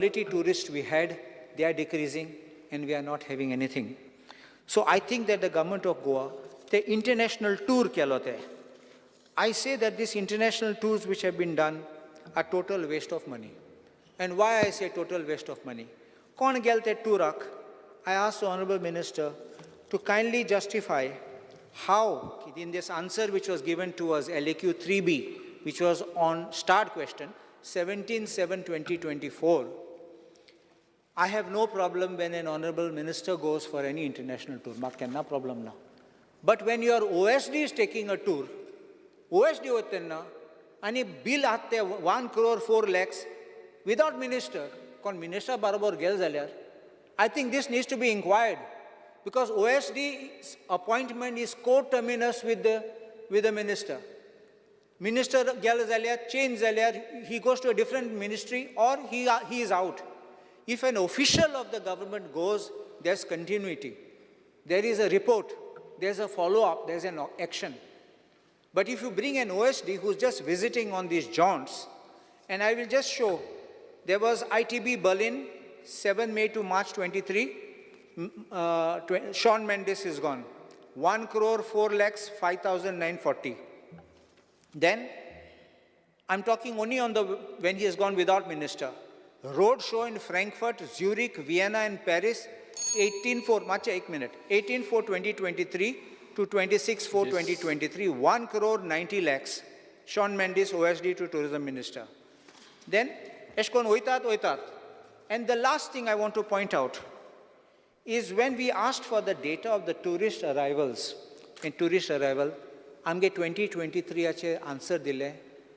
Quality tourists we had, they are decreasing and we are not having anything. So I think that the government of Goa, the international tour केलो ते. I say that these international tours which have been done are total waste of money. And why I say total waste of money? कोण गेल ते टुराक? I ask the Honorable Minister to kindly justify how, in this answer which was given to us, LAQ 3B, which was on starred question, 17/7/2024, I have no problem when an honorable minister goes for any international tour. म्हाका केन्ना problem ना. But when your OSD is taking a tour, OSD वता तेन्ना आनी bill आहात ते 1 crore 4 lakhs without minister, कोण minister बरोबर गेले जाल्यार, I think this needs to be inquired because OSD appointment is co-terminus with the minister. Minister गेलो जाल्यार, चेंज जाल्यार, he goes to a different ministry or he is out. If an official of the government goes, there's continuity. There is a report, there's a follow-up, there's an action. But if you bring an OSD who's just visiting on these jaunts, and I will just show, there was ITB Berlin, 7 May to March 23, Sean Mendes is gone. 1 crore 4 lakhs 5,940. Then, I'm talking only on the, when he has gone without minister. Road show in Frankfurt, Zurich, Vienna and Paris, 18/4, मातशें एक minute, 18/4/2023 to 26/4/2023, 1 crore 90 lakhs, Sean Mendes, OSD to Tourism Minister. Then, एशें कोन्न वयतात वयतात. And the last thing I want to point out is when we asked for the data of the tourist arrivals, in tourist arrival, आमगे 2023 answer दिलें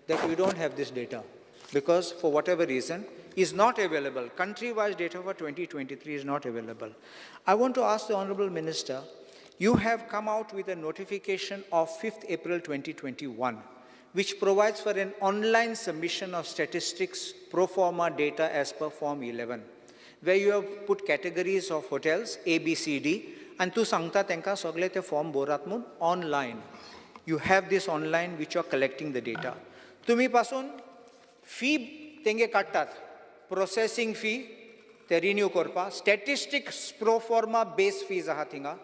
that we don't have this data because for whatever reason is not available. Country-wise data for 2023 is not available. I want to ask the Honorable Minister, you have come out with a notification of 5th April 2021, which provides for an online submission of statistics pro forma data as per Form 11, where you have put categories of hotels, A, B, C, D, and तूं सांगता तांकां सगळे ते form भरात म्हूण online. You have this online which you are collecting the data. तुमी पासून fee तेंगे काडटात, प्रोसेसींग फी ते रिन्यू करपाक, स्टॅटिस्टिक्स प्रोफॉर्मा बेस फीज आहा थिंगा,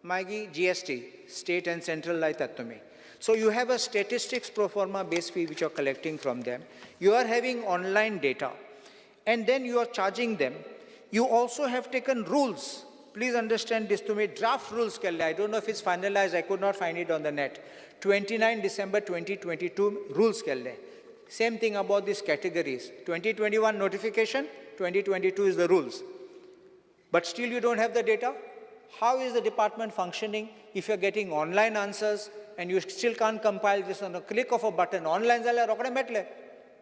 मागीर GST state and central लायतात तुमी. So you have a statistics proforma base fee which you are collecting from them. You are having online data and then you are charging them. You also have taken rules. Please understand this to me. Draft rules केल्ले. I don't know if it's finalized. I could not find it on the net. 29 December 2022 rules केल्ले. Same thing about these categories. 2021 notification, 2022 is the rules. But still you don't have the data? How is the department functioning if you're getting online answers and you still can't compile this on a click of a button? Online जाल्यार रोखडें मेळटलें.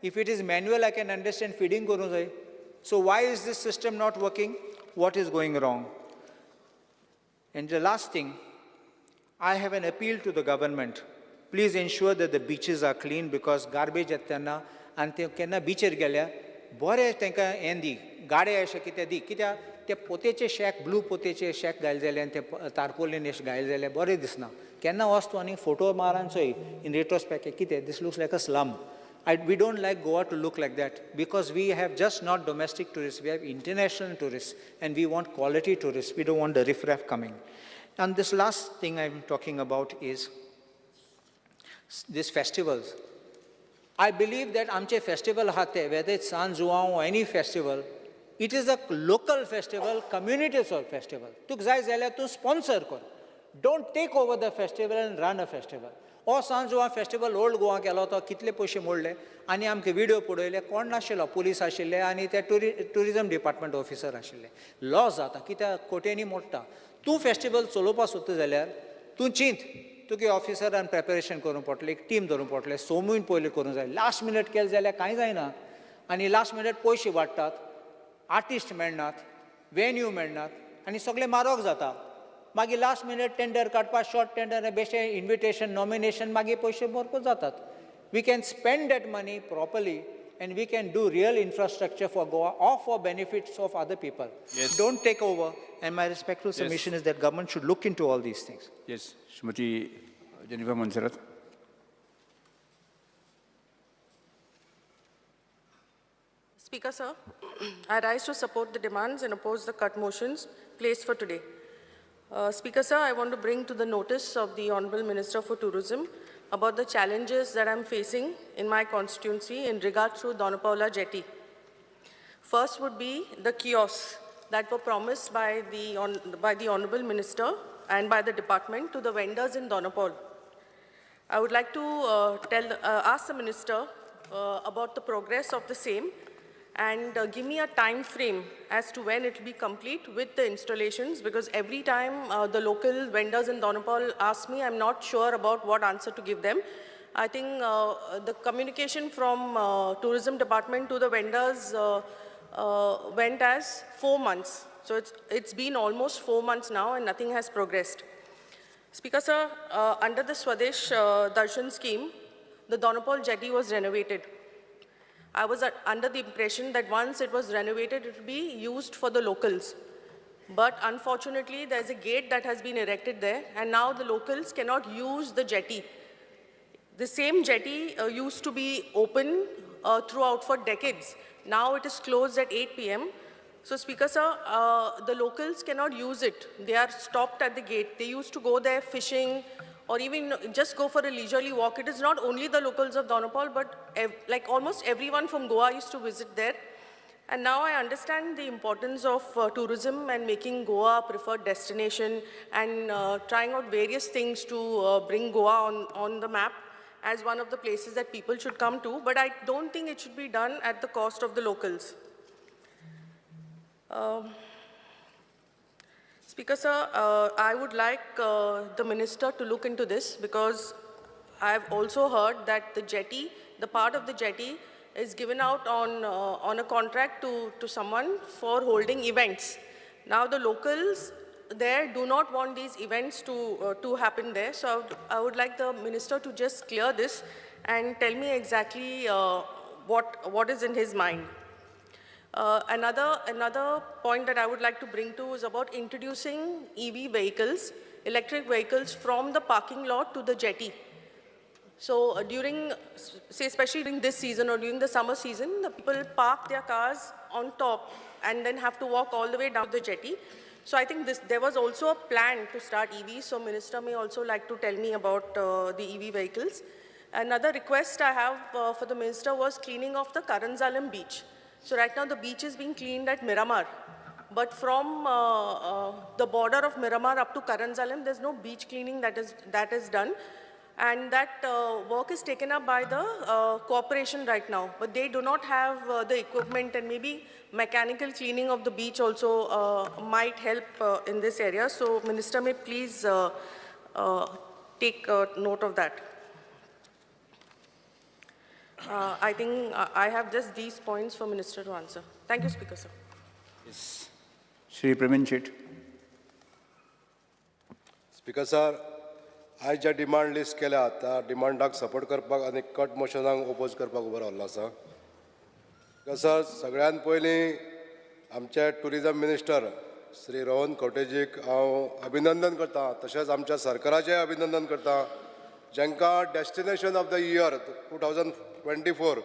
If it is manual, I can understand, feeding करूंक जाय. So why is this system not working? What is going wrong? And the last thing, I have an appeal to the government. Please ensure that the beaches are clean because garbage येता तेन्ना आनी ते केन्ना बिचीर गेल्यार बरें तांकां हें दी, गाडे अशें कितें दी, कित्याक ते पोतेचे शॅक, ब्लू पोतेचे शॅक घायले जाल्यार आनी ते तारपोलीन अशें घायले जाल्यार बरें दिसना. केन्ना वच तूं आनी फोटो मार आनी चोय इन रेट्रोस्पेक्ट कितें, this looks like a slum. We don't like Goa to look like that because we have just not domestic tourists, we have international tourists and we want quality tourists. We don't want the riffraff coming. And this last thing I'm talking about is these festivals. I believe that आमचे festival आहा ते, whether it's San Juan or any festival, it is a local festival, community festival. तुका जाय जाल्यार तूं sponsor कर. Don't take over the festival and run a festival. हो सान जुवां फेस्टिवल ओल्ड गोवा केलो तो कितले पयशे मोडले आनी आमकां विडियो पळयले, कोण नाशिल्लो, पुलीस आशिल्ले आनी ते टुरिजम डिपार्टमेंट ऑफिसर आशिल्ले. लॉस जाता कित्याक कोट्यांनी मोडटा. तूं फेस्टिवल चलोवपाक सोदता जाल्यार तूं चिंत, तुगे ऑफिसरान प्रेपरेशन करूंक पडटलें, एक टीम धरूंक पडटलें, स म्हयने पयलीं करूंक जाय. लास्ट मिनट केलें जाल्यार कांय जायना आनी लास्ट मिनट पयशे वाडटात, आर्टिस्ट मेळनात, वेन्यू मेळनात आनी सगळें म्हारग जाता. मागीर लास्ट मिनट टेंडर काडपाक, शॉर्ट टेंडर, बेश्टे इन्विटेशन, नॉमिनेशन, मागीर पयशे भरपूर जातात. We can spend that money properly and we can do real infrastructure for Goa or for benefits of other people. Don't take over. And my respectful submission is that government should look into all these things. Yes, Shrimati Jennifer Monserrate. Speaker, sir, I rise to support the demands and oppose the cut motions placed for today. Speaker, sir, I want to bring to the notice of the Honorable Minister for Tourism about the challenges that I'm facing in my constituency in regard to Dona Paula jetty. First would be the kiosks that were promised by the Honorable Minister and by the department to the vendors in Dona Paula. I would like to ask the Minister about the progress of the same and give me a time frame as to when it will be complete with the installations, because every time the local vendors in Dona Paula ask me, I'm not sure about what answer to give them. I think the communication from tourism department to the vendors went as 4 months. So it's been almost 4 months now and nothing has progressed. Speaker, sir, under the Swadesh Darshan scheme, the Dona Paula jetty was renovated. I was under the impression that once it was renovated, it would be used for the locals. But unfortunately, there's a gate that has been erected there, and now the locals cannot use the jetty. The same jetty used to be open throughout for decades. Now it is closed at 8 p.m. So, Speaker, sir, the locals cannot use it. They are stopped at the gate. They used to go there fishing or even just go for a leisurely walk. It is not only the locals of Dona Paula, but like almost everyone from Goa used to visit there. And now I understand the importance of tourism and making Goa a preferred destination and trying out various things to bring Goa on the map as one of the places that people should come to. But I don't think it should be done at the cost of the locals. Speaker, sir, I would like the minister to look into this, because I've also heard that the jetty, the part of the jetty, is given out on a contract to someone for holding events. Now the locals there do not want these events to happen there. So I would like the minister to just clear this and tell me exactly what is in his mind. Another point that I would like to bring to is about introducing EV vehicles, electric vehicles, from the parking lot to the jetty. So during, say especially during this season or during the summer season, the people park their cars on top and then have to walk all the way down the jetty. So I think there was also a plan to start EVs, so Minister may also like to tell me about the EV vehicles. Another request I have for the Minister was cleaning of the Karanzalem beach. So right now the beach is being cleaned at Miramar, but from the border of Miramar up to Karanzalem, there's no beach cleaning that is done. And that work is taken up by the corporation right now, but they do not have the equipment, and maybe mechanical cleaning of the beach also might help in this area. So Minister may please take note of that. I think I have just these points for Minister to answer. Thank you, Speaker, sir. Yes. Shri Pravin Shet. Speaker, sir, आयज जे demand list केल्या त्या डिमांडाक support करपाक आनी cut मोशनाक oppose करपाक उबो रावल्लो आसा. Sir, सगळ्यान पयलीं आमचे टुरिजम मिनिस्टर श्री रोहन खंवटेजीक हांव अभिनंदन करता, तशेंच आमच्या सरकाराचें अभिनंदन करता, जांकां destination of the year 2024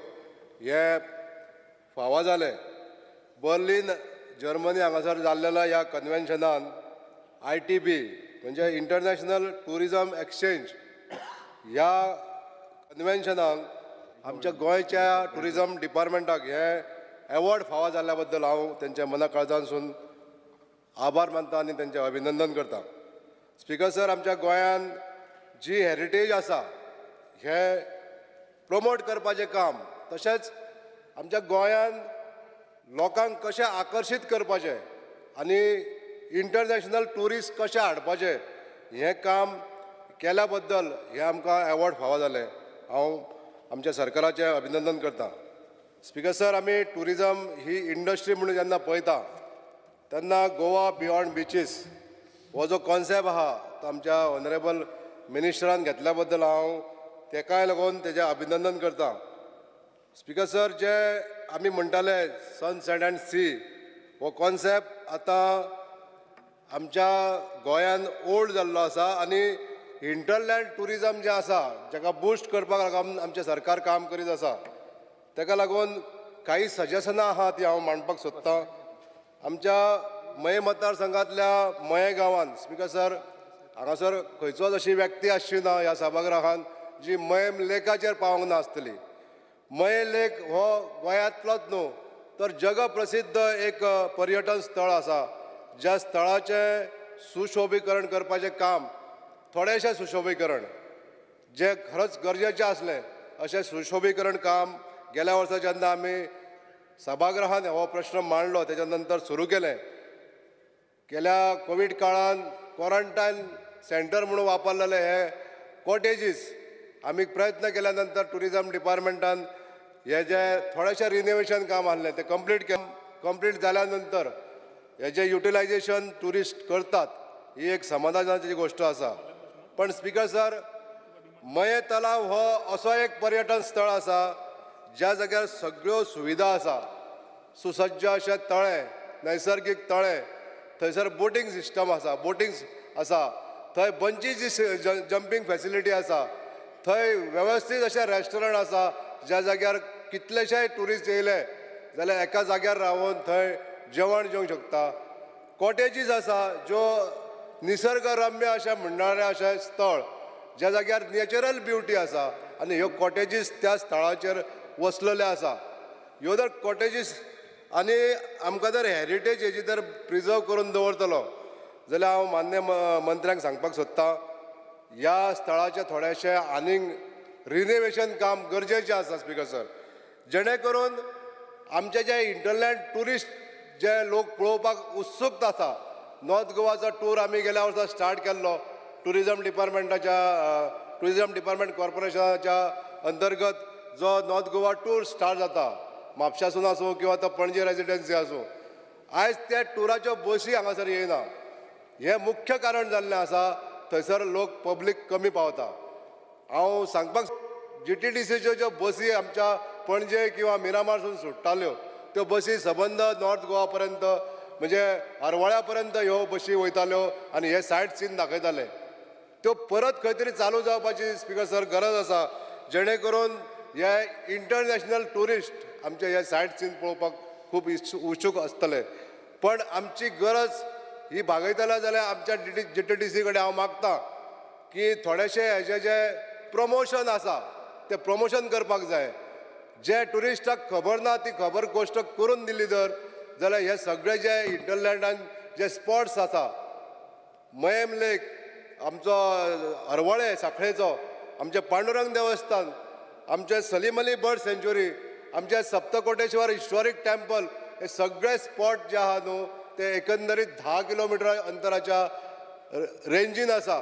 हें फावो जालें. बर्लीन जर्मनी हांगासर जाल्लेल्या ह्या कन्वेन्शनान ITB म्हणजे इंटरनॅशनल टुरिजम एक्सचेंज ह्या कन्वेन्शनाक आमच्या गोंयच्या टुरिजम डिपार्टमेंटाक हे एवॉर्ड फावो जाल्ल्या बद्दल हांव तेंच्या मना काळजांसून आभार मानता आनी तेंचें अभिनंदन करता. स्पिकर सर, आमच्या गोंयान जी हेरिटेज आसा हे प्रमोट करपाचें काम, तशेंच आमच्या गोंयान लोकांक कशें आकर्शीत करपाचें आनी इंटरनॅशनल ट्युरिस्ट कशें हाडपाचें हें काम केल्या बद्दल हें आमकां एवॉर्ड फावो जालें. हांव आमच्या सरकाराचें अभिनंदन करता. स्पिकर सर, आमी ट्युरिजम ही इंडस्ट्री म्हणून जेन्ना पळयता तेन्ना गोवा बियॉन्ड बिचीस हो जो कॉन्सेप्ट आहा तो आमच्या ऑनरेबल मिनिस्टरान घेतल्या बद्दल हांव तेकाय लागून तेजें अभिनंदन करता. स्पिकर सर, जे आमी म्हणटाले सन सँड अँड सी हो कॉन्सेप्ट आतां आमच्या गोंयान ओल्ड जाल्लो आसा आनी हिंटरलँड ट्युरिजम जें आसा जेका बुस्ट करपाक लागून आमचें सरकार काम करीत आसा. तेका लागून काही सजेशनां आहा ती हांव मांडपाक सोदतां. आमच्या मये मतदारसंघांतल्या मये गांवांत स्पिकर सर, हांगासर खंयचोच अशी व्यक्ती आसची ना ह्या सभागृहान जी मयेम लेकाचेर पावोंक ना आसतली. मये लेक हो गोंयांतलोच न्हू तर जगप्रसिद्ध एक पर्यटन स्थळ आसा, ज्या स्थळाचें सुशोभीकरण करपाचें काम, थोडेशें सुशोभीकरण जें खरंच गरजेचें आसलें अशें सुशोभीकरण काम गेल्या वर्सा जेन्ना आमी सभागृहान हो प्रश्न मांडलो तेच्या नंतर सुरू केलें. गेल्या कोवीड काळान क्वॉरंटायन सेंटर म्हणून वापरलेले हे कॉटेजीस आमी प्रयत्न केल्या नंतर ट्युरिजम डिपार्टमेंटान हे जे थोडेशें रिनोवेशन काम आहलें तें कंप्लीट केलें. कंप्लीट जाल्या नंतर हे जे युटिलायजेशन ट्युरिस्ट करतात ही एक समाधानाची गोश्ट आसा. पण स्पिकर सर, मये तलाव हो असो एक पर्यटन स्थळ आसा ज्या जाग्यार सगळ्यो सुविधा आसा, सुसज्ज अशें तळें, नैसर्गीक तळें, थंयसर बोटींग सिस्टम आसा, बोटींग आसा, थंय बंजी जंपींग फॅसिलिटी आसा, थंय वेवस्थीत अशें रेस्टॉरंट आसा ज्या जाग्यार कितलेशे ट्युरिस्ट येयले जाल्यार एका जाग्यार रावन थंय जेवण जेवंक शकता. कॉटेजीस आसा ज्यो निसर्गरम्य अशें म्हणणारें अशें स्थळ ज्या जाग्यार नॅचरल ब्युटी आसा आनी ह्यो कॉटेजीस त्या स्थळाचेर वसलेल्यो आसा. ह्यो जर कॉटेजीस आनी आमकां जर हेरिटेज हेजी जर प्रिजर्व करून दवरतलो जाल्यार हांव मान्य मंत्र्यांक सांगपाक सोदतां, ह्या स्थळाचें थोडेशें आनीक रिनोवेशन काम गरजेचें आसा स्पिकर सर, जेणे करून आमचे जे इंटरलँड ट्युरिस्ट जे लोक पळोवपाक उत्सूक आसा. नॉर्थ गोवाचो टूर आमी गेल्या वर्सा स्टार्ट केल्लो ट्युरिजम डिपार्टमेंटाच्या ट्युरिजम डिपार्टमेंट कॉर्पोरेशनाच्या अंतर्गत जो नॉर्थ गोवा टूर स्टार्ट जाता, म्हापशासून आसूं किंवा तो पणजे रेजिडेन्सी आसूं, आयज त्या टुराच्यो बसी हांगासर येयना. हें मुख्य कारण जाल्लें आसा थंयसर लोक पब्लीक कमी पावता. हांव सांगपाक GTDCच्यो ज्यो बसी आमच्या पणजे किंवा मिरामारसून सुट्टाल्यो त्यो बसी सबंद नॉर्थ गोवा पर्यंत म्हणजे हरवळ्या पर्यंत ह्यो बसी वयताल्यो आनी हे सायट सीन दाखयताले. त्यो परत खंय तरी चालू जावपाची स्पिकर सर गरज आसा, जेणे करून हे इंटरनॅशनल ट्युरिस्ट आमचे हे सायट सीन पळोवपाक खूब उत्सूक आसतले. पण आमची गरज ही भागयतले जाल्यार आमच्या GTDC कडेन हांव मागता की थोडेशे हेजे जे प्रमोशन आसा तें प्रमोशन करपाक जाय. जे ट्युरिस्टाक खबर ना ती खबर गोश्ट करून दिली जर जाल्यार हे सगळे जे इंटरलँडान जे स्पॉट्स आसा, मयेम लेक, आमचो हरवळे साखळेचो, आमचें पांडुरंग देवस्थान, आमचें सलीम अली बर्ड सेंच्युरी, आमचें सप्तकोटेश्वर हिस्टोरीक टेम्पल, हे सगळे स्पॉट जे आहा न्हू ते एकंदरीत 10 किलोमिटर अंतराच्या रेंजीन आसा.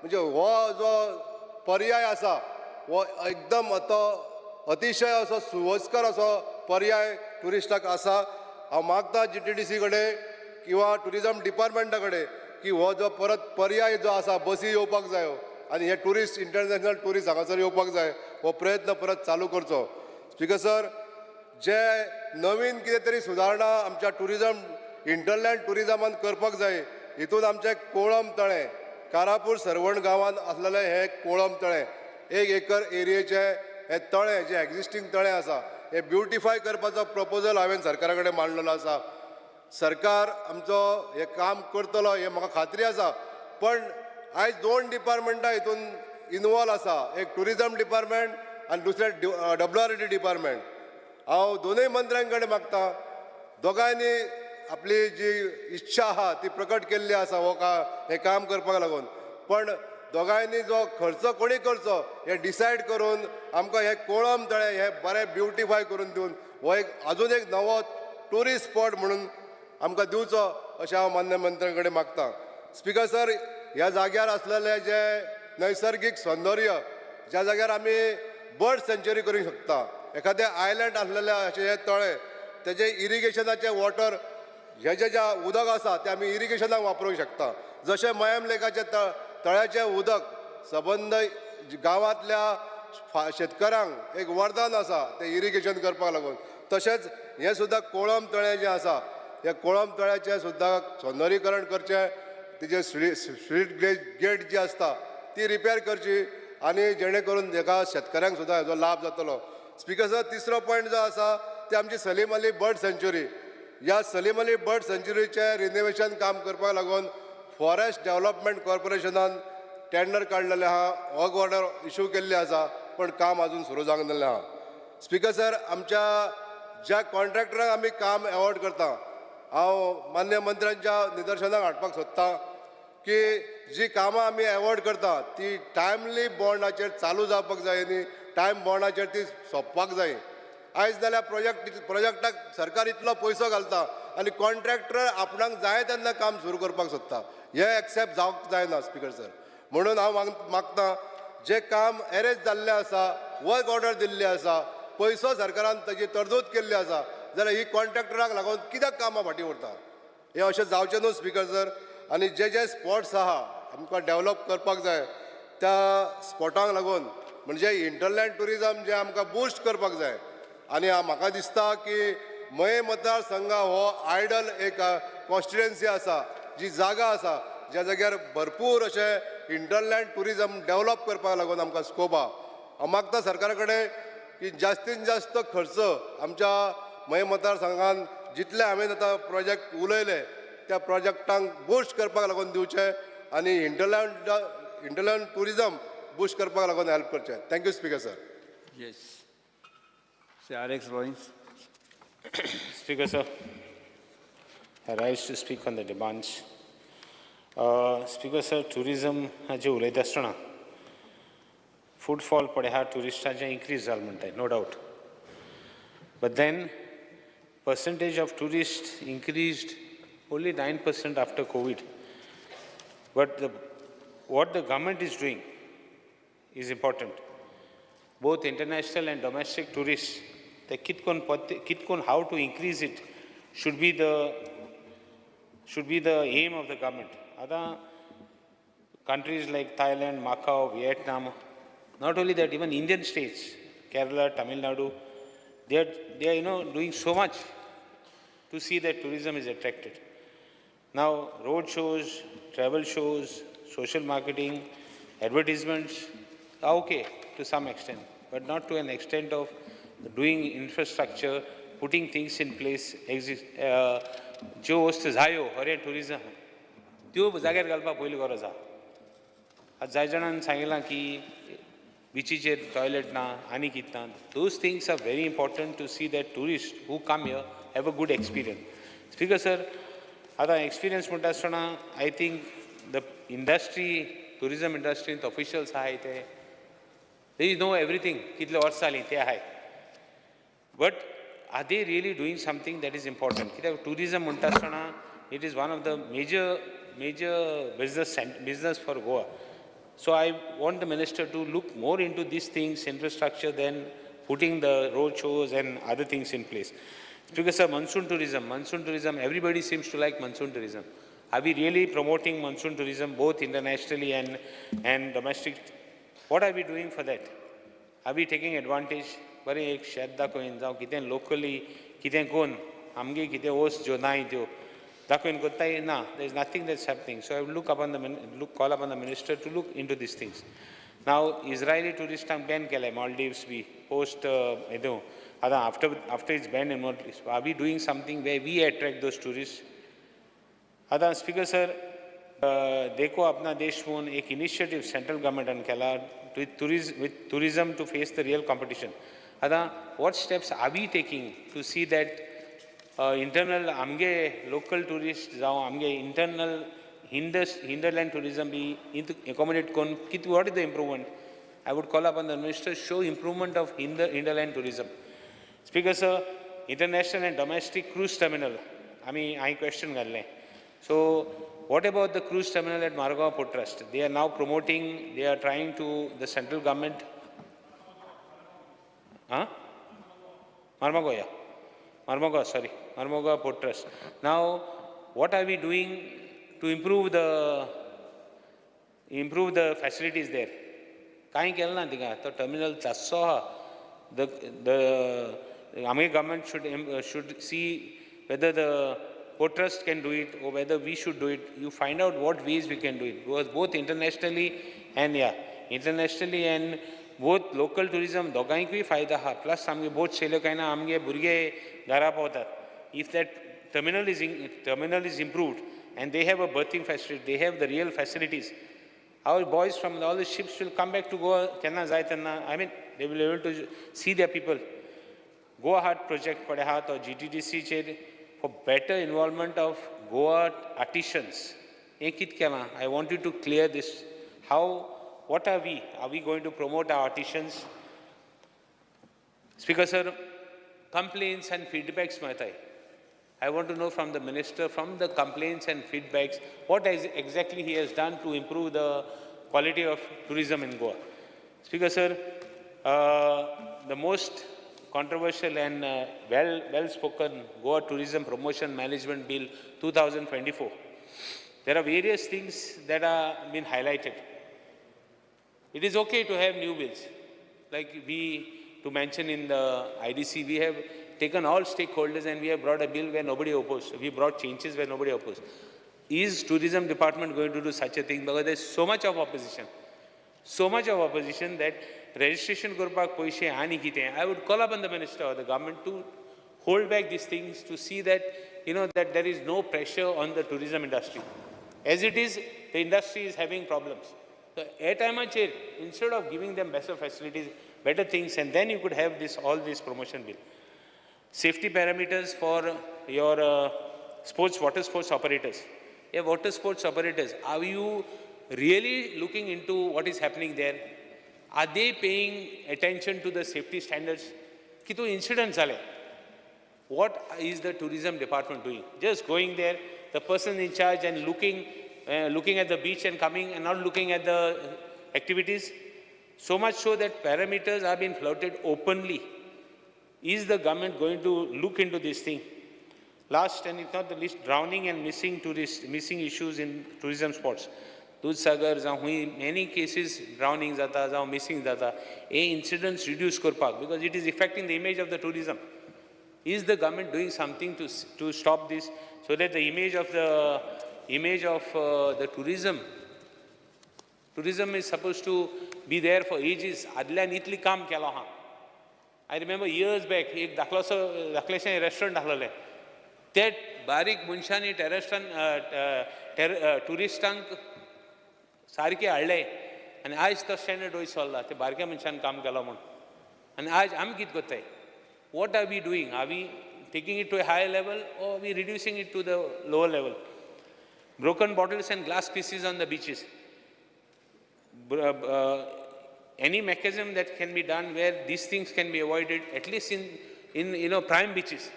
म्हणजे हो जो पर्याय आसा हो एकदम तो अतिशय असो सुवस्कर असो पर्याय ट्युरिस्टाक आसा. हांव मागता GTDC कडेन किंवा ट्युरिजम डिपार्टमेंटा कडेन की हो जो परत पर्याय जो आसा बसी येवपाक जायो आनी हे ट्युरिस्ट इंटरनॅशनल ट्युरिस्ट हांगासर येवपाक जाय, हो प्रयत्न परत चालू करचो. स्पिकर सर, जे नवीन कितें तरी सुदारणा आमच्या ट्युरिजम इंटरलँड ट्युरिजमान करपाक जाय. हितून आमचें कोळम तळें, कारापूर सर्वण गांवांत आसलेलें हें कोळम तळें, 1 एकर एरियेचें हें तळें जें एग्जिस्टींग तळें आसा हें ब्युटिफाय करपाचो प्रपोजल हांवें सरकारा कडेन मांडलेलो आसा. सरकार आमचो हें काम करतलो हें म्हाका खात्री आसा. पण आयज 2 डिपार्टमेंटां हितून इनवॉल्व आसा, एक ट्युरिजम डिपार्टमेंट आनी दुसरें WRD department. हांव दोनूय मंत्र्यां कडेन मागता, दोगांयनी आपली जी इच्छा आहा ती प्रकट केल्ली आसा हो हें काम करपाक लागून, पण दोगांयनी जो खर्च कोणी करचो हें डिसायड करून आमकां हें कोळम तळें हें बरें ब्युटिफाय करून दिवन हो एक अजून एक नवो ट्युरिस्ट स्पॉट म्हणून आमकां दिवचो अशें हांव मान्य मंत्र्यां कडेन मागता. स्पिकर सर, ह्या जाग्यार आसलेलें जें नैसर्गीक सौंदर्य, ज्या जाग्यार आमी बर्ड सेंच्युरी करूंक शकता, एखादें आयलंड आसलेलें अशें हें तळें, तेजें इरिगेशनाचें वॉटर हेजें जें उदक आसा तें आमी इरिगेशनाक वापरूंक शकता. जशें मयेम लेकाचें तळ्याचें उदक सबंद गांवांतल्या शेतकारांक एक वरदान आसा तें इरिगेशन करपाक लागून, तशेंच हें सुद्दां कोळम तळें जें आसा ह्या कोळम तळ्याचें सुद्दां सौंदर्यीकरण करचें, तिजें स्ट्रीट गेट जी आसता ती रिपेर करची आनी जेणे करून हेका शेतकऱ्यांक सुद्दां हेजो लाभ जातलो. स्पिकर सर, तिसरो पॉयंट जो आसा ती आमची सलीम अली बर्ड सँच्युरी. ह्या सलीम अली बर्ड सँच्युरीचें रिनोवेशन काम करपाक लागून फॉरेस्ट डेव्हलपमेंट कॉर्पोरेशनान टेंडर काडलेलें आहा, वर्क ऑर्डर इशू केल्ली आसा, पण काम अजून सुरू जावंक नासलें आहा. स्पिकर सर, आमच्या ज्या कॉन्ट्रॅक्टराक आमी काम एवॉर्ड करता, हांव मान्य मंत्र्यांच्या निदर्शनाक हाडपाक सोदतां की जी कामां आमी एवॉर्ड करता ती टायमली बॉन्डाचेर चालू जावपाक जाय न्ही, टायम बॉन्डाचेर ती सोंपपाक जाय. आयज जाल्यार प्रोजेक्टाक सरकार इतलो पयसो घालता आनी कॉन्ट्रॅक्टर आपणाक जाय तेन्ना काम सुरू करपाक सोदता, हें एक्सेप्ट जावंक जायना स्पिकर सर. म्हणून हांव मागता जें काम एरेंज जाल्लें आसा, वर्क ऑर्डर दिल्ली आसा, पयसो सरकारान ताजी तरतूद केल्ली आसा, जाल्यार ही कॉन्ट्रॅक्टराक लागून कित्याक कामां फाटीं उरता? हें अशें जावचें न्हू स्पिकर सर. आनी जे जे स्पॉट्स आहा आमकां डेवलप करपाक जाय त्या स्पॉटांक लागून, म्हणजे हिंटरलँड ट्युरिजम जें आमकां बुस्ट करपाक जाय. आनी म्हाका दिसता की मये मतदारसंघ हो आयडल एक कॉन्स्टिट्युएन्सी आसा, जी जागा आसा ज्या जाग्यार भरपूर अशें हिंटरलँड ट्युरिजम डेवलप करपाक लागून आमकां स्कोप आहा. हांव मागता सरकारा कडेन की जास्तीन जास्त खर्च आमच्या मये मतदारसंघान जितले हांवें आतां प्रोजेक्ट उलयले त्या प्रोजेक्टांक बुस्ट करपाक लागून दिवचें आनी हिंटरलँड ट्युरिजम बुस्ट करपाक लागून हेल्प करचें. Thank you speaker sir. Yes. Shri R X Lawrence. Speaker, sir, I rise to speak on the demands. Speaker, sir, tourism हाजे उलयता आसतना फुटफॉल पळय आहा ट्युरिस्टांचे इन्क्रीज जाल म्हणटाय, no doubt. But then percentage of tourists increased only 9% after COVID. But what the government is doing is important. Both international and domestic tourists, the kitkon how to increase it should be the aim of the government. Other countries like Thailand, Macau, Vietnam, not only that, even Indian states, Kerala, Tamil Nadu, they are doing so much to see that tourism is attracted. Now, road shows, travel shows, social marketing, advertisements are okay to some extent, but not to an extent of doing infrastructure, putting things in place, ज्यो वस्तू जायो हरे tourism त्यो जाग्यार घालपाक पयली गरज आहा. आतां जाय जाणान सांगिलां की बिचीचेर टॉयलेट ना आनी कितें ना. Those things are very important to see that tourist who come here have a good experience. Speaker sir, आतां एक्सपिरियन्स म्हणटा आसतना I think the industry, tourism इंडस्ट्रींत ऑफिशियल्स आहाय ते they know everything, कितले वर्सां जालीं ते आहाय. But are they really doing something that is important? कित्याक टुरिजम म्हणटा आसतना it is one of the major business for Goa. So I want the minister to look more into these things, infrastructure, than putting the road shows and other things in place. Because sir, monsoon tourism, everybody seems to like monsoon tourism. Are we really promoting monsoon tourism both internationally and domestic? What are we doing for that? Are we taking advantage? बरें एक शेत दाखोवन जावं कितें locally कितें कोन्न आमगे कितें वस्त ज्यो नाय त्यो दाखोवन कोत्ताय ना. There is nothing that's happening. So I would call upon the minister to look into these things. Now Israeli टुरिस्टांक ban केलें Maldives B post हेतू. आतां after it's ban in Maldives, are we doing something where we attract those tourist? आतां speaker sir, देखो अपना देश म्हणून एक initiative central गव्हर्मेंटान केला with tourism to face the real competition. आतां what steps are we taking to see that internal आमगे local tourist जावं आमगे इंटरनल हिंडरलँड ट्युरिजम बी एकोमोडेट करून कितें, what is the improvement? I would call upon the minister show improvement of hinterland tourism. Speaker sir, international and domestic cruise terminal आमी हांवें question घाल्लें. So what about the cruise terminal at Margao Port Trust? They are now promoting, they are trying to, the central government. Huh? Marmagao, yeah. Marmagao, sorry. Marmagao Port Trust. Now, what are we doing to improve the facilities there? कांय केलें ना थिंगा, तो terminal जास्तसो आहा. The आमगे government should see whether the Port Trust can do it or whether we should do it. You find out what ways we can do it, because both internationally and internationally and both local tourism दोगांयकूय फायदो आहा, plus आमगे बोट चेयल्यो काय ना आमगे भुरगे घरा पावतात. If that terminal is improved and they have a berthing facility, they have the real facilities, our boys from all the ships will come back to Goa केन्ना जाय तेन्ना. I mean they will able to see their people. Goa Haat project पळय आहा तो जीटीडीसीचेर for better involvement of Goa artisans. हें कितें केलां? I want you to clear this. How, what are we? Are we going to promote our artisans? Speaker sir, complaints and feedbacks मेळताय. I want to know from the minister, from the complaints and feedbacks, what exactly he has done to improve the quality of tourism in Goa. Speaker sir, the most controversial and well spoken Goa Tourism Promotion Management Bill 2024. There are various things that are been highlighted. It is okay to have new bills. Like we, to mention in the IDC, we have taken all stakeholders and we have brought a bill where nobody opposed. We brought changes where nobody opposed. Is tourism department going to do such a thing? Because there is so much of opposition. So much of opposition that registration करपाक पयशे आनी कितें. I would call upon the minister or the government to hold back these things to see that, you know, that there is no pressure on the tourism industry. As it is, the industry is having problems. So at टायमाचेर instead of giving them better facilities, better things, and then you could have this all this promotion bill. Safety parameters for your sports, water sports operators. Yeah, water sports operators, are you really looking into what is happening there? Are they paying attention to the safety standards? Kitu incidents ale. What is the tourism department doing? Just going there, the person in charge and looking at the beach and coming and not looking at the activities. So much so that parameters have been floated openly. Is the government going to look into this thing? Last and if not the least, drowning and missing tourist, missing issues in tourism spots. Dudhsagar जावं हुंय many cases drowning जाता जावं missing जाता, हे incidents reduce करपाक because it is affecting the image of the tourism. Is the government doing something to stop this so that the image of the tourism, tourism is supposed to be there for ages. आदल्यान इतली काम केलो आहा. I remember years back एक दाखलोसो दाखलेशें restaurant दाखलोलें, ते बारीक मनशांनी टेरस्टान ट्युरिस्टांक सारके हाडले आनी आयज तो स्टँडर्ड वयर सरला. ते बारक्या मनशान काम केलो म्हूण. आनी आयज आमी कितें करताय? What are we doing? Are we taking it to a higher level or we reducing it to the lower level? Broken bottles and glass pieces on the beaches. Any mechanism that can be done where these things can be avoided, at least in you know, prime beaches.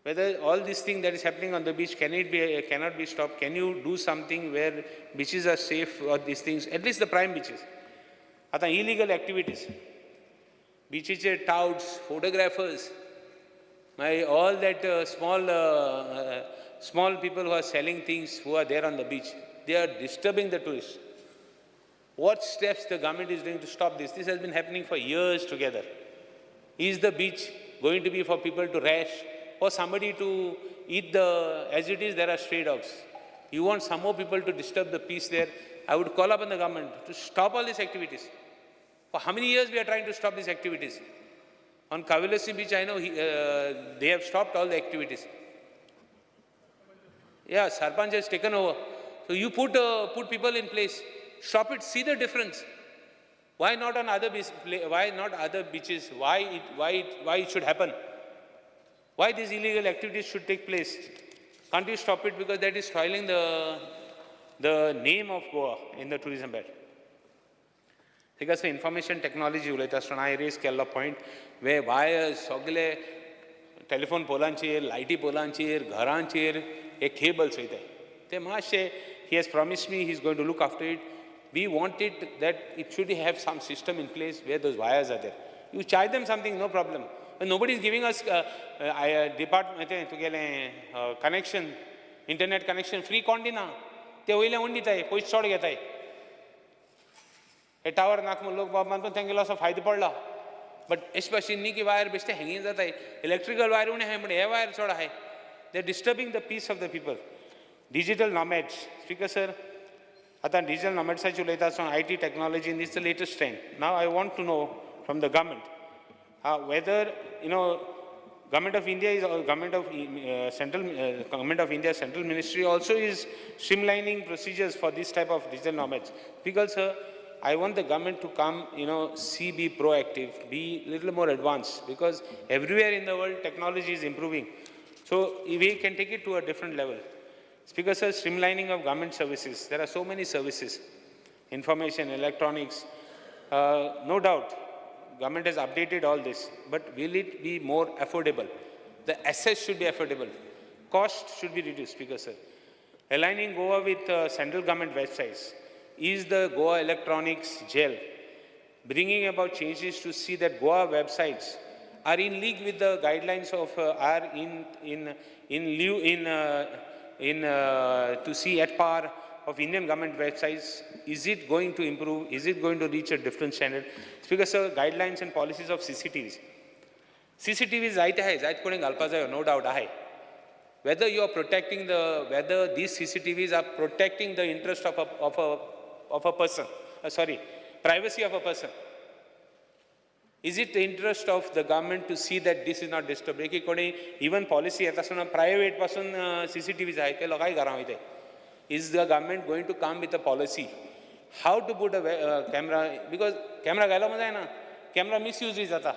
Whether all this thing that is happening on the beach, can it be, cannot be stopped? Can you do something where beaches are safe or these things, at least the prime beaches? Ata illegal activities, beaches touts, photographers, all that small people who are selling things who are there on the beach, they are disturbing the tourists. What steps the government is doing to stop this? This has been happening for years together. Is the beach going to be for people to rash or somebody to eat the, as it is, there are stray dogs. You want some more people to disturb the peace there? I would call upon the government to stop all these activities. For how many years we are trying to stop these activities? On Cavelossim Beach, I know they have stopped all the activities. Yeah, Sarpanch has taken over. So you put people in place. Stop it, see the difference. Why not on other why not other beaches? Why it should happen? Why these illegal activities should take place? Can't you stop it? Because that is spoiling the name of Goa in the tourism belt. Because information technology उलयता आसतना I raise केल्लो point where wires सगळे telephone पोलांचेर, लायटी पोलांचेर, घरांचेर एक cables वयताय. ते मातशे he has promised me he is going to look after it. We want it that it should have some system in place where those wires are there. You charge them something, no problem. But nobody is giving us department तुगेलें connection, internet connection free कोण दिना. ते वयले उण दिताय, पयशे चड घेताय. हे टावर नाक म्हूण लोक बाब मानून तेंगेलो असो फायदो पडला. बट अशे भाशेन न्ही की वायर बेश्टे हँगींग जाताय. इलेक्ट्रिकल वायर उणें आहाय म्हण हे वायर चड आहाय. They are disturbing the peace of the people. Digital nomads. Speaker sir, आतां डिजिटल नॉमॅड्साची उलयता आसतना IT technology is the latest trend. Now I want to know from the government whether Government of India is government of central government of India central ministry also is streamlining procedures for this type of digital nomads. Because sir, I want the government to come, see, be proactive, be little more advanced, because everywhere in the world technology is improving. So we can take it to a different level. Speaker sir, streamlining of government services. There are so many services, information, electronics. No doubt, government has updated all this, but will it be more affordable? The assets should be affordable. Cost should be reduced, Speaker sir. Aligning Goa with central government websites is the Goa Electronics Gel, bringing about changes to see that Goa websites are in league with the guidelines of, are in lieu, in to see at par of Indian government websites. Is it going to improve? Is it going to reach a different standard? Speaker sir, guidelines and policies of CCTVs. CCTVs जायते आहाय, जायत कोणी घालपा जायो, no doubt आहाय. Whether you are protecting the, whether these CCTVs are protecting the interest of a person, sorry, privacy of a person. Is it the interest of the government to see that this is not disturbed? की कोणी even policy येता आसतना private पासून CCTVs आहाय ते लोकांय घरां वयताय. Is the government going to come with a policy? How to put a camera? Because camera घायलो म्हण जायना, camera misuse जाता.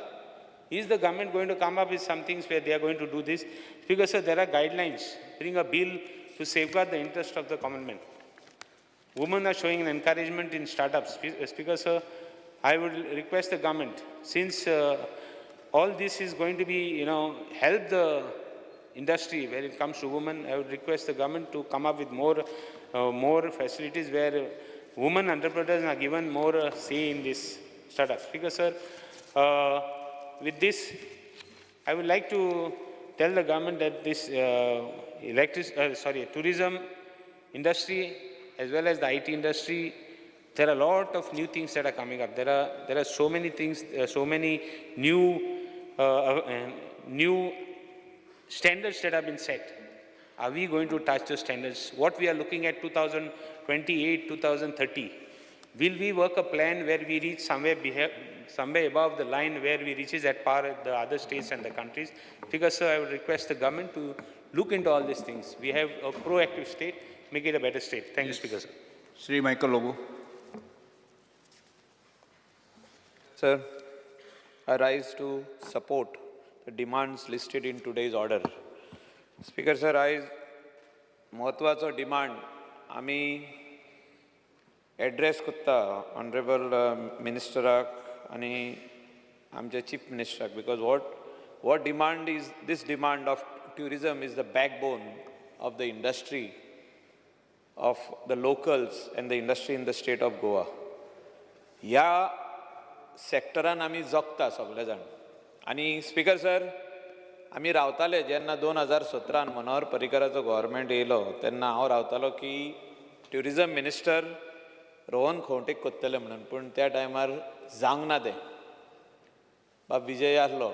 Is the government going to come up with some things where they are going to do this? Because sir, there are guidelines. Bring a bill to safeguard the interest of the common man. Women are showing an encouragement in startups. Speaker sir, I would request the government, since all this is going to be, help the industry when it comes to women, I would request the government to come up with more facilities where women entrepreneurs are given more say in this startups. Speaker sir, with this, I would like to tell the government that this tourism industry as well as the IT industry, there are a lot of new things that are coming up. There are so many things, so many new standards that have been set. Are we going to touch those standards? What we are looking at 2028, 2030, will we work a plan where we reach somewhere, somewhere above the line where we reaches at par with the other states and the countries? Because sir, I would request the government to look into all these things. We have a proactive state, make it a better state. Thank you, Speaker sir. Shri Michael Lobo. Sir, I rise to support the demands listed in today's order. Speaker sir, आयज म्हत्वाचो demand आमी address करता honourable मिनिस्टराक आनी आमच्या chief मिनिस्टराक, because what demand is this demand of tourism is the backbone of the industry of the locals and the industry in the state of Goa. ह्या सेक्टरान आमी जगता सगळे जाण. आनी स्पीकर सर, आमी रावताले जेन्ना 2017 मनोहर पर्रीकराचो गव्हर्मेंट येयलो तेन्ना हांव रावतालो की ट्युरिजम मिनिस्टर रोहन खंवटेक कोत्तले म्हणून, पूण त्या टायमार जावंक ना तें. बाब विजय आसलो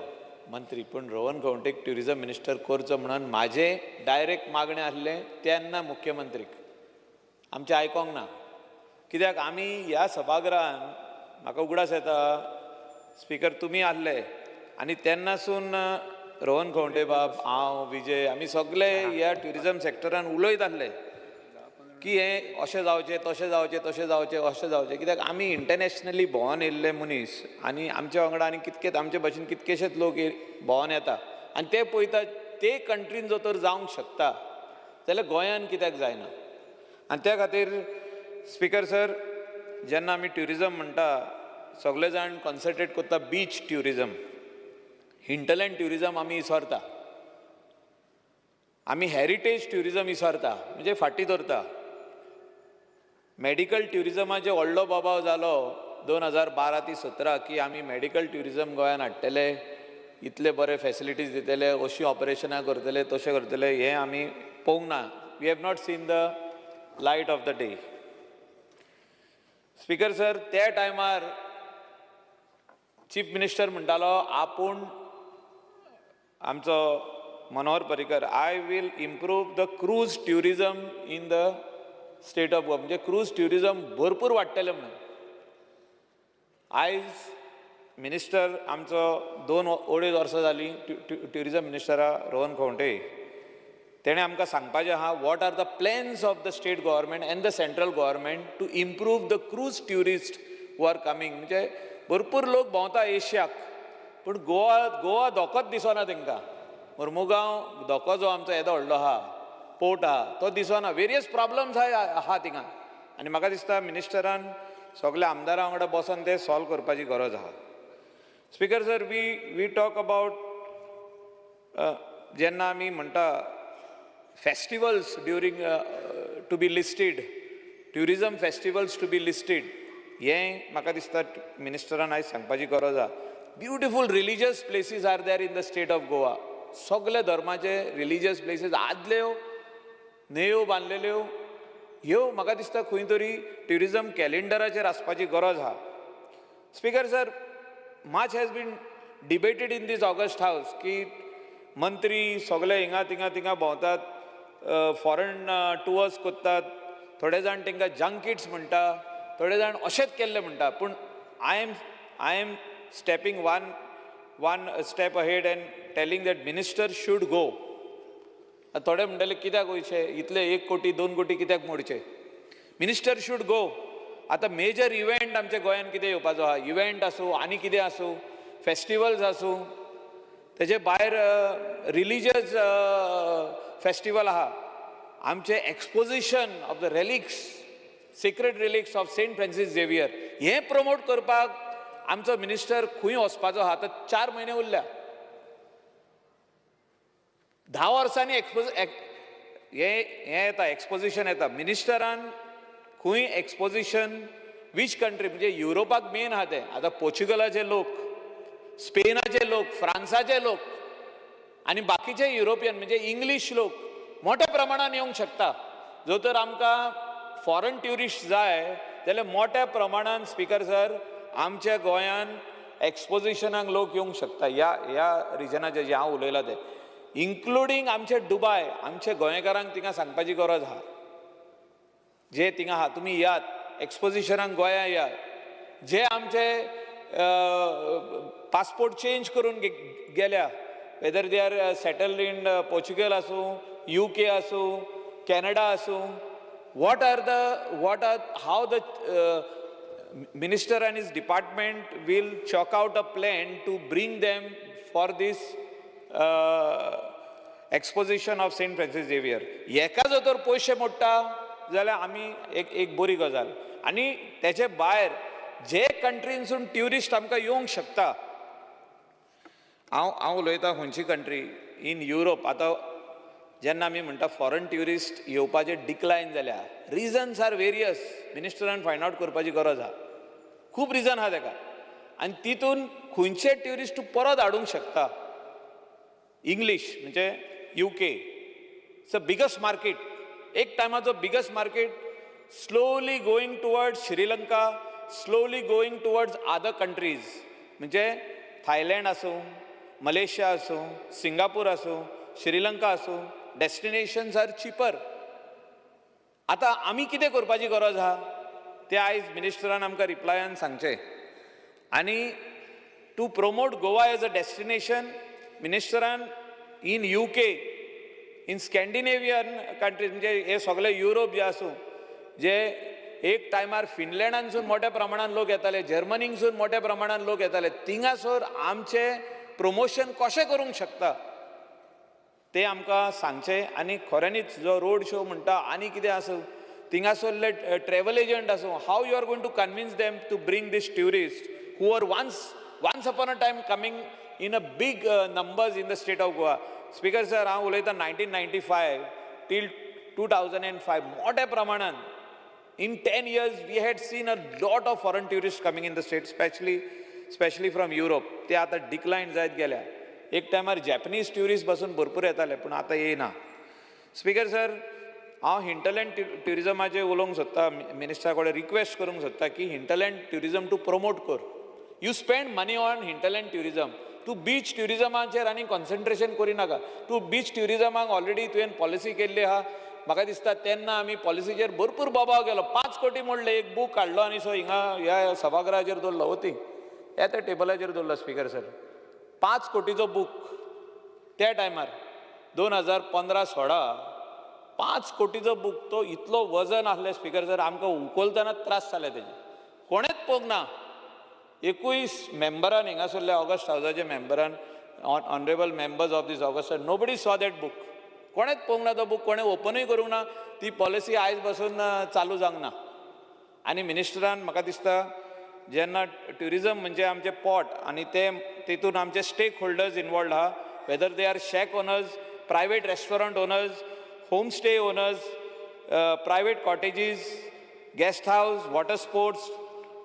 मंत्री, पूण रोहन खंवटेक ट्युरिजम मिनिस्टर करचो म्हणून म्हाजें डायरेक्ट मागणें आसलें तेन्ना मुख्यमंत्रीक. आमचें आयकोंक ना, कित्याक आमी ह्या सभागृहान, म्हाका उगडास येता स्पीकर तुमी आसले आनी तेन्नासून रोहन खंवटे बाब, हांव, विजय, आमी सगळे ह्या ट्युरिजम सेक्टरान उलयत आसले की हें अशें जावचें, तशें जावचें, तशें जावचें, अशें जावचें, कित्याक आमी इंटरनॅशनली भोंवन येयल्ले मनीस आनी आमच्या वांगडा आनी कितकेच आमचे भशेन कितकेशेच लोक भोंवन येता आनी ते पळयता ते कंट्रीन जो तर जावंक शकता जाल्यार गोंयान कित्याक जायना. आनी त्या खातीर स्पीकर सर, जेन्ना आमी ट्युरिजम म्हणटा सगळे जाण कॉन्सन्ट्रेट करता बीच ट्युरिजम, हिंटरलँड ट्युरिजम आमी इसरता, आमी हॅरिटेज ट्युरिजम इसरता, म्हणजे फाटीं दवरता. मॅडिकल ट्युरिजमाचे व्हडलो बोबाव जालो 2012 ते 17 की आमी मॅडिकल ट्युरिजम गोंयान हाडटले, इतले बरे फॅसिलिटीज दितले, अशीं ऑपरेशनां करतले, तशें करतले, हें आमी पळोवंक ना. We have not seen the light of the day. Speaker sir, त्या टायमार चीफ मिनिस्टर म्हणटालो आपूण आमचो Manohar Parrikar, I will improve the cruise tourism in the state of Goa, म्हणजे क्रूज ट्युरिजम भरपूर वाडटलें म्हणून. आयज मिनिस्टर आमचो 2-2.5 वर्सां जालीं ट्युरिजम मिनिस्टरा रोहन खंवटे, तेणें आमकां सांगपाचें आहा what are the plans of the state government and the central government to improve the cruise tourist who are coming. म्हणजे भरपूर लोक भोंवता एशियाक, पूण गोवा गोवा धोकोच दिसना तांकां. मोरमुगांव धोको जो आमचो येदो व्हडलो आहा, पोर्ट आहा, तो दिसना. वेरियस प्रॉब्लम्स आहा थिंगा, आनी म्हाका दिसता मिनिस्टरान सगल्या आमदारां वांगडा बसोन ते सॉल्व करपाची गरज आहा. Speaker sir, we talk about जेन्ना आमी म्हणटा festivals during to be listed, tourism festivals to be listed, हें म्हाका दिसता मिनिस्टरान आयज सांगपाची गरज आहा. Beautiful religious places are there in the state of Goa. सगळे धर्माचे रिलीजियस प्लेसीस, आदल्यो न्हंयो बांदलेल्यो, ह्यो म्हाका दिसता खंय तरी ट्युरिजम कॅलेंडराचेर आसपाची गरज आहा. Speaker sir, much has been debated in this august house की मंत्री सगळे हिंगा थिंगा थिंगा भोंवतात, फॉरेन टुअर्स करतात, थोडे जाण तांकां जंकीट्स म्हणटा, थोडे जाण अशेंच केल्ले म्हणटा. पूण I am stepping one step ahead and telling that minister should go. थोडे म्हणटले कित्याक वयचें, इतले 1 कोटी 2 कोटी कित्याक मोडचे, मिनिस्टर should go. आतां मेजर इव्हेंट आमच्या गोंयांत कितें येवपाचो आहा, इव्हेंट आसूं आनी कितें आसूं, फेस्टिवल्स आसूं, तेजे भायर रिलीजियस फेस्टिवल आहा, आमचें exposition of the relics, sacred relics of Saint Francis Xavier, हें प्रमोट करपाक आमचो मिनिस्टर खंय वचपाचो आहा. आतां 4 म्हयने उरल्या, 10 वर्सांनी एक्सपोज हें हें येता, एक्सपोजिशन येता. मिनिस्टरान खंय एक्सपोजिशन, वीच कंट्री, म्हणजे युरोपाक मेन आहा तें. आतां पोर्चुगलाचे लोक, स्पेनाचे लोक, फ्रांसाचे लोक आनी बाकीचे युरोपियन म्हणजे इंग्लीश लोक मोठ्या प्रमाणान येवंक शकता. जो तर आमकां फॉरन ट्युरिस्ट जाय जाल्यार मोठ्या प्रमाणान स्पीकर सर आमच्या गोंयान एक्सपोजिशनाक लोक येवंक शकता. ह्या ह्या रिजनाचे जे हांव उलयलां ते इन्क्लुडींग आमचे दुबाय, आमचे गोंयकारांक थिंगा सांगपाची गरज आहा, जे थिंगा आहा तुमी येयात एक्सपोजिशनाक गोंया येयात. जे आमचे पासपोर्ट चेंज करून गेल्या, whether they are settled in Portugal आसूं, UK आसूं, कॅनडा आसूं, what are how the minister and his department will chalk out a plan to bring them for this exposition of Saint Francis Xavier. हेका जर तर पयशे मोडटा जाल्यार आमी एक एक बरी गजाल. आनी तेचे भायर जे कंट्रीनसून ट्युरिस्ट आमकां येवंक शकता, हांव हांव उलयतां खंयची कंट्री इन युरोप. आतां जेन्ना आमी म्हणटा फॉरन ट्युरिस्ट येवपाचे डिक्लायन जाल्या, रिजन्स are various, मिनिस्टरान find out करपाची गरज आहा. खूब रिजन आहा तेका, आनी तितून खंयचे ट्युरिस्ट तूं परत हाडूंक शकता. इंग्लीश म्हणजे UK it's a biggest market, एक टायमाचो biggest market, slowly going towards Sri Lanka, slowly going towards other countries, म्हणजे थायलंड आसूं, मलेशिया आसूं, सिंगापूर आसूं, श्रीलंका आसूं, डेस्टिनेशन्स are चिपर. आतां आमी कितें करपाची गरज आहा तें आयज मिनिस्टरान आमकां रिप्लायान सांगचें. आनी to promote Goa as a destination, मिनिस्टरान in UK, in Scandinavian countries, म्हणजे हे सगळे युरोप जे आसूं, जे एक टायमार फिनलँडानसून मोठ्या प्रमाणान लोक येताले, जर्मनीकसून मोठ्या प्रमाणान लोक येताले, थिंगासर आमचें प्रमोशन कशें करूंक शकता ते आमकां सांगचें. आनी खऱ्यांनीच जो रोड शो म्हणटा आनी कितें आसूं, थिंगासरले ट्रॅवल एजंट आसूं, how you are going to convince them to bring this tourist who are once upon a time coming in a big numbers in the state of Goa. Speaker sir, हांव उलयतां 1995 till 2005 मोठ्या प्रमाणान in 10 years we had seen a lot of foreign tourist coming in the state, specially from Europe. ते आतां डिक्लायन जायत गेल्या. एक टायमार जॅपनीज ट्युरिस्ट पासून भरपूर येताले, पूण आतां येयना. स्पीकर सर, हांव हिंटरलँड ट्युरिजमाचेर उलोवंक सोदता, मिनिस्टरा कडेन रिक्वेस्ट करूंक सोदता की हिंटरलँड ट्युरिजम तूं प्रमोट कर. You spend money on hinterland tourism. तूं बीच ट्युरिजमाचेर आनी कॉन्सन्ट्रेशन करिनाका. तूं बीच ट्युरिजमाक ऑलरेडी तुवें पॉलिसी केल्ली आहा. म्हाका दिसता तेन्ना आमी पॉलिसीचेर भरपूर बोबाव केलो. 5 कोटी मोडले, एक बूक हाडलो आनी सो हिंगा ह्या सभागृहाचेर दवरलो, वती ह्या त्या टेबलाचेर दवरलो स्पीकर सर. 5 कोटीचो बूक त्या टायमार 2015-16 5 कोटीचो बूक, तो इतलो वजन आसलें स्पीकर सर, आमकां उखलतना त्रास जाले तेजे. कोणेच पळोवंक ना, एकूय मेंबरान हिंगासरल्या August हावजाच्या मेंबरान, honourable members of this august, nobody saw that book. कोणेच पळोवंक ना तो बूक, कोणें ओपनूय करूंक ना. ती पॉलिसी आयज पासून चालू जावंक ना. आनी मिनिस्टरान म्हाका दिसता जेन्ना ट्युरिजम म्हणजे आमचें पोट आनी ते तितून आमचे स्टेक होल्डर्स इनवॉल्ड आहा, whether they are shack owners, private restaurant owners, home stay owners, private cottages, guest house, water sports,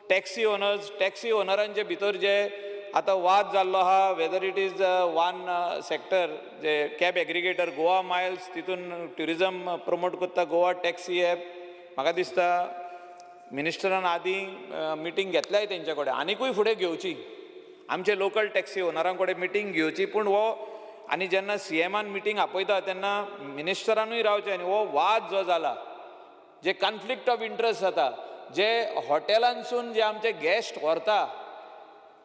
taxi owners. Taxi ओनरांचे भितर जे आतां वाद जाल्लो आहा, whether it is one sector J cab aggregator Goa Miles, तितून tourism promote करता Goa taxi app. म्हाका दिसता मिनिस्टरान आदीं मिटींग घेतल्याय तेंचे कडेन, आनिकूय फुडें घेवची, आमचे लोकल टॅक्सी ओनरां कडेन मिटींग घेवची. पूण हो आनी जेन्ना सीएमान मिटींग आपयता तेन्ना मिनिस्टरानूय रावचें. आनी हो वाद जो जाला, जे कॉन्फ्लिक्ट ऑफ इंट्रस्ट जाता, जे हॉटेलांसून जे आमचे गेस्ट व्हरता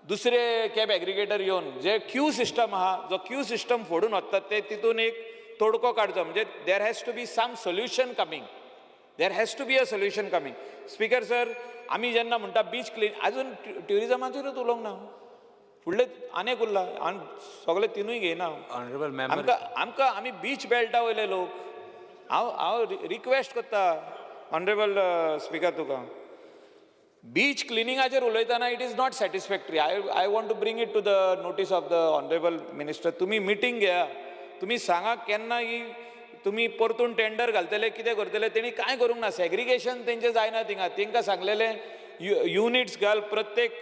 दुसरे कॅब एग्रिगेटर येवन, जे क्यू सिस्टम आहा, जो क्यू सिस्टम फोडून वतात ते तितून एक तोडको काडचो. म्हणजे there has to be some solution coming, there has to be a solution coming. Speaker sir, आमी जेन्ना म्हणटा बीच क्लीन, अजून ट्युरिजमाचेरूच उलोवंक ना, फुडले आनेक उरला आनी सगळे तिनूय घेयना. Honorable member. आमकां आमकां आमी बीच बेल्टा वयले लोक. हांव हांव रिक्वेस्ट करता ऑनरेबल स्पिकर तुका, बीच क्लिनिंगाचेर उलयतना it is not satisfactory. I want to bring it to the notice of the honourable minister. तुमी मिटींग घेया, तुमी सांगा केन्ना ही तुमी परतून टेंडर घालतले, कितें करतले. तेणी कांय करूंक ना, सेग्रिगेशन तेंचें जायना थिंगा. तेंकां सांगलेलें युनिट्स घाल प्रत्येक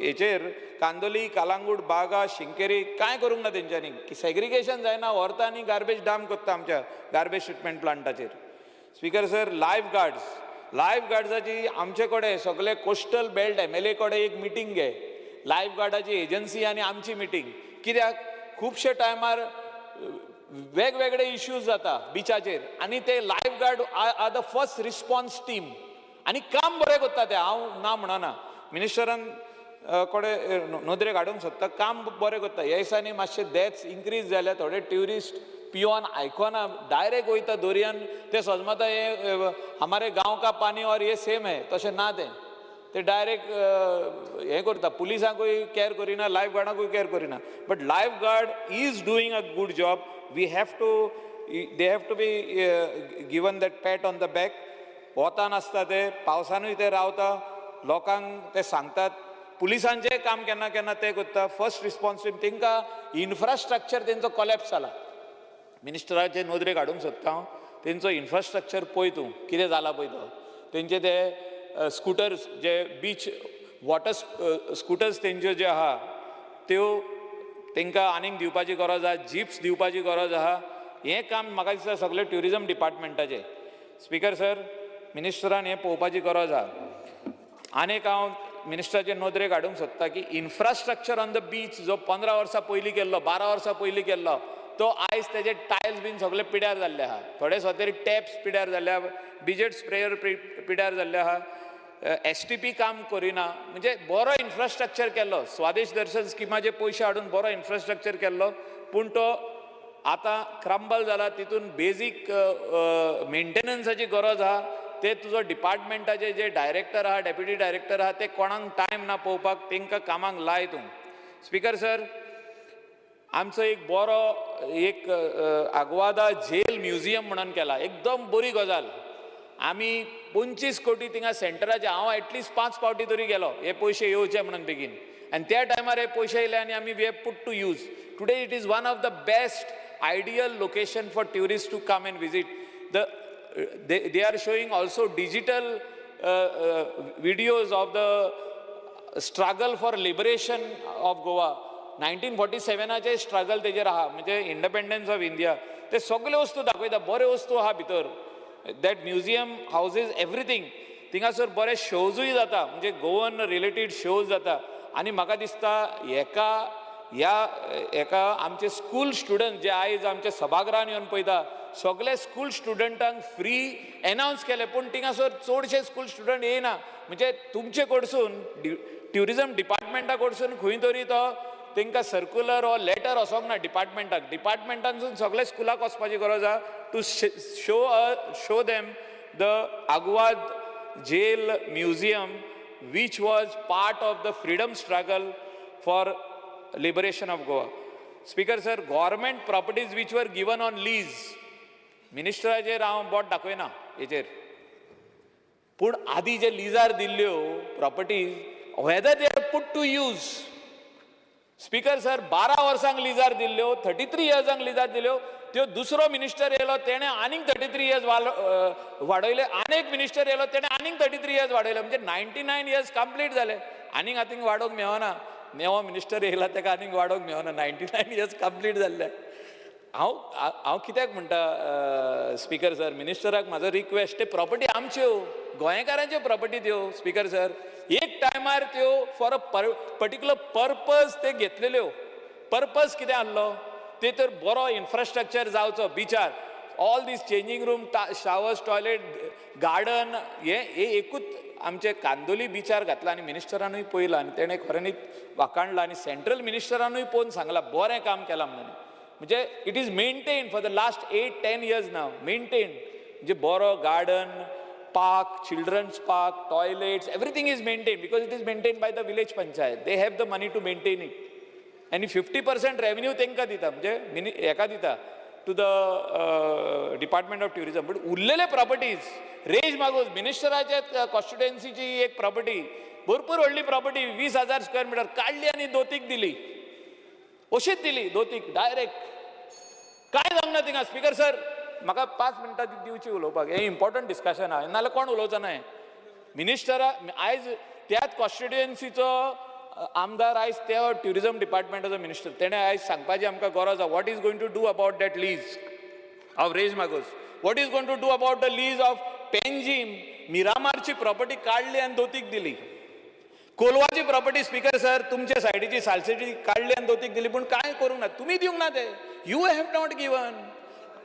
हेचेर, कांदोली, कालांगूट, बागा, शिंकेरी, कांय करूंक ना तेंच्यांनी. सेग्रिगेशन जायना, व्हरता आनी गार्बेज डंप करता आमच्या गार्बेज ट्रिटमेंट प्लांटाचेर. Speaker sir, life guards, life गार्ड्साची आमचे कडेन सगळे कोस्टल बेल्ट एमएलए कडेन एक मिटींग घे, लायफ गार्डाची एजन्सी आनी आमची मिटींग. कित्याक खुबशे टायमार वेगवेगळे इश्यूज जाता बिचाचेर आनी ते life guard are the first response team आनी काम बरें करता ते, हांव ना म्हणना. मिनिस्टरान कडेन नदरेक हाडूंक सोदता, काम बरें करता. ह्या दिसांनी मातशे डेथ्स इन्क्रीज जाल्या, थोडे ट्युरिस्ट पियोन आयकोना, डायरेक्ट वयता दर्यान, ते सजमता हे हमारे गांव का पानी और ये सेम है, तशें ना तें. ते डायरेक्ट हें करता, पुलिसांकूय कॅर करिना, लायफ गार्डांकूय कॅर करिना. But life guard is doing a good job. We have to they have to be given that pat on the back. वतान आसता ते, पावसानूय ते रावता, लोकांक ते सांगतात. पुलिसांचें काम केन्ना केन्ना ते करता, फर्स्ट रिस्पॉन्स टीम. तेंकां इन्फ्रास्ट्रक्चर तेंचो कॉलॅप्स जाला. मिनिस्टराचे नदरेक हाडूंक सोदता हांव, तेंचो इन्फ्रास्ट्रक्चर पळय तूं कितें जाला पळय तो. तेंचे ते स्कुटर्स जे बीच वॉटर स्कुटर्स तेंच्यो ज्यो आहा त्यो तेंकां आनीक दिवपाची गरज आहा, जिप्स दिवपाची गरज आहा. हें काम म्हाका दिसता सगळें ट्युरिजम डिपार्टमेंटाचें. स्पिकर सर, मिनिस्टरान हें पळोवपाची गरज आहा. आनीक हांव मिनिस्टराचे नदरेक हाडूंक सोदता की इन्फ्रास्ट्रक्चर ऑन the beach जो 15 वर्सां पयलीं केल्लो, 12 वर्सां पयलीं केल्लो, तो आयज तेजे टायल्स बीन सगळे पिड्यार जाल्ले आहा. थोडे सुवातेर टॅप्स पिड्यार जाल्ले आहा, बिजेट स्प्रेयर पिड्यार जाल्ले आहा, एसटीपी काम करिना. म्हणजे बरो इन्फ्रास्ट्रक्चर केल्लो, स्वादेश दर्शन स्किमाचे पयशे हाडून बरो इन्फ्रास्ट्रक्चर केल्लो, पूण तो आतां क्रंबल जाला. तितून बेजीक मेंटेनन्साची गरज आहा. ते तुजो डिपार्टमेंटाचे जे डायरेक्टर आहा, डेप्युटी डायरेक्टर आहा, ते कोणाक टायम ना पळोवपाक, तेंकां कामाक लाय तूं. स्पिकर सर, आमचो एक बरो एक आग्वादा जेल म्युझियम म्हणून केला, एकदम बरी गजाल. आमी 25 कोटी थिंगा सेंटराचे, हांव एटलिस्ट 5 फावटी तरी गेलो हे पयशे येवचे म्हणून बेगीन, आनी त्या टायमार हे पयशे येयले आनी आमी we have put to use. Today it is one of the best ideal location for tourist to come and visit. They are showing also digital videos of the struggle for liberation of Goa. 1947 struggle तेजेर आहा, म्हणजे independence of India, ते सगळे वस्तू दाखयता, बऱ्यो वस्तू आहा भितर. That museum houses everything. थिंगासर बरे शोजूय जाता, म्हणजे गोवन रिलेटेड शोज जाता. आनी म्हाका दिसता हेका ह्या हेका आमचे स्कूल स्टुडंट जे आयज आमच्या सभागृहान येवन पळयता, सगळे स्कूल स्टुडंटांक फ्री एनावन्स केले, पूण थिंगासर चडशे स्कूल स्टुडंट येयना. म्हणजे तुमचे कडसून, ट्युरिजम डिपार्टमेंटा कडसून खंय तरी तो तांकां सर्कुलर ऑर लेटर वचोंक ना डिपार्टमेंटाक. डिपार्टमेंटानसून सगळे स्कुलाक वचपाची गरज आहा to show them the Aguada jail museum, which was part of the freedom struggle for liberation of Goa. Speaker sir, government properties which were given on lease, मिनिस्टराचेर हांव बोट दाखयना हेचेर, पूण आदी जे लिजार दिल्ल्यो properties, whether they are put to use? Speaker sir, 12 वर्सांक lizard दिल्ल्यो, 33 इयर्सांक lizard दिल्यो त्यो. दुसरो मिनिस्टर येयलो, तेणें आनीक 33 इयर्स वाडयले. आनी एक मिनिस्टर येयलो, तेणें आनीक 33 इयर्स वाडयले. म्हणजे 99 इयर्स कंप्लीट जाले. आनीक आतां वाडोवंक मेळना. नवो मिनिस्टर येयला, ताका आनीक वाडोवंक मेळना. 99 इयर्स कंप्लीट जाल्ले. हांव हांव कित्याक म्हणटा, स्पीकर सर, मिनिस्टराक म्हाजो रिक्वेस्ट, ते प्रॉपर्टी आमच्यो, गोंयकारांच्यो प्रॉपर्टी त्यो. स्पीकर सर, एक टायमार त्यो फॉर अ पर्टिक्युलर पर्पज ते घेतलेल्यो. पर्पज कितें आहलो ते तर बरो इन्फ्रास्ट्रक्चर जावचो बिचार, all these changing room, showers, toilet, garden, हे हे एकूच आमचे कांदोली बिचार घातला. आनी मिनिस्टरानूय पळयलां आनी तेणें खऱ्यांनीच वाखाणलां आनी सेंट्रल मिनिस्टरानूय पळोवन सांगलां, बरें काम केलां म्हणून. म्हणजे it is maintain for the last 8-10 years now, maintain. म्हणजे बरो garden, park, children's park, toilets, everything is maintain because it is maintain by the village panchayat. They have the money to maintain it. आनी 50% revenue तांकां दिता, म्हणजे mini हेका दिता, to the department of tourism. But उरलेले properties, rays Magos, मिनिस्टराच्या कॉन्स्टिट्युएन्सीची एक property, भरपूर व्हडली प्रॉपर्टी, 20,000 स्क्वेअर मिटर काडली आनी दोतीक दिली, अशीच दिली दोतीक डायरेक्ट. काय जावंक ना थिंगा. स्पीकर सर, म्हाका 5 मिनटां दिवची उलोवपाक. हें इम्पॉर्टंट डिस्कशन आहा, नाजाल्यार कोण उलोवचो ना. मिनिस्टरा आयज त्याच कॉन्स्टिट्युएन्सीचो आमदार, आयज त्या ट्युरिजम डिपार्टमेंटाचो मिनिस्टर, तेणें आयज सांगपाची आमकां गरज आहा, what is going to do about that lease of Reis Magos? What is going to do about the lease of Panjim? मिरामारची property काडली आनी दोतीक दिली. कोलवाची प्रॉपर्टी, स्पीकर सर, तुमच्या सायडीची सालसेटी काडली आनी दोतीक दिली. पूण कांय करूंक ना, तुमी दिवंक ना ते. You have not given.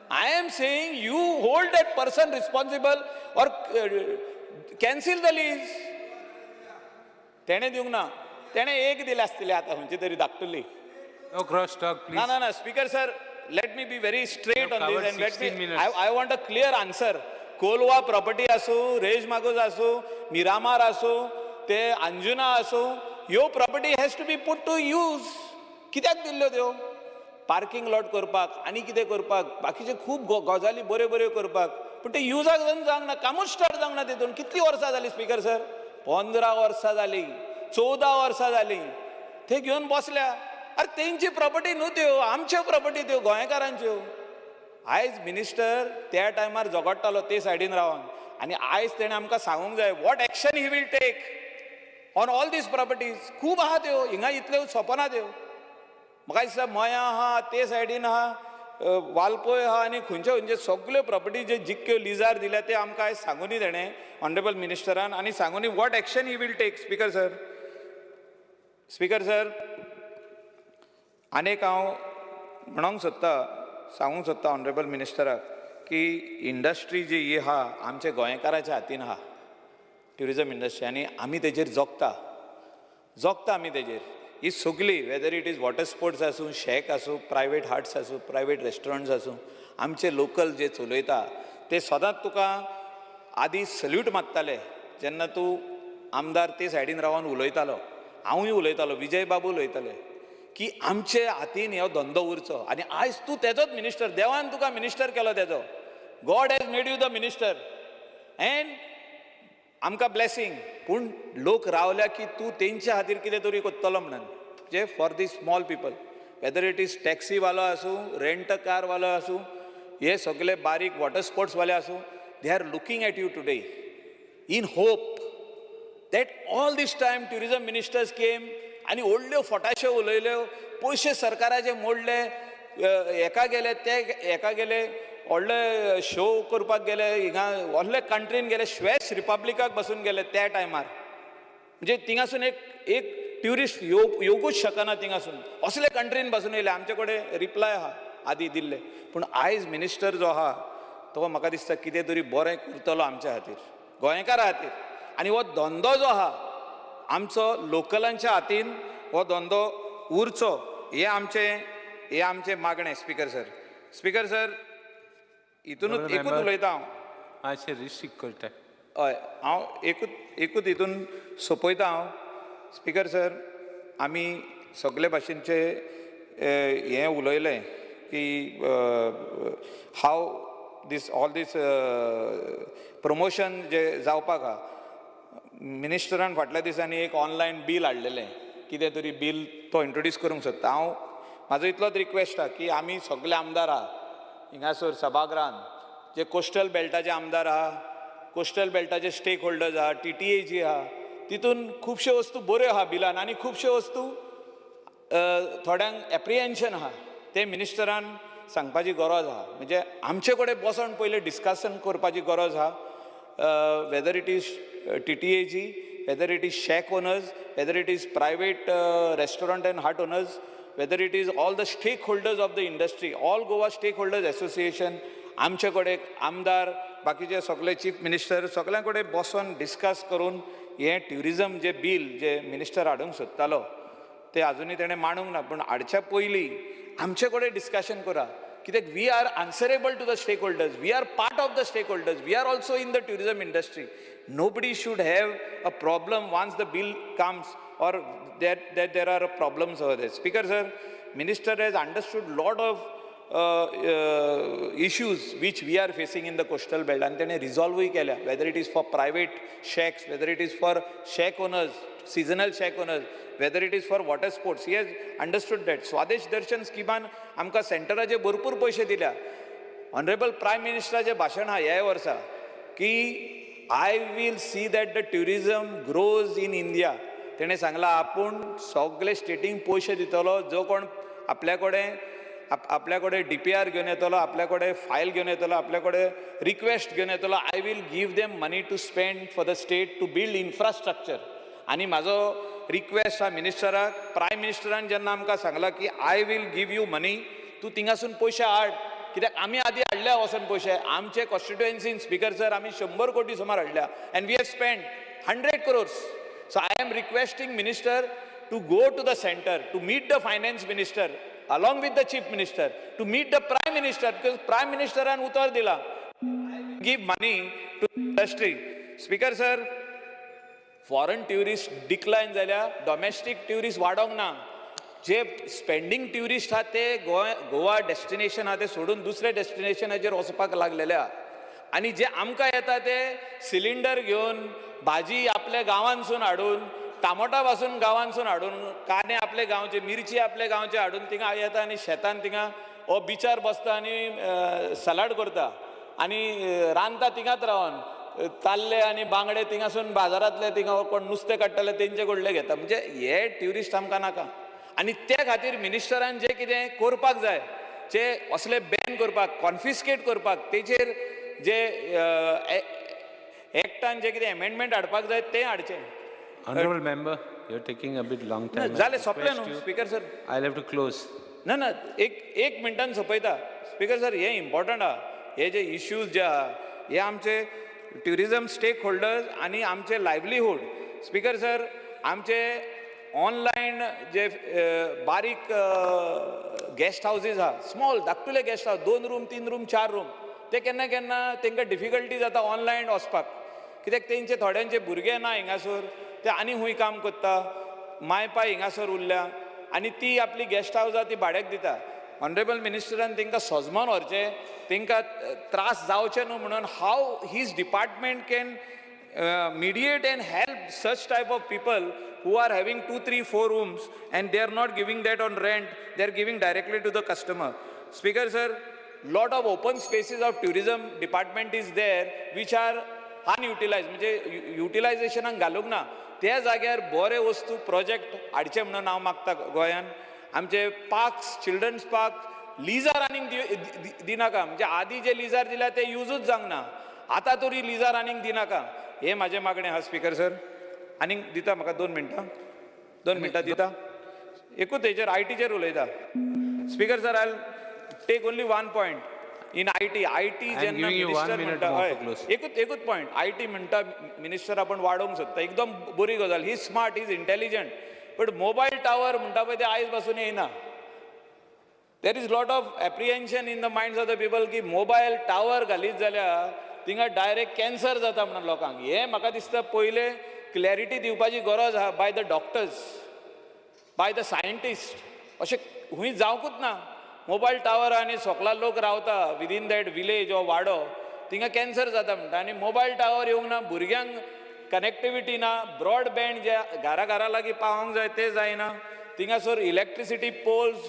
I am saying you hold that person responsible or cancel the lease. तेणें दिवंक ना. तेणें एक दिले आसतले आतां खंयची तरी धाकटुली. No cross talk, please. ना ना ना, Speaker sir, let me be very straight You on have this covered and let 16 me minutes. I want a clear answer. Colva property आसूं, रेज मागूस आसूं, मिरामार आसूं, ते अंजुना आसूं, ह्यो property has to be put to use. कित्याक दिल्ल्यो त्यो? Parking lot करपाक आनी कितें करपाक, बाकीचे खूब गजाली बऱ्यो बऱ्यो करपाक. पूण ते युजाक अजून जावंक ना, कामूच स्टार्ट जावंक ना तितून. कितलीं वर्सां जालीं, स्पीकर सर? 15 वर्सां जालीं, 14 वर्सां जालीं, ते घेवन बसल्या. अरे, तेंची प्रॉपर्टी न्हू त्यो, आमच्यो प्रॉपर्टी त्यो, गोंयकारांच्यो. आयज मिनिस्टर त्या टायमार झगडटालो ते सायडीन रावन आनी आयज तेणें आमकां सांगूंक जाय what action he will take on all these properties. खूब आहा त्यो हिंगा, इतल्यो सोंपना त्यो. म्हाका दिसता मया आहा, ते सायडीन आहा, वालपोय आहा आनी खंयच्यो खंयच्यो सगल्यो प्रॉपर्टी जे जितक्यो लिजार दिल्या ते आमकां आयज सांगुनी तेणें, ऑनरेबल मिनिस्टरान, आनी सांगुनी what action he will take. Speaker sir, Speaker sir, आनी एक हांव म्हणोंक सोदता, सांगूंक सोदता ऑनरेबल मिनिस्टराक की इंडस्ट्री जी ही आहा, आमच्या गोंयकाराच्या हातीन आहा ट्युरिजम इंडस्ट्री आनी आमी तेजेर जगता, जगता आमी तेजेर. ही सगळी, whether it is water sports आसूं, शॅक आसूं, प्रायवेट हट्स आसूं, प्रायवेट रेस्टॉरंट्स आसूं, आमचे लोकल जे चलयता ते सदांच तुका आदी सल्यूट मारताले जेन्ना तूं आमदार ते सायडीन रावन उलयतालो. हांवूय उलयतालो, विजय बाबू उलयताले की आमचे हातीन हो धंदो उरचो. आनी आयज तूं तेजोच मिनिस्टर. देवान तुका मिनिस्टर केलो तेजो. God has made you the minister and आमकां ब्लेसींग. पूण लोक रावल्या की तूं तेंच्या खातीर कितें तरी करतलो म्हणून, म्हणजे for the small people, whether it is टॅक्सीवालो आसूं, रेंट कारवालो आसूं, हे सगळे बारीक वॉटर स्पोर्ट्सवाले आसूं, they are looking at you today in hope that all this time tourism ministers came आनी व्हडल्यो फटाश्यो उलयल्यो, पयशे सरकाराचे मोडले, हेका गेले, ते हेका गेले, व्हडले शो करपाक गेले, हिंगा व्हडले कंट्रीन गेले, श्वेस रिपब्लिकाक बसून गेले त्या टायमार. म्हणजे थिंगासून एक एक ट्युरिस्ट येवकूच शकना थिंगासून. असले कंट्रीन पासून येयले. आमचे कडेन रिप्लाय आहा आदी दिल्ले. पूण आयज मिनिस्टर जो आहा तो म्हाका दिसता कितें तरी बरें करतलो आमच्या खातीर, गोंयकारा खातीर. आनी हो धंदो जो आहा आमचो लोकलांच्या हातीन हो धंदो उरचो हें आमचें मागणें स्पीकर सर. स्पीकर सर, हितूनच एकूच उलयता हांव. मातशें रिस्ट्रिक्ट करता. हय, हांव एकूच हितून सोंपयता हांव. स्पीकर सर, आमी सगळे भाशेनचे हें उलयलें की how this all this promotion जे जावपाक आहा. मिनिस्टरान फाटल्या दिसांनी एक ऑनलायन बील हाडलेलें, कितें तरी बील तो इंट्रोड्यूस करूंक सोदता. हांव म्हाजो इतलोच रिक्वेस्ट आहा की आमी सगळे आमदार आहा हिंगासर सभागृहान, जे कोस्टल बेल्टाचे आमदार आहा, कोस्टल बेल्टाचे स्टेक होल्डर्स आहा, TTA आहा, तितून खुबश्यो वस्तू बऱ्यो आहा बिलान आनी खुबश्यो वस्तू थोड्यांक एप्रिहेन्शन आहा, तें मिनिस्टरान सांगपाची गरज आहा. म्हणजे आमचे कडेन बसोन पयलें डिस्कशन करपाची गरज आहा, whether it is TTAG, whether it is shack owners, whether it is private restaurant and hut owners, whether it is all the stakeholders of the industry, all Goa stakeholders association, आमचे कडेन आमदार, बाकीचे सगळे chief minister, सगळ्यां कडेन बसोन discuss करून हें ट्युरिजम जे बील जे मिनिस्टर हाडूंक सोदतालो ते आजुनूय तेणें मांडूंक ना, पूण हाडच्या पयलीं आमचे कडेन डिस्कशन करा. कित्याक we are answerable to the stakeholders, we are part of the stakeholders, we are also in the tourism industry. Nobody should have a problem once the bill comes or that there are problems over there. Speaker sir, minister has understood lot of issues which we are facing in the coastal belt आनी तेणें रिजॉल्वूय केल्या, whether it is for private shacks, whether it is for shack owners, seasonal shack owners, whether it is for water sports, he has understood that. Swadesh Darshan स्किमान आमकां सेंटराचे भरपूर पयशे दिल्या. Honourable prime मिनिस्टराचें भाशण आहा ह्या वर्सा की I will see that the tourism grows in India. तेणें सांगलां आपूण सगळे स्टेटींक पयशे दितलो, जो कोण आपल्या कडेन आपल्या कडेन DPR घेवन येतलो, आपल्या कडेन फायल घेवन येतलो, आपल्या कडेन रिक्वेस्ट घेवन येतलो, I will give them money to spend for the state to build infrastructure. आनी म्हाजो रिक्वेस्ट आहा मिनिस्टराक, प्रायम मिनिस्टरान जेन्ना आमकां सांगलां की I will give you money, तूं थिंगासून पयशे हाड, कित्याक आमी आदी हाडल्या वचून पयशे आमचे कॉन्स्टिट्युएन्सीन. स्पीकर सर, आमी 100 कोटी सुमार हाडल्या and we have spend 100 crores. So I am requesting minister to go to the centre, to meet the finance minister along with the chief minister, to meet the prime minister, because prime minister an utar dila, give money to industry. Speaker sir, foreign tourist decline जाल्या, domestic tourist वाडोंक ना. जे spending tourist आहा ते Goa destination आहा ते सोडून दुसरे डेस्टिनेशनाचेर वचपाक लागलेले आहा. आनी जे आमकां येता ते सिलिंडर घेवन, भाजी आपल्या गांवांतसून हाडून, टामोटा पासून गांवांतसून हाडून, कांदे आपले गांवचे, मिरची आपले गांवचे हाडून थिंगा येता आनी शेतान थिंगा हो बिचार बसता आनी सलाड करता आनी रांदता थिंगाच रावन. ताल्ले आनी बांगडे थिंगासून बाजारांतले थिंगा कोण नुस्तें काडटले तेंचे कडले घेता. म्हणजे हे ट्युरिस्ट आमकां नाका. आनी ते खातीर मिनिस्टरान जें कितें करपाक जाय, जे असले बॅन करपाक, कॉन्फिस्केट करपाक, तेचेर जे एक्टान जे कितें एमेंडमेंट हाडपाक जाय तें हाडचें. Honorable member, you're taking a bit long time. जालें, सोंपलें न्हू speaker sir. I'll have to close. ना ना, एक मिनटान सोंपयता. स्पीकर सर, हें इम्पॉर्टंट आहा. हे जे इश्यूज जे आहा हे आमचे ट्युरिजम स्टेक होल्डर्स आनी आमचे लायवलीहूड. स्पीकर सर, आमचे ऑनलायन जे बारीक गेस्ट हावजीज आहा, small धाकटुले guest house, 2 room, 3 room, 4 room, ते केन्ना केन्ना तांकां डिफिकल्टी जाता ऑनलायन वचपाक, कित्याक तेंचे थोड्यांचे भुरगे ना हिंगासर, ते आनी खूंय काम करता, माय पाय हिंगासर उरल्या आनी ती आपली गेस्ट हावज आहा ती भाड्याक दिता. ऑनरेबल मिनिस्टरान तांकां सजमान व्हरचें, तांकां त्रास जावचे न्हू म्हणून how his department can mediate and help such type of people who are having 2, 3, 4 rooms and they are not giving that on rent, they are giving directly to the customer. Speaker sir, lot of open spaces of tourism department is there which are unutilized, म्हणजे युटिलायझेशनाक घालूंक ना. त्या जाग्यार बरे वस्तू project हाडचे म्हणून हांव मागता गोंयान. आमचे पार्क्स, चिल्ड्रन्स पार्क लिजार आनीक दिनाका, म्हणजे आदी जे लिजार दिल्या ते युजूच जावंक ना, आतां तरी लिजार आनीक दिनाका, हें म्हाजें मागणें आहा. स्पीकर सर, आनीक दिता म्हाका 2 मिनटां, 2 मिनटां दिता एकूच हेचेर आयटीचेर उलयता. Speaker sir, I take only one point in IT. IT जेन्ना मिनिस्टर म्हणटा, हय, एकूच पॉयंट. IT म्हणटा मिनिस्टर आपण वाडोवंक सोदता, एकदम बरी गजाल. He smart, is intelligent, but mobile tower म्हणटा पळय ते आयज पासून येयना. There is lot of apprehension in the minds of the people की मोबायल टावर घालीत जाल्यार थिंगा डायरेक्ट कॅन्सर जाता म्हणून लोकांक. हें म्हाका दिसता पयलें क्लॅरिटी दिवपाची गरज आहा by the doctors, by the scientist. अशें खूंय जावंकूच ना. मोबायल टावर आनी सोकला लोक रावता विदीन that village or वाडो, थिंगा कॅन्सर जाता म्हणटा. आनी मोबायल टावर येवंक ना, भुरग्यांक कनेक्टिविटी ना, ब्रॉडबँड जे घरा घरा लागीं पावोंक जाय ते जायना. थिंगासर इलेक्ट्रिसिटी पोल्स,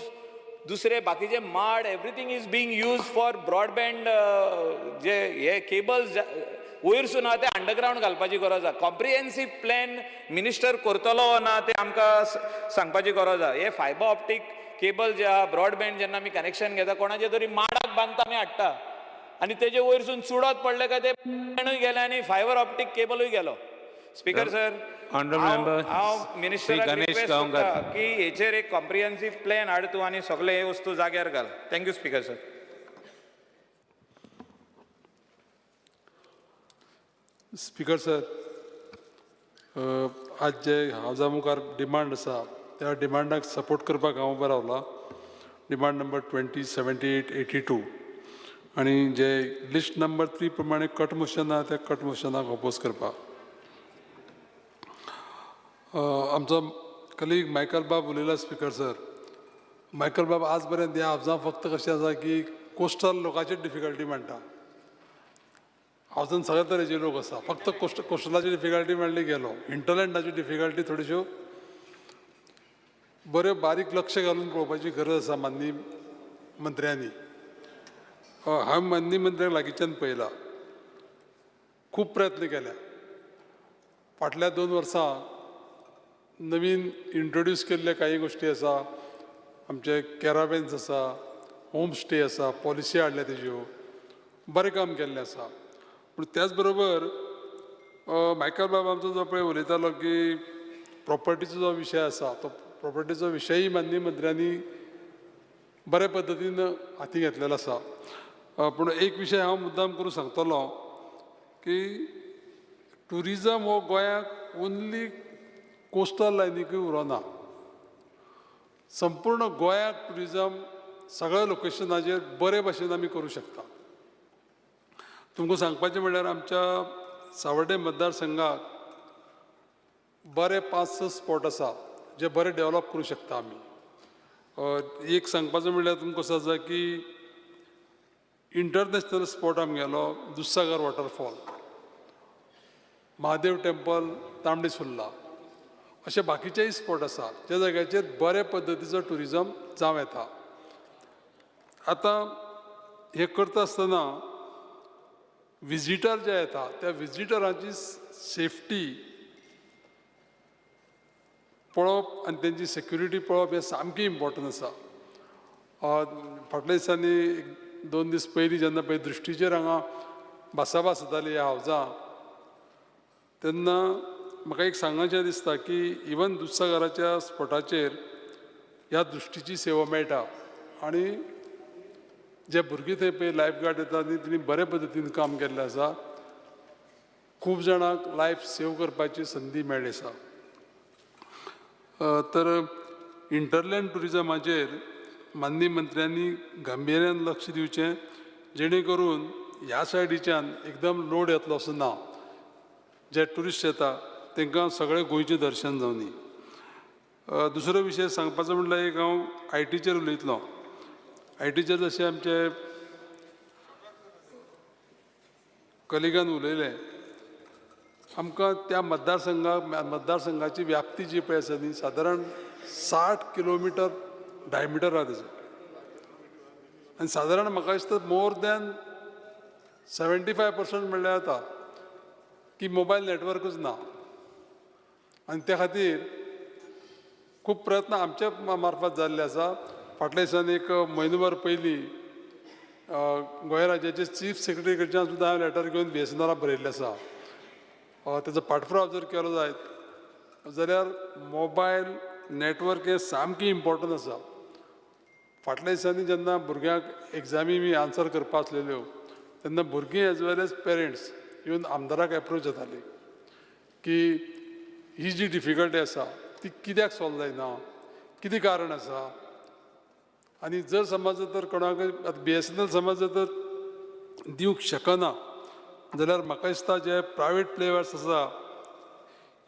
दुसरे बाकीचे माड, everything is being use for broadband. जे हे केबल्स वयरसून आहा ते अंडरग्रावंड घालपाची गरज आहा. कॉम्प्रिहेन्सीव प्लॅन मिनिस्टर करतलो ना ते आमकां सांगपाची गरज आहा. हे फायबर ऑप्टीक केबल जे आहा, ब्रॉडबँड जेन्ना आमी कनेक्शन घेता, कोणाचे तरी माडाक बांदता आमी हाडटा आनी तेजे वयरसून चुडत पडले काय ते गेले आनी फायबर ऑप्टीक केबलूय गेलो. स्पीकर सर, हांव मिनिस्टराक रिक्वेस्ट करता की हेचेर एक कॉम्प्रिहेन्सीव प्लॅन हाड तूं आनी सगळे हे वस्तू जाग्यार घाल. Thank you speaker sir. Speaker sir, आज जे हावजा मुखार डिमांड आसा त्या डिमांडाक सपोर्ट करपाक हांव उबो रावला. डिमांड नंबर 20, 78, 82 आनी जे लिस्ट नंबर 3 प्रमाणे कट मोशन आहा त्या कट मोशनाक ओपोज करपाक. आमचो कलीग मायकल बाब उलयला. स्पीकर सर, मायकल बाब आज पर्यंत ह्या हावजां फक्त कशें आसा की कोस्टल लोकांची डिफिकल्टी म्हणटा. हावजान सगळे तरेचे लोक आसा, फक्त कोस्टलाची डिफिकल्टी म्हणली गेलो. इंटरलँडाची डिफिकल्टी थोड्योश्यो बऱ्यो बारीक लक्ष घालून पळोवपाची गरज आसा माननीय मंत्र्यांनी. हांवें माननीय मंत्र्यांक लागींच्यान पळयला, खूब प्रयत्न केल्या. फाटल्या 2 वर्सां नवीन इंट्रोड्यूस केल्ले कांय गोश्टी आसा. आमचे कॅरावेन्स आसा, होम स्टे आसा, पॉलिसी हाडल्या तेज्यो, बरें काम केल्लें आसा. पूण त्याच बरोबर मायकल बाब आमचो जो पळय उलयतालो की प्रॉपर्टीचो जो विशय आसा तो प्रॉपर्टीचो विशयी माननीय मंत्र्यांनी बरे पद्दतीन हाती घेतलेलो आसा. पूण एक विशय हांव मुद्दाम करून सांगतलो की ट्युरिजम हो गोंयाक ओन्ली कोस्टल लायनीकूय उरोना, संपूर्ण गोंयाक ट्युरिजम सगळ्या लोकेशनाचेर बरे भाशेन आमी करूं शकता. तुमकां सांगपाचें म्हणल्यार आमच्या सावर्डे मतदारसंघाक बरे 5-6 स्पॉट आसा जे बरे डेवलप करूं शकता आमी. एक सांगपाचें म्हणल्यार तुमकां कसो आसा की इंटरनॅशनल स्पॉट आमगेलो दुधसागर वॉटरफॉल, महादेव टेम्पल तांबडी सुर्ला, अशे बाकीचेय स्पॉट आसा ज्या जाग्याचेर बरे पद्दतीचो ट्युरिजम जावं येता. आतां हें करता आसतना विजिटर जे येता त्या विजिटरांची सेफ्टी पळोवप आनी तेंची सेक्युरिटी पळोवप हें सामकें इम्पॉर्टंट आसा. फाटल्या दिसांनी 2 दीस पयलीं जेन्ना पळय दृश्टीचेर हांगा भासाभास जाताली ह्या हावजां, तेन्ना म्हाका एक सांगचें दिसता की इवन दुधसागराच्या स्पॉटाचेर ह्या दृश्टीची सेवा मेळटा आनी जे भुरगीं थंय पळय लायफ गार्ड येता न्ही तेणी बरे पद्दतीन काम केल्लें आसा. खूब जाणांक लायफ सेव करपाची संदी मेळ्ळी आसा. तर इंटरलँड ट्युरिजमाचेर माननीय मंत्र्यांनी गांभिर्यान लक्ष दिवचें, जेणे करून ह्या सायडीच्यान एकदम लोड येतलो असो ना. जे ट्युरिस्ट येता तांकां सगळें गोंयचें दर्शन जावनी. दुसरो विशय सांगपाचो म्हणल्यार एक हांव आयटीचेर उलयतलो. आयटीचेर जशें आमचे कलिगान उलयलें, आमकां त्या मतदारसंघाची व्याप्ती जी पळय आसा न्ही सादारण 60 किलोमिटर डायमिटर आहा तेजो आनी सादारण म्हाका दिसता मोर दॅन 75% म्हणल्यार जाता की मोबायल नॅटवर्कूच ना. आनी त्या खातीर खूब प्रयत्न आमच्या मार्फत जाल्ले आसा. फाटल्या दिसांनी एक म्हयनोभर पयलीं गोंय राज्याचे चीफ सेक्रेटरी कडच्यान सुद्दां हांवें लेटर घेवन BSNL बरयल्लें आसा. तेजो पाठपुराव जर केलो जायत जाल्यार मोबायल नॅटवर्क हें सामकें इम्पॉर्टंट आसा. फाटल्या दिसांनी जेन्ना भुरग्यांक एग्जामी बी आन्सर करपा आसलेल्यो तेन्ना भुरगीं एज वेल एज पेरंट्स येवन आमदाराक एप्रोच जातालीं की ही जी डिफिकल्टी आसा ती कित्याक सॉल्व जायना, कितें कारण आसा. आनी जर समज तर कोणाक आतां BSNL समज जर तर दिवंक शकना जाल्यार म्हाका दिसता जे प्रायवेट प्लेयर्स आसा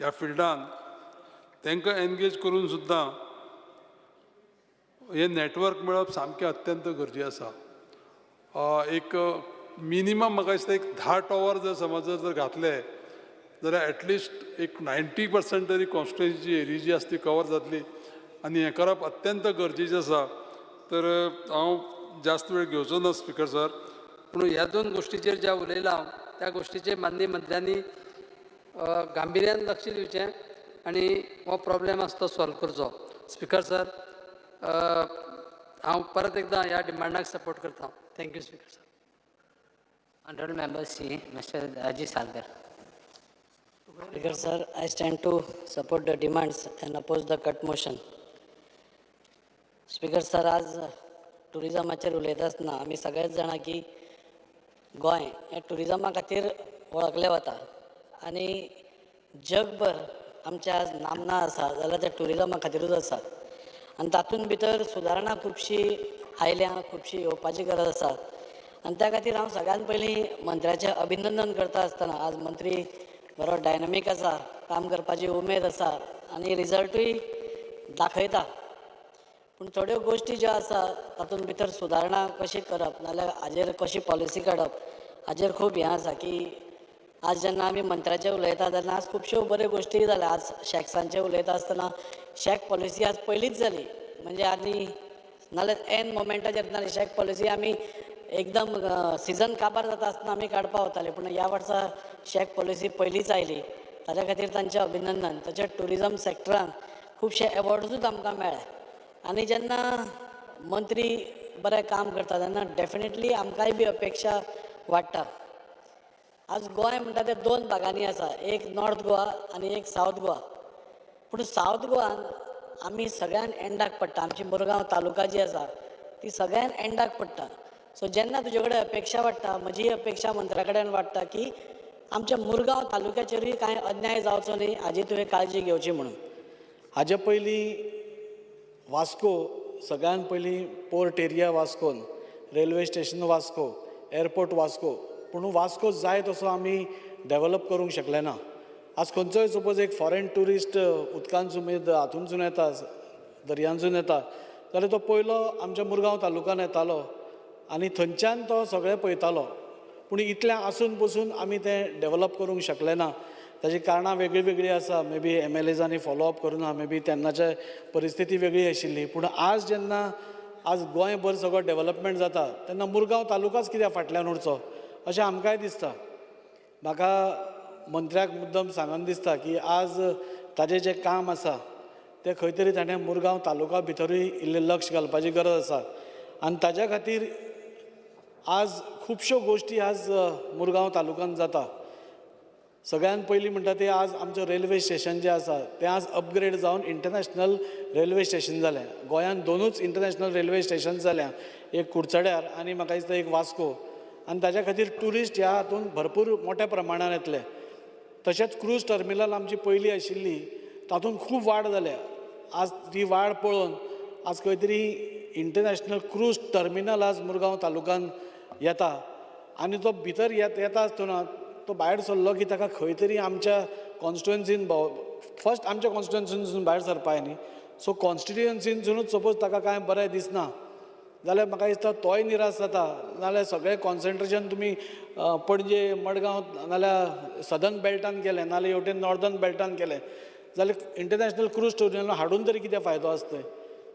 ह्या फिल्डान तांकां एनगेज करून सुद्दां हें नॅटवर्क मेळप सामकें अत्यंत गरजेचें आसा. एक मिनिमम म्हाका दिसता एक 10 टॉवर जर समज जर घातले जाल्यार एटलिस्ट एक 90% तरी कॉन्स्टिट्युएन्सी एरिया जी आसा ती कवर जातली आनी हें करप अत्यंत गरजेचें आसा. तर हांव जास्त वेळ घेवचो ना स्पिकर सर. पूण ह्या दोन गोश्टीचेर ज्या उलयलां हांव त्या गोश्टीचेर माननीय मंत्र्यांनी गांभिर्यान लक्ष दिवचें आनी हो प्रॉब्लेम आसा तो सॉल्व करचो. स्पिकर सर, हांव परत एकदां ह्या डिमांडाक सपोर्ट करता. Thank you speaker sir. Honorable Member C, Mr. Rajesh Salkar. Speaker sir, I stand to support the demands and oppose the cut motion. Speaker sir, आज टुरिजमाचेर उलयता आसतना आमी सगळेच जाणा की गोंय हें टुरिजमा खातीर वळखलें वता आनी जगभर आमचें आज नामना आसा जाल्यार तें टुरिजमा खातीरूच आसा आनी तातूंत भितर सुदारणा खुबशी आयल्या, खुबशी येवपाची गरज आसा आनी त्या खातीर हांव सगळ्यान पयलीं मंत्र्याचें अभिनंदन करता आसतना आज मंत्री बरो डायनामीक आसा, काम करपाची उमेद आसा आनी रिजल्टूय दाखयता. पूण थोड्यो गोश्टी ज्यो आसा तातूंत भितर सुदारणा कशी करप नाल्यार हाजेर कशी पॉलिसी काडप हाजेर खूब हें आसा की आज जेन्ना आमी मंत्र्याचेर उलयता तेन्ना आज खुबश्यो बऱ्यो गोश्टी जाल्या. आज शॅक्सांचेर उलयता आसतना शॅक पॉलिसी आज पयलींच जाली, म्हणजे आनी नाल्यार एन मोमेंटाचेर नाल्यार शॅक पॉलिसी आमी एकदम सिजन काबार जाता आसतना आमी काडपा वताले, पूण ह्या वर्सा शॅक पॉलिसी पयलींच आयली, ताच्या खातीर तांचें अभिनंदन. तशेंच ट्युरिजम सॅक्टरान खुबशे एवॉर्ड्सूच आमकां मेळ्ळे आनी जेन्ना मंत्री बरें काम करता तेन्ना डेफिनेटली आमकांय बी अपेक्षा वाडटा. आज गोंय म्हणटा तें दोन भागांनी आसा, एक नॉर्थ गोवा आनी एक सावथ गोवा. पूण सावथ गोवान आमी सगळ्यान एंडाक पडटा, आमची मुरगांव तालुका जी आसा ती सगळ्यान एंडाक पडटा. सो जेन्ना तुजे कडेन अपेक्षा वाडटा, म्हजी अपेक्षा मंत्र्या कडेन वाडटा की आमच्या मुरगांव तालुक्याचेरूय कांय अन्याय जावचो न्ही हाजी तुवें काळजी घेवची म्हणून. हाजे पयलीं वास्को सगळ्यान पयलीं पोर्ट एरिया वास्कोन, railway station Vasco, airport Vasco, पूण वास्को जाय तसो आमी डेवलप करूंक शकले ना. आज खंयचोय सपोज एक फॉरेन ट्युरिस्ट उदकांतसून हातूंतसून येता, दर्यांतसून येता जाल्यार तो पयलो आमच्या मुरगांव तालुक्यान येतालो आनी थंयच्यान तो सगळें पळयतालो. पूण इतलें आसून पसून आमी तें डेवलप करूंक शकले ना. ताची कारणां वेगळीं वेगळीं आसा, may be MLAजांनी follow up करूना, may be तेन्नाचे परिस्थिती वेगळी आशिल्ली. पूण आज जेन्ना आज गोंयभर सगळो डेवलपमेंट जाता तेन्ना मुरगांव तालुकाच कित्याक फाटल्यान उरचो अशें आमकांय दिसता. म्हाका मंत्र्याक मुद्दम सांगन दिसता की आज ताजें जें काम आसा तें खंय तरी ताणें मुरगांव तालुका भितरूय इल्लें लक्ष घालपाची गरज आसा आनी ताज्या खातीर आज खुबश्यो गोश्टी आज मुरगांव तालुक्यान जाता. सगळ्यान पयलीं म्हणटा तें आज आमचो रेल्वे स्टेशन जें आसा तें आज अपग्रेड जावन इंटरनॅशनल रेल्वे स्टेशन जालें. गोंयांत दोनूच इंटरनॅशनल रेल्वे स्टेशन जाल्या, एक कुडचड्यार आनी म्हाका दिसता एक वास्को, आनी ताज्या खातीर ट्युरिस्ट ह्या हातूंत भरपूर मोठ्या प्रमाणान येतले. तशेंच क्रूज टर्मिनल आमची पयलीं आशिल्ली तातूंत खूब वाड जाल्या. आज ती वाड पळोवन आज खंय तरी इंटरनॅशनल क्रूज टर्मिनल आज मुरगांव तालुक्यान येता आनी तो भितर येता आसतना तो भायर सरलो की ताका खंय तरी आमच्या कॉन्स्टिट्युएन्सीन फर्स्ट आमच्या कॉन्स्टिट्युएन्सीनसून भायर सरपा जाय न्ही. सो कॉन्स्टिट्युएन्सीनसूनच सपोज ताका कांय बरें दिसना जाल्यार म्हाका दिसता तोय निराश जाता. नाल्यार सगळें कॉन्सन्ट्रेशन तुमी पणजे, मडगांव नाल्यार सदर्न बेल्टान केलें, नाल्यार हेवटेन नॉर्दर्न बेल्टान केलें जाल्यार इंटरनॅशनल क्रूज टर्मिनल हाडून तरी कितें फायदो आसता.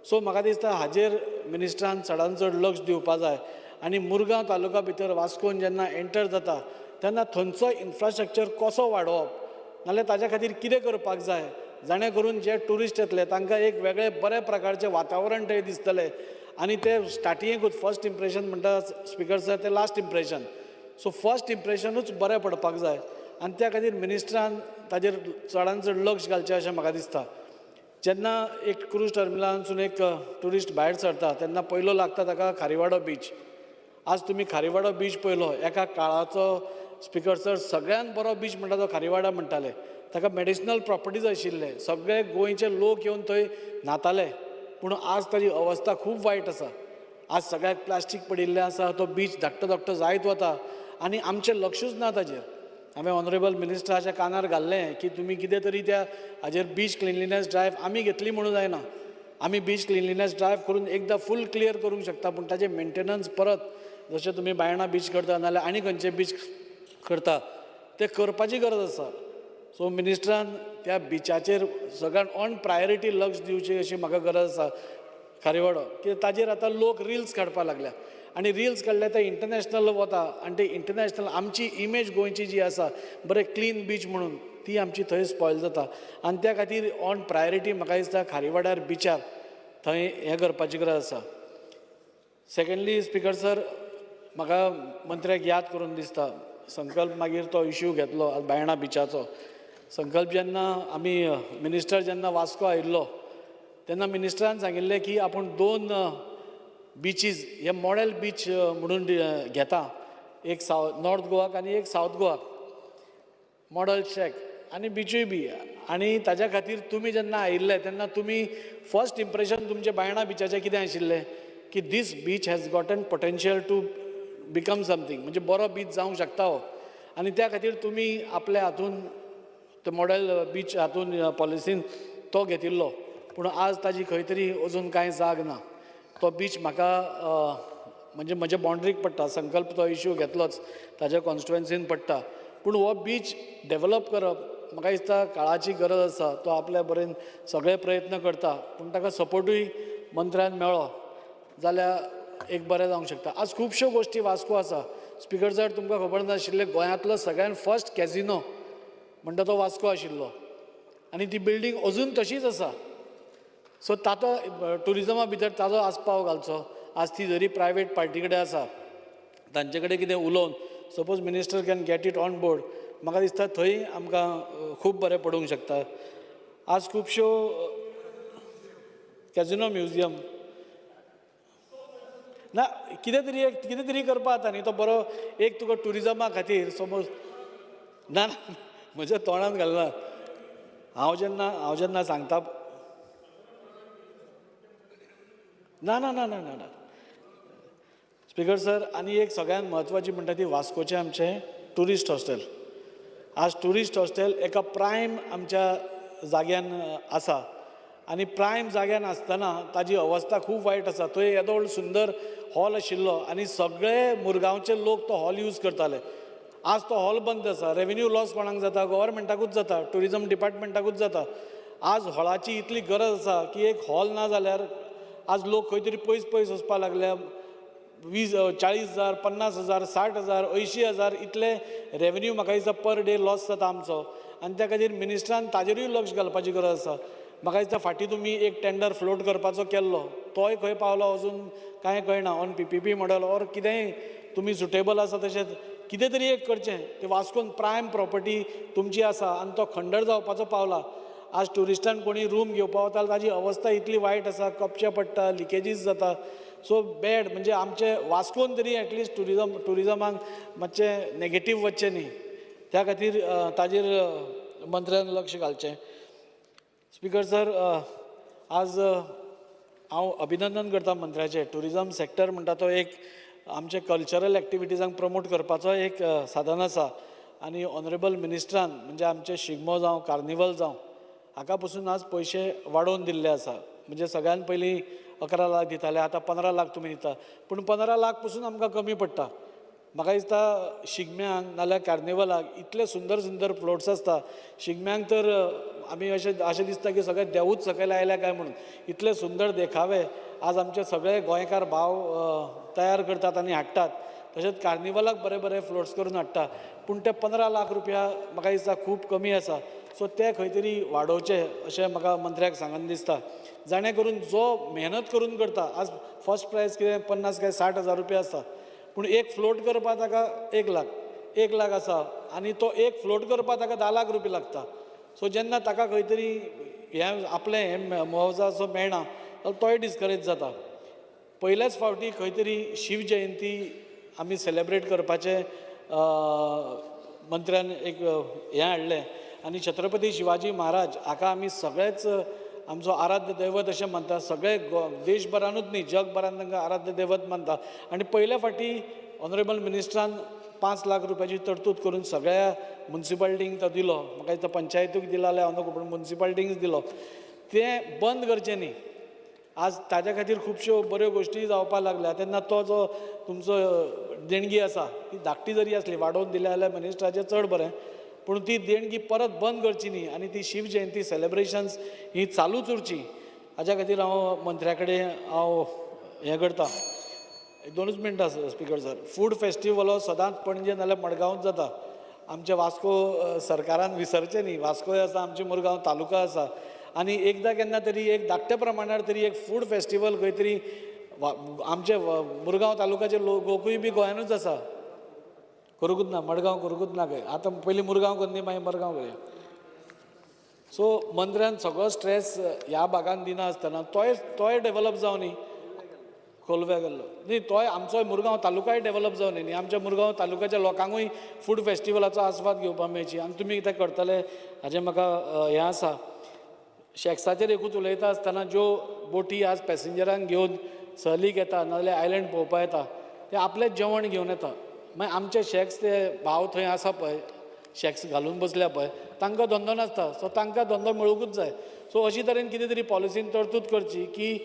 सो म्हाका दिसता हाजेर मिनिस्टरान चडान चड लक्ष दिवपा जाय आनी मुरगांव तालुका भितर वास्कोन जेन्ना एंटर जाता तेन्ना थंयचो इन्फ्रास्ट्रक्चर कसो वाडोवप नाल्यार ताज्या खातीर कितें करपाक जाय जाणें करून जे ट्युरिस्ट येतले तांकां एक वेगळें बऱ्या प्रकारचें वातावरण थंय दिसतलें आनी ते स्टार्टिंगेकूच फर्स्ट इम्प्रेशन म्हणटा स्पिकर सर तें लास्ट इम्प्रेशन. सो फर्स्ट इम्प्रेशनूच बरें पडपाक जाय आनी त्या खातीर मिनिस्टरान ताजेर चडान चड लक्ष घालचें अशें म्हाका दिसता. जेन्ना एक क्रूज टर्मिनलांसून एक ट्युरिस्ट भायर सरता तेन्ना पयलो लागता ताका खारीवाडो बीच. आज तुमी खारीवाडो बीच पळयलो, एका काळाचो स्पिकर सर सगळ्यान बरो बीच म्हणटा तो खारीवाडा म्हणटाले. ताका मेडिसिनल प्रॉपर्टीज आशिल्ले, सगळे गोंयचे लोक येवन थंय न्हाताले. पूण आज ताजी अवस्था खूब वायट आसा. आज सगळ्याक प्लास्टीक पडिल्लें आसा, तो बीच धाकटो धाकटो जायत वता आनी आमचें लक्षूच ना ताजेर. हांवें ऑनरेबल मिनिस्टराच्या कानार घाल्लें की तुमी कितें तरी त्या हाजेर बीच क्लिनलीनेस ड्रायव्ह आमी घेतली म्हणून जायना, आमी बीच क्लिनलीनेस ड्रायव्ह करून एकदां फूल क्लियर करूंक शकता, पूण ताजें मेंटेनन्स परत जशें तुमी बायणा बीच करता नाजाल्यार आनी खंयचे बीच करता ते करपाची गरज आसा. सो मिनिस्टरान त्या बिचाचेर सगळ्यान ऑन प्रायोरिटी लक्ष दिवची अशी म्हाका गरज आसा. खारीवाडो कित्याक ताजेर आतां लोक रिल्स काडपाक लागल्या आनी रिल्स काडले ते इंटरनॅशनल वता आनी ते इंटरनॅशनल आमची इमेज गोंयची जी आसा बरें क्लीन बीच म्हणून ती आमची थंय स्पॉयल जाता. आनी त्या खातीर ऑन प्रायोरिटी म्हाका दिसता खारीवाड्यार बिचार थंय हें करपाची गरज आसा. सेकेंडली स्पिकर सर, म्हाका मंत्र्याक याद करून दिसता संकल्प मागीर तो इश्यू घेतलो बायणा बिचाचो. संकल्प जेन्ना आमी मिनिस्टर जेन्ना वास्को आयिल्लो तेन्ना मिनिस्टरान सांगिल्लें की आपूण 2 बिचीज हे मॉडेल बीच म्हणून घेता, एक नॉर्थ गोवाक आनी एक सावथ गोवाक मॉडल शॅक आनी बिचूय बी. आनी ताज्या खातीर तुमी जेन्ना आयिल्ले तेन्ना तुमी फर्स्ट इम्प्रेशन तुमचें बायणा बिचाचें कितें आशिल्लें की this beach has gotten potential to become something, म्हणजे बरो बीच जावंक शकता हो. आनी त्या खातीर तुमी आपल्या हातून तो मॉडेल बीच हातून पॉलिसीन तो घेतिल्लो. पूण आज ताजी खंय तरी अजून कांय जाग ना. तो बीच म्हाका म्हणजे म्हज्या बाउंड्रीक पडटा, संकल्प तो इश्यू घेतलोच ताज्या कॉन्स्टिट्युएन्सीन पडटा. पूण हो बीच डेवलप करप म्हाका दिसता काळाची गरज आसा. तो आपल्या बरेन सगळे प्रयत्न करता पूण ताका सपोर्टूय मंत्र्यान मेळ्ळो जाल्यार एक बरें जावंक शकता. आज खुबश्यो गोश्टी वास्को आसा. स्पिकर सर, तुमकां खबर नाशिल्लें गोंयांतलो सगळ्यान फर्स्ट कॅजिनो म्हणटा तो वास्को आशिल्लो आनी ती बिल्डींग अजून तशीच आसा. सो तातो ट्युरिजमा भितर ताजो आस्पाव घालचो. आज ती जरी प्रायवेट पार्टी कडेन आसा तांचे कडेन कितें उलोवन suppose minister can get it on board, म्हाका दिसता थंय आमकां खूब बरें पडूंक शकता. आज खुबश्यो कॅजिनो म्युजियम ना कितें तरी एक कितें तरी करपा जाता न्ही, तो बरो एक तुका ट्युरिजमा खातीर समज ना म्हज्या तोंडान घालना. हांव जेन्ना सांगता ना ना ना ना ना ना स्पिकर सर. आनी एक सगळ्यांत म्हत्वाची म्हणटा ती वास्कोचें आमचें ट्युरिस्ट हॉस्टेल. आज ट्युरिस्ट हॉस्टेल एका प्रायम आमच्या जाग्यान आसा आनी प्रायम जाग्यान आसतना ताजी अवस्था खूब वायट आसा. थंय येदो व्हडलो सुंदर हॉल आशिल्लो आनी सगळे मुरगांवचे लोक तो हॉल यूज करताले. आज तो हॉल बंद आसा. रेवेन्यू लॉस कोणाक जाता? गव्हर्मेंटाकूच जाता, ट्युरिजम डिपार्टमेंटाकूच जाता. आज हॉलाची इतली गरज आसा की एक हॉल ना जाल्यार आज लोक खंय तरी पयस पयस वचपाक लागल्या. 20, 40 हजार, 50 हजार, 60 हजार, 80 हजार इतले रेवेन्यू म्हाका दिसता पर डे लॉस जाता आमचो. आनी त्या खातीर मिनिस्टरान ताजेरूय लक्ष घालपाची गरज आसा. म्हाका दिसता फाटीं तुमी एक टेंडर फ्लोट करपाचो केल्लो, तोय खंय पावलो अजून कांय कळना. On PPP model or कितेंय तुमी सुटेबल आसा तशेंच कितें तरी एक करचें. ते वास्कोन प्रायम प्रॉपर्टी तुमची आसा आनी तो खंडर जावपाचो पावला. आज ट्युरिस्टान कोणी रूम घेवपा वता ताजी अवस्था इतली वायट आसा, कपचे पडटा, लिकेजीस जाता. सो बॅड म्हणजे आमचे वास्कोन तरी एटलिस्ट ट्युरिजमाक मातशें नेगेटीव वचचें न्ही, त्या खातीर ताजेर मंत्र्यान लक्ष घालचें. स्पिकर सर, आज हांव अभिनंदन करता मंत्र्याचें. ट्युरिजम सेक्टर म्हणटा तो एक आमचे कल्चरल एक्टिविटीजांक प्रमोट करपाचो एक साधन आसा आनी ऑनरेबल मिनिस्टरान म्हणजे आमचे शिगमो जावं कार्निवल जावं हाका पसून आज पयशे वाडोवन दिल्ले आसा. म्हणजे सगळ्यान पयलीं 11 लाख दिताले, आतां 15 लाख तुमी दिता, पूण 15 लाख पसून आमकां कमी पडटा. म्हाका दिसता शिगम्यांक नाल्यार कार्निवलाक इतले सुंदर सुंदर फ्लोट्स आसता. शिगम्यांक तर आमी अशें दिसता की सगळे देवूच सकयल आयल्या काय म्हणून, इतले सुंदर देखावे आज आमचे सगळे गोंयकार भाव तयार करतात आनी हाडटात. तशेंच कार्निवलाक बरे बरे फ्लोट्स करून हाडटा, पूण ते 15 लाख रुपया म्हाका दिसता खूब कमी आसा. सो ते खंय तरी वाडोवचे अशें म्हाका मंत्र्याक सांगन दिसता, जाणे करून जो मेहनत करून करता. आज फर्स्ट प्रायज कितें 50 काय 60 हजार रुपया आसता, पूण एक फ्लोट करपाक ताका 1 लाख आसा आनी तो एक फ्लोट करपाक ताका 10 लाख रुपया लागता. सो जेन्ना ताका खंय तरी हें आपलें हें मुआवजा असो मेळना जाल्यार तोय डिस्करेज जाता. पयल्याच फावटी खंय तरी शिव जयंती आमी सेलेब्रेट करपाचें मंत्र्यान एक हें हाडलें आनी छत्रपती शिवाजी महाराज हाका आमी सगळेच आमचो आराध्य दैवत अशें मानता. सगळे देशभरानूच न्ही जगभरान तांकां आराध्य दैवत मानता. आनी पयल्या फावटी ऑनरेबल मिनिस्टरान 5 लाख रुपयाची तरतूद करून सगळ्या मुन्सिपालिटींक तो दिलो. म्हाका दिसता पंचायतीक दिला जाल्यार हांव नको, पूण मुन्सिपालिटींक दिलो. तें बंद करचें न्ही. आज ताज्या खातीर खुबश्यो बऱ्यो गोश्टी जावपाक लागल्या. तेन्ना तो जो तुमचो देणगी आसा ती धाकटी जरी आसली वाडोवन दिल्या जाल्यार मिनिस्टराचें चड बरें, पूण ती देणगी परत बंद करची न्ही आनी ती शिव जयंती सेलेब्रेशन्स ही चालूच उरची हाज्या खातीर हांव मंत्र्या कडेन हांव हें करता. 2 मिनटां स्पिकर सर. फूड फेस्टिवल हो सदांच पणजे नाल्यार मडगांवच जाता. आमच्या वास्को सरकारान विसरचें न्ही, वास्कोय आसा, आमचे मुरगांव तालुका आसा आनी एकदां केन्ना तरी एक धाकट्या प्रमाणार तरी एक फूड फेस्टिवल खंय तरी आमचे मुरगांव तालुकाचे लोकूय बी गोंयानूच आसा. करूंकूच ना मडगांव, करूंकूच ना खंय. आतां पयलीं मुरगांव करनी मागीर मडगांव करया. सो मंत्र्यान सगळो स्ट्रेस ह्या भागान दिना आसतना तोय डेवलप जावं न्ही, कोलव्या गेल्लो न्ही, तोय आमचोय मुरगांव तालुकाय डेवलप जावं न्ही. आमच्या मुरगांव तालुक्याच्या लोकांकूय फूड फेस्टिवलाचो आस्वाद घेवपाक मेळची आनी तुमी कितें करतले हाजें म्हाका हें आसा. शॅक्साचेर एकूच उलयता आसतना ज्यो बोटी आज पॅसेंजरांक घेवन सहलीक येता नाजाल्यार आयलंड पळोवपाक येता ते आपलें जेवण घेवन येता. मागीर आमचे शॅक्स ते भाव थंय आसा पळय, शॅक्स घालून बसल्या पळय, तांकां धंदो नासता. सो तांकां धंदो मेळुंकूच जाय. सो अशी तरेन कितें तरी पॉलिसीन तरतूद करची की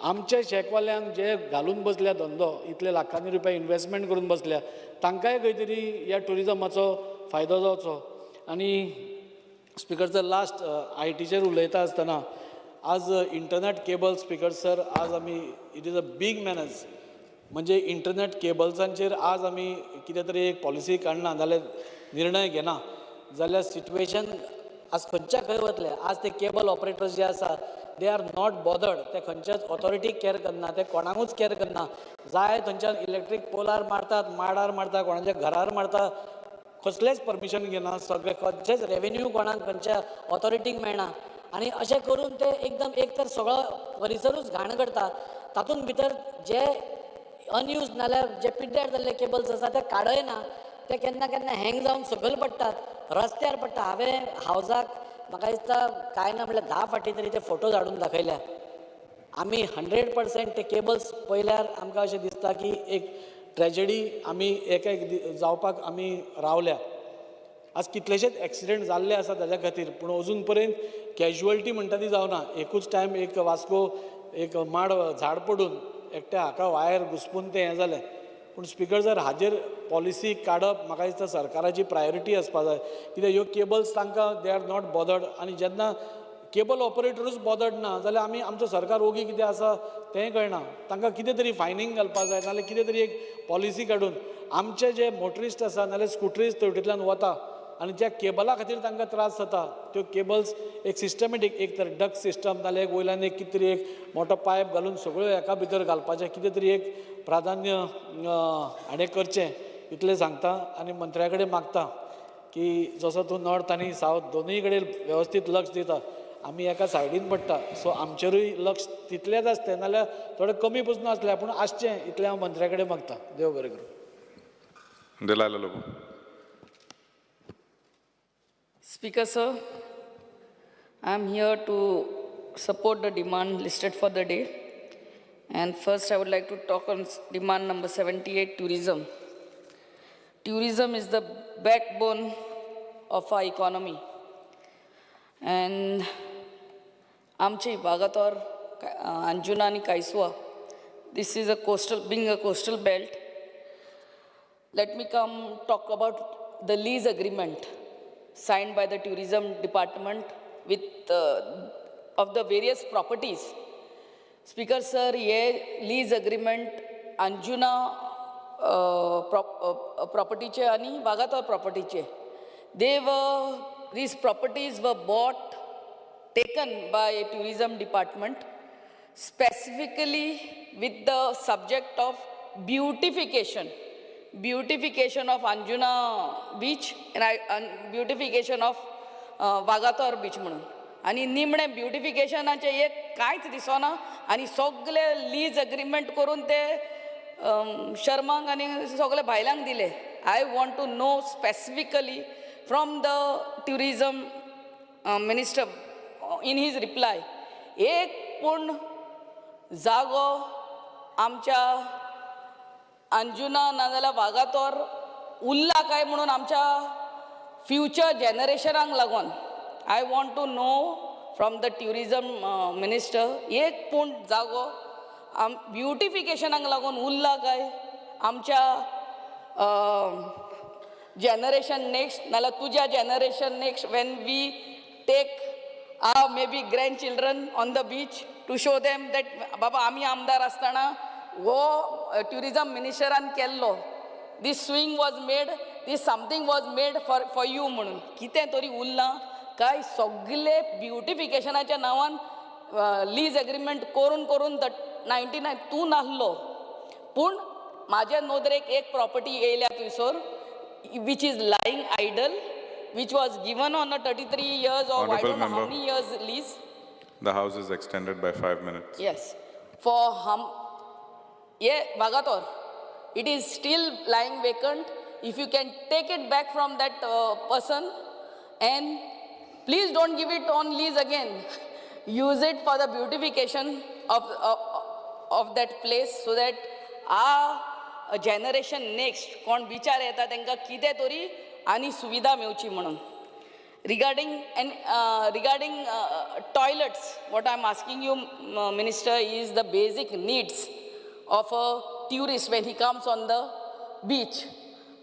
आमचे शॅकवाल्यांक जे घालून बसल्या धंदो, इतले लाखांनी रुपया इन्वेस्टमेंट करून बसल्या, तांकांय खंय तरी ह्या ट्युरिजमाचो फायदो जावचो. आनी स्पिकर सर लास्ट I टीचेर उलयता आसतना आज इंटरनेट केबल स्पिकर सर आज आमी it is a big menace. म्हणजे इंटरनेट केबल्सांचेर आज आमी कितें तरी एक पॉलिसी काडना जाल्यार निर्णय घेना जाल्यार सिट्युएशन आज खंयच्या खंय वतलें. आज ते केबल ऑपरेटर्स जे आसा they are not bothered. ते खंयच्याच ऑथॉरिटीक कॅर करना, ते कोणाकूच कॅर करना. जाय थंयच्यान इलेक्ट्रीक पोलार मारतात, माडार मारता, कोणाच्या घरार मारता, कसलेंच परमिशन घेना, सगळें खंयचेच रेवेन्यू कोणाक खंयच्या ऑथॉरिटीक मेळना. आनी अशें करून ते एकदम एक तर सगळो परिसरूच घाण करता, तातूंत भितर जे अनयूज नाल्यार जे पिड्ड्यार जाल्ले केबल्स आसा ते काडय ना, ते केन्ना केन्ना हँग जावन सकयल पडटात, रस्त्यार पडटा. हांवें हावजाक म्हाका दिसता कांय ना म्हणल्यार 10 फावटी तरी ते फोटोज हाडून दाखयल्या. आमी 100% ते केबल्स पळयल्यार आमकां अशें दिसता की एक ट्रेजडी आमी एक एक जावपाक आमी रावल्या. आज कितलेशेच एक्सिडेंट जाल्ले आसा ताज्या खातीर, पूण अजून पर्यंत कॅज्युअलिटी म्हणटा ती जावना. एकूच टायम एक वास्को एक माड झाड पडून एकट्या हाका वायर घुसपून तें हें जालें. पूण स्पिकर सर हाजेर पॉलिसी काडप म्हाका दिसता सरकाराची प्रायोरिटी आसपा जाय. कित्याक ह्यो केबल्स तांकां they are not bothered. आनी जेन्ना केबल ऑपरेटरूच बॉदर्ड ना जाल्यार आमी आमचो सरकार ओगी कितें आसा तेंय कळना. तांकां कितें तरी फायनींग घालपाक जाय नाजाल्यार कितें तरी एक पॉलिसी काडून आमचे जे मोटरिस्ट आसा नाजाल्यार स्कुटरिस्ट तेवटेंतल्यान वता आनी ज्या केबला खातीर तांकां त्रास जाता त्यो केबल्स एक सिस्टमॅटीक एक तर डक सिस्टम नाजाल्यार एक वयल्यान एक कितें तरी एक मोठो पायप घालून सगळ्यो एका भितर घालपाचें कितें तरी एक प्राधान्य हाणें करचें इतलें सांगता. आनी मंत्र्या कडेन मागता की जसो तूं नॉर्थ आनी सावथ दोनूय कडेन वेवस्थीत लक्ष दिता, आमी एका सायडीन पडटा, सो आमचेरूय लक्ष तितलेंच आसतें नाजाल्यार थोडें कमी पसून आसलें पूण आसचें इतलें हांव मंत्र्या कडेन मागता. देव बरें करूं. Delilah Lobo. Speaker sir, I am here to support the demand listed for the day. And first I would like to talk on demand number 78, tourism. Tourism is the backbone of our economy. And आमचे वागातोर, अंजुना आणि कायसुआ, this is a coastal, being a coastal belt. Let me come talk about the lease agreement signed by the tourism department with of the various properties. Speaker sir, ये lease agreement Anjuna propertyचे आणि Vagator propertyचे. These properties were bought, taken by tourism department specifically with the subject of beautification. Beautification of Anjuna beach and beautification of Vagator beach म्हणून. आनी निमणें ब्युटिफिकेशनाचें एक कांयच दिसना आनी सगळे लीज अग्रीमेंट करून ते शर्मांक आनी सगळे भायल्यांक दिले. I want to know specifically from the tourism minister in his reply, एक पूण जागो आमच्या अंजुना नाजाल्यार वागातोर उरला काय म्हणून आमच्या फ्युचर जनरेशनाक लागून I want to know from the tourism minister, एक पूण जागो आम ब्युटिफिकेशनाक लागून उरला काय आमच्या जनरेशन नेक्स्ट नाल्यार तुज्या generation next, when we take our maybe grandchildren on the beach to show them that बाबा आमी आमदार आसतना हो ट्युरिजम मिनिस्टरान केल्लो, this swing was made, this something was made for you म्हणून कितें तरी उरलां काय सगळे ब्युटिफिकेशनाच्या नांवान लीज एग्रीमेंट करून करून the 99 तूं नासलो पूण म्हाज्या नदरेक एक प्रॉपर्टी येयल्या थंयसर which is lying idle, which was given on a 33 years or I Honorable don't know how member. many years lease. The House is extended by 5 minutes. Yes. For hum, yeah, Vagator, it is still lying vacant. If you can take it back from that person, and please don't give it on lease again. Use it for the beautification of that place so that our generation next कोण बिचार येता तांकां कितें तरी आनी सुविधा मेवची म्हणून. Regarding and regarding toilets, what I'm asking you, Minister, is the basic needs of a tourist when he comes on the beach.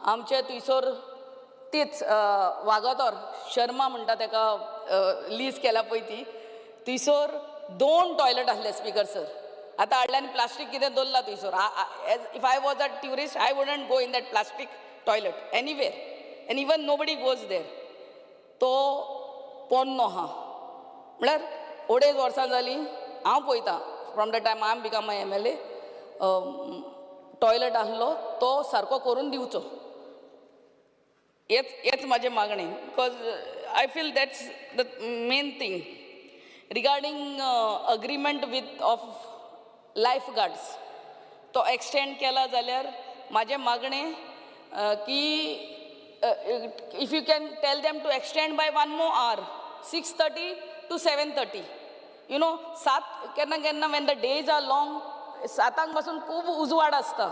आमचे थंयसर तीच वागातोर शर्मा म्हणटा ताका लीज केला पळय ती, थंयसर 2 टॉयलट आसले स्पीकर सर. आतां हाडले आनी प्लास्टीक कितें दवरलां थंयसर. If I was a tourist, I wouldn't go in that plastic toilet anywhere, and even nobody goes there. तो पोन्नो आहा म्हळ्यार 2.5 वर्सां जालीं हांव पळयतां, from the time I am become a MLA, toilet आसलो तो सारको करून दिवचो, हेच म्हाजें मागणें, because I feel that's the main thing. Regarding agreement with of life guards तो एक्सटेंड केला जाल्यार म्हाजें मागणें की if you can tell them to extend by 1 more hour, 6:30 to 7:30. You know, सात केन्ना केन्ना when the days are long, सातांक पासून खूब उजवाड आसता.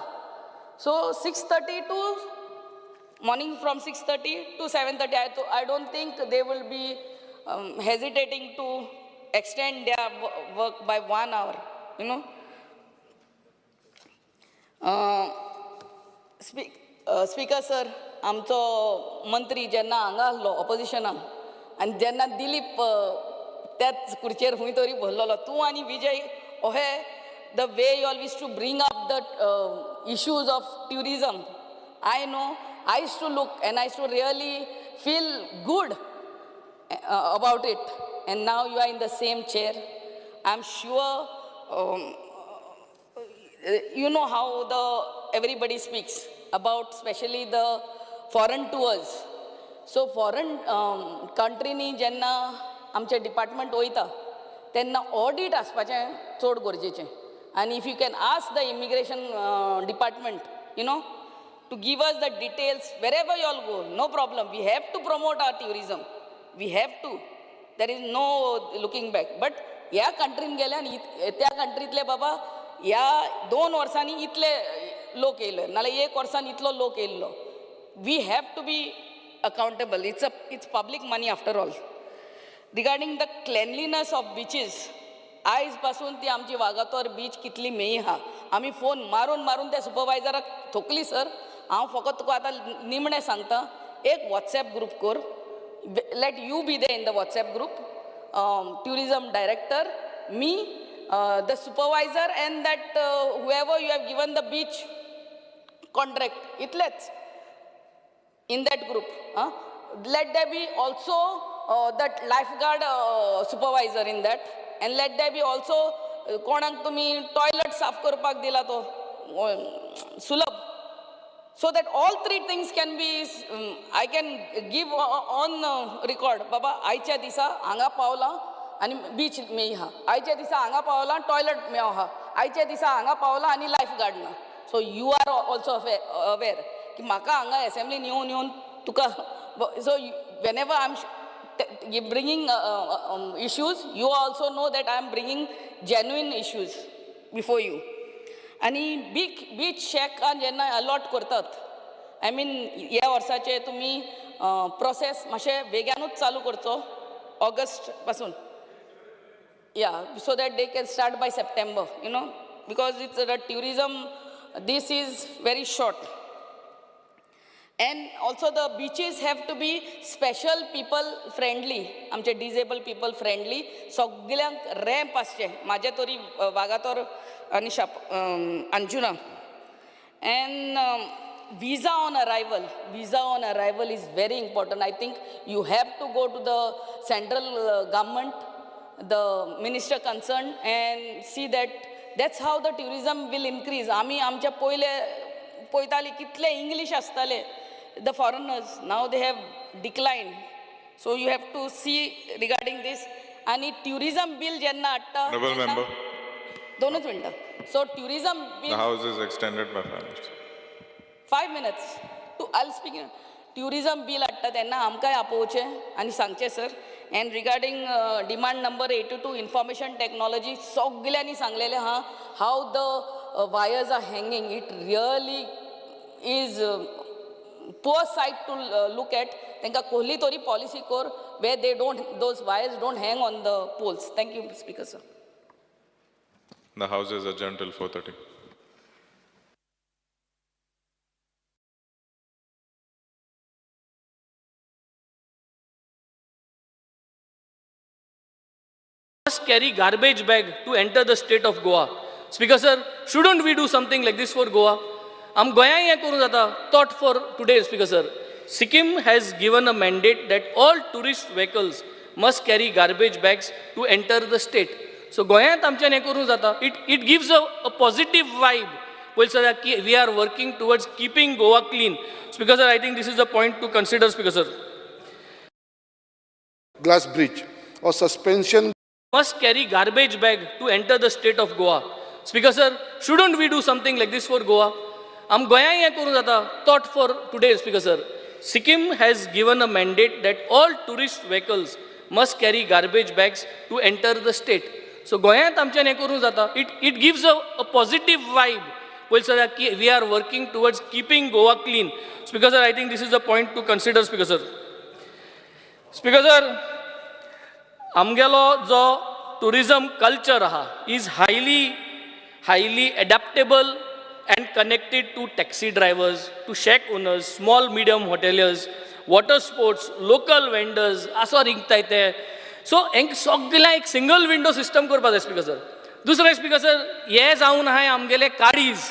So 6:30 to morning, from 6:30 to 7:30, I don't think they will be hesitating to extend their work by 1 hour, you know. Speaker sir, आमचो मंत्री जेन्ना हांगा आसलो ऑपोजिशनाक आनी जेन्ना दिलीप त्याच खुर्चेर खंय तरी भरलेलो, तूं आनी विजय ओहे the way you always to bring up the issues of tourism, I know I used to look and I used to really feel good about it. And now you are in the same chair. I'm sure you know how the everybody speaks about, especially the foreign tours. So foreign country नी जेन्ना आमचे department वयता तेन्ना audit आसपाचें चड गरजेचें. And if you can ask the immigration department, you know, to give us the details wherever you all go, no problem. We have to promote our tourism. We have to. There is no looking back. But ह्या कंट्रीन गेले आनी त्या कंट्रींतले बाबा ह्या 2 वर्सांनी इतले लोक येयले, नाल्यार 1 वर्सान इतलो लोक येयल्लो. We have to be accountable. It's public money after all. Regarding the cleanliness of beaches, आयज पासून ती आमची वागातोर बीच कितली मेई आहा, आमी फोन मारून मारून त्या सुपरवायजराक थोकली सर. हांव फकत तुका आतां निमणें सांगता, एक वॉट्सएप ग्रूप कर, let you be there in the WhatsApp group, tourism director, me, the supervisor and that whoever you have given the beach contract, इतलेच in that group. Let there be also that lifeguard supervisor in that, and let there be also कोणाक तुमी toilet साफ करपाक दिला तो सुलभ, so that all 3 things can be, I can give on record, बाबा आयच्या दिसा हांगा पावला आनी बीच मेय आहा. आयच्या दिसा हांगा पावला टॉयलट मेव आहा, आयच्या दिसा हांगा पावला आनी लायफ गार्ड ना. So you are also aware की म्हाका हांगा एसेंब्लीन येवन येवन तुका, so whenever I am bringing issues, you also know that I am bringing genuine issues before you. आनी बीच शॅकान जेन्ना अलॉट करतात, I mean ह्या वर्साचे तुमी प्रोसेस मातशें वेगानूच चालू करचो ऑगस्ट पासून, yeah, so that they can start by September, you know, because it's the tourism, this is very short. And also the beaches have to be special people friendly, आमचे disable people friendly, सगल्यांक ramp आसचे, म्हाजे तरी वागातोर आनी शाप Anjuna. And visa on arrival, visa on arrival is very important. I think you have to go to the central government, the minister concerned, and see that that's how the tourism will increase. आमी आमच्या पयले पळयताली कितले English आसताले the foreigners, now they have declined. So you have to see regarding this. आनी tourism bill जेन्ना हाडटा, Honorable member, दोनूच मिनटां. So tourism the bill, House is extended by 5 minutes. 5 minutes to I speak. Tourism bill हाडटा तेन्ना आमकांय आपोवचें आनी सांगचें sir. And regarding demand number 82 information technology, सगल्यांनी सांगलेलें आहा how the wires are hanging. It really is poor sight to look at. तांकां कसली तरी पॉलिसी कर where they don't, those wires don't hang on the poles. Thank you speaker sir. The House is adjourned till 4:30. Must carry garbage bag to enter the state of Goa. Speaker sir, shouldn't we do something like this for Goa? Am गोंयांय हें करूं जाता. Thought for today, Speaker sir. Sikkim has given a mandate that all tourist vehicles must carry garbage bags to enter the state. So गोंयांत आमच्यान हें करूं जाता. It gives a positive vibe. Well, sir, we are working towards keeping Goa clean. Speaker sir, I think this is a point to consider, Speaker sir. Glass bridge or suspension must carry garbage bag to enter the state of Goa. Speaker sir, shouldn't we do something like this for Goa? Am गोंयांय हें करूं जाता. Thought for today, Speaker sir. Sikkim has given a mandate that all tourist vehicles must carry garbage bags to enter the state. So गोंयांत आमच्यान हें करूं जाता. It gives a positive vibe. Well, sir, we are working towards keeping Goa clean. Speaker sir, I think this is a point to consider, Speaker sir. Speaker sir, आमगेलो जो tourism culture आहा is highly highly adaptable and connected to taxi drivers, to shack owners, small medium hoteliers, water sports, local vendors, आसो रिंगताय ते. So हेंक सगळ्यांक एक single window system करपा जाय speaker sir. दुसरें स्पीकर सर, हे जावन आहाय आमगेले काडीज,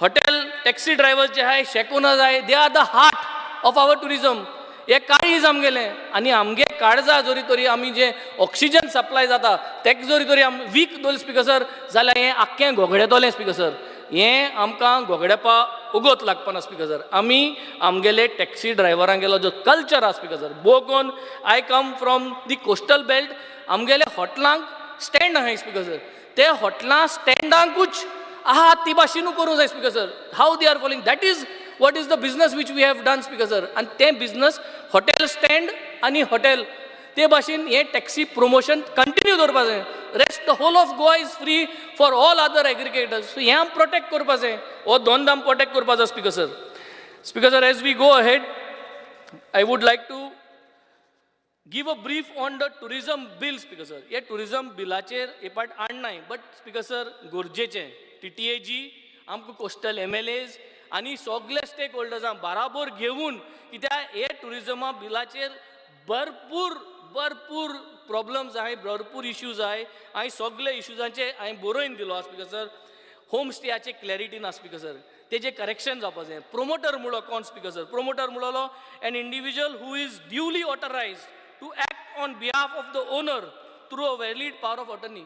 हॉटेल टॅक्सी ड्रायवर्स जे आहाय, शॅक ओनर्स आहाय, they are the heart of our tourism. हे काळीज आमगेलें आनी आमगे काळजा जरी तरी आमी जे ऑक्सिजन सप्लाय जाता तेक जरी तरी आमी वीक दवरलें स्पीकर सर जाल्यार हें आख्खें घोगडेतलें स्पीकर सर. हें आमकां घोगडेपा उगोत लागपाना स्पीकर सर. आमी आमगेले टॅक्सी ड्रायव्हरांगेलो जो कल्चर आसा स्पीकर सर, बोगोन I come from the coastal belt, आमगेले हॉटलांक स्टँड आहाय स्पीकर सर. ते हॉटलां स्टँडांकूच आहा ती भाशेनू करूंक जाय speaker sir. How they are following, that is what is the business which we have done speaker sir. आनी तें बिजनस हॉटेल स्टँड आनी हॉटेल ते भाशेन हें टॅक्सी प्रमोशन कंटिन्यू दवरपा जाय. Rest the whole of Goa is free for all other aggregators. So हें आमी प्रोटेक्ट करपा जाय, हो दोन आमी प्रोटेक्ट करपा जाय speaker sir. Speaker sir, as we go ahead I would like to give a brief on the tourism bill speaker sir. हे टुरिजम बिलाचेर हे पाट आणनाय, बट स्पीकर सर गरजेचें TTAG आमकां कोस्टल MLAs आनी सगळे स्टेक होल्डर्सांक बाराबोर घेवन, कित्याक हे टुरिजमा बिलाचेर भरपूर भरपूर प्रॉब्लम्स आहाय, भरपूर इश्यूज आहाय. हांवें सगळे इश्यूजांचे हांवें बरोवन दिलो आसा स्पीकर सर. होम स्टेयाचे क्लॅरिटी ना स्पीकर सर, तेजें करेक्शन जावपा जाय. प्रोमोटर म्हणलो कोण स्पीकर सर? प्रोमोटर म्हणलो an individual who is duly authorised to act on behalf of the owner through a valid power of attorney.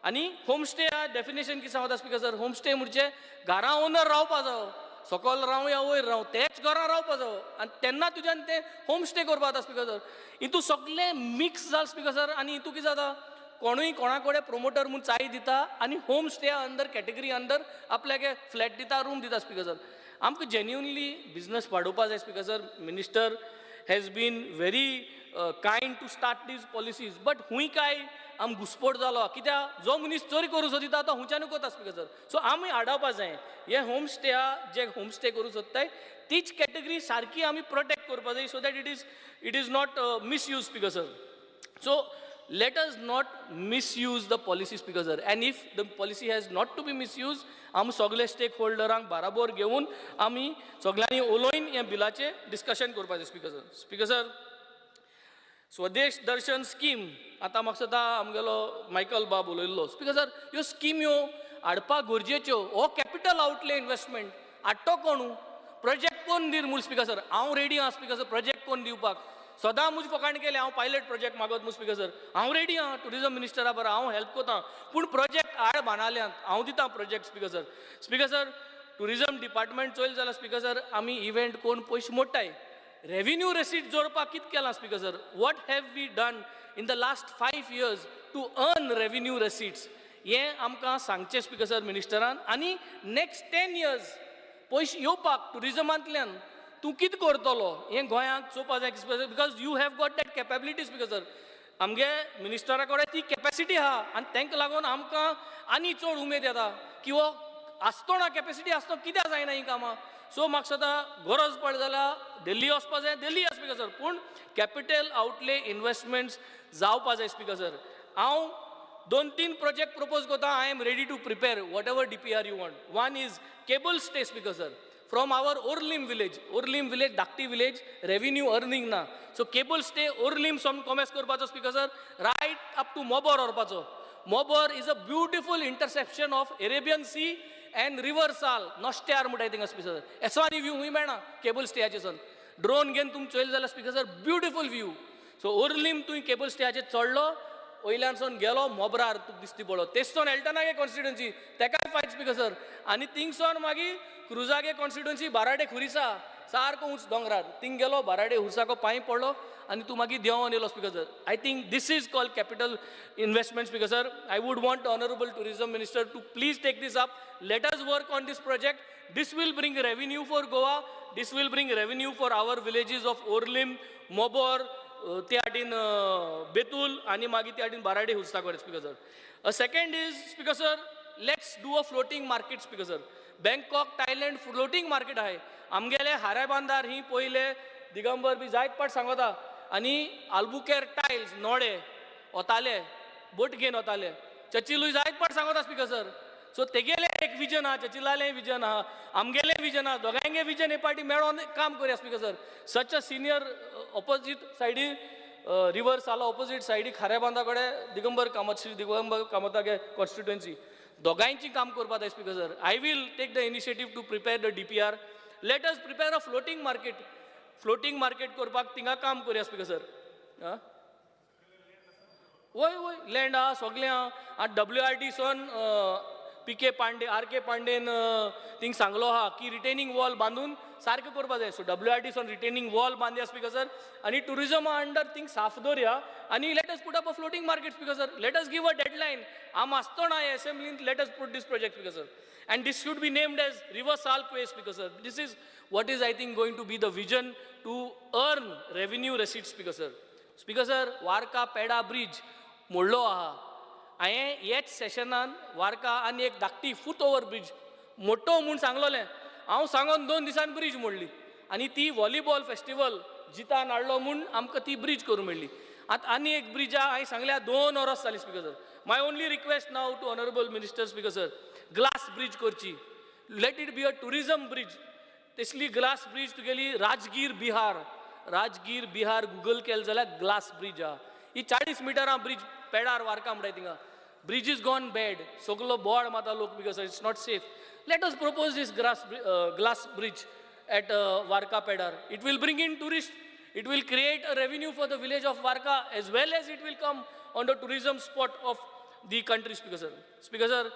आनी होम स्टे डेफिनेशन कितें सांगता स्पीकर सर? होम स्टे म्हणजे घरा ओनर रावपा जावो, सकयल रावं या वयर रावं, तेच घरां रावपा जावो आनी तेन्ना तुज्यान तें होम स्टे करपा जाता स्पीकर सर. हितू सगळें मिक्स जाल स्पीकर सर. आनी हितू कितें जाता, कोणूय कोणा कडेन प्रोमोटर म्हूण चाय दिता आनी होम स्टे अंदर कॅटेगरी अंदर आपल्याक फ्लॅट दिता, रूम दिता स्पीकर सर. आमकां जेन्युनली बिजनस वाडोवपा जाय speaker sir. Minister has been very kind to start these policies, but हुंय काय आम घुसपोट जालो कित्याक जो मनीस चोरी करूं सोदिता तो हुंच्यानू कोता स्पीकर सर. सो आमी आडावपा जाय हे होम स्टे जे होम स्टे करूं सोदताय तीच कॅटेगरी सारकी आमी प्रोटेक्ट करपा जाय, so that it is not misuse speaker sir. So let us not misuse the policy speaker sir, and if the policy has not to be misuse, आमी सगळे stake होल्डरांक बाराबोर घेवन आमी सगळ्यांनी उलोवन ह्या बिलाचें डिस्कशन करपाचें speaker sir. Speaker sir, Swadesh Darshan scheme आतां म्हाका दिसता आमगेलो मायकल बाब उलयल्लो स्पीकर सर. ह्यो स्किम्यो हाडपाक गरजेच्यो, हो कॅपिटल आउटले इन्वेस्टमेंट हाडटो कोणू, प्रोजेक्ट कोण दीर म्हूण स्पीकर सर. हांव रेडी आहा स्पीकर सर प्रोजेक्ट कोण दिवपाक, सदां म्हज फकाण केलें हांव पायलट प्रोजेक्ट मागत म्हूण स्पीकर सर. हांव रेडी आहा टुरिजम मिनिस्टरा बरो हांव हेल्प कोता, पूण प्रोजेक्ट हाड बाणाल्यांत हांव दिता project speaker sir. Speaker sir, tourism department Choyal जाल्यार स्पीकर सर आमी इव्हेंट कोण पयशे मोडटाय, रेव्हेन्यू रेसीट जोडपाक कितें केलां speaker sir? What have we done in the last 5 years to earn revenue receipts हें आमकां सांगचें स्पीकर सर मिनिस्टरान. आनी नेक्स्ट 10 इयर्स पयशे येवपाक ट्युरिजमांतल्यान तूं कितें करतलो हें गोंयांक चोवपा जाय speaker, because you have got that capability speaker sir. आमगे मिनिस्टरा कडेन ती कॅपेसिटी आहा आनी तांकां लागून आमकां आनी चड उमेद येता की हो आसतना कॅपेसिटी आसतना कित्याक जायना हीं कामां. सो म्हाका दिसता गरज पडली जाल्यार दिल्ली वचपा जाय, दिल्ली या स्पीकर सर, पूण कॅपिटल आउटले इन्वेस्टमेंट्स जावपा जाय स्पीकर सर. हांव 2-3 प्रोजेक्ट प्रपोज करता, I am ready to prepare whatever DPR you want. One is cable stay speaker sir, from our Orlim village, Orlim village Dakti village revenue earning ना, so cable stay Orlim सावन कॉमेस करपाचो speaker sir, right up to Mobor व्हरपाचो. Mobor is a beautiful intersection of Arabian sea and river Sal, नॉस्ट्यार म्हणटाय थिंगा speaker sir. एसवानी view खूंय मेळना cable स्टेयाचे सन, drone घेवन तुमी चोयले जाल्यार speaker sir beautiful view. So Orlim तुवें केबल स्टेयाचेर चडलो, वयल्यान सावन गेलो मोबरार तुका दिसती पडलो, तेच सावन एल्टनागे कॉन्स्टिट्युएन्सी तेकाय फायट स्पीकर सर. आनी थिंगसावन मागीर क्रुजागे कॉन्स्टिट्युएन्सी बाराडे खुरिसा सारको उंच दोंगरार थिंग गेलो, बाराडे हुरसाको पांय पडलो आनी तूं मागीर देंवोन येयलो speaker sir. I think this is called capital investment speaker sir. I would want honourable tourism minister to please take this up, let us work on this project. This will bring revenue for Goa, this will bring revenue for our villages of Orlim, Mobor, ते हाटीन बेतूल आनी मागीर ते हाटीन बाराडे हुरसा कडेन speaker sir. Second is speaker sir, let's do a floating market speaker sir. Bangkok Thailand floating market आहाय, आमगेले हारेबांदार ही पयले दिगंबर बी जायत पाट सांगता, आनी आल्बुकेर टायल्स नोडे वताले बोट घेवन वताले, चर्चिलूय जायत पाट सांगता स्पीकर सर. सो तेगेलें एक विजन आहा, चर्चिलालें विजन आहा, आमगेलें विजन आहा, दोगांयगे विजन हे पाटी मेळोन काम करया speaker sir. Such a senior opposite सायडी river साला ऑपोजीट सायडी खारेबांदा कडेन दिगंबर कामत, श्री दिगंबर कामतागे कॉन्स्टिट्युएन्सी, दोगांयची काम करपाक जाय speaker sir. I will take the initiative to prepare the DPR. Let us prepare a floating market, floating market करपाक थिंगा काम करया स्पीकर सर. वय वय लँड आहा सगळें आहा. आतां डब्ल्यू आर डी सोन P K Pandey, R K Pandian thing सांगलो आहा की रिटेनिंग वॉल बांदून सारकें करपा जाय. सो डब्ल्यू आर डी सोन रिटेनिंग वॉल बांदया स्पीकर सर, आनी टुरिजमा अंडर थिंग साफ दवरया आनी let us put up a floating market speaker sir. Let us give a deadline, आम आसतना हे एसेंब्लीन let us put this project speaker sir, and this should be named as river Sal quay speaker sir. This is what is I think going to be the vision to earn revenue receipt speaker sir. Speaker sir, Varca Peda bridge मोडलो आहा, हांवें ह्याच सेशनान वार्का आनी एक धाकटी foot over bridge मोटो म्हूण सांगलोलें, हांव सांगोन 2 दिसान ब्रिज मोडली आनी ती वॉलीबॉल फेस्टिवल जितान हाडलो म्हूण आमकां ती ब्रिज करूंक मेळ्ळी. आतां आनी एक ब्रिज आहा, हांवें सांगल्या 2 वरां जालीं speaker sir. My only request now to honourable minister speaker sir, glass bridge करची, let it be a tourism bridge. तसली ग्लास ब्रिज तुगेली राजगीर बिहार, राजगीर बिहार गुगल केलें जाल्यार ग्लास ब्रिज आहा. ही 40 मिटरां ब्रिज पेडार वार्का म्हणटाय थिंगा, bridge is gone bad, सगलो बोवाळ मारता लोक because it's not safe. Let us propose this glass bridge at Varca Pedar. It will bring in tourist, it will create a revenue for the village of Varca as well as it will come on the tourism spot of the country speaker sir. Speaker sir,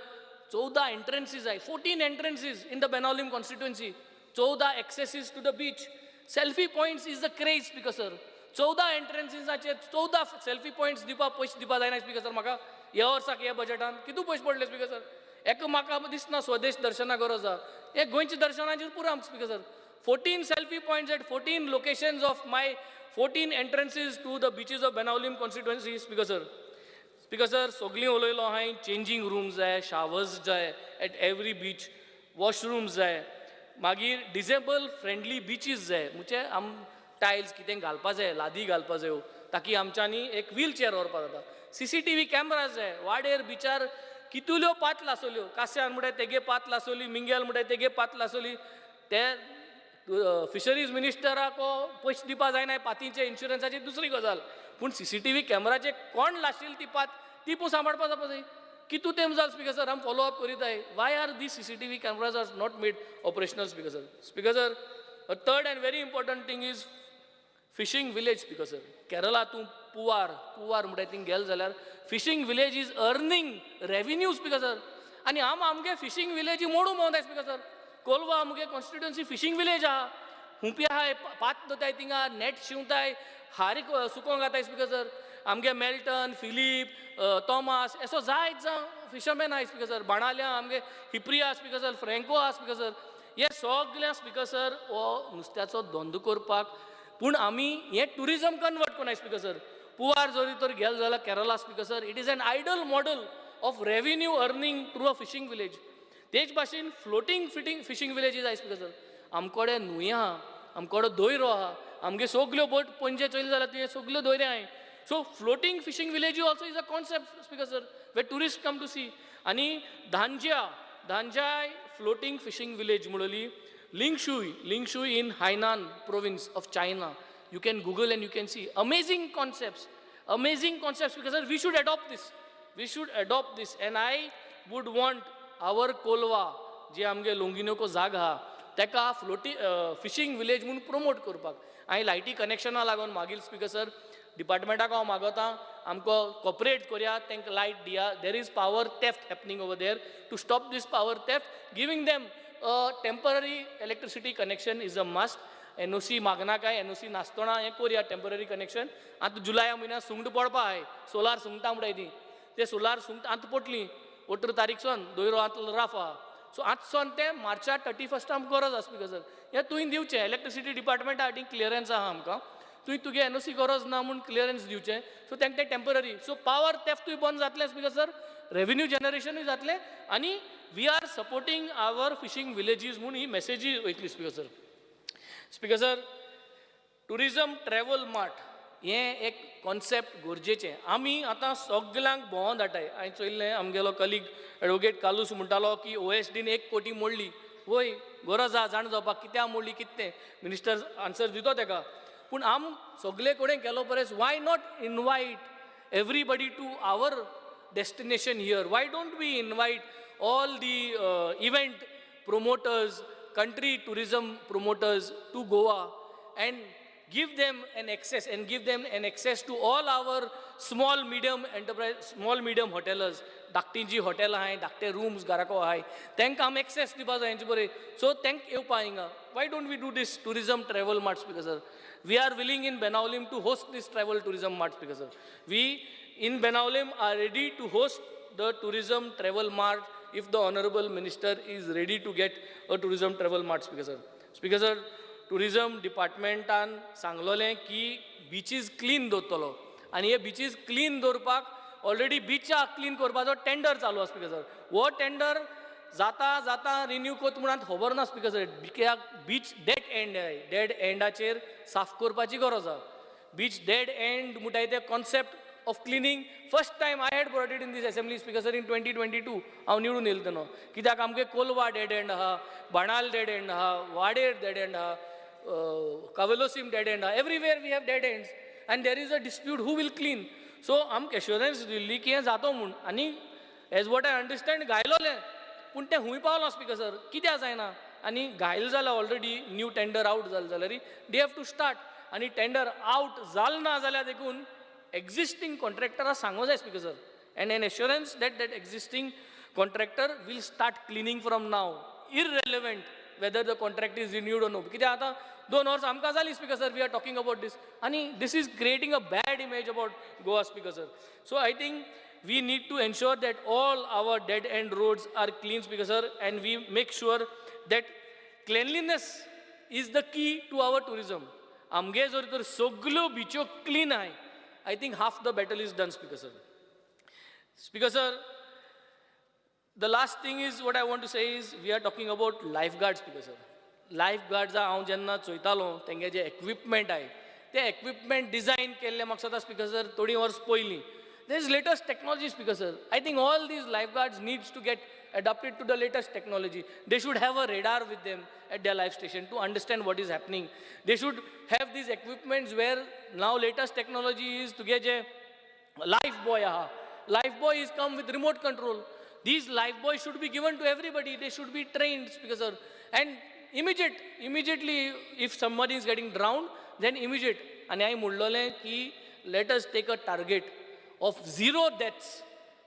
14 entrances आहे, 14 entrances in the Benaulim constituency, 14 accesses to the beach. Selfie points is the craze speaker sir. 14 एंट्रन्सीसाचेर 14 selfie points दिवपाक पयशे दिवपा जायना speaker sir म्हाका. ह्या वर्साक ह्या बजेटान कितू पयशे पडले स्पीकर सर? एका म्हाका दिसना स्वदेश दर्शना गरज आहा, हे गोंयच्या दर्शनाचेर पुरो आमकां speaker sir. 14 selfie points at 14 locations of my 14 entrances to the beaches of Benaulim constituency speaker sir. Speaker sir सगळीं उलयलो हांवें, चेंजींग रूम्स जाय, शावर्स जाय एट एवरी बीच, वॉशरूम्स जाय, मागीर डिजेबल फ्रेंडली बिचीस जाय, म्हणजे आम टायल्स कितें घालपा जाय, लादी घालपा जायो ताकी आमच्यांनी एक व्हील चेअर व्हरपा जाता. CCTV cameras जाय, वाडेर बिचार कितल्यो पात लासोल्यो, कास्यान म्हणटाय तेगे पात लासोली, मिंगेल म्हणटाय तेगे पात लासोली, ते फिशरीज मिनिस्टराक पयशे दिवपा जायना पातींचे इन्शुरन्साची दुसरी गजाल, पूण CCTV कॅमेराचे कोण लाशिल्ली ती पात ती पूण सांबाळपा जावपा जाय. कितू तेंप जाल स्पीकर सर आम फॉलो अप करीताय, why are the CCTV cameras are not made operational speaker sir. Speaker sir, a third and very important thing is fishing village speaker sir. Kerala तूं पुवार पुवार म्हणटाय थिंग गेले जाल्यार fishing village is earning revenue speaker sir. आनी आम आमगे fishing विलेजी मोडूंक भोंवताय speaker sir. Colva आमगे constituency fishing village आहा, हुंपी आहाय, पात दोताय थिंगा, नेट शिंवताय, हारीक सुकोंक घाताय स्पीकर सर. आमगे मेल्टन, फिलीप, तॉमास असो जायत जावं फिशरमॅन आहाय स्पीकर सर. बाणाल्या आमगे हिप्रिया स्पीकर सर, फ्रँको आहा स्पीकर सर. हे सगळ्या स्पीकर सर हो नुस्त्याचो धंदो करपाक, पूण आमी हें ट्युरिजम कन्वर्ट कोनाय स्पीकर सर. पुवार जरी तर गेले जाल्यार Kerala speaker sir, it is an ideal model of revenue earning through a fishing village. तेच भाशेन फ्लोटींग फिटींग फिशींग विलेजीस आहाय स्पीकर सर. आमकोडे न्हंय आहा, आमकोडे दोयरो आहा, आमगे सगल्यो बोट पणजे चोयले जाल्यार तुवें सगल्यो दोयरे आहाय. So floating fishing village also is a concept speaker sir, where tourist come to see. आनी धांज्या धांज्याय फ्लोटींग फिशींग विलेज म्हणली, Lingshui, Lingshui in Hainan province of China. You can Google and you can see amazing concepts, amazing concepts because sir, we should adopt this. We should adopt this. And I would want our Colva, जे आमगे लोंगिनोको जाग आहा, तेका फ्लोटी fishing village म्हूण promote करपाक. हांवें लायटी कनेक्शना लागून मागीर स्पीकर सर डिपार्टमेंटाक हांव मागता आमकां कॉपरेट करया, तांकां लायट दिया. There is power theft happening over there. To stop this power theft, giving them temporary electricity connection is a must. NOC मागना काय, NOC नासतना हें करया टेम्पररी कनेक्शन. आतां जुलय म्हयन्यात सुंगटां पडपा आहाय, सोलार सुंगटां म्हणटाय ती, ते सोलार सुंगटां आतां पडलीं 18 तारीख सावन दोयरो आतां राफ आहा. सो आतां सावन ते मार्चा 31 आमकां गरज आसा स्पीकर सर. हें तुवें दिवचें, इलेक्ट्रिसिटी डिपार्टमेंटा हाटी क्लियरन्स आहा आमकां, तुवें तुगे NOC गरज ना म्हूण क्लियरन्स दिवचें. सो तांकां तें टेम्पररी, सो पावर थेफ्टूय बंद जातलें स्पीकर सर, रेवेन्यू जनरेशनूय जातलें, आनी we are supporting our fishing villages म्हूण ही मॅसेजूय वयतली speaker sir. Speaker sir, tourism travel mart हें एक कॉन्सेप्ट गरजेचें. आमी आतां सगल्यांक भोंवोन धाडटाय. हांवें चोयल्लें आमगेलो कलीग एडवोकेट कालूस म्हणटालो की OSDन 1 कोटी मोडली. वय गरज आहा जाणा जावपाक कित्याक मोडली, कितें तें मिनिस्टर आन्सर दितो तेका. पूण आम सगले कडेन गेलो परस why not invite everybody to our destination here? Why don't we invite all the event promoters, country tourism promoters to Goa and give them an access, and give them an access to all our small medium enterprise, small medium hotels, धाकटी जी hotel आहाय, धाकटे rooms घराको आहाय, तांकां आमी access दिवपा जाय हेंचे बरें. सो तांकां येवपा हिंगा. Why don't we do this tourism travel mart speaker sir? We are willing in Benaulim to host this travel tourism mart speaker sir. We in Benaulim are ready to host the tourism travel mart if the honorable minister is ready to get a tourism travel mart speaker sir. Speaker sir, tourism डिपार्टमेंटान सांगलोलें की beaches clean दवरतलो, आनी हे beaches clean दवरपाक already बिचां clean करपाचो tender चालू आसा speaker sir. हो tender जाता जाता रिन्यू कोत म्हणून खबर ना स्पीकर सर, कित्याक बीच डेड एंड आहाय, डेड एंडाचेर साफ करपाची गरज आहा. बीच डेड एंड म्हणटाय ते concept of cleaning first time I had brought it in this assembly speaker sir in 2022. हांव निवडून येयलो तेन्ना, कित्याक आमगे कोलवा डेड एंड आहा, बाणाल डेड एंड आहा, वाडेर डेड एंड आहा, कावेलोसीम डेड एंड आहा. Everywhere we have dead ends and there is a dispute who will clean. So आमकां एश्योरन्स दिल्ली की हें जातो म्हूण, आनी एज what I understand घायलोलें, पूण तें खूंय पावलां स्पीकर सर, कित्याक जायना? आनी घायल जालां ऑलरेडी, न्यू टेंडर आवट जालें जाल्यार they have to start. आनी टेंडर आवट जाल ना जाल्यार देखून existing contractor सांगो जाय speaker sir, and an assurance that that existing contractor will start cleaning from now, irrelevant whether the contract is renewed or no. कित्याक आतां 2 वर्सां आमकां जालीं Speaker sir, we are talking about this आनी this is creating a bad image about Goa, Speaker sir. So I think we need to ensure that all our dead end roads are clean, Speaker sir, and we make sure that cleanliness is the key to our tourism. आमगे जर तर सगल्यो बिच्यो clean आहाय, I think half the battle is done, Speaker sir. Speaker sir, the last thing is what I want to say is we are talking about lifeguards, Speaker sir. Lifeguards हांव जेन्ना चोयतालो तेंगे जे equipment आहाय ते equipment design केल्ले म्हाका दिसता Speaker sir थोडीं वर्स पयलीं. There is latest technology, Speaker sir. I think all these lifeguards needs to get adapted to the latest technology. They should have a radar with them at their life station to understand what is happening. They should have these equipments where now latest technology is to get a life buoy. Life buoy is come with remote control. These life buoys should be given to everybody. They should be trained, Speaker sir. And immediately if somebody is getting drowned, then immediate. And I मुडलोलें ki let us take a target of 0 deaths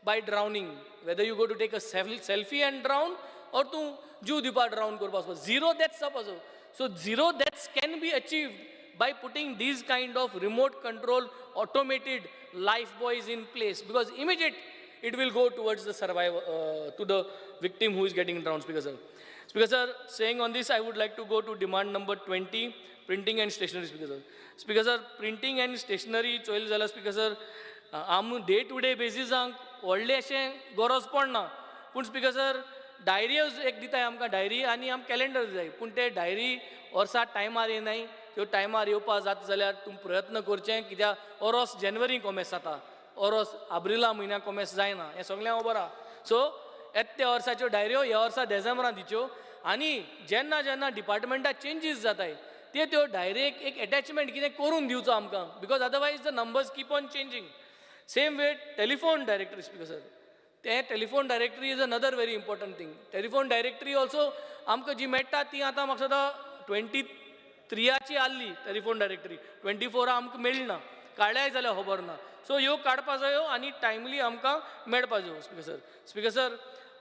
by drowning. Whether you go to take a selfie and drown or to जीव दिवपा drown करपा, 0 deaths जावपा. So 0 deaths can be achieved by putting these kind of remote control automated life buoys in place, because immediate it will go towards the survivor, to the victim who is getting drowned, Speaker sir. Speaker sir, saying on this, I would like to go to demand number 20, printing and stationery, Speaker sir. Speaker sir, printing and stationery Choyal जाल्यार Speaker sir, आम day two day बेसिसांक व्हडलें अशें गरज पडना, पूण speaker sir diary एक दिताय आमकां, डायरी आनी आमकां कॅलेंडर जाय, पूण ते डायरी वर्सा टायमार येनाय, त्यो टायमार येवपा जाता जाल्यार तुमी प्रयत्न करचें, कित्याक ओरोस जानेवारी कोमेस जाता, ओरोस आब्रिला म्हयन्याक कोमेस जायना, हें सगळें खबर आहा. सो येता त्या वर्साच्यो डायऱ्यो ह्या वर्सा डिसेंबरान दिच्यो आनी जेन्ना जेन्ना डिपार्टमेंटात चेंजीस जाताय ते त्यो डायरेक एक एटॅचमेंट कितें करून दिवचो आमकां, because otherwise the numbers keep on changing. Same way telephone directory, Speaker sir. ते telephone directory is another very important thing. Telephone directory also आमकां जी मेळटा ती आतां म्हाका दिसता 23 आहली टेलिफोन डायरेक्टरी, 24 आमकां मेळना, काडल्याय जाल्यार खबर ना. सो ह्यो काडपा जायो आनी टायमली आमकां मेळपा जायो, Speaker sir. Speaker sir,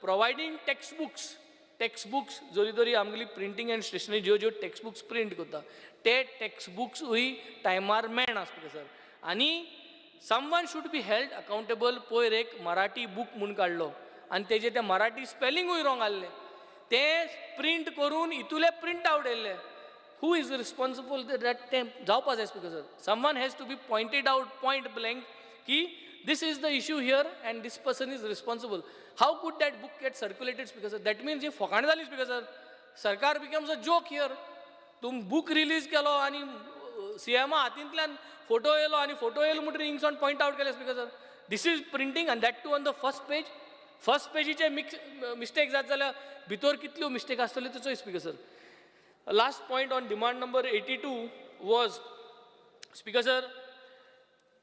providing text books, text books जरी तरी आमगेली प्रिंटींग एंड स्टेशनरी ज्यो ज्यो टेक्स्ट बुक्स प्रिंट करता ते टेक्स्ट बुक्सूय टायमार मेळना, स्पीकर सर. आनी someone should be held accountable. पयर एक मराठी बूक म्हूण काडलो आनी तेजें तें मराठी स्पेलिंगूय रॉंग आहलें, तें प्रिंट करून इतुले प्रिंट आवट येयल्ले. Who is responsible that तें जावपा जाय, Speaker sir. Someone has to be pointed out point blank की this is the issue here and this person is responsible. How could that book get circulated, Speaker sir? That means ही फकाणां जाली, speaker sir. सरकार becomes a joke here. तुम book release केलो आनी सीएमा हातींतल्यान photo येयलो आनी फोटो येयलो म्हणटकीर हिंगसावन पॉयंट आवट केलें, Speaker sir. This is printing आनी that too on the first page. First पेजीचे mistake जात जाल्यार भितर कितल्यो मिस्टेक आसतल्यो त्यो चोय, Speaker sir. Last point on demand number 82 was, Speaker sir,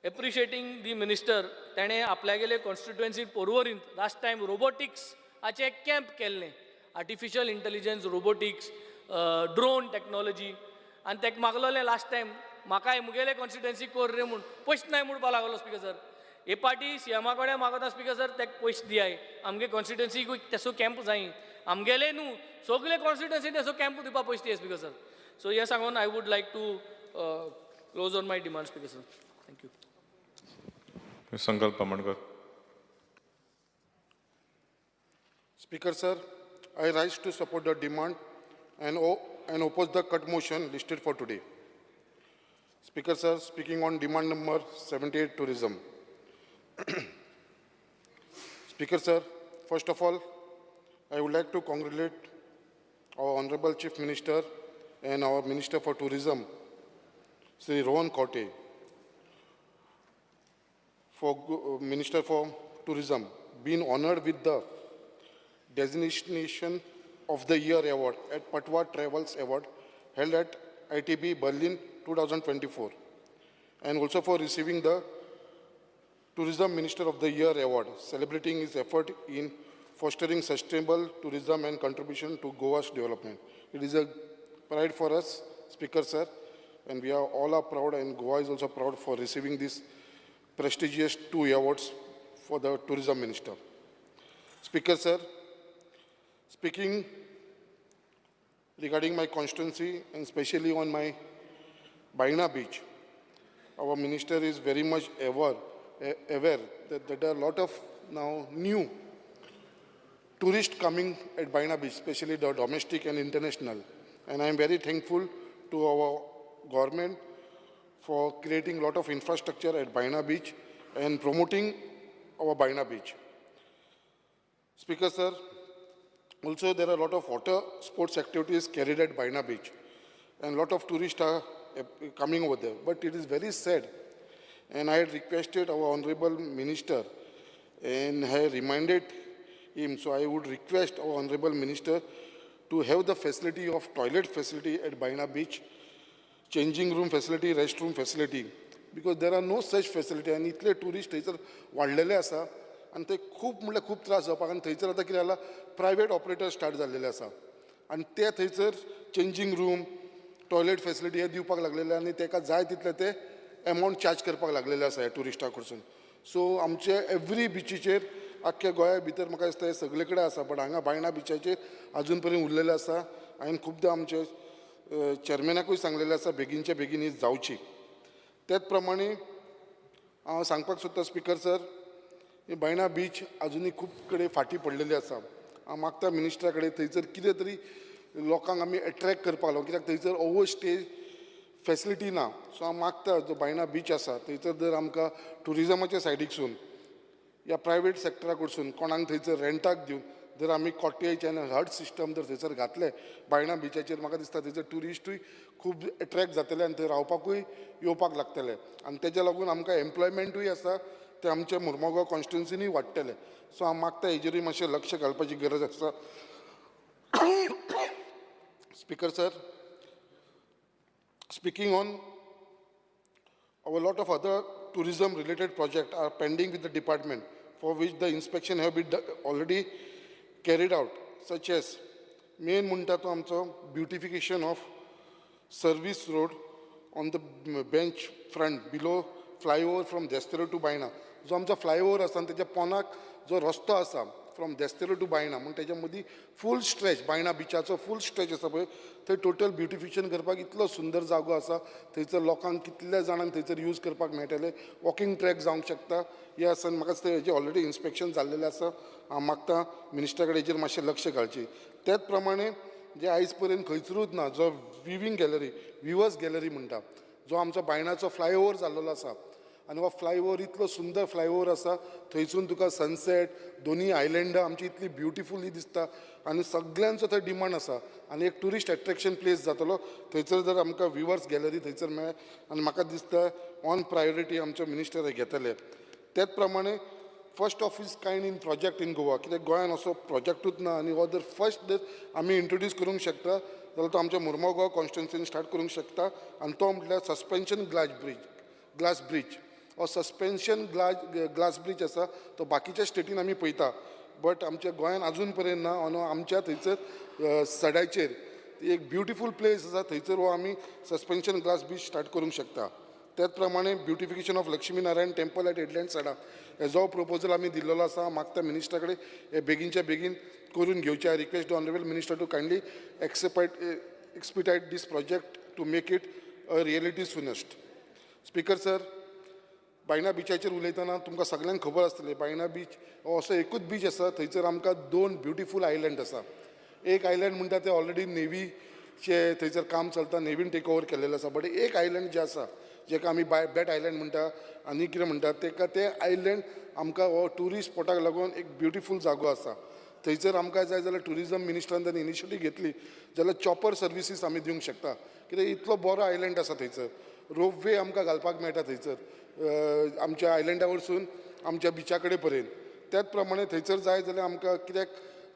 appreciating the minister. ताणें आपल्यागेले कॉन्स्टिट्युएन्सी पोरवरींत लास्ट टायम रोबोटिक्साचें एक कॅम्प केल्लें, artificial intelligence, robotics, drone technology, आनी ताका मागलोलें लास्ट टायम म्हाकाय मुगेले कॉन्स्टिट्युएन्सी कर रे म्हूण, पयशे नाय म्हणपाक लागलो, स्पीकर सर. हे पाटी सीएमा कडेन मागता, स्पीकर सर, ताका पयशे दियाय, आमगे कॉन्स्टिट्युएन्सीकूय तेसो कॅम्प जाय, आमगेले न्हू सगळे कॉन्स्टिट्युएन्सी तेसो कॅम्प दिवपा पयशे दिया, स्पीकर सर. सो हें सांगून I would like to close on my demand, Speaker sir. Thank you. Sankalp Amonkar. Speaker sir, I rise to support the demand and oppose the cut motion listed for today. Speaker sir, speaking on demand number 78, tourism. Speaker sir, first of all, I would like to congratulate our Honorable Chief Minister and our Minister for Tourism, Sri Rohan Khaunte, for Minister for Tourism, being honored with the designation of the Year Award at Patwa Travels Award held at ITB Berlin 2024, and also for receiving the Tourism Minister of the Year Award, celebrating his effort in fostering sustainable tourism and contribution to Goa's development. It is a pride for us, Speaker sir, and we are all are proud, and Goa is also proud for receiving this prestigious 2 awards for the Tourism Minister. Speaker sir, speaking regarding my constituency and especially on my Baina beach. Our minister is very much aware that there are a lot of now new tourists coming at Baina beach, especially the domestic and international. And I am very thankful to our government for creating a lot of infrastructure at Baina beach and promoting our Baina beach. Speaker sir, also there are a lot of water sports activities carried at Baina beach and a lot of tourists are coming over there. But it is very sad, and I had requested our honorable minister and I reminded him, so I would request our honorable minister to have the facility of toilet facility at Baina beach, changing room facility, restroom facility, because there are no such facility आनी इतले tourist थंयसर वाडलेले आसा आनी ते खूब म्हणल्यार खूब त्रास जावपाक. आनी थंयसर आतां कितें जाला, प्रायवेट ऑपरेटर स्टार्ट जाल्लेले आसा आनी ते थंयसर चेंजींग रूम, टॉयलेट फेसिलिटी हे दिवपाक लागलेले आनी ताका जाय तितले ते एमावंट चार्ज करपाक लागलेले आसा ह्या ट्युरिस्टा कडसून. सो आमचे एवरी बिचीचेर आख्ख्या गोंया भितर म्हाका दिसता हे सगळे कडेन आसा, बट हांगा बायणा बिचाचेर आजून पर्यंत उरलेले आसा. हांवें खुबदां आमचे चेअरमॅनाकूय सांगलेलें आसा बेगीनच्या बेगीन ही जावची. त्याच प्रमाणे हांव सांगपाक सोदता स्पिकर सर, ही बायणा बीच आजुनूय खूब कडेन फाटीं पडलेली आसा. हांव मागता मिनिस्टरा कडेन थंयसर कितें तरी लोकांक आमी एट्रेक्ट करपाक लागून, कित्याक थंयसर ओवर स्टे फेसिलिटी ना. सो हांव मागता जो बायणा बीच आसा थंयसर जर आमकां ट्युरिजमाच्या सायडीकसून या प्रायवेट सेक्टरा कडसून कोणाक थंयसर रेंटाक दिवन जर आमी कॉटेज आनी हट सिस्टम जर थंयसर घातले बायणा बिचाचेर, म्हाका दिसता थंयसर ट्युरिस्टूय खूब एट्रेक्ट जातले आनी थंय रावपाकूय येवपाक लागतले आनी तेज्या लागून आमकां एम्प्लॉयमेंटूय आसा ते आमच्या मुर्मगांव कॉन्स्टिट्युन्सीनूय वाडटले. सो हांव मागता हेजेरूय मातशें लक्ष घालपाची गरज आसा. Speaker sir, speaking on our lot of other tourism related projects are pending with the department for which the inspection have been already carried out, such as main म्हणटा तो आमचो beautification of service road on the bench front below flyover from Destero to Baina. जो आमचो flyover आसा आनी तेच्या पोनाक जो रस्तो आसा फ्रॉम देस्तेरो टू बायणा, म्हूण तेच्या मदीं फूल स्ट्रेच बायणा बिचाचो फूल स्ट्रेच आसा पळय, थंय टोटल ब्युटिफिकेशन करपाक इतलो सुंदर जागो आसा. थंयसर लोकांक कितल्या जाणांक थंयसर यूज करपाक मेळटलें, वॉकिंग ट्रॅक जावंक शकता हें आसा. आनी म्हाका दिसता हेजें ऑलरेडी इन्स्पेक्शन जाल्लेलें आसा. हांव मागता मिनिस्टरा कडेन हेजेर मातशें लक्ष घालचें. त्याच प्रमाणे जे आयज पर्यंत खंयसरूच ना जो विवींग गॅलरी, विवर्स गॅलरी म्हणटा, जो आमचो बायणाचो फ्लायओवर जाल्लो आसा आनी हो फ्लायओवर इतलो सुंदर फ्लायओवर आसा, थंयसून तुका सनसेट दोनूय आयलँडां आमची इतली ब्युटिफुली दिसता आनी सगळ्यांचो थंय डिमांड आसा आनी एक ट्युरिस्ट एट्रेक्शन प्लेस जातलो थंयसर जर आमकां विवर्स गॅलरी थंयसर मेळ्ळें. आनी म्हाका दिसता ऑन प्रायोरिटी आमचे मिनिस्टर हे घेतले. त्याच प्रमाणे first of its kind in project in Goa, कित्याक गोंयान असो प्रोजेक्टूच ना आनी हो जर फर्स्ट जर आमी इंट्रोड्यूस करूंक शकता जाल्यार तो आमच्या मुर्मगांव कॉन्स्टिट्युन्सीन स्टार्ट करूंक शकता. आनी तो म्हटल्यार सस्पेन्शन ग्लास ब्रीज. हो सस्पेन्शन ग्लास ब्रीज आसा तो बाकीच्या स्टेटीन आमी पळयता, बट आमच्या गोंयान अजून पर्यंत ना. आनी आमच्या थंयसर सड्याचेर एक ब्युटिफूल प्लेस आसा, थंयसर हो आमी सस्पेन्शन ग्लास ब्रीज स्टार्ट करूंक शकता. त्याच प्रमाणे beautification of Lakshmi Narayan temple at Headland Sada हेजो प्रपोजल आमी दिल्लो आसा. मागता मिनिस्टरा कडेन हे बेगीनच्या बेगीन करून घेवचें. I request the honourable minister to kindly expedite this project to make it a reality soonest. Speaker sir, Baina बिचाचेर उलयतना तुमकां सगल्यांक खबर आसतलें, बायणा बीच हो असो एकूच बीच आसा थंयसर आमकां दोन ब्युटिफूल आयलँड आसा. एक आयलँड म्हणटा ते ऑलरेडी नेवीचें थंयसर काम चलता, नेवीन टेक ओवर केल्लेलें आसा. बट एक आयलँड जें आसा जेका आमी बेट आयलँड म्हणटा आनी कितें म्हणटा तेका, ते आयलँड आमकां हो ट्युरिस्ट स्पॉटाक लागून एक ब्युटिफूल जागो आसा. थंयसर आमकां जाय जाल्यार ट्युरिजम मिनिस्टरान जर इनिशिएटीव घेतली जाल्यार चॉपर सर्विसीस आमी दिवंक शकता, कित्याक इतलो बरो आयलँड आसा थंयसर. रोपवे आमकां घालपाक मेळटा थंयसर आमच्या आयलँडा वरसून आमच्या बिचा कडेन पर्यंत. त्याच प्रमाणे थंयसर जाय जाल्यार आमकां, कित्याक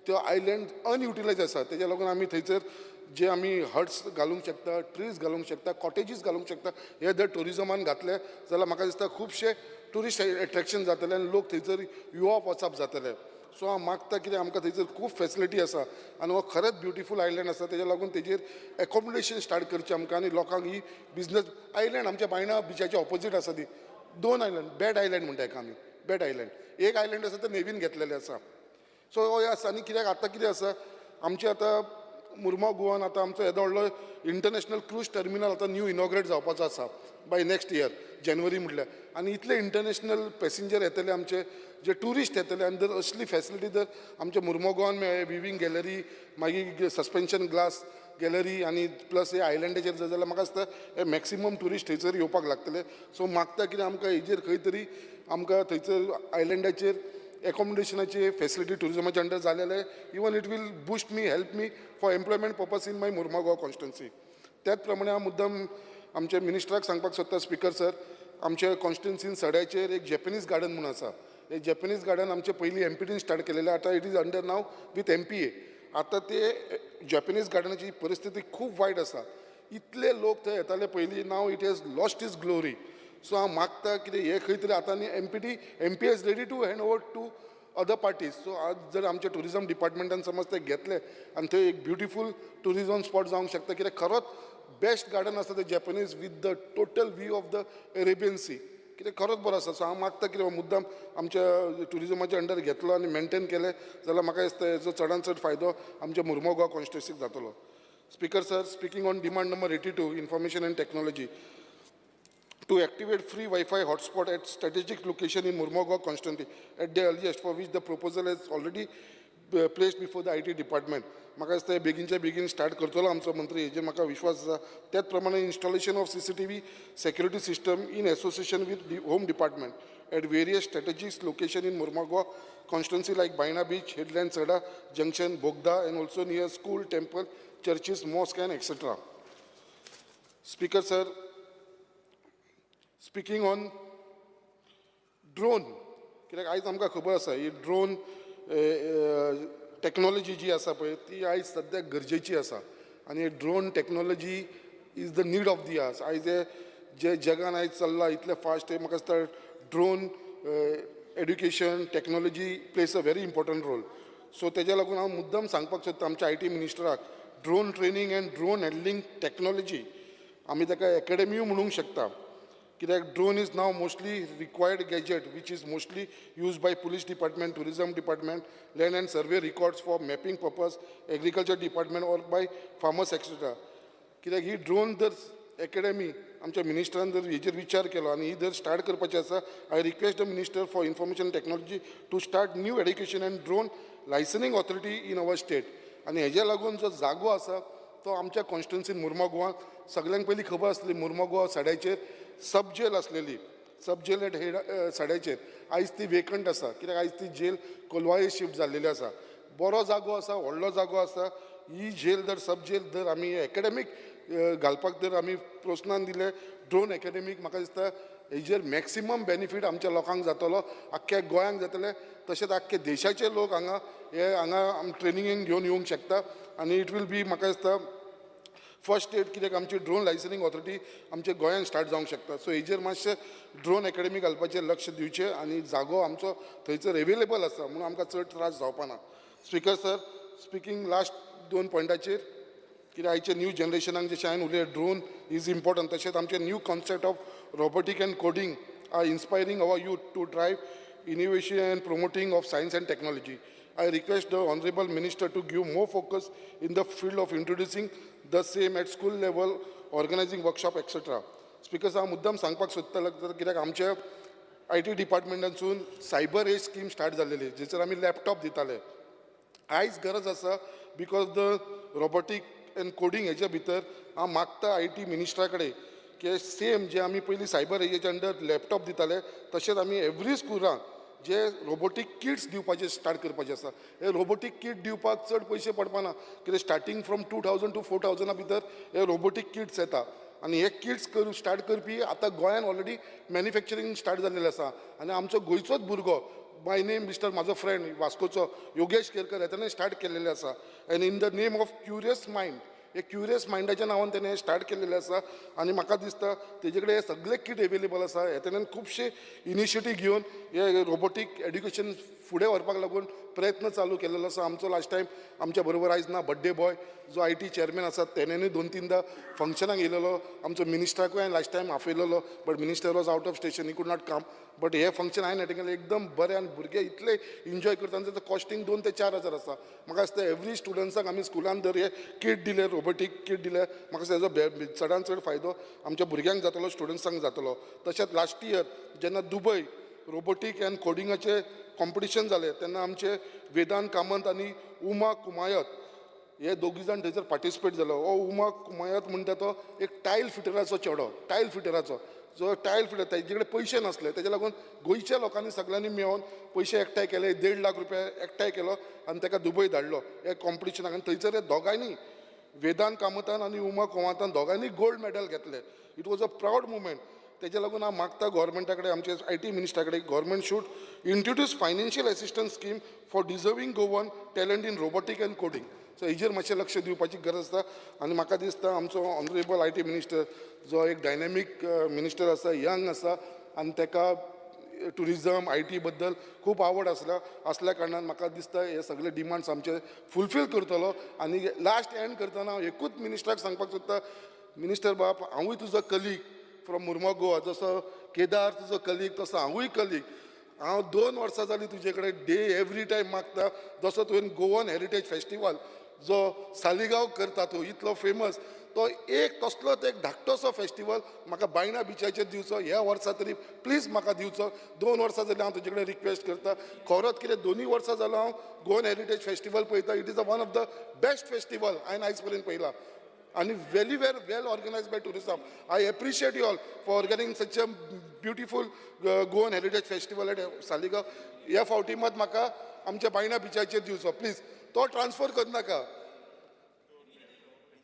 त्यो आयलँड अनयुटिलायज आसा, तेज्या लागून आमी थंयसर जे आमी हट्स घालूंक शकता, ट्रीज घालूंक शकता, कॉटेजीस घालूंक शकता, हे जर ट्युरिजमान घातले जाल्यार म्हाका दिसता खुबशे ट्युरिस्ट एट्रेक्शन जातलें आनी लोक थंयसर येवप वचप जातलें. सो हांव मागता कितें आमकां थंयसर खूब फेसिलिटी आसा आनी हो खरेंच ब्युटिफूल आयलँड आसा, तेज्या लागून तेजेर एकोमोडेशन स्टार्ट करचें आमकां आनी लोकांक ही बिजनस आयलँड आमच्या बायणा बिचाच्या ऑपोजीट आसा ती दोन आयलँड, बेट आयलँड म्हणटा हेका आमी, बेट आयलँड. एक आयलँड आसा ते नेवीन घेतलेलें आसा. सो हो आसा. आनी कित्याक आतां कितें आसा आमचें आतां मुरगांव गोवान आतां आमचो येदो व्हडलो इंटरनॅशनल क्रूज टर्मिनल आतां न्यू इनॉग्रेट जावपाचो आसा बाय नेक्स्ट इयर जानेवारी म्हटल्यार. आनी इतले इंटरनॅशनल पॅसेंजर येतले, आमचे जे ट्युरिस्ट येतले, आनी जर असली फॅसिलिटी जर आमच्या मुरगांव गोवान मेळ्ळे, विवींग गॅलरी, मागीर सस्पेन्शन ग्लास गॅलरी आनी प्लस हे आयलंडाचेर जर जाल्यार म्हाका दिसता हे मॅक्सिमम ट्युरिस्ट थंयसर येवपाक लागतले. सो मागता कितें, आमकां हेजेर खंय तरी आमकां थंयसर आयलंडाचेर एकोमोडेशनाची फेसिलिटी ट्युरिजमाच्या अंडर जालेले, even it will boost me, help me for employment purpose in my Mormugao constituency. त्याच प्रमाणे हांव मुद्दम आमच्या मिनिस्टराक सांगपाक सोदता, स्पिकर सर, आमच्या कॉन्स्टिट्युन्सीन सड्याचेर एक जॅपनीज गार्डन म्हूण आसा. हे जॅपनीज गार्डन आमचे पयलीं एमपीटीन स्टार्ट केलेलें, आतां it is under now with MPA. आतां ते जॅपनीज गार्डनाची परिस्थिती खूब वायट आसा. इतले लोक थंय येताले पयलीं, now it has lost its glory. So हांव मागता कितें, हें खंय तरी आतां आनी MPT MPA is ready to hand over to other parties. So आज जर आमच्या ट्युरिजम डिपार्टमेंटान समज ते घेतले आनी थंय एक ब्युटिफूल ट्युरिजम स्पॉट जावंक शकता, कित्याक खरोच बेस्ट गार्डन आसा ते Japanese with the total view of the Arabian Sea, कितें खरोच बरो आसा. सो हांव मागता कितें, मुद्दाम आमच्या ट्युरिजमाच्या अंडर घेतलो आनी मेनटेन केलें जाल्यार म्हाका दिसता हेजो चडान चड फायदो आमच्या मुरगांव गोवा कॉन्स्टिट्युन्सीक जातलो. Speaker sir, speaking on demand number 82, information and technology, to activate free Wi-Fi hotspot at strategic location in Mormugao constituency at the earliest, for which the proposal has already placed before the IT department. म्हाका दिसता हे बेगीनच्या बेगीन start करतलो आमचो मंत्री, हेजेर म्हाका विश्वास आसा. त्याच प्रमाणे installation of CCTV security system in association with home department at various strategic location in Mormugao constituency like Baina Beach, Headland Sada Junction, Bogda, and also near school, temple, churches, mosque, and etc. Speaker sir, speaking on drone, कित्याक आयज आमकां खबर आसा ही drone technology जी आसा पळय ती आयज सद्याक गरजेची आसा आनी drone technology is the need of the hour. आयज हे जे जगान आयज चल्लां इतलें फास्ट, म्हाका दिसता drone education technology plays a very important role. So तेज्या लागून हांव मुद्दम सांगपाक सोदता आमच्या IT मिनिस्टराक, drone training and drone handling technology आमी ताका एकेडमीय म्हणूंक शकता, कित्याक drone is now mostly required gadget which is mostly use by police department, tourism department, land and survey records for mapping purpose, agriculture department or by farmers etcetera. कित्याक ही drone जर academy आमच्या मिनिस्टरान जर हेजेर विचार केलो आनी ही जर स्टार्ट करपाची आसा, I request the minister for information technology to start new education and drone licensing authority in our state. आनी हेज्या लागून जो जागो आसा तो आमच्या कॉन्स्टिट्युन्सीन मुरगांव गोवा सगल्यांक पयलीं खबर आसली, मुरगांव गोवा सड्याचेर सब जेल आसलेली, सब जेल एट हेड सड्याचेर आयज ती वेकंट आसा, कित्याक आयज ती जेल कोलवाळे शिफ्ट जाल्लेली आसा. बरो जागो आसा, व्हडलो जागो आसा. ही जेल जर सब जेल जर आमी एकेडमीक घालपाक जर आमी प्रोत्साहन दिलें ड्रोन एकेडमीक, म्हाका दिसता हेजेर मॅक्सिमम बेनिफीट आमच्या लोकांक जातलो, आख्ख्या गोंयांक जातलें, तशेंच आख्खे देशाचे लोक हांगा हे हांगा ट्रेनिंगेक घेवन येवंक शकता. आनी it will be म्हाका दिसता फर्स्ट स्टेट, कित्याक आमची ड्रोन लायसनींग ऑथॉरिटी आमच्या गोंयांत स्टार्ट जावंक शकता. सो हेजेर मातशें ड्रोन एकेडमी घालपाचें लक्ष दिवचें आनी जागो आमचो थंयसर एवेलेबल आसा म्हणून आमकां चड त्रास जावपा ना. स्पिकर सर, स्पिकींग लास्ट दोन पॉयंटाचेर, कित्याक आयच्या न्यू जनरेशनाक जशें हांवें उलयलें ड्रोन is important, तशेंच आमचे new concept of robotic and coding are inspiring our youth to drive innovation and promoting of science and technology. I request the Honorable Minister to give more focus in the field of introducing the same at school level, organizing workshop, etc. Speaker, हांव मुद्दम सांगपाक सोदतालो कित्याक आमच्या IT डिपार्टमेंटांसून cyber as scheme start जाल्लेली जेचेर आमी laptop दिताले. आयज गरज आसा because the robotic and coding हेच्या भितर हांव मागता IT मिनिस्टरा कडेन की सेम जे आमी पयलीं सायबर एजीच्या अंडर लॅपटॉप दिताले तशेंच आमी एवरी स्कुलान जे रोबोटीक किट्स दिवपाचे स्टार्ट करपाचे आसा. हे रोबोटीक किट दिवपाक चड पयशे पडपाना, कित्याक starting from 2000 to 4000 भितर हे रोबोटीक किट्स येता आनी हे किट्स करू स्टार्ट करपी आतां गोंयान ऑलरेडी मॅन्युफॅक्चरींग स्टार्ट जाल्लेलें आसा. आनी आमचो गोंयचोच भुरगो बाय नेम मिस्टर म्हाजो फ्रेंड वास्कोचो योगेश केरकर हें स्टार्ट केल्लेलें आसा. And in the name of curious mind, हे क्युरियस मायंडाच्या नांवान तेणें स्टार्ट केल्लेलें आसा आनी म्हाका दिसता तेजे कडेन हे सगळे किट एवेलेबल आसा. हे तेणें खुबशे इनिशिएटीव घेवन हे रोबोटीक एड्युकेशन फुडें व्हरपाक लागून प्रयत्न चालू केलेलो आसा. आमचो लास्ट टायम आमच्या बरोबर आयज ना बड्डे बॉय जो I T chairman आसा तेणेनूय 2-3दा फंक्शनाक येयलेलो. आमचो मिनिस्टराकूय हांवें लास्ट टायम आपयलेलो, but minister was out of station, he could not come. But hey function हांवें अटेंड केलें एकदम बरें आनी भुरगे इतले एन्जॉय करता आनी ताचो कॉस्टींग 2 ते 4 हजार आसा. म्हाका दिसता एवरी स्टुडंट्साक आमी स्कुलान जर हे किट दिले, रोबोटीक किट दिले, म्हाका दिसता तेजो चडान चड फायदो आमच्या भुरग्यांक जातलो, स्टुडंट्सांक जातलो. तशेंच लास्ट इयर जेन्ना दुबय रोबोटीक एंड कोडिंगाचे कॉम्पिटिशन जालें तेन्ना आमचे वेदांत कामत आनी उमा कुमायत हे दोगी जाण थंयसर पार्टिसिपेट जालो. हो उमा कुमायत म्हणटा तो एक टायल फिटराचो चेडो, टायल फिटराचो जो टायल फिटर, तेजे कडेन पयशे नासले, तेजे लागून गोंयच्या लोकांनी सगळ्यांनी मेळोन पयशे एकठांय केले, 1.5 लाख रुपया एकठांय केलो आनी ताका दुबय धाडलो हे कॉम्पिटिशनाक. आनी थंयसर हे दोगांयनी, वेदांत कामतान आनी उमा कुमायतान दोगांयनी गोल्ड मेडल घेतले. It was a proud moment. तेजे लागून हांव मागता गोवोरमेंटा कडेन, आमचे I T मिनिस्टरा कडेन, government should introduce financial assistance scheme for deserving Goan talent in robotic and coding. So हेजेर मातशें लक्ष दिवपाची गरज आसा. आनी म्हाका दिसता आमचो ऑनरेबल I T minister जो एक डायनेमीक मिनिस्टर आसा, यंग आसा आनी ताका ट्युरिजम I T बद्दल खूब आवड आसल्या कारणान म्हाका दिसता हे सगळे डिमांड्स आमचे फुलफील करतलो. आनी लास्ट एंड करतना हांव एकूच मिनिस्टराक सांगपाक सोदता, मिनिस्टर बाब, हांवूय तुजो कलीग फ्रॉम मुर्मो गोवा, जसो केदार तुजो कलीग तसो हांवूय कलीग. हांव 2 वर्सां जालीं तुजे कडेन डे एवरी टायम मागता, जसो तुवें गोवन हेरिटेज फेस्टिवल जो सालिगांव करता तूं इतलो फेमस, तो एक तसलोच एक धाकटोसो फेस्टिवल म्हाका बायणा बिचाचेर दिवचो ह्या वर्सा तरी प्लीज म्हाका दिवचो. 2 वर्सां जालीं हांव तुजे कडेन रिक्वेस्ट करता. खरोच कितें 2 वर्सां जालो हांव गोवन हेरिटेज फेस्टिवल पळयता. It is a one of the best festival हांवें आयज पर्यंत पळयला आनी very well organized by tourism. I appreciate you all for organizing such a beautiful Goan heritage festival at Saligao. ह्या फावटी मात म्हाका आमच्या बायणा बिचाचेर दिवचो प्लीज, तो ट्रान्सफर करनाका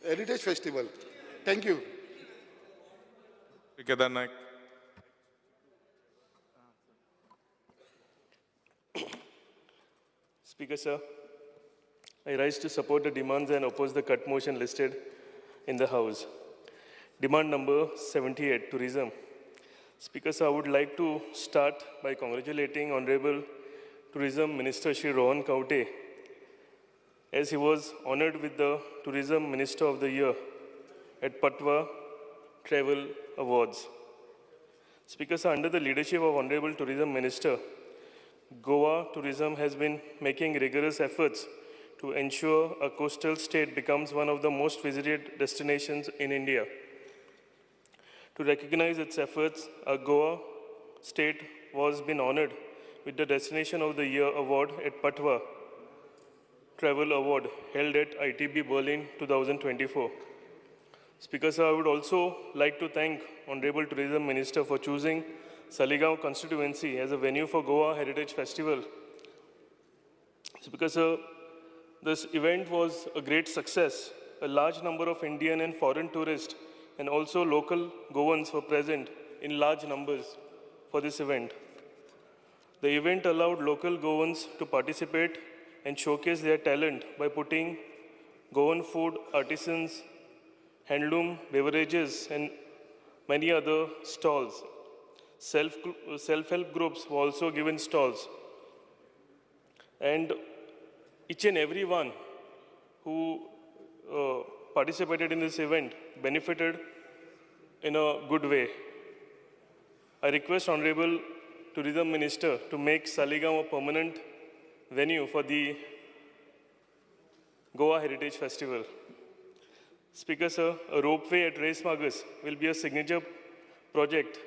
heritage festival. Thank you. Kedar Naik. Speaker sir, I rise to support the demands and oppose the cut motion listed in the House. Demand number 78, tourism. Speaker sir, I would like to start by congratulating Honorable Tourism Minister Shri Rohan Khaunte, as he was honored with the Tourism Minister of the Year at Patwa Travel Awards. Speaker sir, under the leadership of Honorable Tourism Minister, Goa Tourism has been making rigorous efforts to ensure a coastal state becomes one of the most visited destinations in India. To recognize its efforts, a Goa state was been honored with the Destination of the Year award at Patwa Travel Award held at ITB Berlin 2024. Speaker sir, I would also like to thank Honorable Tourism Minister for choosing Saligao constituency as a venue for Goa Heritage Festival. Speaker sir, this event was a great success. A large number of Indian and foreign tourists and also local Goans were present in large numbers for this event. The event allowed local Goans to participate and showcase their talent by putting Goan food, artisans, handloom, beverages, and many other stalls. Self-help groups were also given stalls. And each and every one who participated in this event benefited in a good way. I request Honorable Tourism Minister to make Saligao a permanent venue for the Goa Heritage Festival. Speaker sir, a ropeway at Reis Magos will be a signature project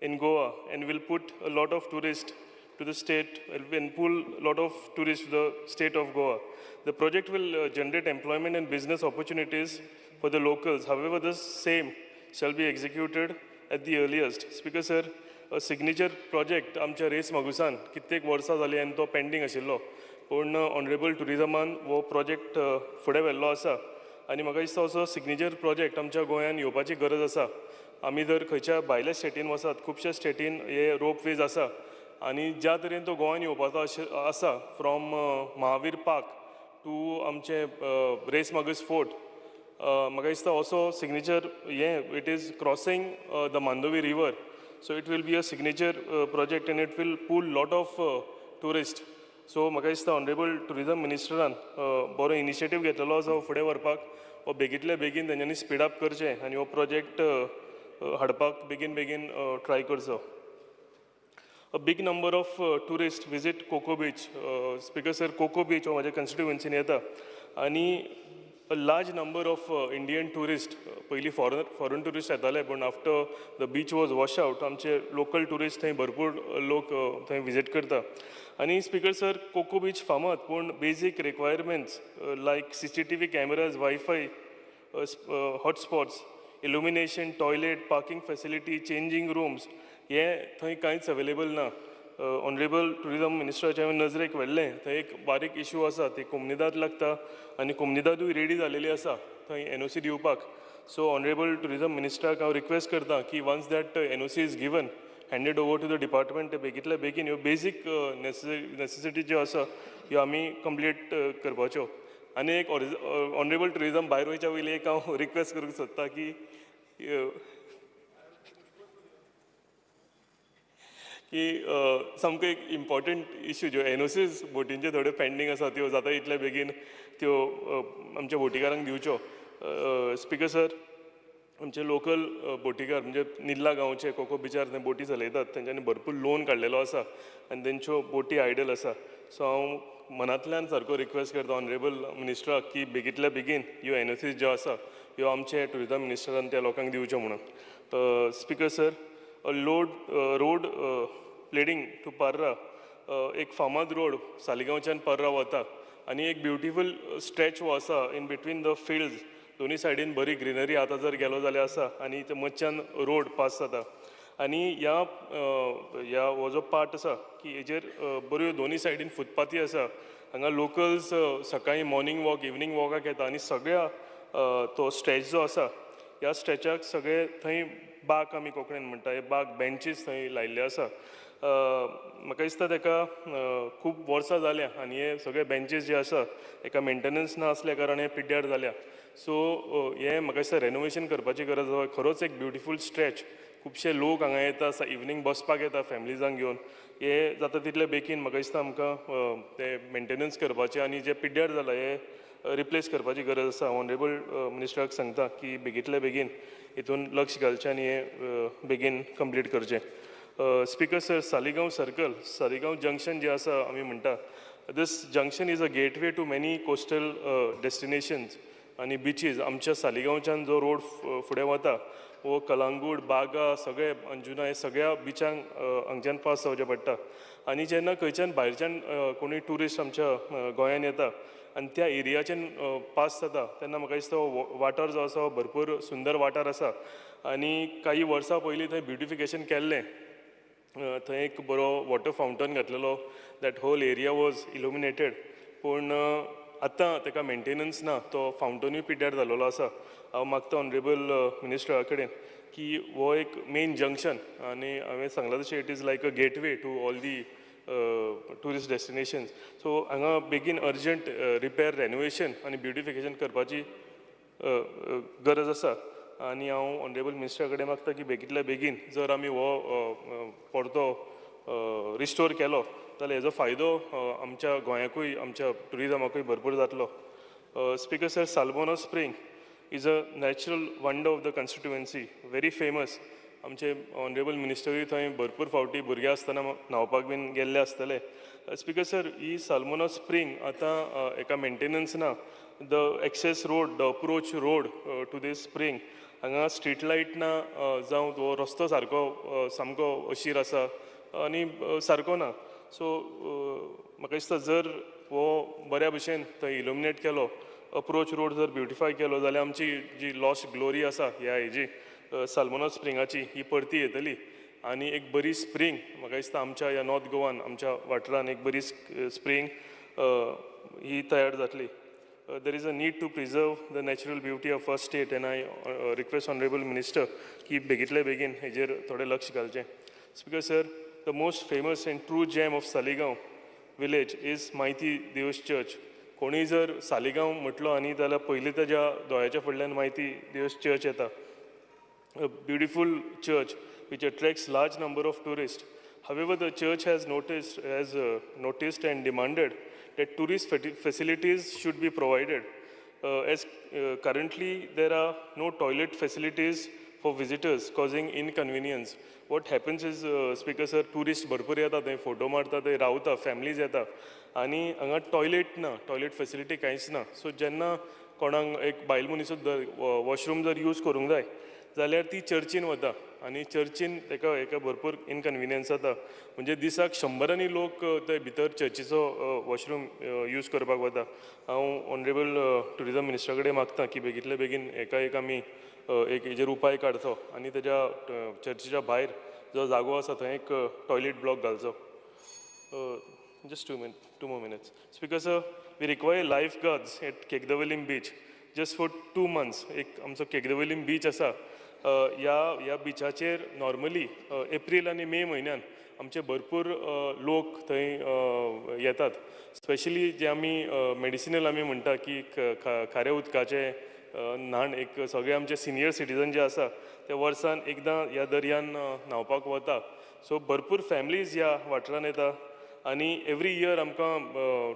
in Goa and will put a lot of tourists to the state and pull a lot of tourists to the state of Goa. The project will generate employment and business opportunities for the locals. However, the same shall be executed at the earliest. Speaker sir, a signature project आमच्या race मागुसान कित्येक वर्सां जाली आनी तो pending आशिल्लो, पूण honourable टुरिजमान हो project फुडें व्हेल्लो आसा आनी म्हाका दिसता असो सिग्नेचर प्रोजेक्ट आमच्या गोंयान येवपाची गरज आसा. आमी जर खंयच्या भायल्या स्टेटीन वसात, खुबश्या स्टेटीन हे रोपवेज आसा आनी ज्या तरेन तो गोंयान येवपाचो आसा फ्रॉम महावीर पार्क टू आमचे रेस मागस फोर्ट, म्हाका दिसता असो सिग्नेचर हें it is crossing the Mandovi river. So it will be a signature project and it will pull lot of tourists so म्हाका दिसता ऑनरेबल ट्युरिजम मिनिस्टरान बरो इनिशिएटीव घेतलेलो आसा हो फुडें व्हरपाक. हो बेगींतल्या बेगीन तेंच्यांनी स्पीड अप करचें आनी हो प्रोजेक्ट हाडपाक बेगीन बेगीन ट्राय करचो. A big number of tourists visit Coco Beach. Speaker sir, Coco Beach हो म्हाज्या कॉन्स्टिट्युएन्सीन येता आनी a large number of Indian tourist, पयलीं फॉरन ट्युरिस्ट येताले, पूण after the beach was wash out आमचे लोकल ट्युरिस्ट थंय भरपूर लोक थंय विजीट करता. आनी स्पीकर सर, कोको बीच फामाद, पूण basic requirements like CCTV cameras, WiFi, hotspots, illumination, toilet, parking facility, changing rooms हे थंय कांयच अवेलेबल ना. ऑनरेबल ट्युरिजम मिनिस्टराच्या हांवें नजरेक व्हेल्लें. थंय एक बारीक इशू आसा, ती कोमनिदाद लागता आनी कोमनिदादूय रेडी जालेली आसा थंय एनओसी दिवपाक. सो ऑनरेबल ट्युरिजम मिनिस्टराक हांव रिक्वेस्ट करता की once that NOC is given, handed over to the department, ते बेगींतल्या बेगीन ह्यो बेजीक नेसेसिटी ज्यो आसा ह्यो आमी कंप्लीट करपाच्यो. आनी एक ऑनरेबल ट्युरिजम भायर वयच्या पयलीं एक हांव रिक्वेस्ट करूंक सोदता की सामको एक इम्पॉर्टंट इशू, ज्यो एनओसीज बोटींच्यो थोड्यो पेंडींग आसा त्यो जाता इतले बेगीन त्यो आमच्या बोटीकारांक दिवच्यो. स्पीकर सर, आमचे लोकल बोटीकार म्हणजे निल्ला गांवचे कोको बिचार थंय बोटी चलयतात, तेंच्यांनी भरपूर लोन काडलेलो आसा आनी तेंच्यो बोटी आयडल आसा. सो हांव मनांतल्यान सारको रिक्वेस्ट करता ऑनरेबल मिनिस्टराक की बेगींतल्या बेगीन ह्यो एनओसीज ज्यो आसा ह्यो आमचे ट्युरिजम मिनिस्टरान त्या लोकांक दिवच्यो म्हणून. Speaker sir, road leading to Parra, एक फामाद रोड सालिगांवच्यान पर्रा वता आनी एक ब्युटिफूल स्ट्रेच हो आसा इन बिटवीन the fields, दोनी सायडीन बरी ग्रिनरी आतां जर गेलो जाल्यार आसा आनी ते मदच्यान रोड पास जाता. आनी ह्या ह्या हो जो पार्ट आसा की हेजेर बऱ्यो दोनी सायडीन फुटपाथी आसा. हांगा लोकल्स सकाळीं मॉर्निंग वॉक, इवनींग वॉकाक येता आनी सगळ्या तो स्ट्रेच जो आसा ह्या स्ट्रेचाक सगळे थंय बाग आमी कोंकणीन म्हणटा, हे बाग बेंचीस थंय लायिल्ले आसा. म्हाका दिसता तेका खूब वर्सां जाल्या आनी हे सगळे बेंचीस जे आसा हेका मेंटेनन्स ना आसल्या कारणान हे पिड्ड्यार जाल्या. सो हें म्हाका दिसता रेनोवेशन करपाची गरज आसा. खरोच एक ब्युटिफूल स्ट्रेच, खुबशे लोक हांगा येता, इवनींग बसपाक येता फॅमिलीजांक घेवन. हे जाता तितले बेगीन म्हाका दिसता आमकां ते मेंटेनन्स करपाचें आनी जे पिड्ड्यार जाला हे रिप्लेस करपाची गरज आसा. ऑनरेबल मिनिस्टराक सांगता की बेगींतल्या बेगीन हितून लक्ष घालचें आनी हें बेगीन कंप्लीट करचें. Speaker sir, Saligao circle, Saligao junction जें आसा आमी म्हणटा, this junction is a gateway to many coastal destinations आनी बिचीज. आमच्या सालिगांवच्यान जो रोड फुडें वता हो कलांगूट, बागा, सगळे अंजुना हे सगळ्या बिचांक हांगच्यान पास जावचें पडटा. आनी जेन्ना खंयच्यान भायरच्यान कोणूय ट्युरिस्ट आमच्या गोंयान येता आनी त्या एरियाच्यान पास जाता तेन्ना म्हाका दिसता हो वाठार जो आसा हो भरपूर सुंदर वाठार आसा. आनी काही वर्सां पयलीं थंय ब्युटिफिकेशन केल्लें, थंय एक बरो वॉटर फावंटन घातलेलो, that whole area was illuminated. पूण आतां ताका मेंटेनन्स ना, तो फावंटनूय पिड्ड्यार जाल्लो आसा. हांव मागता ऑनरेबल मिनिस्टरा कडेन की हो एक मेन जंक्शन आनी हांवें सांगलां तशें it is like a gateway to all the tourist destinations. So हांगा बेगीन अर्जंट रिपेर, रेनोवेशन आनी ब्युटिफिकेशन करपाची गरज आसा. आनी हांव ऑनरेबल मिनिस्टरा कडेन मागता की बेगींतल्या बेगीन जर आमी हो परतो रिस्टोर केलो जाल्यार हेजो फायदो आमच्या गोंयाकूय, आमच्या ट्युरिजमाकूय भरपूर जातलो. Speaker sir, Salmona spring is a natural wonder of the constituency, very famous. आमचे ऑनरेबल मिनिस्टरूय थंय भरपूर फावटी भुरगे आसतना न्हांवपाक बीन गेल्ले आसतले. स्पीकर सर, ही सालमोना स्प्रींग आतां हेका मेंटेनन्स ना. The access road, the approach road to this spring, हांगा स्ट्रीट लायट ना, जावं हो रस्तो सारको सामको अशीर आसा आनी सारको ना. सो म्हाका दिसता जर हो बऱ्या भशेन थंय इलुमिनेट केलो, अप्रोच रोड जर ब्युटिफाय केलो जाल्यार आमची जी लॉस्ट ग्लोरी आसा ह्या हेजी सालमोना स्प्रिंगाची ही परती येतली आनी एक बरी स्प्रींग म्हाका दिसता आमच्या ह्या नॉर्थ गोवान आमच्या वाठारान एक बरी स्प्रींग ही तयार जातली. There is a need to preserve the natural beauty of our state and I request honourable minister की बेगींतल्या बेगीन हेजेर थोडें लक्ष घालचें. Speaker sir, the most famous and true gem of Saligao village is Maiti Deus church. कोणूय जर सालिगांव म्हटलो आनी जाल्यार पयलीं ताज्या दोळ्याच्या फुडल्यान मायती देवस चर्च येता. A beautiful church which attracts large number of tourists. However, the church has noticed and demanded that tourist facilities should be provided. As currently there are no toilet facilities for visitors, causing inconvenience. What happens is, Speaker sir, tourists भरपूर येता, थंय photo मारता, थंय रावता, families येता आनी हांगा toilet ना, टॉयलेट फॅसिलिटी कांयच ना. सो जेन्ना कोणाक एक बायल मनीसूच जर वॉशरूम जर यूज करूंक जाय जाल्यार ती चर्चीन वता आनी चर्चीन ताका एका भरपूर इनकन्विनियन्स जाता. म्हणजे दिसाक शंबरांनी लोक ते भितर चर्चीचो वॉशरूम यूज करपाक वता. हांव ऑनरेबल ट्युरिजम मिनिस्टरा कडेन मागता की बेगींतले बेगीन एका एक आमी एक हेजेर उपाय काडचो आनी तेज्या चर्चीच्या भायर जो जागो आसा थंय एक टॉयलेट ब्लॉक घालचो. Just 2 more minutes. Speaker sir, we require life guards at Cakdavolim beach just for 2 months. एक आमचो केकदवलीम बीच आसा, ह्या बिचाचेर नॉर्मली एप्रील आनी मे म्हयन्यान आमचे भरपूर लोक थंय येतात. स्पेशली जे आमी मेडिसिनल आमी म्हणटा की खाऱ्या उदकाचें न्हाण, एक सगळे आमचे सिनियर सिटीजन जे आसा ते वर्सान एकदां ह्या दर्यान न्हांवपाक वता. सो भरपूर फॅमिलीज ह्या वाठारान येता आनी एवरी इयर आमकां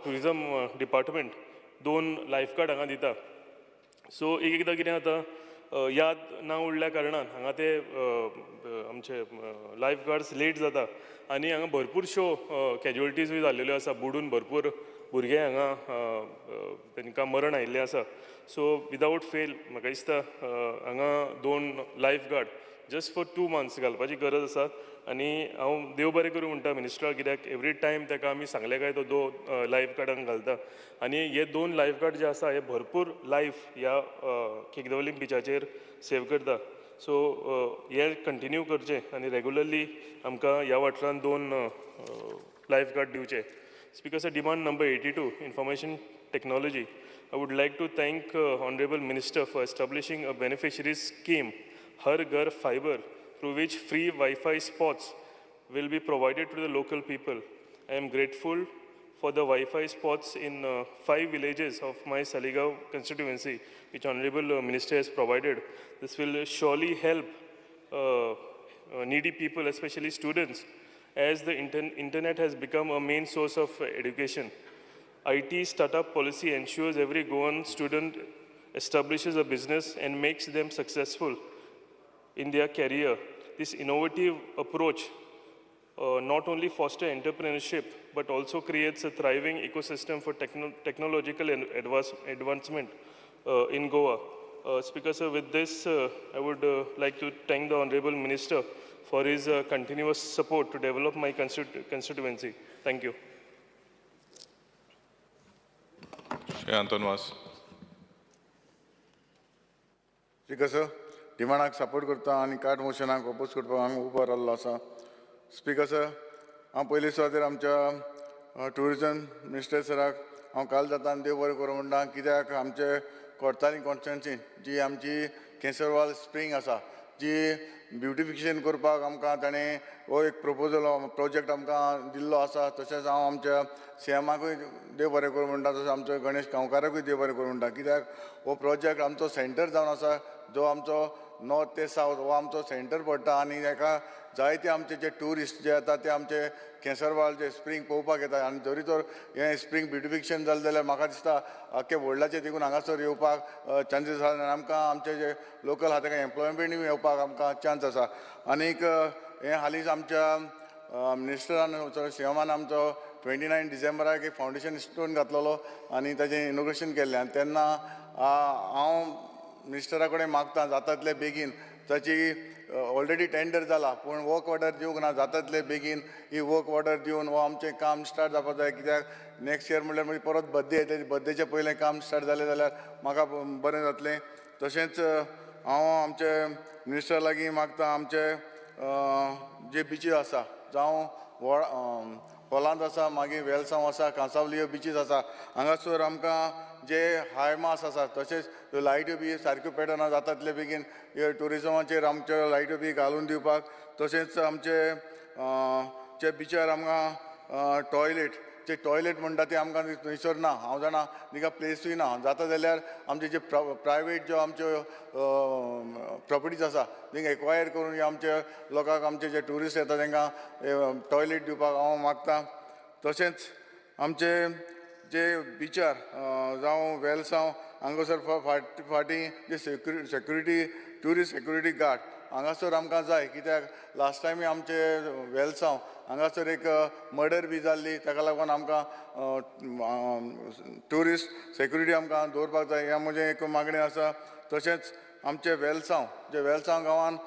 ट्युरिजम डिपार्टमेंट 2 लायफ गार्ड हांगा दिता. सो एक एकदां कितें जाता, याद ना उरल्या कारणान हांगा ते आमचे लायफ गार्ड्स लेट जाता आनी हांगा भरपूरश्यो कॅज्युअलिटीजूय जाल्लेल्यो आसा. बुडून भरपूर भुरगे हांगा तांकां मरण आयिल्लें आसा. सो विदावट फेल म्हाका दिसता हांगा 2 life guard just for 2 months घालपाची गरज आसा. आनी हांव देव बरें करूं म्हणटा मिनिस्टराक, कित्याक एवरी टायम ताका आमी सांगलें काय तो 2 लायफ गार्डांक घालता आनी हे 2 लायफ गार्ड जे आसा हे भरपूर लायफ ह्या केकदवलीम बिचाचेर सेव करता. सो हे कंटिन्यू करचें आनी रेगुलरली आमकां ह्या वाठारांत 2 लायफ गार्ड दिवचे. Speaker sir, demand number 82, information technology. I would like to thank Honorable Minister for establishing a beneficiary scheme, Har Ghar Fiber, through which free Wi-Fi spots will be provided to the local people. I am grateful for the Wi-Fi spots in 5 villages of my Saligao constituency, which Honorable Minister has provided. This will surely help needy people, especially students, as the internet has become a main source of education. IT startup policy ensures every Goan student establishes a business and makes them successful in their career. This innovative approach not only fosters entrepreneurship, but also creates a thriving ecosystem for technological advancement in Goa. Speaker sir, with this, I would like to thank the Honorable Minister for his continuous support to develop my constituency. Thank you. Shri Anton Vaz. Speaker sir, डिमांडाक support करता आनी cart मोशनाक oppose करपाक हांगा उबो रावल्लो आसा. Speaker sir, हांव पयली सुवातेर आमच्या ट्युरिजम मिनिस्टर सराक हांव काल जाता आनी देव बरें करूं म्हणटा, कित्याक आमचे कोर्ताली कॉन्स्टिट्युएन्सी जी आमची केसरवाल स्प्रींग आसा, जी ब्युटिफिकेशन करपाक आमकां ताणें हो एक प्रपोजल प्रोजेक्ट आमकां दिल्लो आसा. तशेंच हांव आमच्या सीएमाकूय देव बरें करूं म्हणटा, तशें आमचो गणेश गांवकाराकूय देव बरें करूं म्हणटा, कित्याक हो प्रोजेक्ट आमचो सेंटर जावन आसा, जो आमचो नॉर्थ ते सावथ हो आमचो सेंटर पडटा आनी हेका जायते आमचे जे ट्युरिस्ट जे येता ते आमचे केसरवाल जे स्प्रींग पळोवपाक येता आनी जरी तर हें स्प्रींग ब्युटिफिकेशन जालें जाल्यार म्हाका दिसता आख्खे वर्ल्डाचे देखून हांगासर येवपाक चान्सीस आसा आनी आमकां आमचे जे लोकल आहा ताका एम्प्लॉयमेंटूय येवपाक आमकां चान्स आसा. आनीक हें हालींच आमच्या मिनिस्टरान सीएमान आमचो 29 डिसेंबराक एक फावंडेशन स्टोन घातलेलो आनी ताचें इनॉग्रेशन केल्लें आनी तेन्ना हांव मिनिस्टरा कडेन मागता जाता तितले बेगीन ताची ऑलरेडी टेंडर जाला पूण वर्क ऑर्डर दिवंक ना, जाता तितले बेगीन ही वर्क ऑर्डर दिवन हो आमचें काम स्टार्ट जावपाक जाय, कित्याक नेक्स्ट इयर म्हणल्यार मागीर परत बड्डे येता, बड्डेचें पयलें काम स्टार्ट जालें जाल्यार म्हाका बरें जातलें. तशेंच हांव आमचे मिनिस्टर लागीं मागता आमचे जे बिचीस आसा, जावं होलांत आसा, मागीर वेलसांव आसा, कांसावली बिचीस आसा, हांगासर आमकां जे हाय मास आसा तशेंच लायट्यो बी सारक्यो पेटना जाता तितले बेगीन ट्युरिजमाचेर आमच्यो लायट्यो बी घालून दिवपाक. तशेंच आमचे जे बिचार आमकां टॉयलेट जे टॉयलेट म्हणटा ते आमकां थंयसर ना. हांव जाणा तिका प्लेसूय ना. जाता जाल्यार आमचे जे प्रायवेट ज्यो आमच्यो प्रॉपर्टीज आसा तांकां एक्वायर करून आमच्या लोकांक, आमचे जे ट्युरिस्ट येता तांकां टॉयलेट दिवपाक हांव मागता. तशेंच आमचे जे बिचार जावं वेलसांव हांगासर फाटीं जे सेक्युरिटी ट्युरिस्ट सेक्युरिटी गार्ड हांगासर आमकां जाय, कित्याक लास्ट टायमी आमचे वेलसांव हांगासर एक मर्डर बी जाल्ली, ताका लागून आमकां ट्युरिस्ट सेक्युरिटी आमकां दवरपाक जाय, हें म्हजें एक मागणें आसा. तशेंच आमचे वेलसांव जे वेलसांव गांवान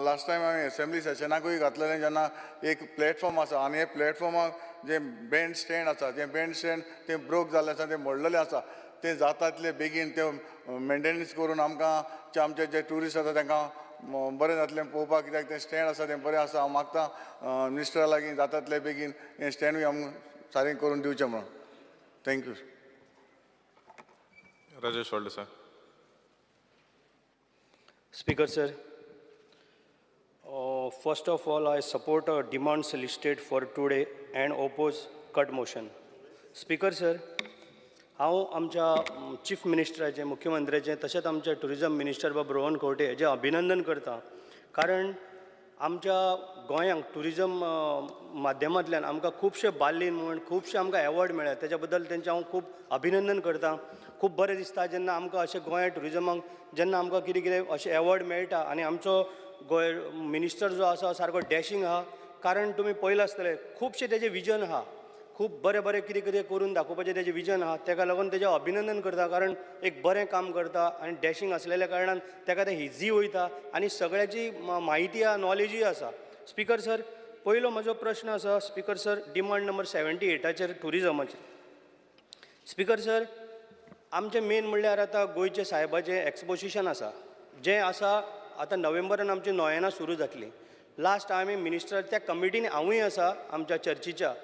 लास्ट टायम हांवें एसेंब्ली सेशनाकूय घातलेलें जेन्ना एक प्लॅटफॉर्म आसा आनी हे प्लॅटफॉर्माक जे बँड स्टँड आसा तें बँड स्टँड तें ब्रोक जाल्लें आसा, तें मोडलेलें आसा, तें जाता तितलें बेगीन तें मेंटेनन्स करून आमकां आमचे जे ट्युरिस्ट आसा तांकां बरें जातलें पळोवपाक, कित्याक तें स्टँड आसा तें बरें आसा. हांव मागता मिनिस्टरा लागीं जाता तितलें बेगीन हें स्टँडूय आमकां सारकें करून दिवचें म्हणून. Thank you. Rajesh Phaldesai. Speaker sir, first of all, I support demands listed for today and oppose cut motion. Speaker sir, हांव आमच्या चीफ मिनिस्टराचें, मुख्यमंत्र्याचें तशेंच आमच्या टुरिजम मिनिस्टर बाब रोहन खंवटे हेजें अभिनंदन करता, कारण आमच्या गोंयांक टुरिजम माध्यमांतल्यान आमकां खुबशे बार्लीन म्हण खुबशे आमकां एवॉर्ड मेळ्ळ्या, तेच्या बद्दल तेंचें हांव खूब अभिनंदन करता. खूब बरें दिसता जेन्ना आमकां अशें गोंया टुरिजमाक जेन्ना आमकां कितें कितें अशें एवॉर्ड मेळटा आनी आमचो गोंय मिनिस्टर जो आसा सारको डॅशींग आहा, कारण तुमी पळयलां आसतलें खुबशें तेजें विजन आहा, खूब बरें बरें कितें कितें करून दाखोवपाचें तेजें विजन आहा, तेका लागून तेजें अभिनंदन करता, कारण एक बरें काम करता आनी डॅशींग आसलेल्या कारणान तेका तें इजी वयता आनी सगळ्याची म्हायती आहा, नॉलेजूय आसा. स्पीकर सर, पयलो म्हजो प्रश्न आसा स्पीकर सर डिमांड नंबर 78चेर टुरिजमाचेर. स्पीकर सर, आमचें मेन म्हणल्यार आतां गोंयचे सायबाचें एक्सपोजिशन आसा, जें आसा आतां नोव्हेंबरान आमची नोयेना सुरू जातली. लास्ट आमी मिनिस्टर त्या कमिटीन हांवूय आसा आमच्या चर्चीच्या,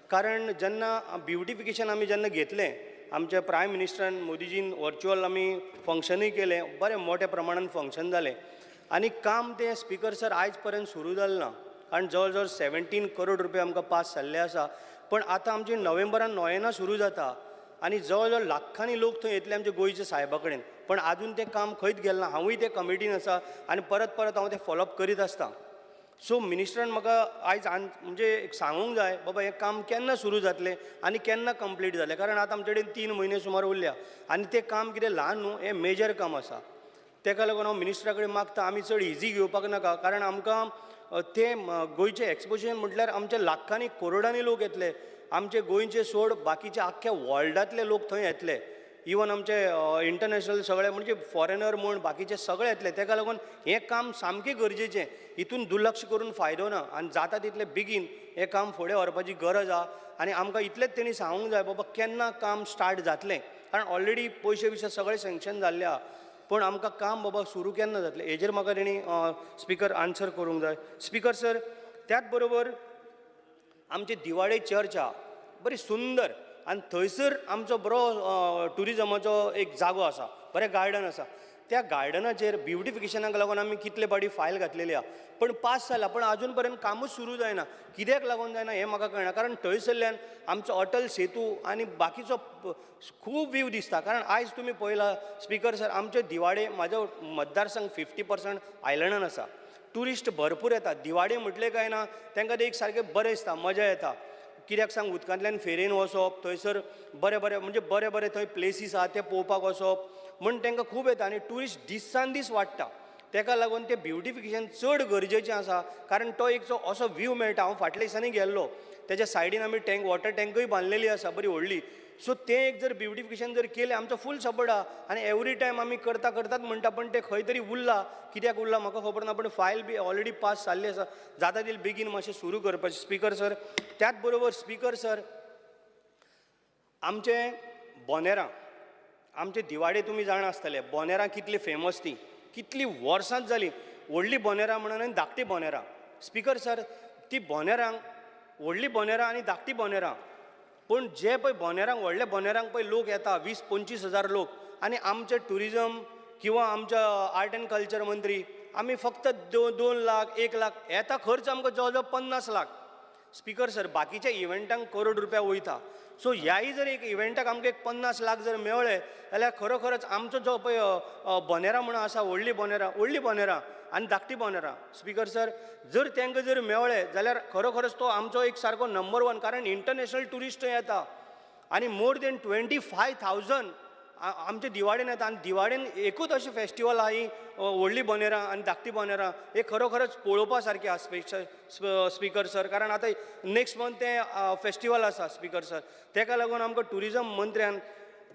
कारण जेन्ना ब्युटिफिकेशन आमी जेन्ना घेतलें आमच्या प्रायम मिनिस्टरान मोदीजीन वर्च्युअल आमी फंक्शनूय केलें, बरें मोठ्या प्रमाणान फंक्शन जालें आनी काम तें स्पीकर सर आयज पर्यंत सुरू जालें ना, कारण जवळ जवळ 17 करोड रुपया आमकां पास जाल्ले आसा. पण आतां आमची नोव्हेंबरान नोयेना सुरू जाता आनी जवळ जवळ लाखांनी लोक थंय येतले आमच्या गोंयच्या सायबा कडेन, पण आजून तें काम खंयच गेलें ना. हांवूय ते कमिटीन आसा आनी परत परत हांव तें फॉलोअप करीत आसता. सो मिनिस्टरान म्हाका आयज म्हणजे एक सांगूंक जाय बाबा हें काम केन्ना सुरू जातलें आनी केन्ना कंप्लीट जालें, कारण आतां आमचे कडेन 3 म्हयने सुमार उरल्या आनी तें काम कितें ल्हान न्हू, हें मेजर काम आसा. तेका लागून हांव मिनिस्टरा कडेन मागता आमी चड इजी घेवपाक नाका, कारण आमकां तें गोंयचें एक्सपोजिशन म्हटल्यार आमचे लाखांनी करोडांनी लोक येतले, आमचे गोंयचे सोड बाकीचे आख्ख्या वर्ल्डांतले लोक थंय येतले, इवन आमचे इंटरनॅशनल सगळे म्हणजे फॉरेनर म्हूण बाकीचे सगळे येतले. तेका लागून हें काम सामकें गरजेचें, हितून दुर्लक्ष करून फायदो ना आनी जाता तितले बेगीन हें काम फुडें व्हरपाची गरज आहा आनी आमकां इतलेंच तेणी सांगूंक जाय बाबा केन्ना काम स्टार्ट जातलें, कारण ऑलरेडी पयशे बियशे सगळे सँक्शन जाल्ले आहा, पूण आमकां काम बाबा सुरू केन्ना जातलें हेजेर म्हाका तेणी स्पीकर आन्सर करूंक जाय. स्पीकर सर, त्याच बरोबर आमची दिवाडे चर्च आहा बरी सुंदर आनी थंयसर आमचो बरो ट्युरिजमाचो एक जागो आसा, बरें गार्डन आसा. त्या गार्डनाचेर ब्युटिफिकेशनाक लागून आमी कितले फावटी फायल घातलेली आहा, पण पास जाला, पण आजून पर्यंत कामूच सुरू जायना. कित्याक लागून जायना हें म्हाका कळना, कारण थंयसरल्यान आमचो अटल सेतू आनी बाकीचो खूब व्यू दिसता. कारण आयज तुमी पळयला स्पीकर सर, आमचे दिवाडे म्हाजो मतदारसंघ 50% आयलंडान आसा, ट्युरिस्ट भरपूर येतात. दिवाडे म्हटलें काय ना तांकां ते एक सारकें बरें दिसता, मजा येता. कित्याक सांग, उदकांतल्यान फेरयेन वचप, थंयसर बरें बरें म्हणजे बरें बरें थंय प्लेसीस आहा ते पळोवपाक वचप म्हण तांकां खूब येता आनी ट्युरिस्ट दिसान दीस वाडटा. तेका लागून तें ब्युटिफिकेशन चड गरजेचें आसा, कारण तो एक जो असो व्यू मेळटा. हांव फाटल्या दिसांनी गेल्लो, तेज्या सायडीन आमी टँक वॉटर टँकूय बांदलेली आसा बरी व्हडली. सो तें एक जर ब्युटिफिकेशन जर केलें आमचो फूल सपोर्ट आहा आनी एवरी टायम आमी करता करतात म्हणटा, पण तें खंय तरी उरलां, कित्याक उरलां म्हाका खबर ना, पण फायल बी ऑलरेडी पास जाल्ली आसा, जाता तितले बेगीन मातशें सुरू करपाचें स्पीकर सर. त्याच बरोबर स्पीकर सर, आमचें बोनेरां, आमचे दिवाडे तुमी जाणा आसतले बोनेरां कितली फेमस ती, कितली वर्सांच जालीं, व्हडली बोनेरां म्हणून आनी धाकटी बोनेरां. स्पीकर सर, ती बोनेरांक व्हडली बोनेरां आनी धाकटी बोनेरां, पूण जे पळय बोनेरांक व्हडल्या बोनेरांक पळय लोक येता 20-25 हजार लोक, आनी आमचे ट्युरिजम किंवा आमच्या आर्ट एंड कल्चर मंत्री आमी फक्त 2 लाख 1 लाख येता, खर्च आमकां जवळ जवळ 50 लाख. स्पीकर सर, बाकीच्या इव्हेंटांक करोड रुपया वयता. सो ह्याय जर एक इव्हेंटाक आमकां एक 50 लाख जर मेळ्ळे जाल्यार खरोखरच आमचो जो पळय बोनेरा म्हणून आसा, व्हडली बोनेरा, व्हडली बोनेरा आनी धाकटी बोनेरा, स्पीकर सर, जर तांकां जर मेळ्ळे जाल्यार खरोखरच तो आमचो एक सारको नंबर 1, कारण इंटरनॅशनल ट्युरिस्ट येता आनी मोर देन 25,000 आमच्या दिवाडेन येता. आनी दिवाडेन एकूच अशें फेस्टिवल आहा, ही व्हडली बोनेरा आनी धाकटी बोनेरा, हे खरोखरच पळोवपा सारकें आहा स्पीकर सर. कारण आतां नेक्स्ट मंथ तें फेस्टिवल आसा स्पीकर सर, तेका लागून आमकां ट्युरिजम मंत्र्यान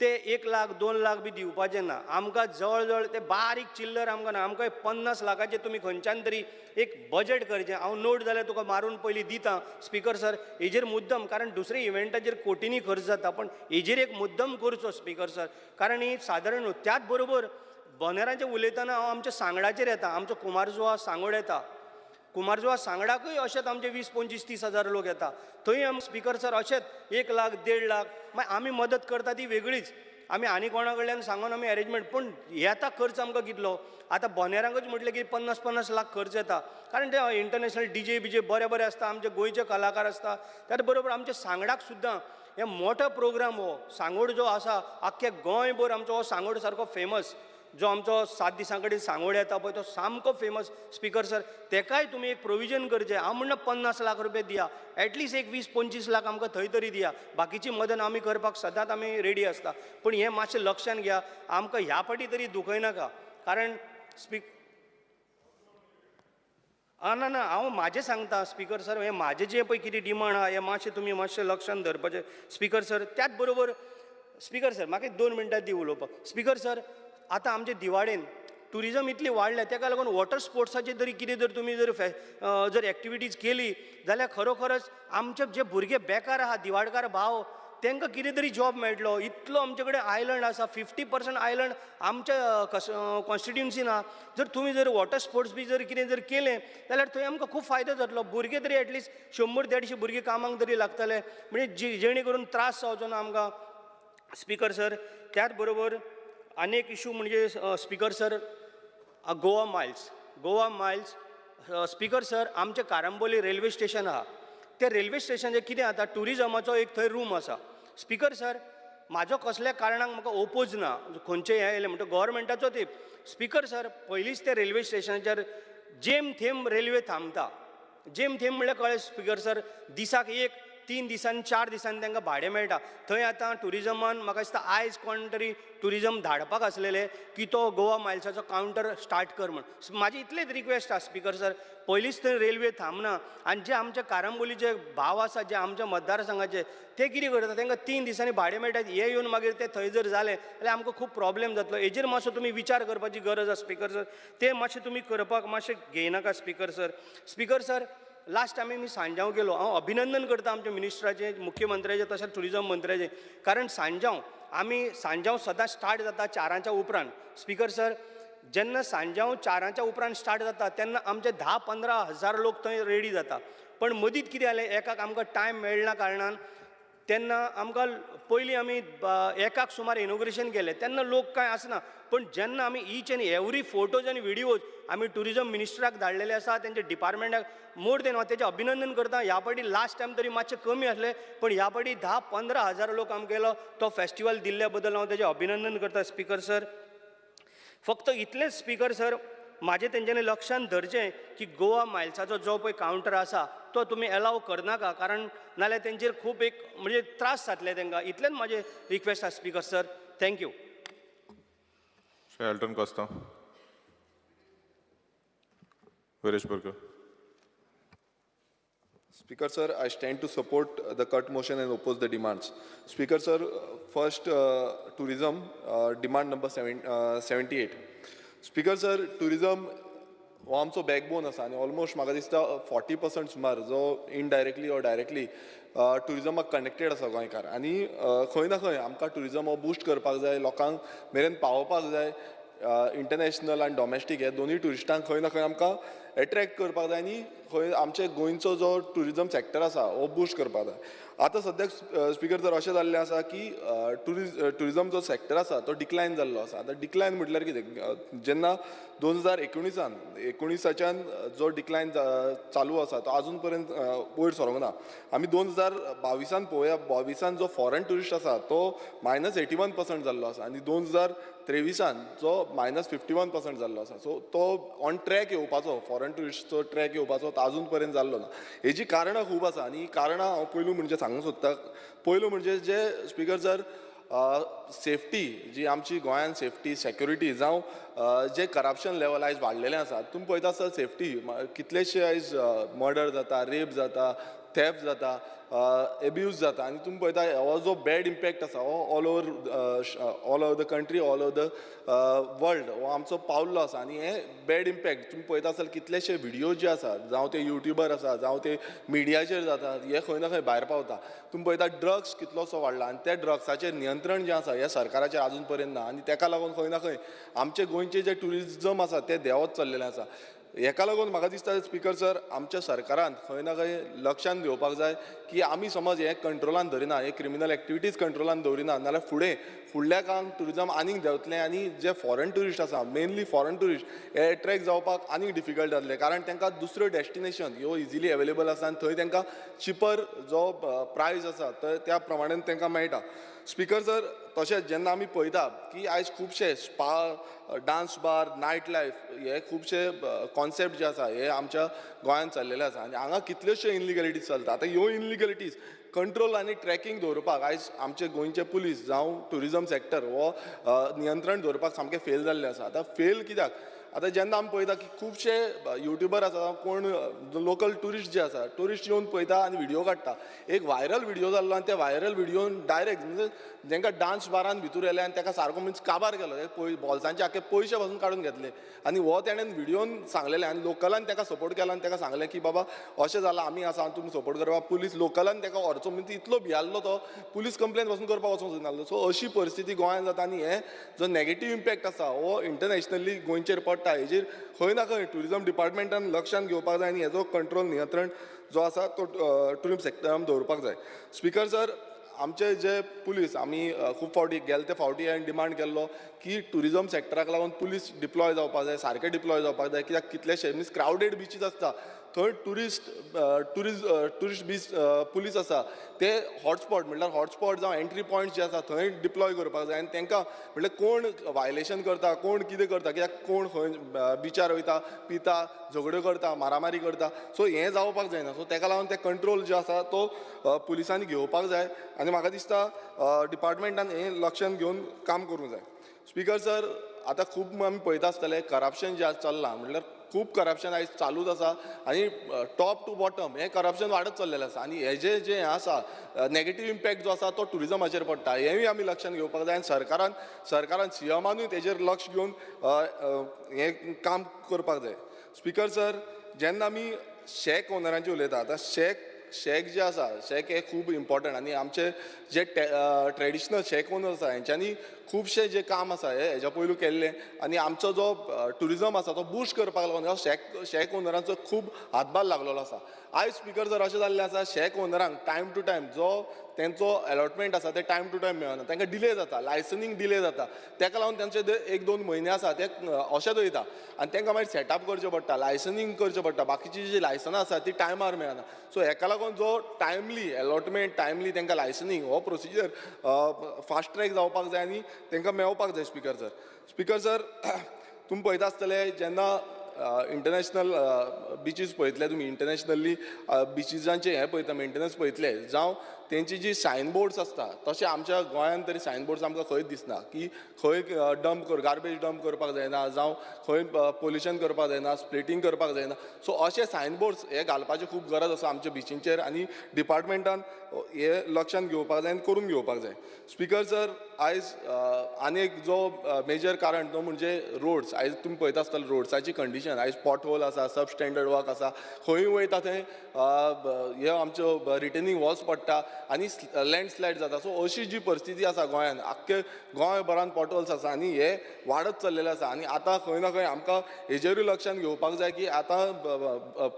ते 1 लाख 2 लाख बी दिवपाचें ना, आमकां जवळ जवळ ते बारीक चिल्लर आमकां ना, आमकां 50 लाखाचें तुमी खंयच्यान तरी एक बजट करचें. हांव नोट जाल्यार तुका मारून पयलीं दिता स्पीकर सर, हेजेर मुद्दम, कारण दुसरे इव्हेंटाचेर कोटींनी खर्च जाता, पण हेजेर एक मुद्दम करचो स्पीकर सर, कारण ही सादारण. त्याच बरोबर बोनेरांचें उलयतना हांव आमच्या सांगडाचेर येता, आमचो कुमारजुवा सांगोड येता, कुमारजुवा सांगडाकूय अशेंच आमचे 20, 25, 30 हजार लोक येता, थंय आम स्पीकर सर अशेंच 1 लाख 1.5 लाख, मागीर आमी मदत करता ती वेगळीच, आमी आनी कोणा कडल्यान सांगून आमी अरेंजमेंट, पूण येता खर्च आमकां कितलो. आतां बोनेरांकूच म्हटलें की 50-50 लाख खर्च येता, कारण ते इंटरनॅशनल डीजे बीजे बरे बरे आसता, आमचे गोंयचे कलाकार आसता, त्याच बरोबर आमच्या सांगडाक सुद्दां हे मोठो प्रोग्राम हो सांगोड जो आसा आख्खे गोंयभर आमचो हो सांगोड सारको फेमस, जो आमचो 7 दिसां कडेन सांगोड येता पळय तो सामको फेमस स्पीकर सर, तेकाय तुमी एक प्रोविजन करचें. हांव म्हणना 50 लाख रुपया दिया, एटलिस्ट एक 20-25 लाख आमकां थंय तरी दिया, बाकीची मदत आमी करपाक सदांच आमी रेडी आसता, पूण हें मातशें लक्षान घेया, आमकां ह्या फावटी तरी दुखयनाका. कारण ना ना हांव म्हाजें सांगता स्पीकर सर, हें म्हाजें जें पळय कितें डिमांड आहा हें मातशें तुमी मातशें लक्षान धरपाचें स्पीकर सर. त्याच बरोबर स्पीकर सर म्हाका 2 मिनटां दी उलोवपाक. स्पीकर सर, आतां आमच्या दिवाडेन ट्युरिजम इतली वाडल्या, तेका लागून वॉटर स्पोर्ट्साचे तरी कितें जर तुमी जर जर एक्टिविटीज केली जाल्यार खरोखरच आमचे जे भुरगे बेकार आहा, दिवाडकार भाव, तांकां कितें तरी जॉब मेळटलो. इतलो आमचे कडेन आयलंड आसा, 50% आयलंड आमच्या कॉन्स्टिट्युन्सीन आहा. जर तुमी जर वॉटर स्पोर्ट्स बी जर कितें जर केलें जाल्यार थंय आमकां खूब फायदो जातलो, भुरगे तरी एटलिस्ट 100-150 भुरगे कामाक तरी लागतले, म्हणजे जेणे करून त्रास जावचो ना आमकां स्पीकर सर. त्याच बरोबर आनी एक इशू म्हणजे speaker sir, Goa miles, Goa miles speaker sir, आमचें कारंबोली रेल्वे स्टेशन आहा, त्या रेल्वे स्टेशनाचें कितें जाता, ट्युरिजमाचो एक थंय रूम आसा स्पीकर सर. म्हाजो कसल्या कारणाक म्हाका ओपोज ना, खंयचें हें येयलें म्हणटा गव्हर्मेंटाचो तेप स्पीकर सर, पयलींच त्या रेल्वे स्टेशनाचेर जेम थेम रेल्वे थांबता, जेम थेम म्हणल्यार कळ्ळें स्पीकर सर, दिसाक 1, 3 दिसांनी 4 दिसांनी तांकां भाडें मेळटा. थंय आतां ट्युरिजमान म्हाका दिसता आयज कोण तरी ट्युरिजम धाडपाक आसलेले की तो गोवा मायल्साचो कावंटर स्टार्ट कर म्हण. म्हाजी इतलेच रिक्वेस्ट आसा स्पीकर सर, पयलींच थंय रेल्वे थांबना आनी जे आमचे कारंबोलीचे भाव आसा, जे आमच्या मतदारसंघाचे, ते कितें करता, तांकां 3 दिसांनी भाडें मेळटा, हे येवन मागीर ते थंय जर जालें जाल्यार आमकां खूब प्रॉब्लेम जातलो. हेजेर मातसो तुमी विचार करपाची गरज आसा स्पीकर सर, ते मातशें तुमी करपाक मातशें घेयनाका speaker sir. Speaker sir, last time आमी सांजांव गेलो, हांव अभिनंदन करता आमच्या मिनिस्टराचें, मुख्यमंत्र्याचें तशेंच ट्युरिजम मंत्र्याचें, कारण सांजांव आमी सांजांव सदांच स्टार्ट जाता 4 उपरांत स्पीकर सर. जेन्ना सांजांव 4 उपरांत स्टार्ट जाता तेन्ना आमचे 10-15 हजार लोक थंय रेडी जाता, पण मदींत कितें जालें, एकाक आमकां टायम मेळना कारणान तेन्ना आमकां पयलीं आमी 1 सुमार इनॉग्रेशन केलें, तेन्ना लोक कांय आसना, पण जेन्ना आमी ईच एन्ड एवरी फोटोज आनी विडियोज आमी ट्युरिजम मिनिस्टराक धाडलेले आसा, तेंच्या डिपार्टमेंटाक मोर देन हांव तेजें अभिनंदन करता. ह्या फावटी लास्ट टायम तरी मातशें कमी आसलें, पण ह्या फावटी 10-15 हजार लोक आमकां गेलो तो फेस्टिवल दिल्ल्या बद्दल हांव तेजें अभिनंदन करता स्पीकर सर. फक्त इतलेंच स्पीकर सर, म्हाजें तेंच्यांनी लक्षांत धरचें की गोवा मायल्साचो जो पळय कावंटर आसा तो तुमी एलाव करनाका, कारण नाल्यार तेंचेर खूब एक म्हणजे त्रास जातले तांकां. इतलेंच म्हाजें रिक्वेस्ट आसा speaker sir, thank you. Shri Elton Costa. Viresh Borkar. Speaker sir, I stand to support the cut motion and oppose the demands. Speaker sir, first tourism demand number 78. Speaker sir, tourism हो आमचो backbone आसा आनी almost म्हाका दिसता 40% सुमार जो indirectly or directly ट्युरिजमाक connected आसा गोंयकार, आनी खंय ना खंय आमकां ट्युरिजम हो बूस्ट करपाक जाय, लोकांक मेरेन पावोवपाक जाय. इंटरनॅशनल आनी डॉमेस्टीक हे दोनूय ट्युरिस्टांक खंय ना खंय आमकां एट्रॅक्ट करपाक जाय आनी खंय आमचे गोंयचो जो ट्युरिजम सॅक्टर आसा हो बूस्ट करपाक जाय. आतां सद्याक स्पीकर सर अशें जाल्लें आसा की ट्युरिजम जो सॅक्टर आसा तो डिक्लायन जाल्लो आसा. आतां डिक्लायन म्हटल्यार कितें, जेन्ना 2019 जो डिक्लायन चालू आसा तो आजून पर्यंत वयर सरोंक ना. आमी 2022 पळोवया, 22 जो फॉरेन ट्युरिस्ट आसा तो -81% जाल्लो आसा आनी 2023 जो -51% जाल्लो आसा. सो तो ऑन ट्रॅक येवपाचो, फॉरेन ट्युरिस्टचो ट्रॅक येवपाचो तो आजून पर्यंत जाल्लो ना. हेजी कारणां खूब आसा आनी कारणां हांव पयलू म्हणजे सांगूंक सोदता. पयलू म्हणजे जे स्पीकर सर सेफ्टी जी आमची गोंयान सेफ्टी सेक्युरिटी जावं जे करप्शन लेवल आयज वाडलेलें आसा. तुमी पळयता आसतना सेफ्टी कितलेशे आयज मर्डर जाता, रेप जाता, थेफ्ट जाता, एब्यूज जाता आनी तुमी पळयता हो जो बॅड इम्पॅक्ट आसा हो all over the country, all over the world हो आमचो पावल्लो आसा. आनी हे बॅड इम्पॅक्ट तुमी पळयता आसतना कितलेशे व्हिडियो जे आसा, जावं ते युट्यूबर आसा, जावं ते मिडियाचेर जाता, हे खंय ना खंय भायर पावता. तुमी पळयता ड्रग्स कितलोसो वाडला आनी त्या ड्रग्साचेर नियंत्रण जें आसा हें सरकाराचेर आजून पर्यंत ना आनी तेका लागून खंय ना खंय आमचे गोंयचें जें ट्युरिजम आसा तें देंवत चल्लेलें आसा. हेका लागून म्हाका दिसता स्पीकर सर आमच्या सरकारान खंय ना खंय लक्षान घेवपाक जाय की आमी समज हें कंट्रोलान धरिना, हे क्रिमिनल एक्टिविटीज कंट्रोलान दवरिना नाल्यार फुडें फुडल्या काळान ट्युरिजम आनीक देंवतलें आनी जे फॉरेन ट्युरिस्ट आसा, मेनली फॉरेन ट्युरिस्ट हे एट्रॅक्ट जावपाक आनीक डिफिकल्ट जातलें, कारण तांकां दुसऱ्यो डेस्टिनेशन ह्यो इजिली एवेलेबल आसा आनी थंय तांकां चिपर जो प्रायस आसा त्या प्रमाणे तांकां मेळटा. स्पीकर सर तशेंच जेन्ना आमी पळयता की आयज खुबशे spa, dance bar, night life हे खुबशे कॉन्सेप्ट जे आसा हे आमच्या गोंयांत चल्लेले आसा आनी हांगा कितल्योश्यो इनलिगलिटीज चलता. आतां ह्यो इनलिगलिटीज कंट्रोल आनी ट्रॅकिंग दवरपाक आयज आमचे गोंयचे पुलीस जावं ट्युरिजम सॅक्टर हो नियंत्रण दवरपाक सामकें फेल जाल्लें आसा. आतां फेल कित्याक, आतां जेन्ना आमी पळयता की खुबशे युट्यूबर आसा, कोण लोकल ट्युरिस्ट जे आसा, ट्युरिस्ट येवन पळयता आनी व्हिडियो काडटा. एक व्हायरल व्हिडियो जाल्लो आनी त्या व्हायरल व्हिडियोन डायरेक्ट म्हणजे जेंका डान्स बारान भितर येले आनी तेका सारको मिन्स काबार केलो, बॉल्सांचे आख्खे पयशे पासून काडून घेतले आनी हो तेणेन व्हिडियोन सांगलेलें आनी लोकलान तेका सपोर्ट केलो आनी तेका सांगलें की बाबा अशें जालां आमी आसा तुमी सपोर्ट करपाक. पुलीस लोकलान तेका व्हरचो म्हणजे इतलो भियाल्लो तो पुलीस कंप्लेन पासून करपाक वचूंक सोदनासलो. सो अशी परिस्थिती गोंयांत जाता आनी हे जो नेगेटीव इम्पॅक्ट आसा हो इंटरनॅशनली गोंयचेर पडटा. हेजेर खंय ना खंय ट्युरिजम डिपार्टमेंटान लक्षान घेवपाक जाय आनी हेजो कंट्रोल नियंत्रण जो आसा तो ट्युरिजम सॅक्टरान दवरपाक जाय. स्पीकर सर आमचे जे पुलीस आमी खूब फावटी गेले ते फावटी हांवें डिमांड केल्लो की ट्युरिजम सॅक्टराक लागून पुलीस डिप्लॉय जावपाक जाय, सारके डिप्लॉय जावपाक जाय, कित्याक कितलेशे मिन्स क्रावडेड बिचीस आसता थंय ट्युरिस्ट बीच पुलीस आसा ते हॉटस्पॉट म्हणल्यार हॉटस्पॉट जावं एंट्री पॉयंट जे आसा थंय डिप्लॉय करपाक जाय आनी तांकां म्हणल्यार कोण वायलेशन करता, कोण कितें करता, कित्याक कोण खंय बिचार वयता, पिता, झगड्यो करता, मारामारी करता, सो हें जावपाक जायना. सो तेका लागून ते कंट्रोल जे आसा तो पुलिसांनी घेवपाक जाय आनी म्हाका दिसता डिपार्टमेंटान हें लक्षान घेवन काम करूंक जाय. स्पीकर सर आतां खूब आमी पळयता आसतले करप्शन जें आज चल्लां म्हणल्यार खूब करप्शन आयज चालूच आसा आनी टॉप टू बॉटम हें करप्शन वाडत चल्लेलें आसा आनी हेजें जें हें आसा नेगेटीव इम्पॅक्ट जो आसा तो ट्युरिजमाचेर पडटा, हेंवूय आमी लक्षान घेवपाक जाय आनी सरकारान सीएमानूय तेजेर लक्ष घेवन हें काम करपाक जाय. स्पीकर सर जेन्ना आमी शॅक ओनरांची उलयता, आतां शॅक जे आसा, शॅक हे खूब इम्पॉर्टंट आनी आमचे जे ट्रेडिशनल शॅक ओनर आसा हेंच्यांनी खुबशें जें काम आसा हें हेज्या पयलू केल्लें आनी आमचो जो ट्युरिजम आसा तो बूस्ट करपाक लागून हो शॅक ओनरांचो खूब हातभार लागलेलो आसा. आयज स्पीकर जर अशें जाल्लें आसा शॅक ओनरांक टायम टू टायम जो तेंचो एलॉटमेंट आसा ते टायम टू टायम मेळना, तांकां डिले जाता, लायसनींग डिले जाता, तेका लागून तेंचे 1-2 म्हयने आसा ते अशेंच वयता आनी तांकां मागीर सेटअप करचें पडटा, लायसनींग करचें पडटा, बाकीची जी लायसनां आसा ती टायमार मेळना. सो हेका लागून जो टायमली एलॉटमेंट, टायमली तांकां लायसनींग हो प्रोसिजर फास्ट ट्रॅक जावपाक जाय आनी तांकां मेळपाक जाय. स्पीकर सर तुमी पळयता आसतले जेन्ना इंटरनॅशनल बिचीस पळयतले तुमी, इंटरनॅशनली बिचिजांचे हें पळयता, मेंटेनन्स पळयतले जावं तेंची जी सायन बोर्ड्स आसता, तशें आमच्या गोंयांत तरी सायन बोर्ड्स आमकां खंयच दिसना की खंय डंप कर, गार्बेज डंप करपाक जायना, जावं खंय पोल्युशन करपाक जायना, स्प्लिटींग करपाक जायना. सो अशे सायन बोर्ड्स हे घालपाची खूब गरज आसा आमच्या बिचींचेर आनी डिपार्टमेंटान हे लक्षांत घेवपाक जाय आनी करून घेवपाक जाय. स्पीकर सर आयज आनी एक जो मेजर कारण तो म्हणजे रोड्स. आयज तुमी पळयता आसतले रोड्साची कंडिशन, आयज पॉट होल आसा, सब स्टँडर्ड वर्क आसा, खंय वयता थंय हे आमच्यो रिटेनिंग वॉल्स पडटा आनी लँडस्लायड जाता. सो अशी जी परिस्थिती आसा गोंयान, आख्खे गोंयभरान पोटहोल्स आसा आनी हे वाडत चल्लेले आसा. आनी आतां खंय ना खंय आमकां हेजेरूय लक्षान घेवपाक जाय की आतां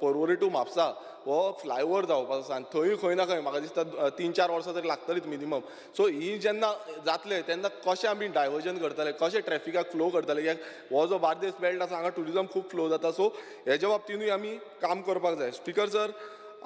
पर्वरी टू म्हापसा हो फ्लायओवर जावपाचो आसा आनी थंय खंय ना खंय म्हाका दिसता 3-4 वर्सां तरी लागतलीच मिनिमम. सो ही जेन्ना जातले तेन्ना कशें आमी डायवर्जन करतले, कशें ट्रॅफिकाक फ्लो करतले, कित्याक हो जो बार्देस बेल्ट आसा हांगा ट्युरिजम खूब फ्लो जाता. सो हेज्या बाबतीनूय आमी काम करपाक जाय. स्पीकर सर,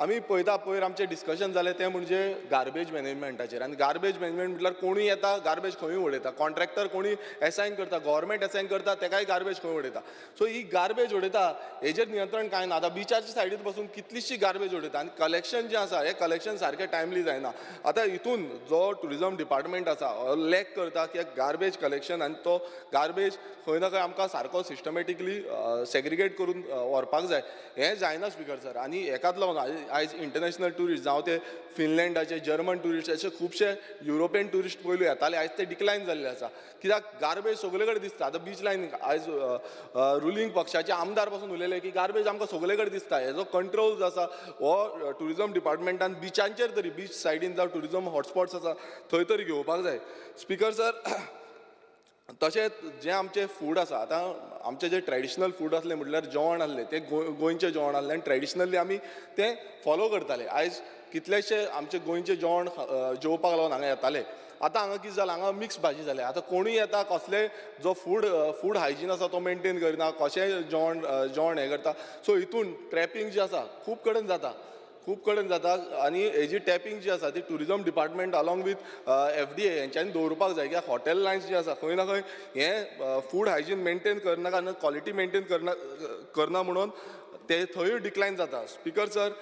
आमी पळयता पयर आमचें डिस्कशन जालें तें म्हणजे गार्बेज मॅनेजमेंटाचेर. आनी गार्बेज मॅनेजमेंट म्हटल्यार कोणूय येता गार्बेज खंयूय उडयता, कॉन्ट्रॅक्टर कोणूय एसायन करता, गव्हर्मेंट एसायन करता तेकाय गार्बेज खंय उडयता. सो ही गार्बेज उडयता हेजेर नियंत्रण कांय ना. आतां बिचाच्या सायडीन बसून कितलीशी गार्बेज उडयता आनी कलेक्शन जें आसा हें कलेक्शन सारकें टायमली जायना. आतां हितून जो ट्युरिजम डिपार्टमेंट आसा लॅक करता की गार्बेज कलेक्शन आनी तो गार्बेज खंय ना खंय आमकां सारको सिस्टमॅटिकली सेग्रिगेट करून व्हरपाक जाय, हें जायना स्पीकर सर. आनी हेकाच लागून आयज इंटरनॅशनल ट्युरिस्ट जावं ते फिनलँडाचे, जर्मन ट्युरिस्ट, अशे खुबशे युरोपियन ट्युरिस्ट पयलू येताले, आयज ते डिक्लायन जाल्ले आसा कित्याक गार्बेज सगळे कडेन दिसता. आतां बीच लायन आयज रुलींग पक्षाचे आमदार पासून उलयले की गार्बेज आमकां सगळे कडेन दिसता. हेजो कंट्रोल जो आसा हो ट्युरिजम डिपार्टमेंटान बिचांचेर तरी, बीच सायडीन जावं ट्युरिजम हॉटस्पॉट्स आसा थंय तरी घेवपाक जाय. स्पीकर सर, तशेंच जें आमचें फूड आसा, आतां आमचें जें ट्रेडिशनल फूड आसलें म्हटल्यार जेवण आसलें तें गोंयचें जेवण आसलें आनी ट्रेडिशनली आमी तें फॉलो करताले. आयज कितलेशे आमचे गोंयचें जेवण जेवपाक लागून हांगा येताले. आतां हांगा कितें जालां, हांगा मिक्स भाजी जाल्या. आतां कोणूय येता कसलेय जो फूड हायजीन आसा तो मेनटेन करिना, कशेंय जेवण हें करता. सो हितून ट्रॅपींग जी आसा खूब कडेन जाता, खूब कडेन जाता आनी हेजी टॅपींग जी आसा ती tourism department along with FDA हेंच्यांनी दवरपाक जाय. कित्याक हॉटेल लायन्स जी आसा खंय ना खंय हें फूड हायजीन मेनटेन करना आनी क्वॉलिटी मेनटेन करना म्हणून ते थंयूय डिक्लायन जाता. स्पीकर सर,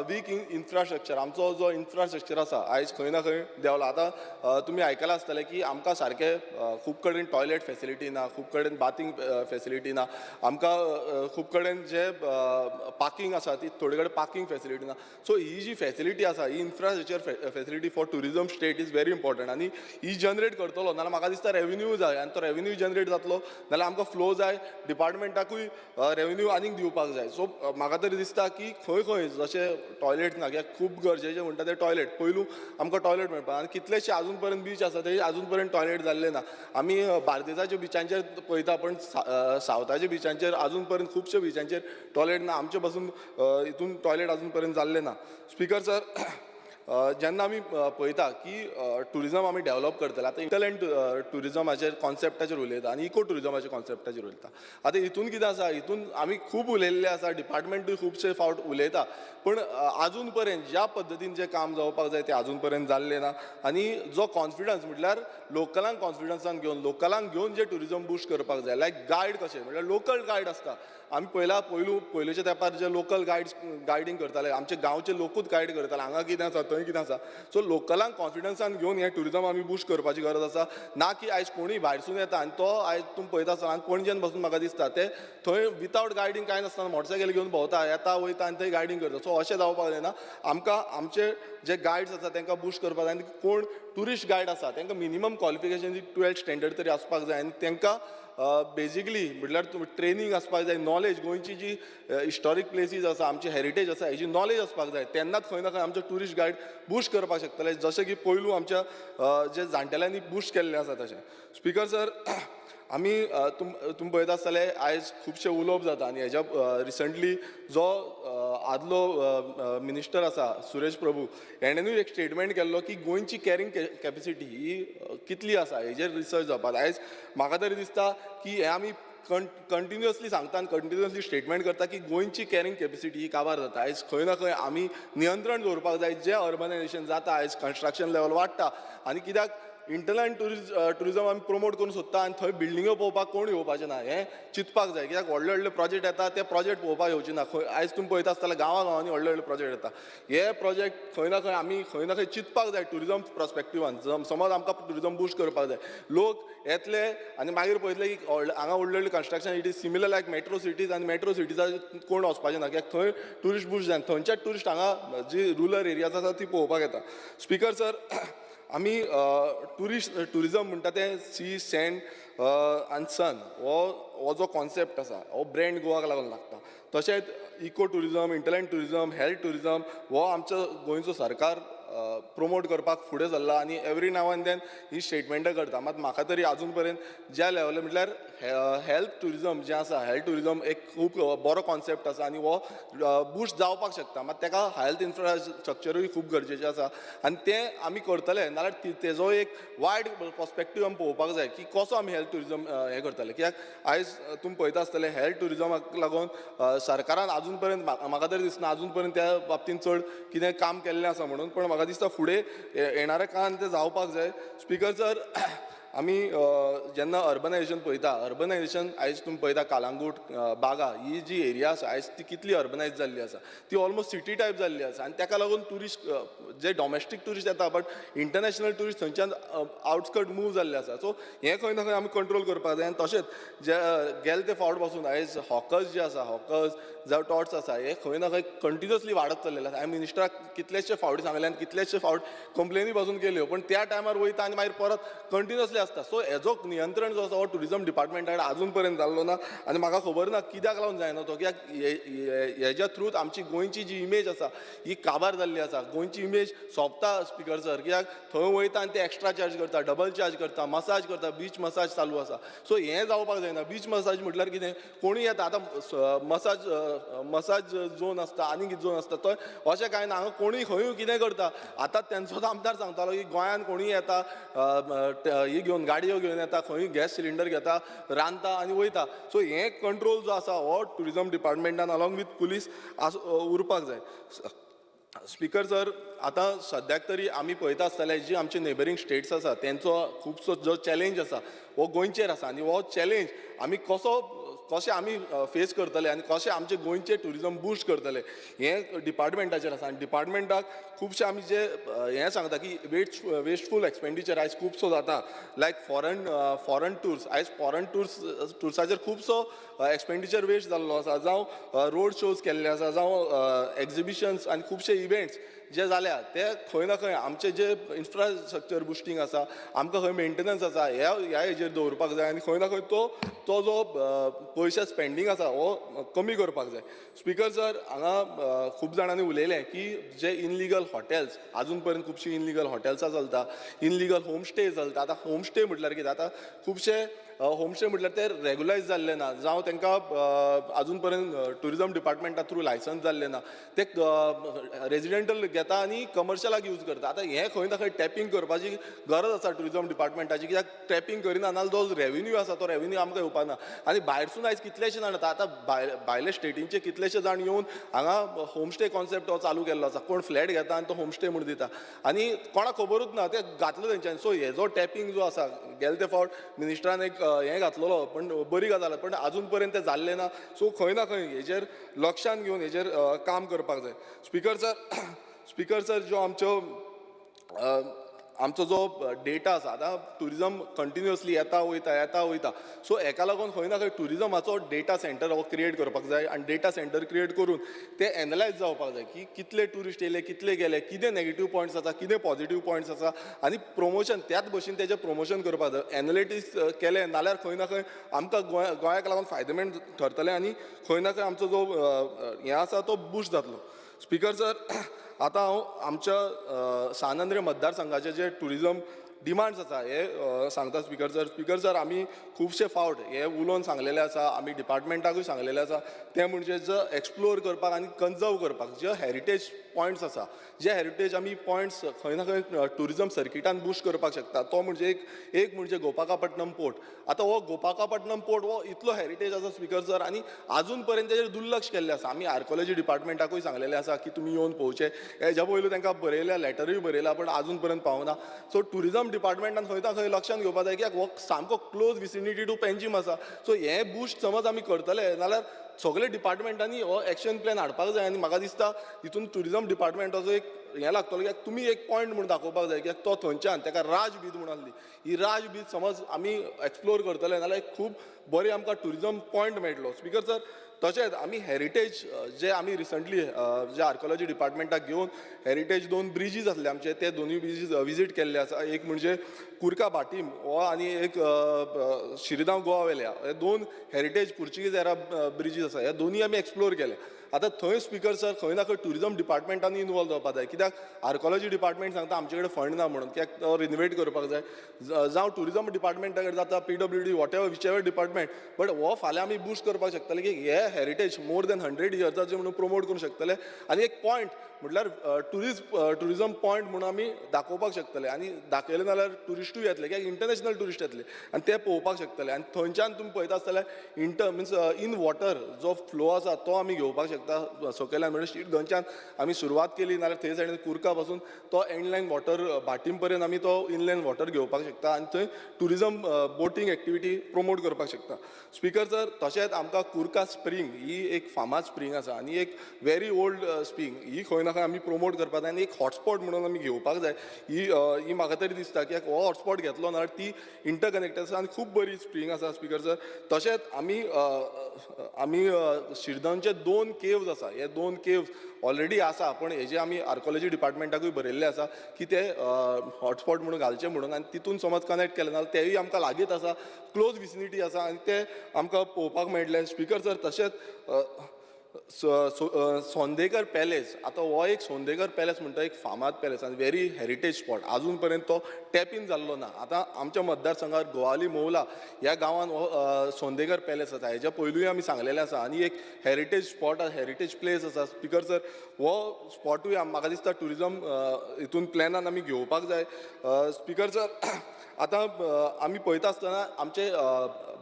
वीक इन्फ्रास्ट्रक्चर, आमचो जो इन्फ्रास्ट्रक्चर आसा आयज खंय ना खंय देंवला. आतां तुमी आयकलां आसतलें की आमकां सारकें खूब कडेन टॉयलेट फेसिलिटी ना, खूब कडेन बाथींग फेसिलिटी ना, आमकां खूब कडेन जे पार्किंग आसा ती थोडे कडेन पार्किंग फेसिलिटी ना. सो ही जी फेसिलिटी आसा ही infrastructure facility for tourism state is very important आनी ही जनरेट करतलो नाजाल्यार म्हाका दिसता रेवेन्यू जाय आनी तो रेवेन्यू जनरेट जातलो नाजाल्यार आमकां फ्लो जाय, डिपार्टमेंटाकूय रेवेन्यू आनीक दिवपाक जाय. सो म्हाका तरी दिसता की खंय खंय जशें टॉयलेट ना, कित्याक खूब गरजेचें म्हणटा ते टॉयलेट, पयलू आमकां टॉयलेट मेळपाक आनी कितलेशे आजून पर्यंत बीच आसा ते आजून पर्यंत टॉयलेट जाल्ले ना. आमी बार्देसाच्या बिचांचेर पळयता पण सावथाच्या बिचांचेर आजून पर्यंत खुबशे बिचांचेर टॉयलेट ना, आमचे पासून हितून टॉयलेट आजून पर्यंत जाल्ले ना. स्पीकर सर, जेन्ना आमी पळयता की ट्युरिजम आमी डेवलप करतले, आतां इंटरलँड ट्युरिजमाचेर कॉन्सेप्टाचेर उलयता आनी इको ट्युरिजमाच्या कॉन्सेप्टाचेर उलयता. आतां हितून कितें आसा, हितून आमी खूब उलयल्ले आसा, डिपार्टमेंटूय खुबशे फावट उलयता, पूण आजून पर्यंत ज्या पद्दतीन जें काम जावपाक जाय तें आजून पर्यंत जाल्लें ना. आनी जो कॉन्फिडन्स म्हटल्यार लोकलांक कॉन्फिडन्सान घेवन, लोकलांक घेवन जें ट्युरिजम बुस्ट करपाक जाय, लायक गायड कशें म्हटल्यार लोकल गायड आसता. आमी पळयला पयलूच्या तेंपार जे लोकल गायड्स गायडींग करताले, आमचे गांवचे लोकूच गायड करताले, हांगा कितें आसा थंय कितें आसा. सो लोकलांक कॉन्फिडन्सान घेवन हें ट्युरिजम आमी बुस्ट करपाची गरज आसा, ना की आयज कोणूय भायरसून येता आनी तो आयज तुमी पळयता आसतना आनी पणजेन बसून म्हाका दिसता ते थंय वितावट गायडींग कांय नासतना मोटरसायकल घेवन भोंवता, येता वयता आनी थंय गायडींग करता. सो अशें जावपाक जायना. आमकां आमचे जे गायड्स आसा तांकां बुस्ट करपाक जाय आनी कोण ट्युरिस्ट गायड आसा तांकां मिनिमम क्वॉलिफिकेशन 12th standard तरी आसपाक जाय आनी तांकां बेजिकली म्हटल्यार ट्रेनींग आसपाक जाय, नॉलेज गोंयची जी हिस्टॉरीक प्लेसीस आसा, आमची हेरिटेज आसा हेजी नॉलेज आसपाक जाय. तेन्नाच खंय ना खंय आमचे ट्युरिस्ट गायड बुस्ट करपाक शकतले, जशें की पयलू आमच्या जे जाणटेल्यांनी बुस्ट केल्लें आसा तशें. स्पीकर सर, आमी तुमी पळयता आसतले आयज खुबशे उलोवप जाता आनी हेज्या रिसंटली जो आदलो मिनिस्टर आसा सुरेश प्रभू हेणेनूय एक स्टेटमेंट केल्लो की गोंयची कॅरिंग कॅपेसिटी ही कितली आसा हेजेर रिसर्च जावपाक. आयज म्हाका तरी दिसता की हें आमी कंटिन्युअसली सांगता आनी कंटिन्युअसली स्टेटमेंट करता की गोंयची कॅरिंग कॅपेसिटी ही काबार जाता. आयज खंय ना खंय आमी नियंत्रण दवरपाक जाय. जें अर्बनायजेशन जाता आयज कन्स्ट्रक्शन लेवल वाडटा आनी कित्याक इंटरलँड ट्युरिजम आमी प्रमोट करूंक सोदता आनी थंय बिल्डिंगो पळोवपाक कोण येवपाचें ना हें चिंतपाक जाय. कित्याक व्हडले व्हडले प्रोजेक्ट येता ते प्रोजेक्ट पळोवपाक येवचे ना. खंय आयज तुमी पळयता आसतले गांवां गांवांनी व्हडले व्हडले प्रोजेक्ट येता, हे प्रोजेक्ट खंय ना खंय आमी खंय ना खंय चिंतपाक जाय ट्युरिजम प्रस्पेक्टिवान. समज आमकां ट्युरिजम बुस्ट करपाक जाय, लोक येतले आनी मागीर पळयतले की हांगा व्हडले व्हडले construction it is similar like metro cities आनी मेट्रो सिटीजार कोण वचपाचें ना कित्याक थंय ट्युरिस्ट बुस्ट जायना, थंयच्याच ट्युरिस्ट हांगा जी रुरल एरियाज आसा ती पळोवपाक येता. स्पीकर सर, आमी ट्युरिजम म्हणटा तें सी सँड आनी सन हो जो कॉन्सेप्ट आसा हो ब्रँड गोवाक लागून लागता. तशेंच eco tourism, hinterland tourism, health tourism हो आमचो गोंयचो सरकार प्रोमोट करपाक फुडें सरला आनी एवरी now and then ही स्टेटमेंटां करता. मात म्हाका तरी आजून पर्यंत ज्या लेवलार म्हटल्यार हेल्थ ट्युरिजम जें आसा, हेल्थ ट्युरिजम एक खूब बरो कॉन्सेप्ट आसा आनी हो बूस्ट जावपाक शकता. मात तेका हेल्थ इन्फ्रास्ट्रक्चरूय खूब गरजेचें आसा आनी तें आमी करतले नाल्यार तेजो एक वायड पर्सपेक्टीव आमी पळोवपाक जाय की कसो आमी हेल्थ ट्युरिजम हें करतले. कित्याक आयज तुमी पळयता आसतले हेल्थ ट्युरिजमाक लागून सरकारान आजून पर्यंत म्हाका तरी दिसना आजून पर्यंत त्या बाबतींत चड कितें काम केल्लें आसा म्हणून, पण म्हाका दिसता फुडें येणाऱ्या काळान तें जावपाक जाय. स्पीकर सर, आमी जेन्ना अर्बनायजेशन पळयता, अर्बनायजेशन आयज तुमी पळयता कालांगूट, बागा ही जी एरिया आसा आयज ती कितली अर्बनायज जाल्ली आसा, ती ऑलमोस्ट सिटी टायप जाल्ली आसा आनी तेका लागून ट्युरिस्ट जे डॉमेस्टीक ट्युरिस्ट येता बट इंटरनॅशनल ट्युरिस्ट थंयच्यान आउटस्कर्ट मूव जाल्ले आसा. सो हें खंय ना खंय आमी कंट्रोल करपाक जाय. आनी तशेंच जे गेले ते फावट पासून आयज हॉकर्स जे आसा, हॉकर्स जावं टॉट्स आसा, हे खंय ना खंय कंटिन्युअसली वाडत चल्लेले आसा. हांवें मिनिस्टराक कितलेशे फावटी सांगले आनी कितलेशे फावट कंप्लेनी पासून केल्यो, पण त्या टायमार वयता आनी मागीर परत कंटिन्युअसली आसता. सो हेजो नियंत्रण जो आसा हो ट्युरिजम डिपार्टमेंटा कडेन आजून पर्यंत जाल्लो ना आनी म्हाका खबर ना कित्याक लागून जायना तो, कित्याक हेज्या थ्रूत आमची गोंयची जी इमेज आसा ही काबार जाल्ली आसा. गोंयची इमेज सोंपता स्पीकर सर, कित्याक थंय वयता आनी ते एक्स्ट्रा चार्ज करता, डबल चार्ज करता, मसाज करता, बीच मसाज चालू आसा. सो हें जावपाक जायना. बीच मसाज म्हटल्यार कितें, कोणूय येता आतां मसाज मसाज झोन आसता आनी कितें झोन आसता, तो अशें कांय ना. हांगा कोणूय खंयूय कितें करता. आतां तेंचोच आमदार सांगतालो की गोंयांत कोणूय येता, ही घेवन गाडयो घेवन येता, खंयूय गॅस सिलिंडर घेता, रांदता आनी वयता. सो हें कंट्रोल जो आसा हो ट्युरिजम डिपार्टमेंटान अलॉंग विथ पुलीस उरपाक जाय. स्पीकर सर, आतां सद्याक तरी आमी पळयता आसतले जी आमचे नेबरींग स्टेट्स आसा तेंचो खुबसो जो चॅलेंज आसा हो गोंयचेर आसा आनी हो चॅलेंज आमी कसो कशें आमी फेस करतले आनी कशें आमचे गोंयचे ट्युरिजम बूस्ट करतले हें डिपार्टमेंटाचेर आसा. आनी डिपार्टमेंटाक खुबशे आमी जे हें सांगता की वेस्टफूल एक्सपेंडिचर आयज खुबसो जाता, लायक फॉरन टूर्स, आयज फॉरन टूर्साचेर खुबसो एक्सपेंडिचर वेस्ट जाल्लो आसा, जावं रोड शोज केल्ले आसा, जावं एक्जिबिशन्स आनी खुबशे इव्हेंट्स जे जाल्या ते खंय ना खंय आमचे जे इन्फ्रास्ट्रक्चर बुस्टींग आसा, आमकां खंय मेंटेनन्स आसा ह्या हेजेर दवरपाक जाय आनी खंय ना खंय तो जो पयशे स्पेंडींग आसा हो कमी करपाक जाय. स्पीकर सर, हांगा खूब जाणांनी उलयलें की जे इनलिगल हॉटेल्स आजून पर्यंत खुबशीं इनलिगल हॉटेल्सां चलता, इनलिगल होमस्टे चलता. आतां होमस्टे म्हटल्यार कितें, आतां खुबशे होमस्टे म्हटल्यार ते रेगुलायज जाल्ले ना, जावं तांकां आजून पर्यंत ट्युरिजम डिपार्टमेंटा थ्रू लायसन्स जाल्लें ना, ते रेजिडेंटल घेता आनी कमर्शियलाक यूज करता. आतां हें खंय ना खंय टॅपींग करपाची गरज आसा ट्युरिजम डिपार्टमेंटाची, कित्याक टॅपींग करिना नाजाल्यार जो रेवेन्यू आसा तो रेवेन्यू आमकां येवपा ना. आनी भायरसून आयज कितलेशे जाण येता, आतां भायले स्टेटींचे कितलेशे जाण येवन हांगा होमस्टे कॉन्सेप्ट हो चालू केल्लो आसा. कोण फ्लॅट घेता आनी तो होमस्टे म्हूण दिता आनी कोणाक खबरूच ना, ते घातलो तेंच्यांनी. सो हेजो टॅपींग जो आसा गेले ते फावट मिनिस्टरान एक हें घातलेलो, पण बरी गजाल, पण आजून पर्यंत तें जाल्लें ना. सो खंय ना खंय हेजेर लक्षान घेवन हेजेर काम करपाक जाय. स्पीकर सर, जो आमच्यो आमचो जो डेटा आसा आतां ट्युरिजम कंटिन्युअसली येता वयता येता वयता, सो हेका लागून खंय ना खंय ट्युरिजमाचो डेटा सेंटर हो क्रिएट करपाक जाय आनी डेटा सेंटर क्रिएट करून ते एनलायज जावपाक जाय की कितले ट्युरिस्ट येयले, कितले गेले, कितें नेगेटीव पॉयंट्स आसा, कितें पॉजिटीव पॉयंट्स आसा आनी प्रोमोशन त्याच भशेन तेजें प्रोमोशन करपाक जाय. एनालिटीक्स केलें नाल्यार खंय ना खंय आमकां गोंयाक लागून फायदेमंद ठरतलें आनी खंय ना खंय आमचो जो हें आसा तो बूस्ट जातलो. स्पीकर सर, आतां हांव आमच्या सान आंद्रे मतदारसंघाचे जे ट्युरिजम डिमांड्स आसा हे सांगता. स्पीकर सर, स्पीकर सर, आमी खुबशे फावट हे उलोवन सांगलेले आसा, आमी डिपार्टमेंटाकूय सांगलेले आसा, तें म्हणजे जो एक्सप्लोर करपाक आनी कन्जर्व करपाक जे हेरिटेज पॉयंट्स आसा, जे हेरिटेज आमी पॉयंट्स खंय ना खंय ट्युरिजम सर्किटान बूस्ट करपाक शकता, तो म्हणजे एक म्हणजे गोपाकापट्टनम पोर्ट. आतां हो गोपाकापट्टनम पोर्ट हो इतलो हेरिटेज आसा स्पीकर सर आनी आजून पर्यंत तेजेर दुर्लक्ष केल्लें आसा. आमी आर्कोलॉजी डिपार्टमेंटाकूय सांगलेलें आसा की तुमी येवन पळोवचें, हेज्या पयलू तांकां बरयल्या, लॅटरूय बरयला, पण आजून पर्यंत पावना. सो ट्युरिजम डिपार्टमेंटान खंय ना खंय लक्षान घेवपाक जाय कित्याक हो सामको क्लोज विसिनिटी टू पेंजीम आसा. सो हें बूस्ट समज आमी करतले जाल्यार सगळे डिपार्टमेंटांनी हो एक्शन प्लॅन हाडपाक जाय आनी म्हाका दिसता हितून ट्युरिजम डिपार्टमेंटाचो एक हें लागतलो कित्याक तुमी एक पॉयंट म्हूण दाखोवपाक जाय कित्याक तो थंयच्यान ताका राज बीच म्हूण आसली, ही राज बीच समज आमी एक्सप्लोर करतले जाल्यार खूब बरें आमकां ट्युरिजम पॉयंट मेळटलो. स्पीकर सर, तशेंच आमी हेरिटेज जे आमी रिसंटली जे आर्कोलॉजी डिपार्टमेंटाक घेवन हेरिटेज दोन ब्रिजीस आसले आमचे, ते दोनूय ब्रिजीस विजीट केल्ले आसा. एक म्हणजे कुर्का भाटीम हो आनी एक शिरगांव गोवा वेल्या, हे दोन हेरिटेज पुर्चुगीज एरा ब्रिजीस आसा, हे दोनूय आमी एक्सप्लोर केले. आतां थंय स्पीकर सर खंय ना खंय ट्युरिजम डिपार्टमेंटान इनवॉल्व जावपा जाय, कित्याक आर्कोलॉजी डिपार्टमेंट सांगता आमचे कडेन फंड ना म्हणून, कित्याक तो रिनोवेट करपाक जाय. जावं ट्युरिजम डिपार्टमेंटा कडेन जाता, PWD, whatever whichever department, but हो फाल्यां आमी बुस्ट करपाक शकतले की हे हेरिटेज मोर दॅन 100 इयर्साचे म्हणून प्रमोट करूंक शकतले आनी एक पॉयंट म्हटल्यार ट्युरिजम पॉयंट म्हणून आमी दाखोवपाक शकतले. आनी दाखयलें जाल्यार ट्युरिस्टूय येतले, कित्याक इंटरनॅशनल ट्युरिस्ट येतले आनी ते पळोवपाक शकतले. आनी थंयच्यान तुमी पळयता आसतले जाल्यार मिन्स इन वॉटर जो फ्लो आसा तो आमी घेवपाक शकता सकयल्यान, म्हणजे शिरदोनच्यान आमी सुरवात केली नाल्यार थंय सायडीन कुर्का पासून तो इनलँड वॉटर भाटीम पर्यंत आमी तो इनलँड वॉटर घेवपाक शकता आनी थंय ट्युरिजम बोटींग एक्टिविटी प्रमोट करपाक शकता. स्पीकर सर, तशेंच आमकां कुर्का स्प्रींग ही एक फामाद स्प्रींग आसा आनी एक व्हेरी ओल्ड स्प्रींग, ही खंय ना खंय आमी प्रमोट करपाक जाय आनी एक हॉटस्पॉट म्हणून आमी घेवपाक जाय. ही म्हाका तरी दिसता की हो हॉटस्पॉट घेतलो ना ती इंटरकनेक्टेड आसा आनी खूब बरी स्प्रींग आसा. स्पीकर सर, तशेंच आमी आमी शिरदोनचे 2 केव्ज आसा, हे 2 केव्ज ऑलरेडी आसा, पूण हेजे आमी आर्कोलॉजी डिपार्टमेंटाकूय बरयल्लें आसा की ते हॉटस्पॉट म्हणून घालचे म्हणून, आनी तितून समज कनेक्ट केलें जाल्यार तेय आमकां लागींच आसा, क्लोज विसिनिटी आसा आनी ते आमकां पळोवपाक मेळटले. स्पीकर सर, तशेंच सोंदेकर पॅलेस, आतां हो एक सोंदेकर पॅलेस म्हणटा एक फामाद पॅलेस आनी व्हेरी हेरिटेज स्पॉट, आजून पर्यंत तो टॅप इन जाल्लो ना. आतां आमच्या मतदारसंघात गोवाली मोवला ह्या गांवान हो सोंदेकर पॅलेस आसा, हेज्या पयलूय आमी सांगलेलें आसा आनी एक हेरिटेज स्पॉट, हेरिटेज प्लेस आसा. स्पीकर सर, हो स्पॉटूय म्हाका दिसता ट्युरिजम हितून प्लॅनान आमी घेवपाक जाय. स्पीकर सर, आतां आमी पळयता आसतना आमचे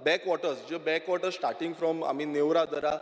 बॅकवॉटर्स, ज्यो बॅकवॉटर्स स्टार्टींग फ्रॉम आमी नेवरा दरा,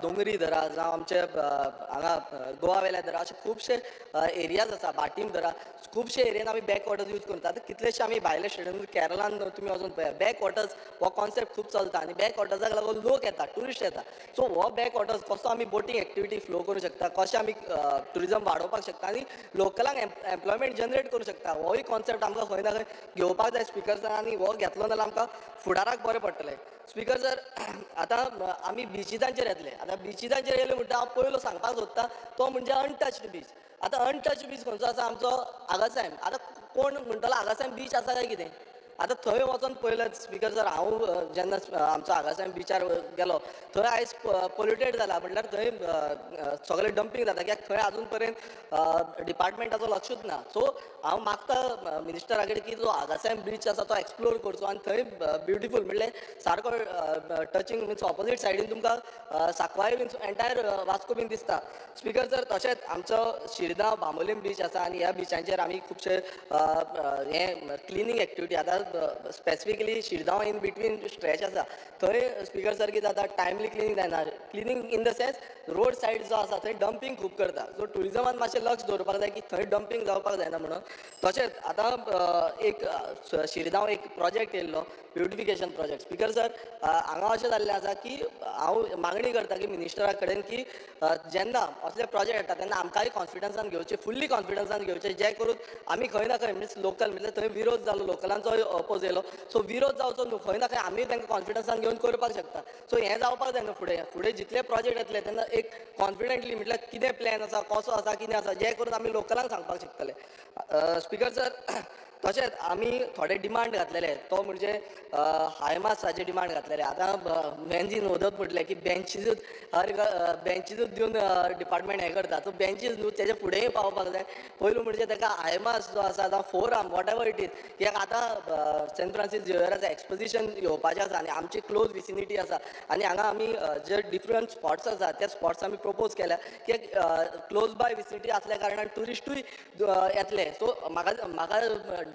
दोंगरी दरा, जावं आमचे हांगा गोवा वेल्या दरा, अशे खुबशे एरियाज आसा, भाटीम दरा, खुबशे एरियान आमी बॅकवॉटर्स यूज करता. आतां कितलेशे आमी भायले स्टेटान, केरलान तुमी वचून पळयात, बॅकवॉटर्स हो कॉन्सेप्ट खूब चलता आनी बॅकवॉटर्साक लागून लोक येता, ट्युरिस्ट येता. सो हो बॅकवॉटर्स कसो आमी बोटींग एक्टिविटी फ्लो करूं शकता, कशें आमी ट्युरिजम वाडोवपाक शकता आनी लोकलांक एम्प्लॉयमेंट जनरेट करूं शकता, होय कॉन्सेप्ट आमकां खंय ना खंय घेवपाक जाय स्पीकर सर, आनी हो घेतलो जाल्यार आमकां फुडाराक बरें पडटलें. स्पीकर सर, आतां आमी बिचीजांचेर येतले. आतां बिचीजांचेर येयले म्हणटा हांव पयलो सांगपाक सोदता तो म्हणजे अनटच्ड बीच. आतां अनटच्ड बीच खंयचो आसा आमचो आगासायम. आतां कोण म्हणटलो आगासायम बीच आसा काय कितें? आतां थंय वचोन पळयलें स्पीकर सर, हांव जेन्ना आमचो आगासायम बिचार गेलो थंय आयज पोल्युटेड जाला, म्हटल्यार थंय सगळें डंपींग जाता, कित्याक थंय आजून पर्यंत डिपार्टमेंटाचो लक्षूच ना. सो हांव मागता मिनिस्टरा कडेन की जो आगासायम बीच आसा तो एक्सप्लोर करचो आनी थंय ब्युटिफूल म्हणल्यार सारको टचिंग मिन्स ऑपोजीट सायडीन तुमकां साकवाय मिन्स एंटायर वास्को बीन दिसता. स्पीकर सर, तशेंच आमचो शिरदांव बांबोलीम बीच आसा आनी ह्या बिचांचेर आमी खुबशे हे क्लिनींग एक्टिविटी, आतां specifically Shirgaon in between stretch आसा थंय स्पीकर सर कितें जाता, टायमली क्लिनींग जायना. Cleaning in the sense road side जो आसा थंय डंपींग खूब करता. सो ट्युरिजमान मातशें लक्ष दवरपाक जाय की थंय डंपींग जावपाक जायना म्हणून. तशेंच आतां एक शिरगांव एक प्रोजेक्ट येयल्लो, ब्युटिफिकेशन प्रोजेक्ट. स्पीकर सर, हांगा अशें जाल्लें आसा की हांव मागणी करता की मिनिस्टरा कडेन की जेन्ना असले प्रोजेक्ट येता तेन्ना आमकांय कॉन्फिडन्सान घेवचे, फुल्ली कॉन्फिडन्सान घेवचे, जे करून आमी खंय ना खंय मिन्स लोकल म्हणजे थंय विरोध जालो, लोकलांचोय अपोज येयलो, सो विरोध जावचो न्हू, खंय ना खंय आमी तांकां कॉन्फिडन्सान घेवन करपाक शकता. सो हें जावपाक जाय न्हू. फुडें फुडें जितले प्रोजेक्ट येतले तेन्ना एक कॉन्फिडंटली म्हटल्यार कितें प्लॅन आसा, कसो आसा, कितें आसा, जें करून आमी लोकलांक सांगपाक शकतले. स्पीकर सर, तशेंच आमी थोडे डिमांड घातलेले, तो म्हणजे हायमासाचे डिमांड घातलेले. आतां मेन्जीन वदत म्हटलें की बेंचीजूच हर बेंचीजूच दिवन डिपार्टमेंट हें करता, सो बेंचीज न्हू तेज्या फुडेंय पावपाक जाय. पयलू म्हणजे ताका हायमास जो आसा जावं four arm whatever it is, कित्याक आतां सेंट फ्रांसीस झेवियराचें एक्सपोजिशन येवपाचें आसा आनी आमची क्लोज विसिनिटी आसा आनी हांगा आमी जे डिफरंट स्पॉट्स आसा ते स्पॉट्स आमी प्रपोज केल्या की क्लोज बाय विसिनिटी आसल्या कारणान ट्युरिस्टूय येतले. सो म्हाका म्हाका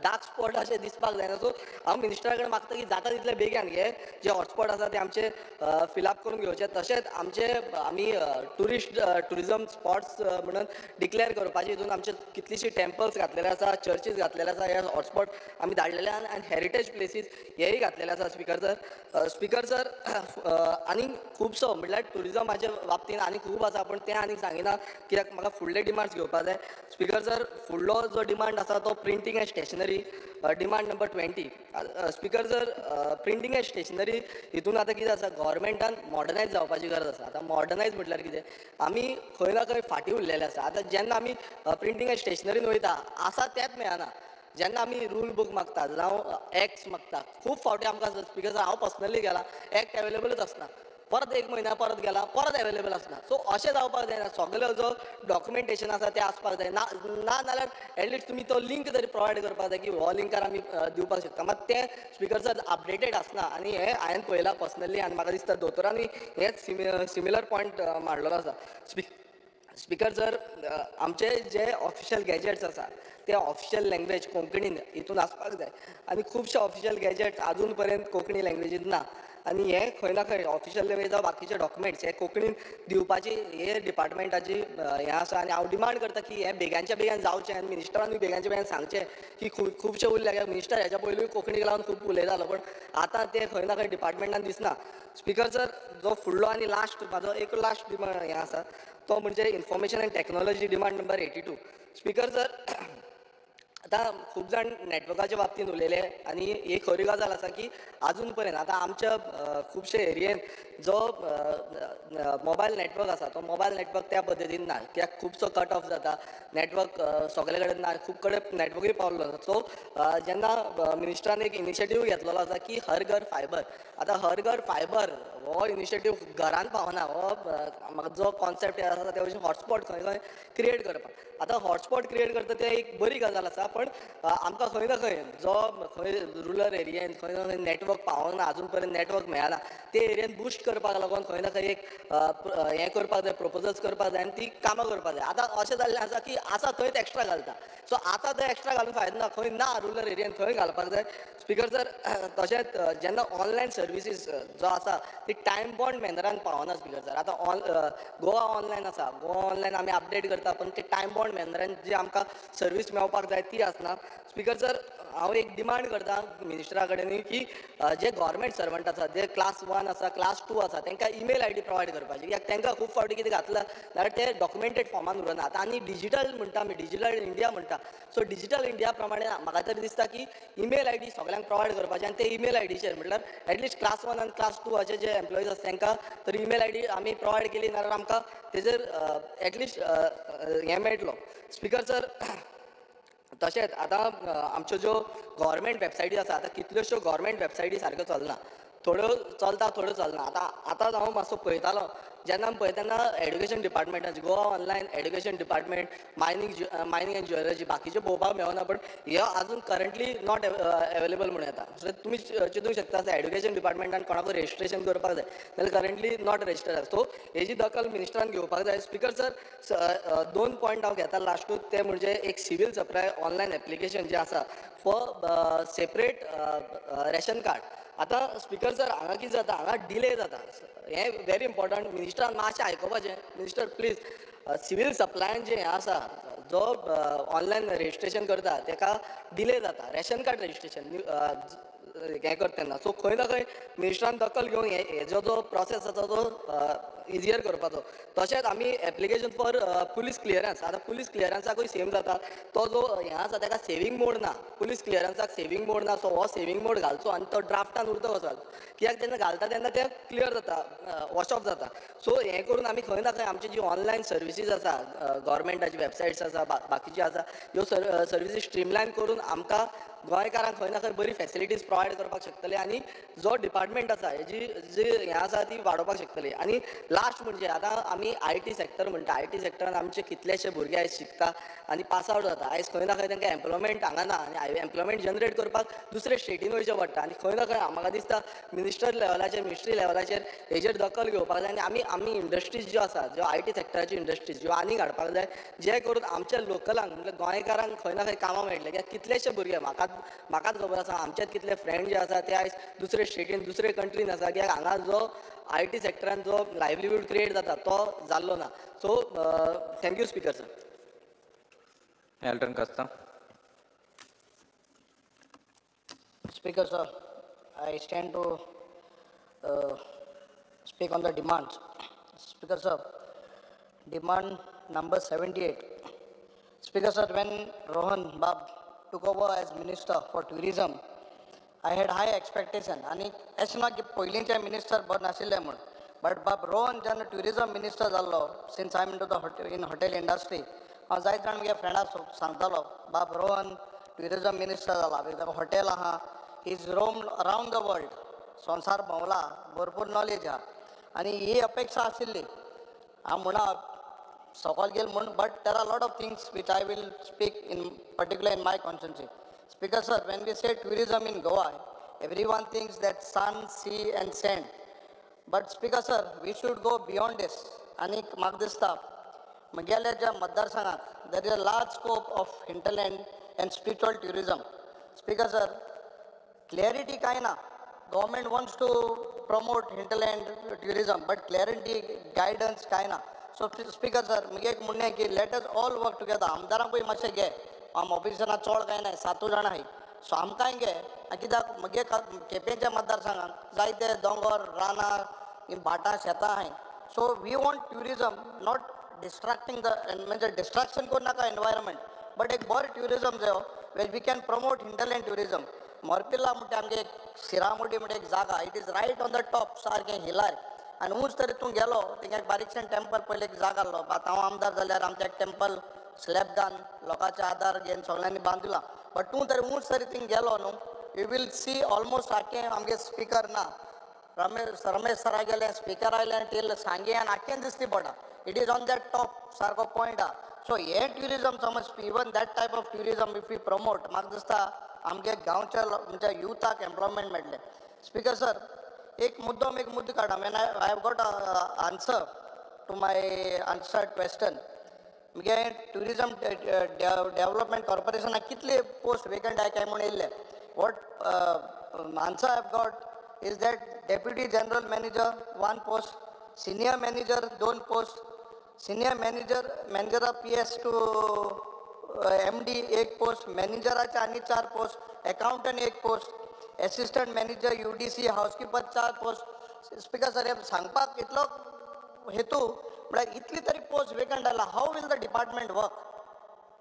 डार्क स्पॉट अशें दिसपाक जायना. सो हांव मिनिस्टरा कडेन मागता की जाता तितले बेगीन हे जे हॉटस्पॉट आसा ते आमचे फिलअप करून घेवचे. तशेंच आमचे आमी ट्युरिस्ट ट्युरिजम स्पॉट्स म्हणून डिक्लेअर करपाचे हितून आमचे कितलीशीं टेम्पल्स घातलेले आसा, चर्चीस घातलेले आसा, हे हॉटस्पॉट आमी धाडलेले आनी हेरिटेज प्लेसीस हेय घातलेले आसा. स्पीकर सर, स्पीकर सर, आनी खुबसो म्हटल्यार ट्युरिजमाच्या बाबतीन आनी खूब आसा, पूण तें आनी सांगिना कित्याक म्हाका फुडले डिमांड्स घेवपाक जाय. स्पीकर सर, फुडलो जो डिमांड आसा तो printing and stationery, demand number 20. Speaker sir, printing and stationery हितून आतां कितें आसा, गव्हर्मेंटान मॉडर्नायज जावपाची गरज आसा. आतां मॉडर्नायज म्हटल्यार कितें, आमी खंय ना खंय फाटीं उरलेले आसा. आतां जेन्ना आमी प्रिंटींग एंड स्टेशनरीन वयता आसा तेंच मेळना. जेन्ना आमी रूल बूक मागता जावं एक्ट्स मागता, खूब फावटी आमकां स्पीकर सर हांव पर्सनली गेला, एक्ट एवेलेबलूच आसना. परत एक म्हयन्या परत गेला परत एवेलेबल आसना. सो अशें जावपाक जायना, सगळो जो डॉक्युमेंटेशन आसा तें आसपाक जाय. ना ना जाल्यार एटलिस्ट तुमी तो लिंक तरी प्रोवायड करपाक जाय की हो लिंकार आमी दिवपाक शकता. मात तें स्पिकर सर अपडेटेड आसना आनी हें हांवें पळयलां पर्सनली आनी म्हाका दिसता दोतोरांनी हेच सिमिलर पॉयंट मांडलेलो आसा. स्पिकर सर, आमचे जे ऑफिशियल गॅजेट्स आसा ते ऑफिशियल लँग्वेज कोंकणीन हितून आसपाक जाय आनी खुबशे ऑफिशियल गॅजेट्स आजून पर्यंत कोंकणी लँग्वेजीन ना आनी हे खंय ना खंय ऑफिशियल लँग्वेज जावं बाकीचे डॉक्युमेंट्स हे कोंकणीन दिवपाची हे डिपार्टमेंटाची हें आसा आनी हांव डिमांड करता की हें बेग्यांच्या बेग्यान जावचें आनी मिनिस्टरानूय बेग्यांच्या बेग्यान सांगचें की खुबशे उरले. मिनिस्टर हेच्या पयलूय कोंकणीक लागून खूब उलयतालो पण आतां तें खंय ना खंय डिपार्टमेंटान दिसना. स्पिकर सर, जो फुडलो आनी लास्ट म्हाजो एक लास्ट डिमांड हें आसा तो म्हणजे information and technology demand number 82. Speaker sir, आतां खूब जाण नॅटवर्काच्या बाबतींत उलयले आनी एक खरी गजाल आसा की आजून पर्यंत आतां आमच्या खुबशे एरियेन जो मोबायल नॅटवर्क आसा तो मोबायल नॅटवर्क त्या पद्दतीन ना, कित्याक खुबसो कट ऑफ जाता, नॅटवर्क सगळे कडेन ना, खूब कडेन नॅटवर्कूय पावलो ना. सो जेन्ना मिनिस्टरान एक इनिशिएटीव घेतलेलो आसा की हर घर फायबर, आतां हर घर फायबर हो इनिशिएटीव घरान पावना, हो म्हाका जो कॉन्सेप्ट आसा ते भशेन हॉटस्पॉट खंय खंय क्रिएट करपाक. आतां हॉटस्पॉट क्रिएट करता तें एक बरी गजाल आसा पण आमकां खंय ना खंय जो खंय रुरल एरियेन खंय ना खंय नॅटवर्क पावना, आजून पर्यंत नॅटवर्क मेळना, ते एरियेन बुस्ट करपाक लागून खंय ना खंय एक हें करपाक जाय, प्रपोजल्स करपाक जाय आनी ती कामां करपाक जाय. आतां अशें जाल्लें आसा की आसा थंयच एक्स्ट्रा घालता, सो आतां थंय एक्स्ट्रा घालून फायदो ना, खंय ना रुरल एरियेन थंय घालपाक जाय. स्पिकर सर, तशेंच जेन्ना ऑनलायन सर्विसीस जो आसा ती टायम बॉन्ड मॅनरान पावना. स्पिकर सर, आतां गोवा ऑनलायन आसा, गोवा ऑनलायन आमी अपडेट करता पण ते टायम बॉन्ड मॅनरान जी आमकां सर्वीस मेळपाक जाय ती आसना. स्पिकर सर, हांव एक डिमांड करता मिनिस्टरा कडेन की जे गव्हर्मेंट सर्वंट आसा, जे क्लास 1 आसा, क्लास 2 आसा, तांकां ईमेल आयडी प्रोवायड करपाची, कित्याक तांकां खूब फावटी कितें घातलां जाल्यार ते डॉक्युमेंटेड फॉर्मान उरना. आतां आनी डिजिटल म्हणटा आमी, डिजिटल इंडिया म्हणटा, सो डिजिटल इंडिया प्रमाणे म्हाका तरी दिसता की ईमेल आयडी सगळ्यांक प्रोवायड करपाची आनी ते ईमेल आयडीचेर म्हटल्यार एटलिस्ट क्लास 1 आनी क्लास 2 जे एम्प्लॉईज आसा तांकां तर ईमेल आयडी आमी प्रोवायड केली नाल्यार आमकां तेजेर एटलिस्ट हें मेळटलो. स्पिकर सर, तशेंच आतां आमच्यो ज्यो गव्हर्मेंट वेबसायटी आसा, आतां कितल्योश्यो गव्हर्मेंट वेबसायटी सारक्यो चलना, थोड्यो चलता थोड्यो चलना. आतां आतां हांव मातसो पळयतालो, जेन्ना आमी पळयता तेन्ना education डिपार्टमेंटाची Goa online education department, mining and geology बाकीच्यो पळोवपाक मेळना, पण हे आजून करंटली not available म्हणून येता. सो तुमी चिंतूंक शकता एड्युकेशन डिपार्टमेंटान कोणाकूय रजिस्ट्रेशन करपाक जाय जाल्यार करंटली not registered आसा. सो हेजी दखल मिनिस्टरान घेवपाक जाय. स्पिकर सर, 2 पॉयंट हांव घेता लास्टूच, ते म्हणजे एक सिवील सप्लाय ऑनलायन एप्लिकेशन जें आसा फॉर सेपरेट रेशन कार्ड. आतां स्पिकर सर, हांगा कितें जाता, हांगा डिले जाता, हें व्हेरी इम्पॉर्टंट. मिनिस्टरान मातशें आयकुपाचें. मिनिस्टर प्लीज, सिवील सप्लायान जें हें आसा, जो ऑनलायन रजिस्ट्रेशन करता तेका डिले जाता रेशन कार्ड रजिस्ट्रेशन हें करता तेन्ना. सो खंय ना खंय मिनिस्टरान दखल घेवन हेजो जो प्रोसेस आसा तो इजियर करपाचो. तशेंच आमी एप्लिकेशन फॉर पुलीस क्लियरन्स, आतां पुलीस क्लियरन्साकूय सेम जाता, तो जो हें आसा ताका सेवींग मोड ना, पुलीस क्लियरन्साक सेवींग मोड ना, सो हो सेवींग मोड घालचो आनी तो ड्राफ्टान उरता कसो घालचो, कित्याक जेन्ना घालता तेन्ना तें क्लियर जाता, वॉश ऑफ जाता. सो हें करून आमी खंय ना खंय आमची जी ऑनलायन सर्विसीस आसा, गव्हर्मेंटाची वेबसायट्स आसा, बाकीची आसा, ह्यो सर्विसीस स्ट्रीमलायन करून आमकां गोंयकारांक खंय ना खंय बरी फॅसिलिटीज प्रोवायड करपाक शकतले आनी जो डिपार्टमेंट आसा हेजी जी हें आसा ती वाडोवपाक शकतली. आनी लास्ट म्हणजे आतां आमी I T sector म्हणटा, I T सेक्टरान आमचे कितलेशे भुरगे आयज शिकता आनी पास आवट जाता, आयज खंय ना खंय तांकां एम्प्लॉयमेंट हांगा ना आनी एम्प्लॉयमेंट जनरेट करपाक दुसरे स्टेटीन वयचें पडटा आनी खंय ना खंय म्हाका दिसता मिनिस्टर लेवलाचेर, मिनिस्ट्री लेवलाचेर हेजेर दखल घेवपाक जाय आनी आमी आमी इंडस्ट्रीज ज्यो आसा, ज्यो I T सेक्टराच्यो इंडस्ट्रीज ज्यो आनीक हाडपाक जाय, जे करून आमच्या लोकलांक म्हणजे गोंयकारांक खंय ना खंय कामां मेळटलें. कित्याक कितलेशे भुरगे म्हाकाच खबर आसा, आमचेच कितले फ्रेंड जे आसा ते आयज दुसरे स्टेटीन, दुसरे कंट्रीन आसा, कित्याक हांगा जो I T सेक्टरान जो लायवलीहूड क्रिएट जाता तो जाल्लो ना. So thank you speaker sir. Elton Costa. Speaker sir, I stand to speak on the demands. Speaker sir, demand number 78. Speaker sir, when Rohan Bab took over as minister for tourism, I had high expectation. आनी अशें ना की पयलींचे minister बरें नाशिल्ले म्हूण, but बाब रोहन जेन्ना ट्युरिजम मिनिस्टर जाल्लो, since I am to the in hotel industry, हांव जायत जाण म्हगे फ्रेंडां सांगतालो, बाब रोहन ट्युरिजम मिनिस्टर जाला, ताका हॉटेल आहा, is roam around the world, संवसार भोंवला, भरपूर नॉलेज आहा. आनी ही अपेक्षा आशिल्ली हांव म्हणा सकयल गेल म्हूण, but there are lot of things which I will speak in particular in my constituency. Speaker sir, when we say tourism in Goa, everyone thinks that sun, sea and sand. But speaker sir, we should go beyond this. आनीक म्हाका दिसता म्हगेल्या ज्या मतदारसंघात there is a large scope of hinterland and spiritual tourism. Speaker sir, clarity कांय ना. Government wants to promote hinterland tourism, but clarity, guidance कांय ना. सो स्पीकर सर, म्हगे एक म्हणणें की let us all work together. आमदारांकूय मातशें घे, आम ऑपोजिशनाक चड कांय ना, सातूय जाणां आहाय, सो आमकांय घे. आनी कित्याक म्हगे केपेंच्या मतदारसंघाक जायते दोंगर, रानां, भाटां, शेतां आहाय. So we want tourism, not distracting the, म्हणजे डिस्ट्रक्शन करूं नाका एनवायरमेंट, बट एक बरें ट्युरिजम जायो where we can promote hinterland tourism. Morpilla म्हणटा आमगे एक शिरामोडी म्हणटा एक जागा, it is right on the top, सारकें हिलार. आनी उंच तरी तूं गेलो थिंगा एक बारीकशें टेम्पल पयलें एक जागा आसलो. आतां हांव आमदार जाल्यार आमचें एक टेम्पल स्लॅब घालून लोकांचे आदार घेवन सगळ्यांनी बांदला. बट तूं तरी उंच तरी थिंग गेलो न्हू, you will see almost आख्खें आमगे स्पिकर ना, रमेश सरा गेले स्पिकर आयले टील सांगे आनी आख्खें दिसती पडटा. It is on that top सारको पॉयंट आहा. सो हें ट्युरिजम समज, even that type of tourism if we promote, म्हाका दिसता आमगे गांवच्या म्हणजे युथाक एम्प्लॉयमेंट मेळटलें. स्पिकर सर, एक मुद्दम एक मुद्दो काडा. When I have got answer to my answered question, मुगे ट्युरिजम डेव्हलपमेंट कॉर्पोरेशनाक कितले पोस्ट वेकंट आहाय काय म्हूण येयल्ले. What answer I have got is that deputy general manager 1 post, senior manager 2 post, senior manager, manager of PS to MD 1 post, मॅनेजराचे आनी 4 post, accountant 1 post, assistant manager UDC, housekeeper 4 post. Speaker sir, हे सांगपाक इतलो हेतू म्हळ्यार इतली तरी post vacant आला, how will the department work?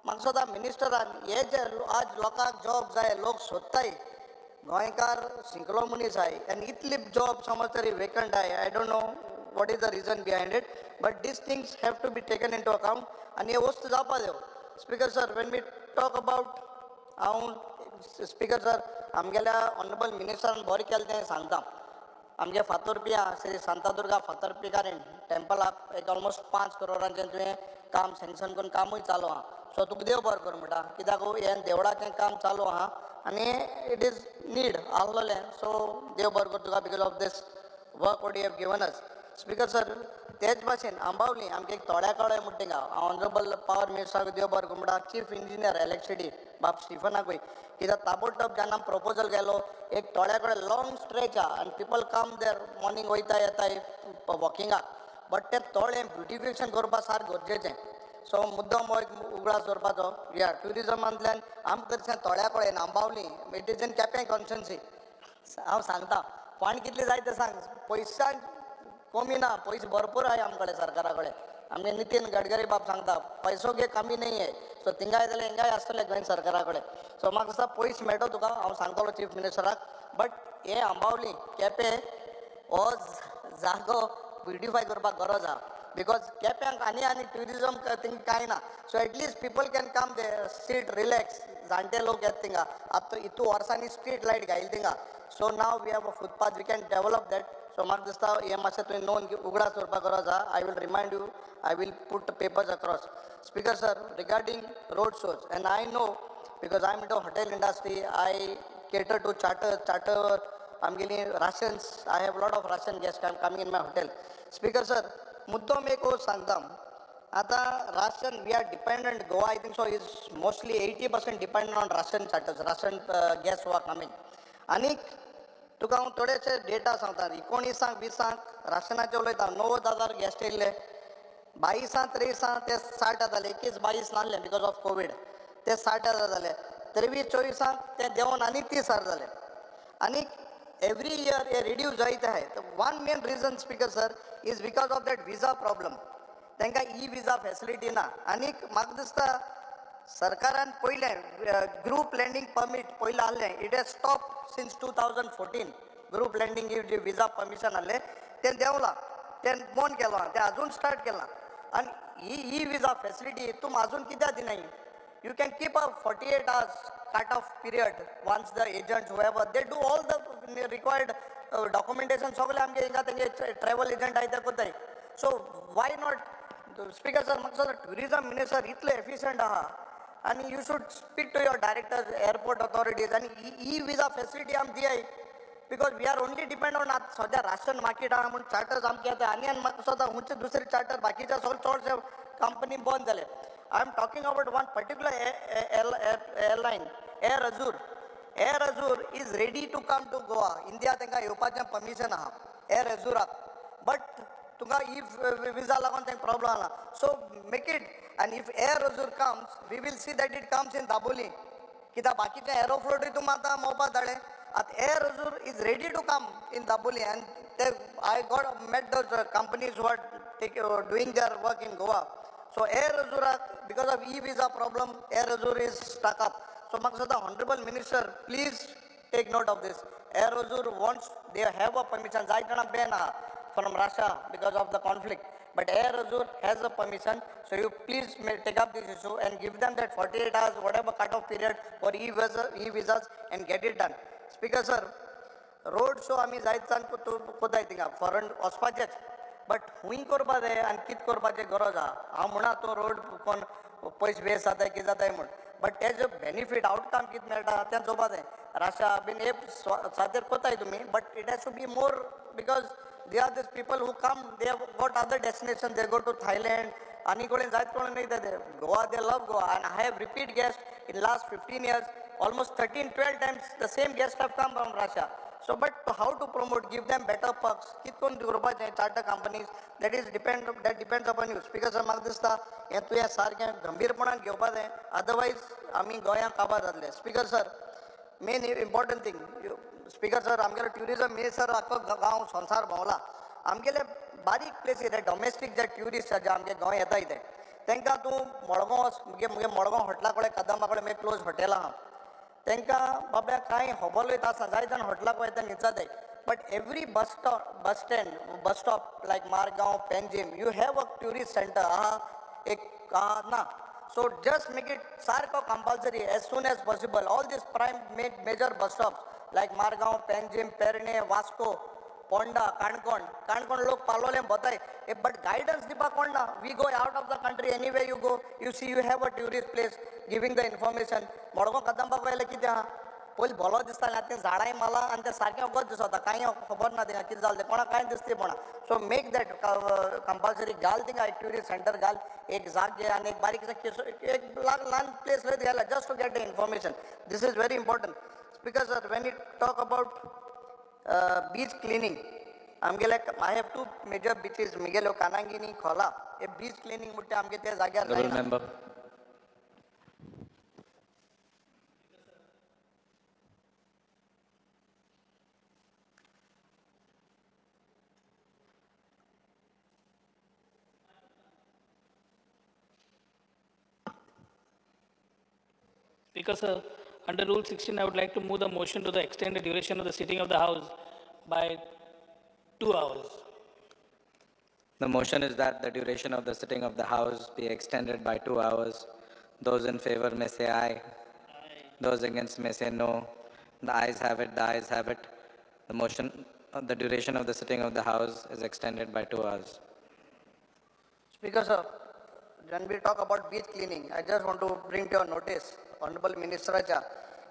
म्हाका सदां मिनिस्टरान हे जे आज लोकांक जॉब जाय, लोक सोदताय, गोंयकार शिकलो मनीस आहाय आनी इतली जॉब समज तरी वेकंट आहाय. I don't know what is the reason behind it, but these things have to be taken into account आनी हे वस्तू जावपा जायो. Speaker sir, when we talk about, हांव स्पीकर सर आमगेल्या ऑनरेबल मिनिस्टरान बरें केलें तें सांगता. आमगे फातोरपिया श्री शांतादुर्गा फातोरपिकारीण टेम्पलाक एक ऑलमोस्ट 5 करोडांचें तुवें काम सँक्शन करून कामूय चालू आहा. सो तुका देव बरें करूं म्हणटा, कित्याक हें देवळाचें काम चालू आहा आनी it is need आहलोलें. सो देव बरें करूं तुका because of this work what you have given us. Speaker sir, तेच भाशेन आंबावली आमगे एक तोड्या कडेन म्हणटा थिंगा, ऑनरेबल पावर मिनिस्टराक देव बरें करूं म्हणटा, चीफ इंजिनियर इलेक्ट्रिसिटी बाब स्टिफनाकूय, कित्याक ताबडतोब जेन्ना प्रपोजल गेलो एक तोड्या कडेन लॉंग स्ट्रेच आहा आनी पिपल कम there morning वयता येताय वॉकिंगाक, बट तें तोळें ब्युटिफिकेशन करपा सारकें गरजेचें. सो मुद्दम हो एक उगडास दवरपाचो. ह्या ट्युरिजमांतल्यान आमकां तशें तोड्या कडेन Ambavali, it is in Quepem constituency. हांव सांगता फंड कितले जाय ते सांग, पयशांक कमी ना, पयशे भरपूर आहाय आमचे कडेन सरकारा कडेन. आमगे नितीन गडकरी बाब सांगता पैसो के कमी नहीं है. सो थिंगाय जाल्यार हिंगाय आसतले गोंय सरकारा कडेन. सो म्हाका दिसता पयशे मेळटलो तुका, हांव सांगतलो चीफ मिनिस्टराक. बट हे आंबावली केपें हो जागो ब्युटिफाय करपाक गरज आहा, because केप्यांक आनी आनी ट्युरिजम थिंग कांय ना. So at least people can come there, sit, relax. जाणटे लोक येता थिंगा. आतां इतू वर्सांनी स्ट्रीट लायट घायली थिंगा. So now we have a footpath, we can develop that. So म्हाका दिसता हें मातशें तुवें नोंद उगडास दवरपाक गरज आहा. I will remind you, I will put papers across. Speaker sir, regarding road shows, and I know because I am in hotel industry, I cater to charter आमगेली Russians, I have lot of Russian guest coming in my hotel. Speaker sir, मुद्दम एक सांगता, आतां Russian we are dependent, Goa I think so is mostly 80% dependent on Russian charters, Russian guest who are coming. आनीक तुका हांव थोडेशे data सांगता. 19 20 राशनाचे उलयता, 90,000 गेस्ट येयल्ले, 22 23 ते 60 जाले, 21 22 नासले because of Covid, ते 60,000 जाले. 23 24 ते देंवन आनी 30,000 जाले. आनीक एवरी इयर हे रिड्यूस जायत आहाय. One main reason speaker sir is because of that visa problem. तांकां ई विजा फॅसिलिटी ना. आनीक म्हाका दिसता सरकारान पयलें ग्रूप लँडींग परमीट पयलें आहलें, it has stop since 2014. Group landing J visa permission आहलें तें देंवलां, तें बंद केलां, तें आजून स्टार्ट केलां. आनी ही ई विजा फॅसिलिटी तूं आजून कित्याक दिनाय? You can keep a 48 hours cut off period once the agents, whoever, they do all the required documentation सगळें आमगे हिंगा तेंगे ट्रॅवल एजंट आहाय ते कोत्ताय. So why not speaker sir? म्हाका दिसता ट्युरिजम मिनिस्टर इतले एफिशंट आहा आनी you should speak to your directors, airport authorities आनी ई विजा फेसिलिटी आमी दियाय, because we are only depend on आतां सद्या राशन मार्केट आहा म्हूण चार्टर्स आमचे येता. आनी आनी म्हाका दिसता खंयचे दुसरे चार्टर बाकीचे सगळे चडशे कंपनी बंद जाले. I am talking about one particular airline, Air Azur. Air Azur is ready to come to Goa. India तांकां येवपाचें परमिशन आहा एअर अजूराक, बट तुमकां if विजा लागून तांकां प्रॉब्लम आहा. सो मेक it, आनी if Air Azur comes, we will see that it comes in Dabolim. कित्याक बाकीचे एरोफ्लोटूय तुमी आतां मोपा धाडले. आतां Air Azur is ready to come in Dabolim आनी ते I got met those companies who are take doing their work in Goa. So Air अजूराक because of e visa problem Air Azur is stuck up. So म्हाका दिसता honourable minister, please take note of this. Air Azur wants, they have a permission. जायत जाणां Ben आहा from Russia because of the conflict, but Air Azur has a permission. So you please may take up this issue and give them that 48 hours, whatever cut-off period for e-visas and get it done. Speaker sir, road show आमी जायत जाण कोताय थिंगा फॉरन वचपाचेच, but खूंय करपा जाय आनी कितें करपाचें गरज आहा. हांव म्हणा तो रोड कोण पयस वेस्ट जाताय कितें जाताय म्हूण, बट तेजो बेनिफीट आवटकम कितें मेळटा तें चोवपा जाय. राशा बीन हे सादेर कोताय तुमी, but it has to be more because they are these people who come, they have got other destination, they go to Thailand, आनी कडेन जायत कोण वयता ते. Goa, they love Goa and I have repeat guest in last 15 years, almost 13-12 times the same guest have come from Russia. So but how to promote, give them better perks, कित कोण करपाचें charter companies, that is depend, that depends upon you. Speaker sir, म्हाका दिसता हें तुवें सारकें गंभीरपणान घेवपा जाय, अदरवायज आमी गोंयांक काबार जातले. Speaker sir, main important thing, speaker sir, आमगेलो ट्युरिजम मिनिस्टर आख्खो गांव संवसार भोंवला. आमगेले बारीक प्लेसी ते डॉमेस्टीक जे ट्युरिस्ट जे आमगे गोंय येताय ते तांकां तूं मडगांव वच, मुगे मुगे मडगांव हॉटेला कडेन कदंबा कडेन मागीर क्लोज हॉटेल आहा, तांकां बाबड्या कांय खबरूय आसना. जायते जाण हॉटेलाक वयता न्हिदता, but every bus stop, bus stand, bus stop like Margao, Panjim, you have a tourist centre आहा एक आहा ना. सो जस्ट मेक it सारको compulsory as soon as possible. All these prime major bus stops like Margao, Panjim, Pernem, Vasco, Ponda, Canacona. Canacona लोक पालोलें भोंवताय, but guidance दिवपाक कोण ना. We go out of the country, anyway you go, you see you have a tourist place giving the information. Madgaon कदंबाक वयलें कितें आहा, पयलीं भोलो दिसतालें, आतां तें झाडांय मारला आनी तें सारकें वगत दिसता, कांय खबर ना थिंगा कितें जालें तें, कोणाक कांय दिसती पडना. सो मेक that compulsory, घाल थिंगा एक ट्युरिस्ट सेंटर घाल, एक जागे आनी एक बारीक एक ल्हान प्लेस थंय घाल, just to get the information. This is very important. Speaker sir, when you talk about beach cleaning, आमगेले I have two major beaches म्हगेल्यो, कानांगिनी, खोला. हे बीच क्लिनींग म्हणटा आमगे त्या जाग्यार जायना. Speaker sir, under Rule 16, I would like to move the motion to the extend the duration of the sitting of the House by 2 hours. The motion is that the duration of the sitting of the House be extended by 2 hours. Those in favor may say aye. Aye. Those against may say no. The ayes have it, the ayes have it. The motion, the duration of the sitting of the House is extended by 2 hours. Speaker sir, when we talk about beach cleaning, I just want to bring to your notice, Honorable Ministeraच्या,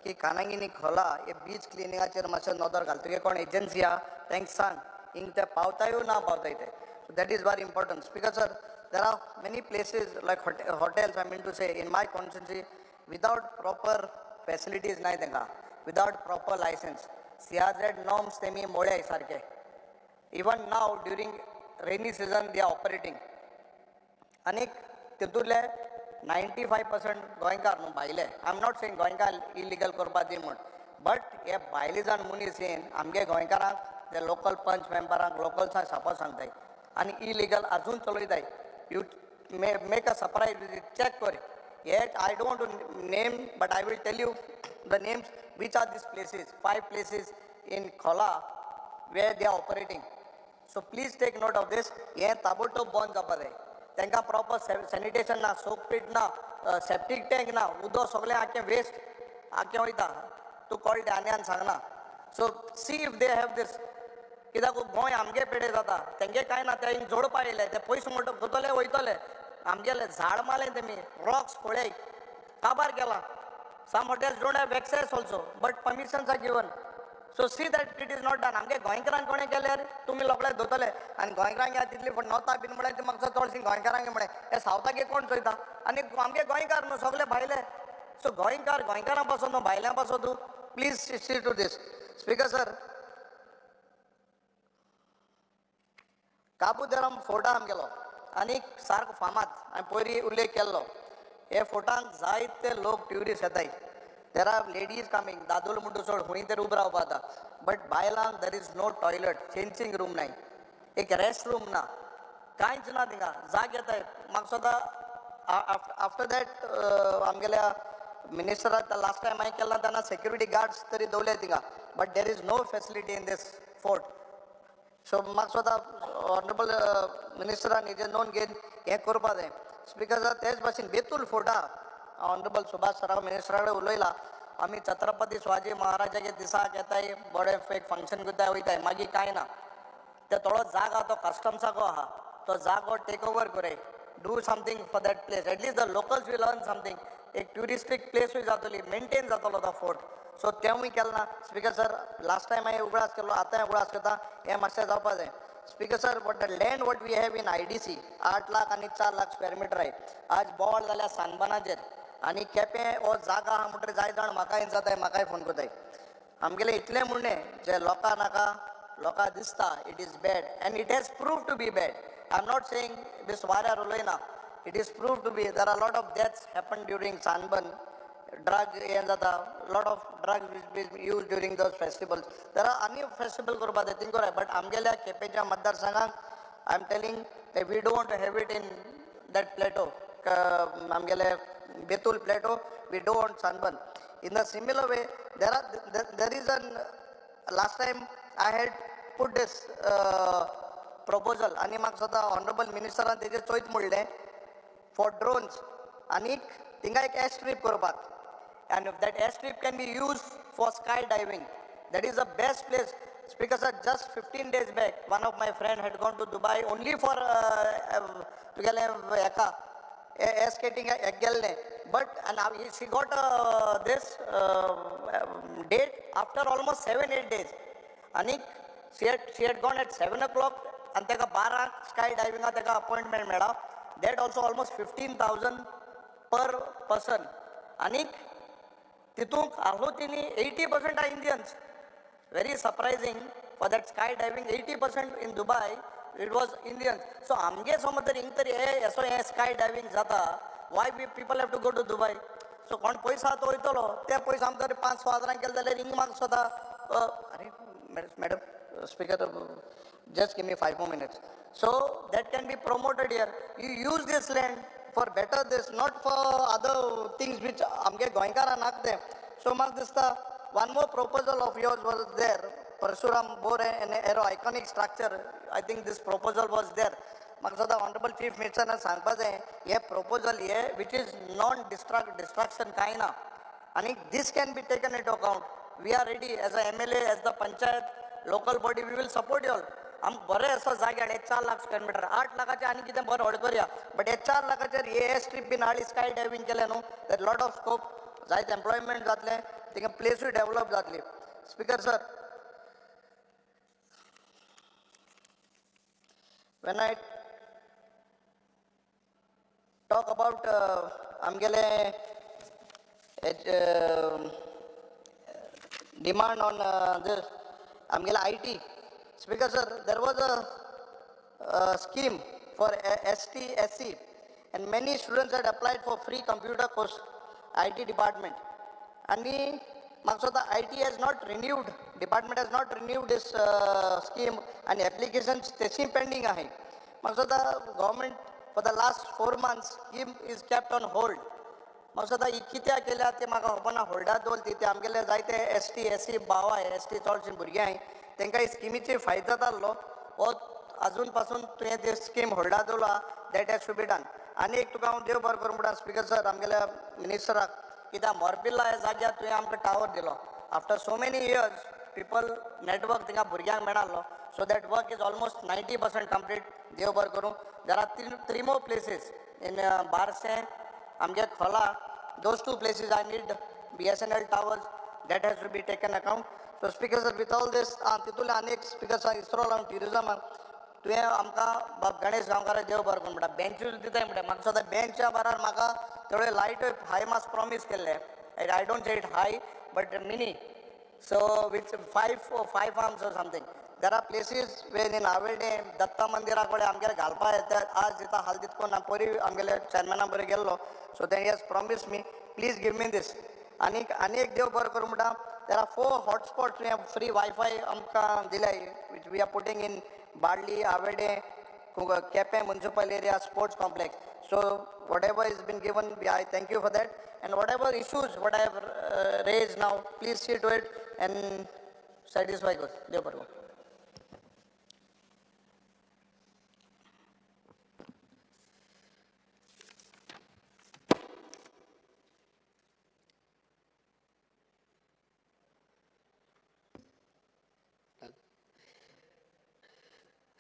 की कानांगिनी खोला हे beach क्लिनिंगाचेर मातशें नदर घाल. तुगे कोण agency आहा तांकां सांग, हिंग ते पावताय ना पावताय ते. So that is very important. Speaker sir, there are many places like hotels, I mean to say in my constituency, without proper facilities नाय तांकां, without proper licence. CRZ norms तेमी मोळ्याय सारके. Even now during rainy season they are operating. आनीक तितूंतले 95% गोंयकार न्हू भायले. I am not saying गोंयकार इलिगल करपा दी म्हूण, बट हे भायले जाण मनीस येवन आमगे गोंयकारांक, ते लोकल पंच मेंबरांक, लोकल्सांक सापो सांगताय आनी इलिगल आजून चलयताय. You may make a surprise visit, check कर. Yet I don't want to name, but I will tell you the names which are these places, 5 places in Khola where they are operating. So please take note of this. हें ताबडतोब बंद जावपा जाय. तांकां proper sanitation ना, सोक पीट ना, septic tank ना, उदक सगळें आख्खें वेस्ट आख्खें वयता. तूं कळटा आनी आनी सांगना. So see if they have this. कित्याक गोंय आमगे पेडे जाता, तेंगे कांय ना, ते जोडपा येयले, ते पयशे मोटो करतले वयतले. आमगेले झाड मारले तेमी, रॉक्स पळय काबार केला. Some hotels don't have access also, but permissions are given. So see that it is not done. आमगे गोंयकारांक कोणें केल्यार तुमी लोकड्याक धरतले आनी गोंयकारांक तितली नोता बीन म्हळ्यार ती म्हाका चडशीं गोंयकारांक म्हळें हे सावथाक कोण चोयता आनी आमगे गोंयकार न्हू सगळे भायले. सो गोंयकार गोंयकारां पासून न्हू भायल्यां पासून तूं please see to this. Speaker sir, Cabo de Rama फोर्टा आमगेलो आनी सारको फामाद, हांवें पयलीं उल्लेख केल्लो. हे फोर्टांक जायते लोक ट्युरिस्ट येताय. There are ladies coming, दादूल म्हणटा सोड खंय तरी उबो रावपा जाता, बट बायलांक there is no toilet, changing room नाय, एक रेस्ट रूम ना, कांयच ना थिंगा. जाग येताय म्हाका सदां. आफ्टर that आमगेल्या मिनिस्टराक लास्ट टायम हांवें केला तेन्ना सेक्युरिटी गार्ड्स तरी दवरले थिंगा, but there is no facility in this fort. So म्हाका स्वता ऑनरेबल मिनिस्टरान हेजेर नोंद घेवन हें करपा जाय. स्पिकर सर, तेच भाशेन बेतूल फोर्टा ऑनरेबल सुभाष सराव मिनिस्टरा कडेन उलयला. आमी छत्रपती शिवाजी महाराजाचे दिसाक येताय, बरें एक फंक्शन करताय वयताय, मागीर कांय ना. ते थोडो जागो तो कस्टम्साको आहा, तो जागो टेक ओवर करय, do something for that place, at least the locals will earn something. एक ट्युरिस्टीक प्लेसूय जातली, मेनटेन जातलो तो फोर्ट. सो तेंवूय केलें ना. स्पिकर सर, लास्ट टायम हांवें उगडास केल्लो, आतांय उगडास करता, हें मातशें जावपा जाय. Speaker sir, what the land what we have in IDC 8 lakh आनी 4 लाख स्क्वेअर मिटर आहे. आज बोवाळ जाल्या सानबानाचेर आनी केपें हो जागा आहा म्हणटकीर जाय जाण म्हाकाय जाताय, म्हाकाय फोन करताय. आमगेलें इतलें म्हणणें जे लोकां नाका, लोकां दिसता it is bad and it has prove to be bad. I am not saying this वाऱ्यार उलयना, it is prove to be. There are lot of deaths happen during Sunburn, drug हें जाता, lot of drugs which be use during those festivals. There are आनी festival करपा जाय thing but आमगेल्या केपेंच्या मतदारसंघाक I am telling we don't have it in that plateau, आमगेले Betul plateau, we don't Sunburn. In the similar way there are there is an last time I had put this proposal आनी म्हाका स्वता honourable मिनिस्टरान तेजेर चोयत म्हणलें for drones आनीक थिंगा एक air strip करपाक, and if that air strip can be use for sky diving, that is the best place. Speaker sir, just 15 days back one of my friend had gone to Dubai only for तुगेलें हेका air skating गेल्लें, but and she got this date after almost 7-8 days. आनीक she had gone at 7 o'clock आनी ताका 12 sky डायविंगा ताका appointment मेळ्ळा. That also almost 15,000 per person. आनीक तितूंक आलोतिनी 80% are Indians. Very surprising for that sky diving 80% in Dubai it was Indians. So आमगे समज तर हिंग तरी हे असो हें स्काय डायविंग जाता, why we people have to go to Dubai? So कोण पयसो आतां वयतलो ते पयसो आमकां तरी 5-6 हजारांक केले जाल्यार हिंग म्हाका स्वता. अरे madam speaker, just give me 5 more minutes. So that can be promoted here. You use this land for better this, not for other things which आमगे गोंयकारां नाक तें. सो म्हाका दिसता one more proposal of yours was there, Parashuram Bore and aero iconic structure. I think this proposal was there. म्हाका सदां honourable chief मिनिस्टरान सांगपा जाय हे proposal hey which is non destruction कांय ना, आनी this can be taken into account. We are ready as a MLA, as the panchayat local body, we will support you all. आमकां बरें असो जाग्यार हे 4 लाख स्क्वेअर मिटर, 8 लाखाचेर आनी कितें बरें व्हड करया, बट हे 4 लाखाचेर हे एयर स्ट्रीप बीन हाडली, स्काय डायवींग केलें न्हू, that lot of scope, जायते एम्प्लॉयमेंट जातलें, थिंगा प्लेसूय डेवलप जातली. Speaker sir, when I talk about आमगेले demand on this आमगेले IT, Speaker sir, there was a scheme for ST, SC, and many students had applied for free computer course, IT department. And म्हाका IT has not renewed, department has not renewed this scheme, and applications तशी pending आहे. म्हाका government for the last 4 months scheme is kept on hold. म्हाका ही कित्याक केल्या ते म्हाका खबर ना, होल्डार दवरली ती. आमगेले जायते ST, SC भाव आहे, ST चडशीं भुरगीं आहाय, तांकां ही स्किमीची फायदो जातालो, हो अजून पासून तुवें ती स्कीम होल्डार दवरला, that has to be done. आनी एक तुका हांव देव बरें करूं म्हणटा स्पिकर सर, आमगेल्या मिनिस्टराक, कित्याक मोरपिल्ला ह्या जाग्यार तुवें आमकां टावर दिलो. After so many years people network थिंगा भुरग्यांक मेळालो. So that work is almost 90% complete. देव बरें करूं. There are three more places in Barse, आमगे खोला. Those two places I need BSNL towers. That has to be taken account. So Speaker sir, with all this, तितूंतल्यान आनी एक speaker sir ISRO लागून ट्युरिजमाक तुवें आमकां बाब गणेश गांवकाराक देव बरें करूं म्हणटा, बेंचूच दिताय म्हणटा. म्हाका सदां बेंचा बरार म्हाका थोडे लायट हाय मास प्रॉमीस केल्ले. I don't say it high but mini. So with five arms or something. There are places when in Avede Datta मंदिरा कडेन आमगेले घालपा येता. आज दिता हाल तितको ना, परी आमगेले चॅरमॅना बरें गेल्लो. So then he has promise me, please give me this. आनीक आनी एक देव बरें करूं म्हणटा, there are 4 hotspots we have free WiFi आमकां दिल्या, which we are putting in Balli, Avede, Quepem municipal area, sports complex. So whatever has been given, I thank you for that. And whatever issues what I have raised now, please see to it and satisfy us. देव बरें करूं.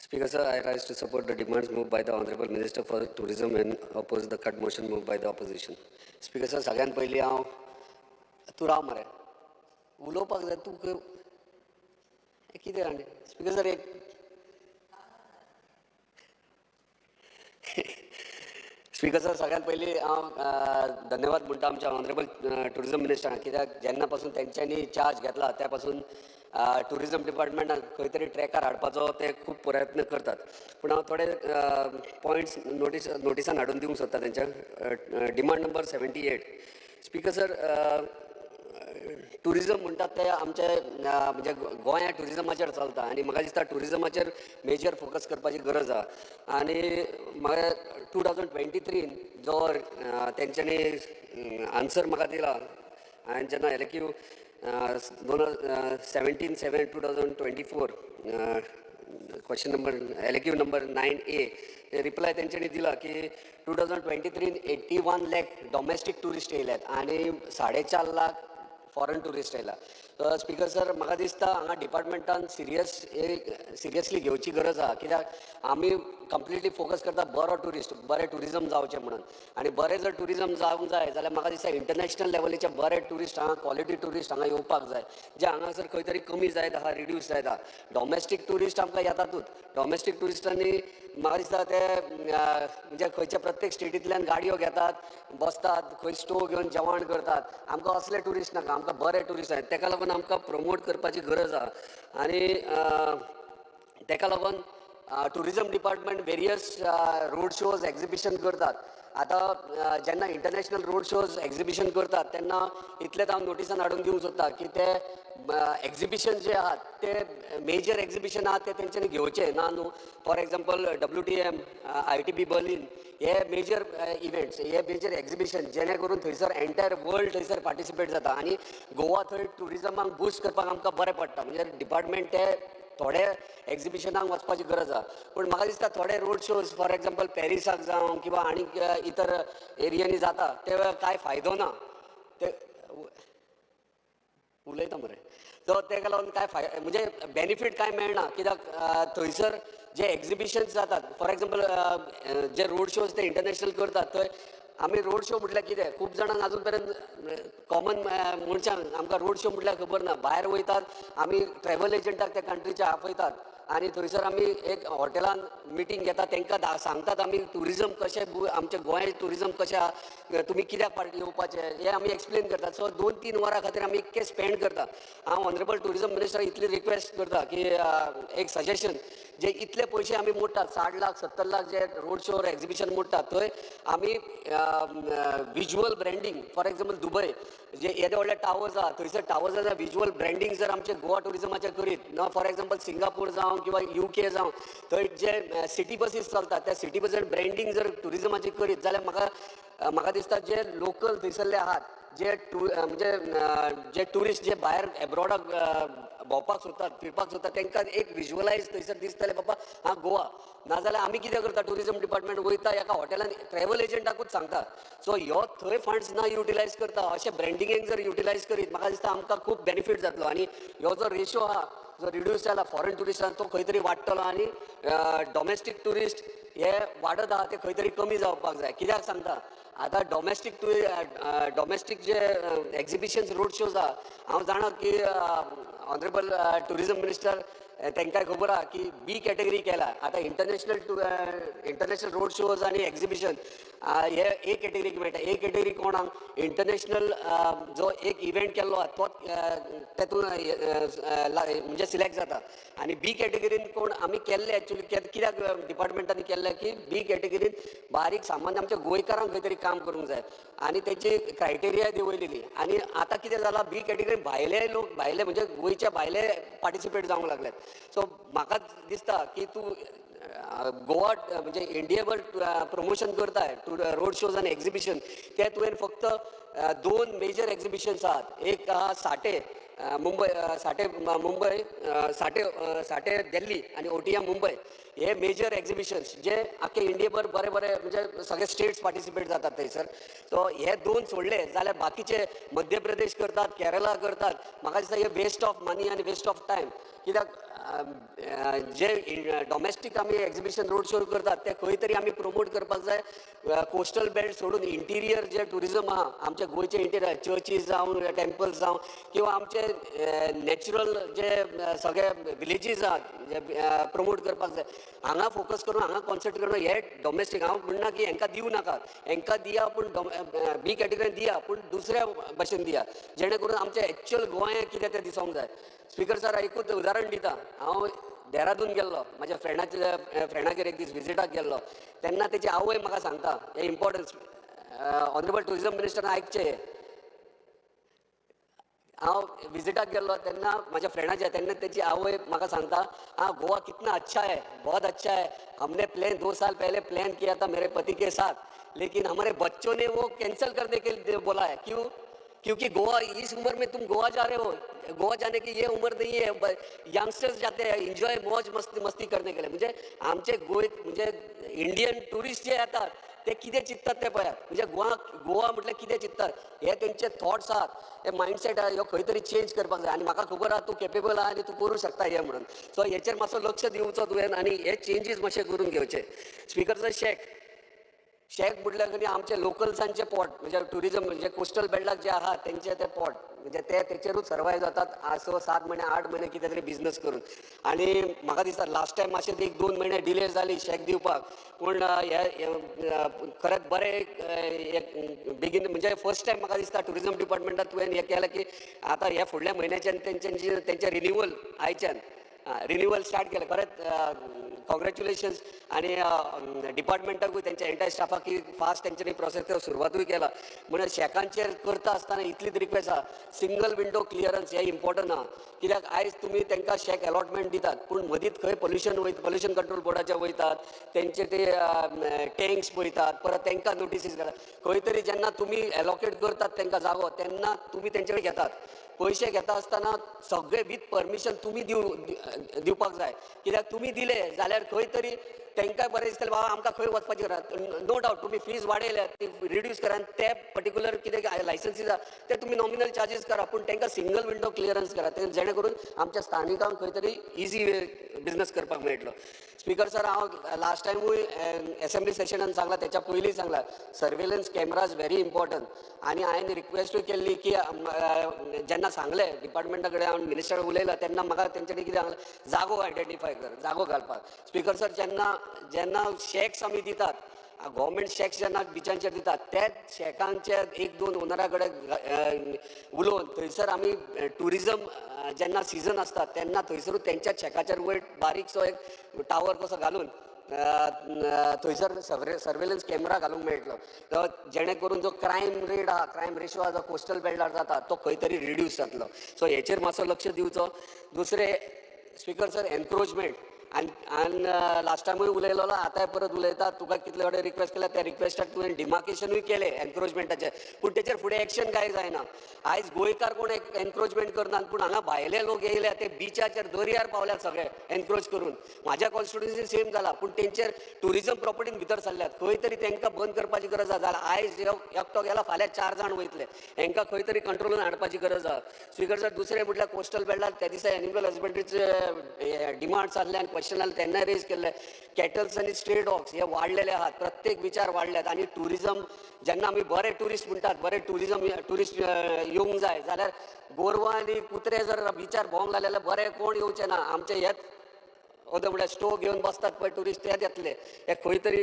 Speaker sir, I rise to support the demands moved by the Honorable Minister for Tourism and oppose the cut motion moved by the opposition. Speaker sir, सगळ्यात पयलीं हांव तूं राव मरे उलोवपाक जाय तूं कितें आनी स्पीकर सर एक स्पीकर सर सगळ्यात पयलीं हांव धन्यवाद म्हणटा आमच्या ऑनरेबल ट्युरिजम मिनिस्टरांक, कित्याक जेन्ना पासून तेंच्यांनी चार्ज घेतला त्या पासून ट्युरिजम डिपार्टमेंटान खंय तरी ट्रॅकार हाडपाचो ते खूब प्रयत्न करतात. पूण हांव थोडे पॉयंट्स नोटिसान हाडून दिवंक सोदता तेंच्या. Demand number 78. Speaker sir, tourism म्हणटात ते आमचे म्हणजे गोंया ट्युरिजमाचेर चलता आनी म्हाका दिसता ट्युरिजमाचेर मेजर फोकस करपाची गरज आसा. आनी म्हाका 2023 जो तेंच्यांनी आन्सर म्हाका दिला आनी जेन्ना LAQ 17/7/2024 question number LAQ number 9A reply तेंच्यांनी दिला की 2023 81 लाख डॉमेस्टीक ट्युरिस्ट येयल्यात आनी 4.5 लाख फॉरन ट्युरिस्ट आयला. स्पीकर सर, म्हाका दिसता हांगा डिपार्टमेंटान सिरियसली घेवची गरज आसा, कित्याक आमी कंप्लिटली फोकस करता बरो ट्युरिस्ट, बरें ट्युरिजम जावचें म्हणून. आनी बरें जर ट्युरिजम जावंक जाय जाल्यार म्हाका दिसता इंटरनॅशनल लेवलीचे बरे ट्युरिस्ट हांगा, क्वॉलिटी ट्युरिस्ट हांगा येवपाक जाय, जे हांगासर खंय तरी कमी जायत आहा, रिड्यूस जायत आहा. डॉमेस्टीक ट्युरिस्ट आमकां येतातूच. डॉमेस्टीक ट्युरिस्टांनी म्हाका दिसता ते म्हणजे खंयच्या प्रत्येक स्टेटींतल्यान गाडयो घेतात, बसतात, खंय स्टोव घेवन जेवण करतात. आमकां असले ट्युरिस्ट नाका, आमकां बरे ट्युरिस्ट जाय. तेका लागून आमकां प्रमोट करपाची गरज आहा. आनी तेका लागून tourism department various road shows exhibition करतात. आतां जेन्ना इंटरनॅशनल रोड शोज एक्झिबिशन करतात तेन्ना इतलेंच हांव नोटिसान हाडून दिवंक सोदता की ते एक्झिबिशन जे आहात ते मेजर एक्झिबिशन आहात ते तेंच्यांनी घेवचे ना न्हू. For example WTM, ITB Berlin हे मेजर इव्हेंट्स, हे मेजर एक्झिबिशन, जेणे करून थंयसर एंटायर वर्ल्ड थंयसर पार्टिसिपेट जाता आनी गोवा थंय ट्युरिजमाक बुस्ट करपाक आमकां बरें पडटा. म्हणजे डिपार्टमेंट ते थोडे एक्झिबिशनाक वचपाची गरज आसा. पूण म्हाका दिसता थोडे रोड शोज फॉर एग्जाम्पल पॅरिसाक जावं किंवा आनीक इतर एरियांनी जाता ते कांय फायदो ना. ते उलयता मरे सो तेका लागून कांय म्हणजे बेनिफीट कांय मेळना, कित्याक थंयसर जे एक्झिबिशन्स जातात for example J road shows ते इंटरनॅशनल करतात थंय आमी रोड शो म्हटल्यार कितें खूब जाणांक अजून पर्यंत कॉमन मनशांक आमकां रोड शो म्हटल्यार खबर ना. भायर वयतात आमी ट्रॅवल एजंटाक त्या कंट्रीच्या आपयतात आनी थंयसर आमी एक हॉटेलान मिटींग घेतात, तांकां सांगतात आमी ट्युरिजम कशें, आमच्या गोंय ट्युरिजम कशें आहा, तुमी कित्याक पार्टी येवपाचें हें आमी एक्सप्लेन करतात. सो 2-3 वरां खातीर आमी इतकें स्पेंड करता. हांव ऑनरेबल ट्युरिजम मिनिस्टर इतली रिक्वेस्ट करता की एक सजेशन, जे इतले पयशे आमी मोडटात 60 लाख 70 लाख जे रोड शोर एक्झिबिशन मोडटात थंय आमी visual branding, for example Dubai जे येदे व्हडले टावर्स आहा थंयसर टावर्साचें विज्युअल ब्रँडींग जर आमचे गोवा ट्युरिजमाचें करीत ना, फॉर एग्जाम्पल सिंगापूर जावं किंवा UK जावं थंय जे सिटी बसीस चलतात त्या सिटी बसीन ब्रँडींग जर ट्युरिजमाचें करीत जाल्यार म्हाका म्हाका दिसता जे लोकल थंयसरले आहात जे म्हणजे जे ट्युरिस्ट जे भायर एब्रॉडाक भोंवपाक सोदतात, फिरपाक सोदतात, तांकां एक विज्युअलायज थंयसर दिसतलें बाबा हां गोवा. नाजाल्यार आमी कितें करता, ट्युरिजम डिपार्टमेंट वयता एका हॉटेलान ट्रॅवल एजंटाकूच सांगता. सो ह्यो थंय फंड्स ना युटिलायज करता, अशें ब्रँडिंगेक जर युटिलायज करीत म्हाका दिसता आमकां खूब बेनिफीट जातलो आनी ह्यो जो रेशो आहा जो रिड्यूस जाला फॉरेन ट्युरिस्टान तो खंय तरी वाडटलो आनी डॉमेस्टीक ट्युरिस्ट हे वाडत आहा ते खंय तरी कमी जावपाक जाय. कित्याक सांगता, आतां डॉमेस्टीक जे एक्झिबिशन्स रोड शोज आहा, हांव जाणा की ऑनरेबल ट्युरिजम मिनिस्टर तांकांय खबर आहा की बी कॅटेगरी केला. आतां इंटरनॅशनल रोड शोज आनी एक्झिबिशन हे ए कॅटेगरीक मेळटा. ए कॅटेगरी कोणाक इंटरनॅशनल जो एक इव्हेंट केल्लो आहा तो तेतून म्हणजे सिलेक्ट जाता. आनी बी कॅटेगरीन कोण आमी केल्ले एक्चुअली कित्याक डिपार्टमेंटांनी केल्ले की बी कॅटेगरीन बारीक सामान्य आमच्या गोंयकारांक खंय तरी काम करूंक जाय आनी तेची क्रायटेरिया देंवयलेली. आनी आतां कितें जालां, बी कॅटेगरीन भायले लोक, भायले म्हणजे गोंयच्या भायले पार्टिसिपेट जावंक लागल्यात. सो म्हाका दिसता की तूं गोवा म्हणजे इंडियाभर प्रमोशन करताय रोड शोज आनी एक्झिबिशन, ते तुवें फक्त 2 मेजर एक्झिबिशन्स आहात. एक आहा साठे मुंबय, साठे मुंबय, साठे साठे दिल्ली आनी ओटीएम मुंबय. हे मेजर एक्झिबिशन्स जे आख्खे इंडियाभर बरे बरे म्हणजे सगळे स्टेट्स पार्टिसिपेट जातात थंयसर. सो हे 2 सोडले जाल्यार बाकीचे मध्य प्रदेश करतात, केरला करतात. म्हाका दिसता हे वेस्ट ऑफ मनी आनी वेस्ट ऑफ टायम. कित्याक जे डॉमेस्टीक आमी एक्झिबिशन रोड शो करतात ते खंय तरी आमी प्रमोट करपाक जाय. कोस्टल बेल्ट सोडून इंटिरियर जे ट्युरिजम आहा आमच्या गोंयचे इंटिरियर चर्चीस जावं, टेम्पल्स जावं, किंवा आमचे नॅचरल जे सगळे विलेजीस आहात जे प्रमोट करपाक जाय. हांगा फोकस करून, हांगा कॉन्सन्ट्रेट करून हे डॉमेस्टीक हांव म्हणना की हेंकां दिवं नाका, हेंकां दिया, पूण बी कॅटेगरीन दिया, पूण दुसऱ्या भशेन दिया, जेणे करून आमचें एक्चुअल गोंय कितें तें दिसोंक जाय. स्पीकर सर, एकूच उदाहरण दिता. हांव देहरादून गेल्लो म्हाज्या फ्रेंडागेर एक दीस विजिटाक गेल्लो, तेन्ना तेची आवय म्हाका सांगता हें इम्पॉर्टन्स ऑनरेबल ट्युरिजम मिनिस्टरान आयकचें. हांव विजिटाक गेल्लो तेन्ना म्हाज्या फ्रेंडाच्या, तेन्ना तेची आवय म्हाका सांगता, हाँ गोवा कितना अच्छा है, बहुत अच्छा है, हमने प्लान 2 साल पहले प्लान किया था मेरे पति के साथ, लेकिन हमारे बच्चों ने वो कैंसिल करने के लिए बोला है. क्यों? क्योंकि गोवा इस उम्र में तुम गोवा जा रहे हो, गोवा जाने की ये उम्र नहीं है, यंगस्टर्स जाते हैं एन्जॉय मौज मस्ती मस्ती करने के लिए. म्हणजे आमचे गोंय म्हणजे इंडियन ट्युरिस्ट जे येतात ते कितें चिंततात ते पळयात. म्हणजे गोवा गोवा म्हटल्यार कितें चिंततात हे तेंचे थॉट्स आहात, हे मायंडसेट आहा, ह्यो खंय तरी चेंज करपाक जाय. आनी म्हाका खबर आहा तूं केपेबल आहा आनी तूं करूं शकता हें म्हणून. सो हेचेर मातसो लक्ष दिवचो तुवें आनी हे चेंजीस मातशे करून घेवचे. स्पीकर सर, शॅक म्हटल्यार न्ही आमचे लोकल्सांचे पोट, म्हणजे ट्युरिजम म्हणजे कोस्टल बेल्टाक जे आहा तेंचे ते पोट, म्हणजे ते तेचेरूच सर्वायव जातात 6, 7 म्हयने, 8 म्हयने कितें तरी बिजनस करून. आनी म्हाका दिसता लास्ट टायम मातशें 1-2 म्हयने डिले जाली शॅक दिवपाक, पूण हे खरेंच बरें एक बेगीन म्हणजे फर्स्ट टायम म्हाका दिसता ट्युरिजम डिपार्टमेंटान तुवें हें केलें की आतां ह्या फुडल्या म्हयन्याच्यान तेंचें रिन्युअल आयच्यान रिन्युअल स्टार्ट केलें. खरेंच कॉंग्रेच्युलेशन्स. आनी डिपार्टमेंटाकूय तेंच्या एंटायर स्टाफाक की फास्ट तेंच्यांनी प्रोसेस सुरवातूय केला. म्हणून शॅकांचेर करता आसतना इतलीच रिक्वेस्ट आहा, सिंगल विंडो क्लियरन्स हें इम्पॉर्टंट आहा. कित्याक आयज तुमी तेंकां शॅक अलॉटमेंट दितात, पूण मदींच खंय पोल्युशन वयता, पोल्युशन कंट्रोल बोर्डाचे वयतात, तेंचे ते टँक्स पळयतात, परत तेंकां नोटिसीस घालतात. खंय तरी जेन्ना तुमी एलोकेट करतात तेंकां जागो, तेन्ना तुमी तेंचे कडेन घेतात पयशे. घेता आसतना सगळे वीथ परमिशन तुमी दिवपाक जाय. कित्याक तुमी दिले जाल्यार खंय तरी तांकांय बरें दिसतलें बाबा आमकां खंय वचपाची गरज. नो डावट तुमी फीज वाडयल्या ती रिड्यूस करा आनी ते पर्टिक्युलर कितें लायसन्सीस आहा ते तुमी नॉमिनल चार्जीस करा, पूण तांकां सिंगल विंडो क्लियरन्स करा, ते जेणे करून आमच्या स्थानिकांक खंय तरी इजी बिजनस करपाक मेळटलो. स्पीकर सर, हांव लास्ट टायमूय एसेंब्ली सेशनान सांगलां, तेच्या पयलीं सांगलां, सर्वेलन्स कॅमराज व्हेरी इम्पॉर्टंट. आनी हांवें रिक्वेस्टूय केल्ली की जेन्ना सांगलें डिपार्टमेंटा कडेन हांव मिनिस्टर उलयलां तेन्ना म्हाका तेंच्यांनी कितें सांगलें, जागो आयडेंटिफाय कर, जागो घालपाक. स्पीकर सर, जेन्ना जेन्ना शॅक्स आमी दितात, गव्हर्मेंट शॅक्स जेन्ना बिचांचेर दितात, त्याच शॅकांचे 1-2 ओनरा कडेन उलोवन थंयसर आमी ट्युरिजम जेन्ना सिजन आसता तेन्ना थंयसरूच तेंच्या शॅकाचेर वयर बारीकसो एक टावर कसो घालून थंयसर सर्वेलन्स कॅमेरा घालूंक मेळटलो, जेणे करून जो क्रायम रेट आहा, क्रायम रेशो आहा जो कोस्टल बेल्टार जाता तो खंय तरी रिड्यूस जातलो. सो हेचेर मातसो लक्ष दिवचो. दुसरें स्पीकर सर, एनक्रोचमेंट. आनी आनी लास्ट टायमूय उलयलेलो, आतांय परत उलयता. तुका कितले कडेन रिक्वेस्ट केल्या, त्या रिक्वेस्टाक तुवें डिमार्केशनूय केलें एनक्रोचमेंटाचें, पूण तेचेर फुडें एक्शन कांय जायना. आयज गोंयकार कोण एनक्रोचमेंट करनात, पूण हांगा भायले लोक येयल्या ते बिचाचेर दर्यार पावल्यात सगळे एनक्रोच करून. म्हाज्या कॉन्स्टिट्युन्सी सेम जाला, पूण तेंचेर ट्युरिजम प्रॉपर्टीन भितर सरल्यात. खंय तरी तांकां बंद करपाची गरज आसा. जाल्यार आयज एकटो गेला, फाल्यां 4 जाण वयतले. हांकां खंय तरी कंट्रोलून हाडपाची गरज आसा. स्पीकर सर, दुसरें म्हटल्यार कोस्टल बेल्टार त्या दिसा एनिमल हजबंड्रीचे डिमांड्स आसले आनी क्वेश्चन आसले तेन्ना रेज केल्ले. कॅटल्स आनी स्ट्रे डॉग्स हे वाडलेले आहात, प्रत्येक विचार वाडल्यात. आनी ट्युरिजम जेन्ना आमी बरे ट्युरिस्ट म्हणटात, बरे ट्युरिजम ट्युरिस्ट येवंक जाय, जाल्यार गोरवां आनी कुत्रे जर विचार भोंवंक लागले जाल्यार बरे कोण येवचे ना. आमचे हेच अदो म्हळ्यार स्टोव घेवन बसतात पळय ट्युरिस्ट, तेच येतले. हे खंय तरी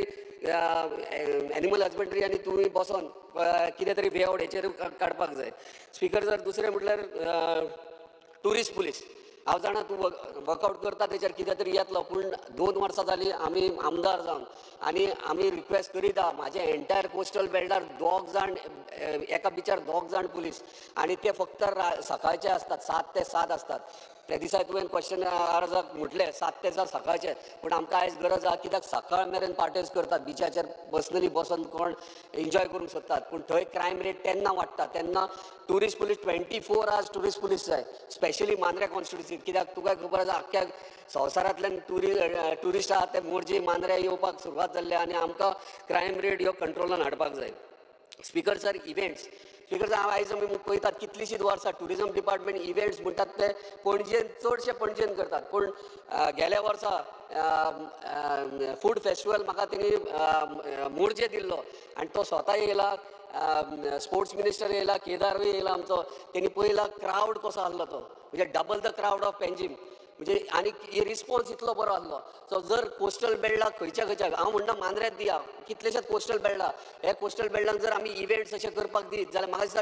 एनिमल हजबंड्री आनी तुमी बसोन कितें तरी वे आवट हेचेर काडपाक जाय. स्पीकर सर, दुसरें म्हटल्यार ट्युरिस्ट पुलीस. हांव जाणा तूं वर्कआवट करता तेचेर कितें तरी येतलो, पूण 2 वर्सां जालीं आमी आमदार जावन आनी आमी रिक्वेस्ट करीत आहा. म्हाजे एंटायर कोस्टल बेल्टार 2 जाण एका बिचार 2 जाण पुलीस, आनी ते फक्त सकाळचे आसतात, 7 ते 7 आसतात. त्या दिसा तुवें क्वेश्चन अर्जाक म्हटलें 7 ते 7 सकाळचे, पूण आमकां आयज गरज आहा कित्याक सकाळ मेरेन पार्टीज करतात, बिचाचेर पर्सनली बसोन कोण एन्जॉय करूंक सोदतात, पूण थंय क्रायम रेट तेन्ना वाडटा. तेन्ना tourist police 24 hours tourist police जाय, स्पेशली मांद्र्या कॉन्स्टिट्युन्सीत. कित्याक तुका खबर आसा आख्ख्या संवसारांतल्यान ट्युरिस्ट आहा ते मोरजी मांद्र्या येवपाक सुरवात जाल्ली आनी आमकां क्रायम रेट ह्यो कंट्रोलान हाडपाक जाय. Speaker sir, events. Speaker sir, हांव आयज आमी पळयतात कितलींशींच वर्सां ट्युरिजम डिपार्टमेंट इव्हेंट्स म्हणटात ते पणजेन, चडशे पणजेन करतात, पूण गेल्या वर्सा फूड फेस्टिवल म्हाका तेणी मोरजे दिल्लो आनी तो स्वता येयला, स्पोर्ट्स मिनिस्टर येयला, केदारूय येयला आमचो. तेणी पळयला क्रावड कसो आसलो तो, म्हणजे double the crowd of Panjim, म्हणजे आनी रिस्पॉन्स इतलो बरो आसलो. सो जर कोस्टल बेल्टाक खंयच्या खंयच्या, हांव म्हणटा मांद्र्यांत दिया, कितलेशेच कोस्टल बेल्टा, हे कोस्टल बेल्टाक जर आमी इव्हेंट्स अशे करपाक दीत जाल्यार म्हाका दिसता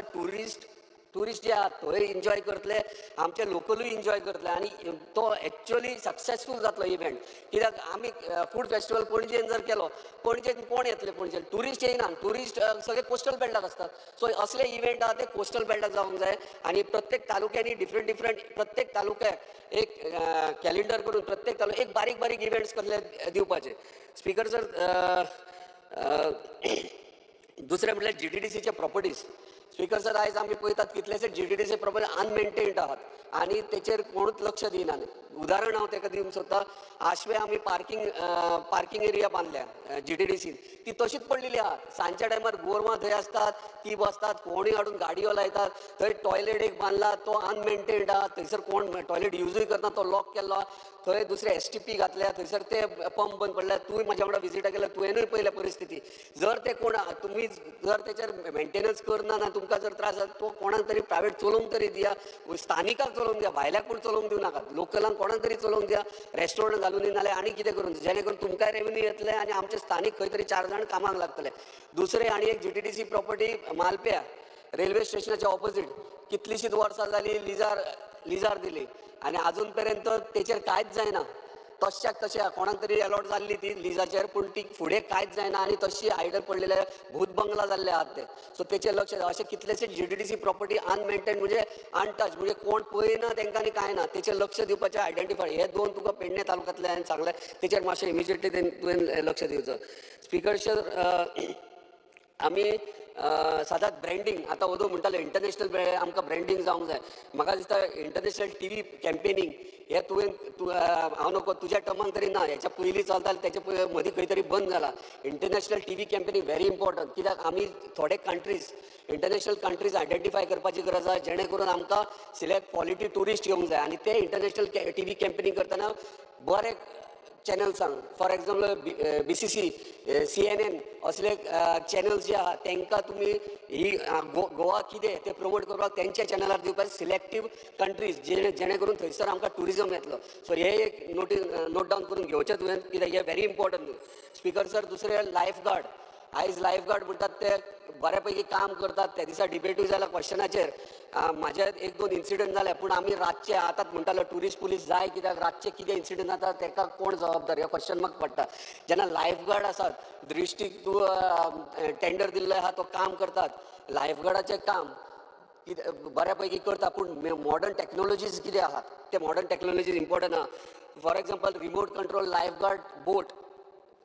ट्युरिस्ट जे आहात थंय एन्जॉय करतले, आमचे लोकलूय एन्जॉय करतले आनी तो एक्चुअली सक्सेसफूल जातलो इव्हेंट. कित्याक आमी फूड फेस्टिवल पणजेन जर केलो, पणजेन कोण येतले? पणजेन ट्युरिस्ट येयना, ट्युरिस्ट सगळे कोस्टल बेल्टाक आसतात. सो असले इव्हेंट आहा ते कोस्टल बेल्टाक जावंक जाय आनी प्रत्येक तालुक्यांनी डिफरंट डिफरंट, प्रत्येक तालुक्याक एक कॅलेंडर करून प्रत्येक तालुक्याक एक बारीक बारीक इव्हेंट्स कसले दिवपाचे. स्पीकर सर, दुसरें म्हटल्यार GTDCचे प्रॉपर्टीज. स्पीकर सर, आयज आमी पळयतात कितलेशे GTDC property अनमेंटेन्ड आहात आनी तेचेर कोणूच लक्ष दिना. उदाहरण हांव तेका दिवंक सोदता, आशवे आमी पार्किंग एरिया बांदल्या GTDC, ती तशीच पडलेली आहा. सांजच्या टायमार गोरवां थंय आसतात, ती बसतात, कोणूय हाडून गाडयो लायतात. थंय टॉयलेट एक बांदला तो अनमेंटेन्ड आहा, थंयसर कोण टॉयलेट युजूय करना, तो लॉक केल्लो आहा. थंय दुसरे STP घातल्या, थंयसर ते पंप बंद पडल्या. तूंय म्हाज्या वांगडा विजिटाक गेल्यार तुवेंनूय पळयल्या परिस्थिती. जर ते कोण तुमी जर तेचेर मेंटेनन्स करना ना, तुमकां जर त्रास जाता, तो कोणाक तरी प्रायवेट चलोवंक तरी दिया, स्थानिकाक चलोवंक दिया, भायल्याक कोण चलोवंक दिवं नाकात, लोकलांक कोणाक तरी चलोवंक दिया, रेस्टॉरंट घालून दी, नाल्यार आनी कितें करून, जेणे करून तुमकांय रेवेन्यू येतले आनी आमचे स्थानीक खंय तरी 4 जाण कामाक लागतले. दुसरें आनी एक GTDC property मालप्या रेल्वे स्टेशनाच्या ऑपोजीट कितलींशींच वर्सां जाली लिजार दिली आनी आजून पर्यंत तेचेर कांयच जायना. तश्याक तशें कोणाक तरी अलॉट जाल्ली ती लिजाचेर, पूण ती फुडें कांयच जायना आनी तशी आयडल पडलेले भूत बंगला जाल्ले आहात ते. सो तेचेर लक्ष. अशे कितलेशे GTDC property अनमेंटेन म्हणजे अनटच, म्हणजे कोण पळयना तेंकां आनी कांय ना, तेचेर लक्ष दिवपाचें आयडेंटिफाय. हे 2 तुका पेडणे तालुक्यांतले हांवें सांगलें, तेचेर मातशें इमिजिएटली तुवें लक्ष दिवचो. स्पीकर सर, आमी सदांच ब्रँडींग, आतां ओदो म्हणटाले इंटरनॅशनल आमकां ब्रँडींग जावंक जाय. म्हाका दिसता इंटरनॅशनल TV campaigning हे तुवें हांव नको तुज्या टर्मान तरी ना, हेच्या पयलीं चलतालें, तेच्या मदीं खंय तरी बंद जाला. International TV campaigning very important, कित्याक आमी थोडे कंट्रीज, इंटरनॅशनल कंट्रीज आयडेंटिफाय करपाची गरज आसा, जेणे करून आमकां सिलेक्ट क्वॉलिटी ट्युरिस्ट येवंक जाय. आनी ते इंटरनॅशनल TV campaigning करतना बरे चॅनल्सांक, फॉर एक्झाम्पल BCC, CNN असले चॅनल्स जे आहा तेंकां तुमी ही गोवा कितें तें प्रमोट करपाक तेंच्या चॅनलार दिवपाक सिलेक्टीव कंट्रीज, जेणे करून थंयसर आमकां ट्युरिजम येतलो. सो हे एक नोट डावन करून घेवचें तुवें, कित्याक हें व्हेरी इम्पॉर्टंट. स्पीकर सर, दुसरें लायफ गार्ड. आयज लायफ गार्ड म्हणटात ते बऱ्या पैकी काम करतात. त्या दिसा डिबेटूय जाला क्वेश्चनाचेर, म्हाजे 1-2 इन्सिडंट जाले, पूण आमी रातचे आतांच म्हणटालो ट्युरिस्ट पुलीस जाय, कित्याक रातचे कितें इन्सिडंट जाता तेका कोण जबाबदार हे क्वेश्चन मार्क पडटा. जेन्ना लायफ गार्ड आसात, दृश्टीक तूं टेंडर दिल्लो आहा तो काम करतात, लायफ गार्डाचें काम कितें बऱ्या पैकी करता, पूण मॉडर्न टॅक्नोलॉजीज कितें आहात ते मॉडर्न टॅक्नोलॉजीज इम्पॉर्टंट आहा. For example, remote control lifeguard boat,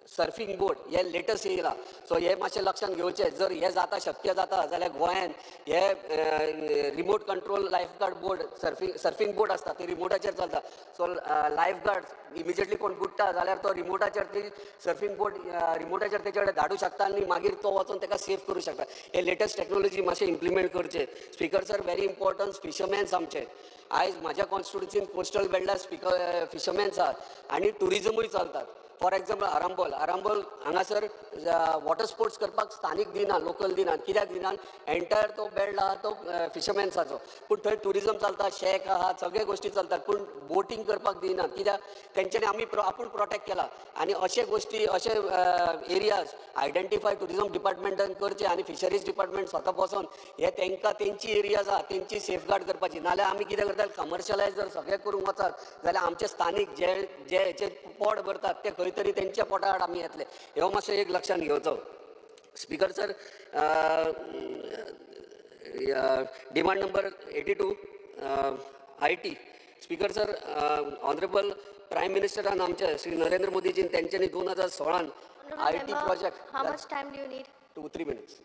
surfing boat हे लेटस्ट येयला. सो हे मातशें लक्षांत घेवचें. जर हे जाता, शक्य जाता जाल्यार गोंयान हे remote control lifeguard boat, surfing boat आसता, ते रिमोटाचेर चलता. सो लायफगार्ड इमिजिएटली कोण बुडटा जाल्यार तो रिमोटाचेर ती सर्फींग बोट रिमोटाचेर तेचे कडेन धाडूं शकता आनी मागीर तो वचोन ताका सेफ करूं शकता. हे लेटस्ट टॅक्नोलॉजी मातशें इम्प्लिमेंट करचे. Speaker sir, very important, fishermans आमचे. आयज म्हाज्या कॉन्स्टिट्युन्सीन कोस्टल बेल्टार स्पिकर फिशरमॅन्स आहात आनी ट्युरिजमूय चलतात. फॉर एग्जाम्पल, आरांबोल, आरांबोल हांगासर वॉटर स्पोर्ट्स करपाक स्थानीक दिना, लोकल दिना. कित्याक दिना? एंटायर तो बेल्ट आहा तो फिशरमॅन्साचो, पूण थंय ट्युरिजम चलता, शॅक आहा, सगळे गोश्टी चलतात, पूण बोटींग करपाक दिना. कित्याक? तेंच्यांनी आमी आपूण प्रोटेक्ट केला. आनी अशे गोश्टी, अशे एरियाज आयडेंटिफाय ट्युरिजम डिपार्टमेंटान करचे आनी फिशरीज डिपार्टमेंट स्वता बसोन हे तांकां तेंची एरियाज आहा तेंची सेफगार्ड करपाची. नाल्यार आमी कितें करतात, कमर्शलायज जर सगळें करूंक वचत जाल्यार आमचे स्थानीक जे जे हेचेर पोट भरतात ते खंय तरी तेंच्या पोटा आड आमी येतले. हो मातसो एक लक्षांत घेवचो. Speaker sir, demand number 82, IT. Speaker sir, honourable prime मिनिस्टरान आमचे श्री नरेंद्र मोदीजीन तेंच्यांनी 2016 I T project. How much time do you need? 2-3 minutes.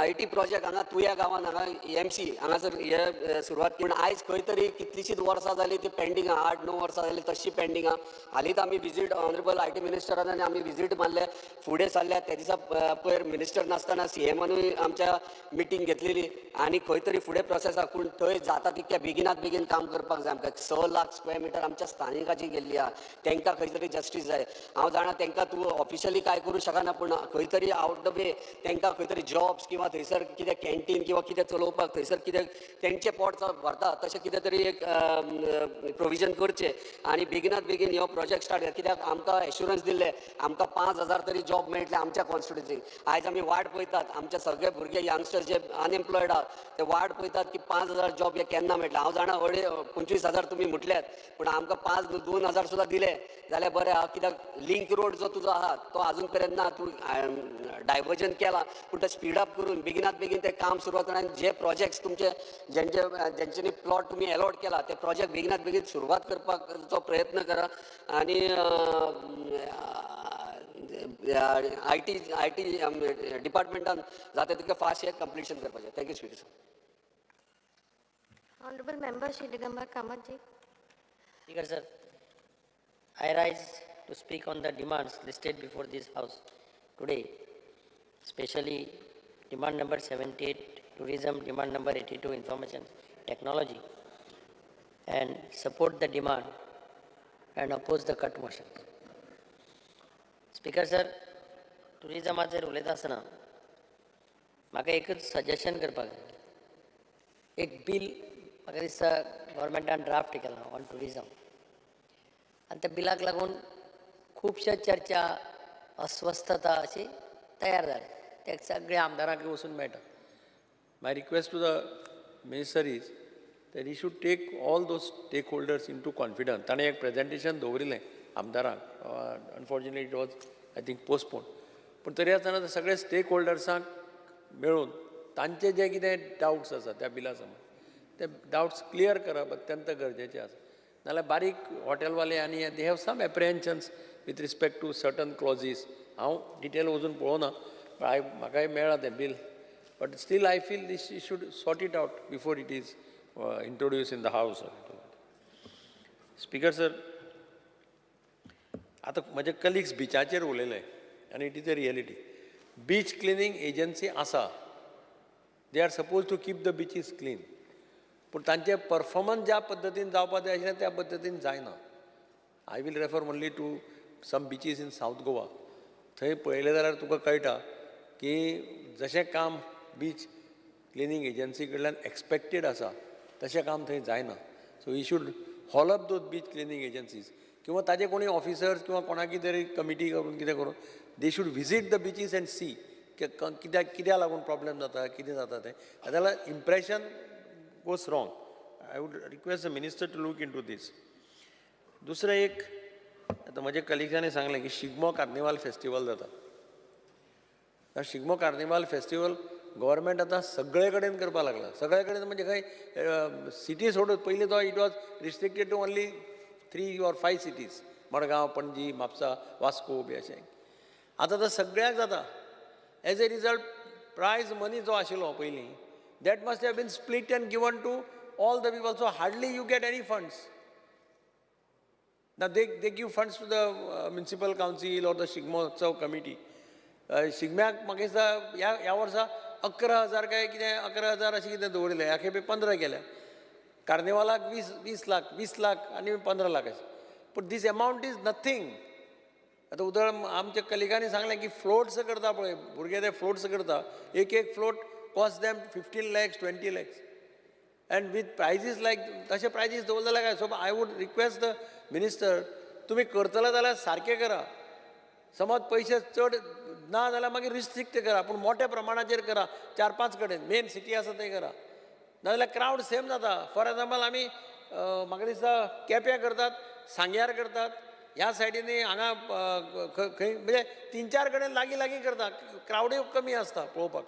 IT project हांगा तुया गांवान हांगा एम सी हांगासर हे सुरवात. पूण आयज खंय तरी कितलींशींच वर्सां जालीं ती पेंडींग आहा. 8-9 वर्सां जालीं तशी पेंडींग आहा. हालींच आमी विजीट, ऑनरेबल I T मिनिस्टरान आनी आमी विजीट मारले, फुडें सरल्या. त्या दिसा पयर मिनिस्टर नासतना सीएमानूय आमच्या मिटींग घेतलेली आनी खंय तरी फुडें प्रोसेस आहा, पूण थंय जाता तितक्या बेगिनात बेगीन काम करपाक जाय आमकां. 6 लाख स्क्वेअर मिटर आमच्या स्थानिकाची गेल्ली आहा, तांकां खंय तरी जस्टीस जाय. हांव जाणा तांकां तूं ऑफिशियली काय करूं शकना, पूण खंय तरी आवट the way तांकां खंय तरी जॉब्स किंवा थंयसर कितें कॅन्टीन किंवा कितें चलोवपाक, थंयसर कितें तेंचें पोट भरता तशें कितें तरी एक प्रोविजन करचें आनी बेगिनात बेगीन हो प्रोजेक्ट स्टार्ट. कित्याक आमकां एश्युरन्स दिल्लें, आमकां 5000 तरी जॉब मेळटले आमच्या कॉन्स्टिट्युन्सीक. आयज आमी वाट पळयतात, आमचे सगळे भुरगे, यंगस्टर्स जे अनएम्प्लॉयड आहात ते वाट पळयतात की 5000 जॉब हे केन्ना मेळटले. हांव जाणा अडे 25,000 तुमी म्हटल्यात, पूण आमकां पांच 2000 सुद्दां दिले जाल्यार बरें आहा. कित्याक लिंक रोड जो तुजो आहा तो अजून पर्यंत ना. तूं डायवर्जन केला, पूण ते स्पीड अप करून बेगिनात बेगीन ते काम सुरवात करून आनी जे प्रोजेक्ट्स तुमचे जेंचे जेंच्यांनी प्लॉट तुमी एलॉट केला ते प्रोजेक्ट बेगिनात बेगीन सुरवात करपाचो प्रयत्न करा. आनी I T डिपार्टमेंटान जाता तितकें फास्ट हें कंप्लिशन करपाचें. Thank you, Speaker sir. Honorable Member Shri Digambar Kamat ji. Speaker sir, I rise to speak on the demands listed before this house today, especially demand number 78, tourism, demand number 82, information technology, and support the demand and oppose the cut motion. Speaker sir, टुरिजमाचेर उलयता आसतना म्हाका एकूच suggestion करपाक जाय. एक bill म्हाका दिसता गव्हर्मेंटान draft केलां ऑन टुरिजम आनी त्या बिलाक लागून खुबश्यो चर्चा, अस्वस्थता अशी तयार जाली. ते सगळ्या आमदारांक वचून मेळटा. My request to the minister is that he should take all those stakeholders into confidence. ताणें एक प्रेजेंटेशन दवरिल्लें आमदारांक. Unfortunately, it was, I think, postpone. पूण तरी आसतना सगळे स्टेक होल्डर्सांक मेळून तांचे जे कितें डावट्स आसा त्या बिला संबंद ते डावट्स क्लियर करप अत्यंत गरजेचें आसा. नाल्यार बारीक हॉटेलवाले आनी they have some apprehensions with respect to certain clauses. हांव डिटेल वचून पळोवना, I म्हाकाय मेळ्ळां तें bill, but still I feel this should sort it out before it is introduce in the house. Speaker sir, आतां म्हजे कलिग्स बिचाचेर उलयले आनी it is a reality. Beach cleaning agency आसा, they are suppose to keep the beaches clean, पूण तांचें performance ज्या पद्दतीन जावपाक जाय आशिल्लें त्या पद्दतीन जायना. I will refer only to some beaches in South Goa. थंय पळयलें जाल्यार तुका कळटा की जशें काम बीच क्लिनींग एजन्सी कडल्यान एक्सपेक्टेड आसा तशें काम थंय जायना. So you should haul up those beach cleaning agencies किंवा ताजे कोणी ऑफिसर्स किंवा कोणाकी तरी कमिटी करून कितें करून they should visit the beaches and see कित्याक कित्याक लागून प्रॉब्लेम जाता, कितें जाता तें. जाल्यार impression goes wrong. I would request the minister to look into this. दुसरें एक, आतां म्हज्या कलिग्सांनी सांगलें की शिगमो कार्निवाल फेस्टिवल जाता. शिगमो कार्निवाल फेस्टिवल गव्हर्मेंट आतां सगळे कडेन करपाक लागला. सगळे कडेन म्हणजे खंय सिटी सोडून. पयलीं तो it was restricted to only three or five cities, Madgaon, Panaji, Mapusa, Vasco बी अशें. आतां तर सगळ्याक जाता. As a result, prize money जो आशिल्लो पयलीं, that must have been split and given to all the people, so hardly you get any funds. Now they give funds to the municipal council or the Shigmotsav committee. शिगम्याक म्हाका दिसता ह्या वर्सा 11,000 काय कितें, 11,000 अशें कितें दवरिल्लें. ह्या खेपे 15 केल्या. कार्निवालाक 20 20 लाख, 20 लाख आनी 15 लाख अशें. पूण this amount is nothing. आतां उदाहरण, आमच्या कलिगांनी सांगलें की फ्लोट्स करता पळय भुरगे, ते फ्लोट्स करता. एक एक float cost them 15 lakhs, 20 lakhs, and with prizes like तशे प्रायजीस दवरले जाल्यार काय? So I would request the minister, तुमी करतले जाल्यार सारकें करा. समज पयशे चड ना जाल्यार मागीर रिस्ट्रिक्ट करा, पूण मोठ्या प्रमाणाचेर करा. चार पांच कडेन मेन सिटी आसा थंय करा, नाजाल्यार क्रावड सेम जाता. फॉर एग्जाम्पल, आमी म्हाका दिसता केप्यां करतात, सांग्यार करतात, ह्या सायडीनी हांगा खंय, म्हणजे तीन चार कडेन लागीं लागीं करता. क्रावडूय कमी आसता पळोवपाक.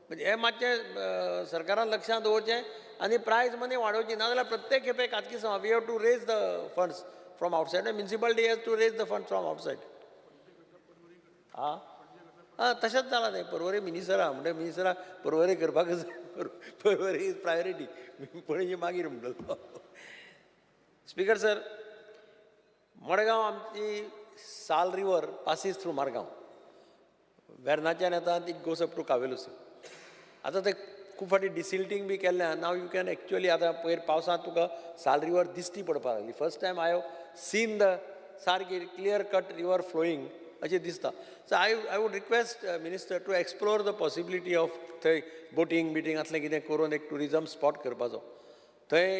म्हणजे हें मातशें सरकारान लक्षांत दवरचें आनी प्रायज मनी वाडोवची. नाजाल्यार प्रत्येक खेपे कातकी समा we have to raise the funds from outside, municipality has to raise the fund from outside. आं आं, तशेंच जालां तें. परवरी मिनिस्टर आहा म्हणटा, मिनिस्टरा परवरी करपाकच जाय. परवरी is priority, Panaji मागीर म्हणटलो. स्पीकर सर, मडगांव आमची Sal river passes through Margao. वेर्नाच्यान येता, it goes up to Cavelossim. आतां ते खूब फावटी डिसिल्टींग बी केल्लें. नाव you can actually, आतां पयर पावसांत तुका साल रिवर दिश्टी पडपाक लागली. First time I have seen the सारकी क्लियर कट रिवर फ्लोईंग अशें दिसता. So I would request minister to explore the possibility of थंय बोटींग बिटींग असलें कितें करून एक ट्युरिजम स्पॉट करपाचो थंय.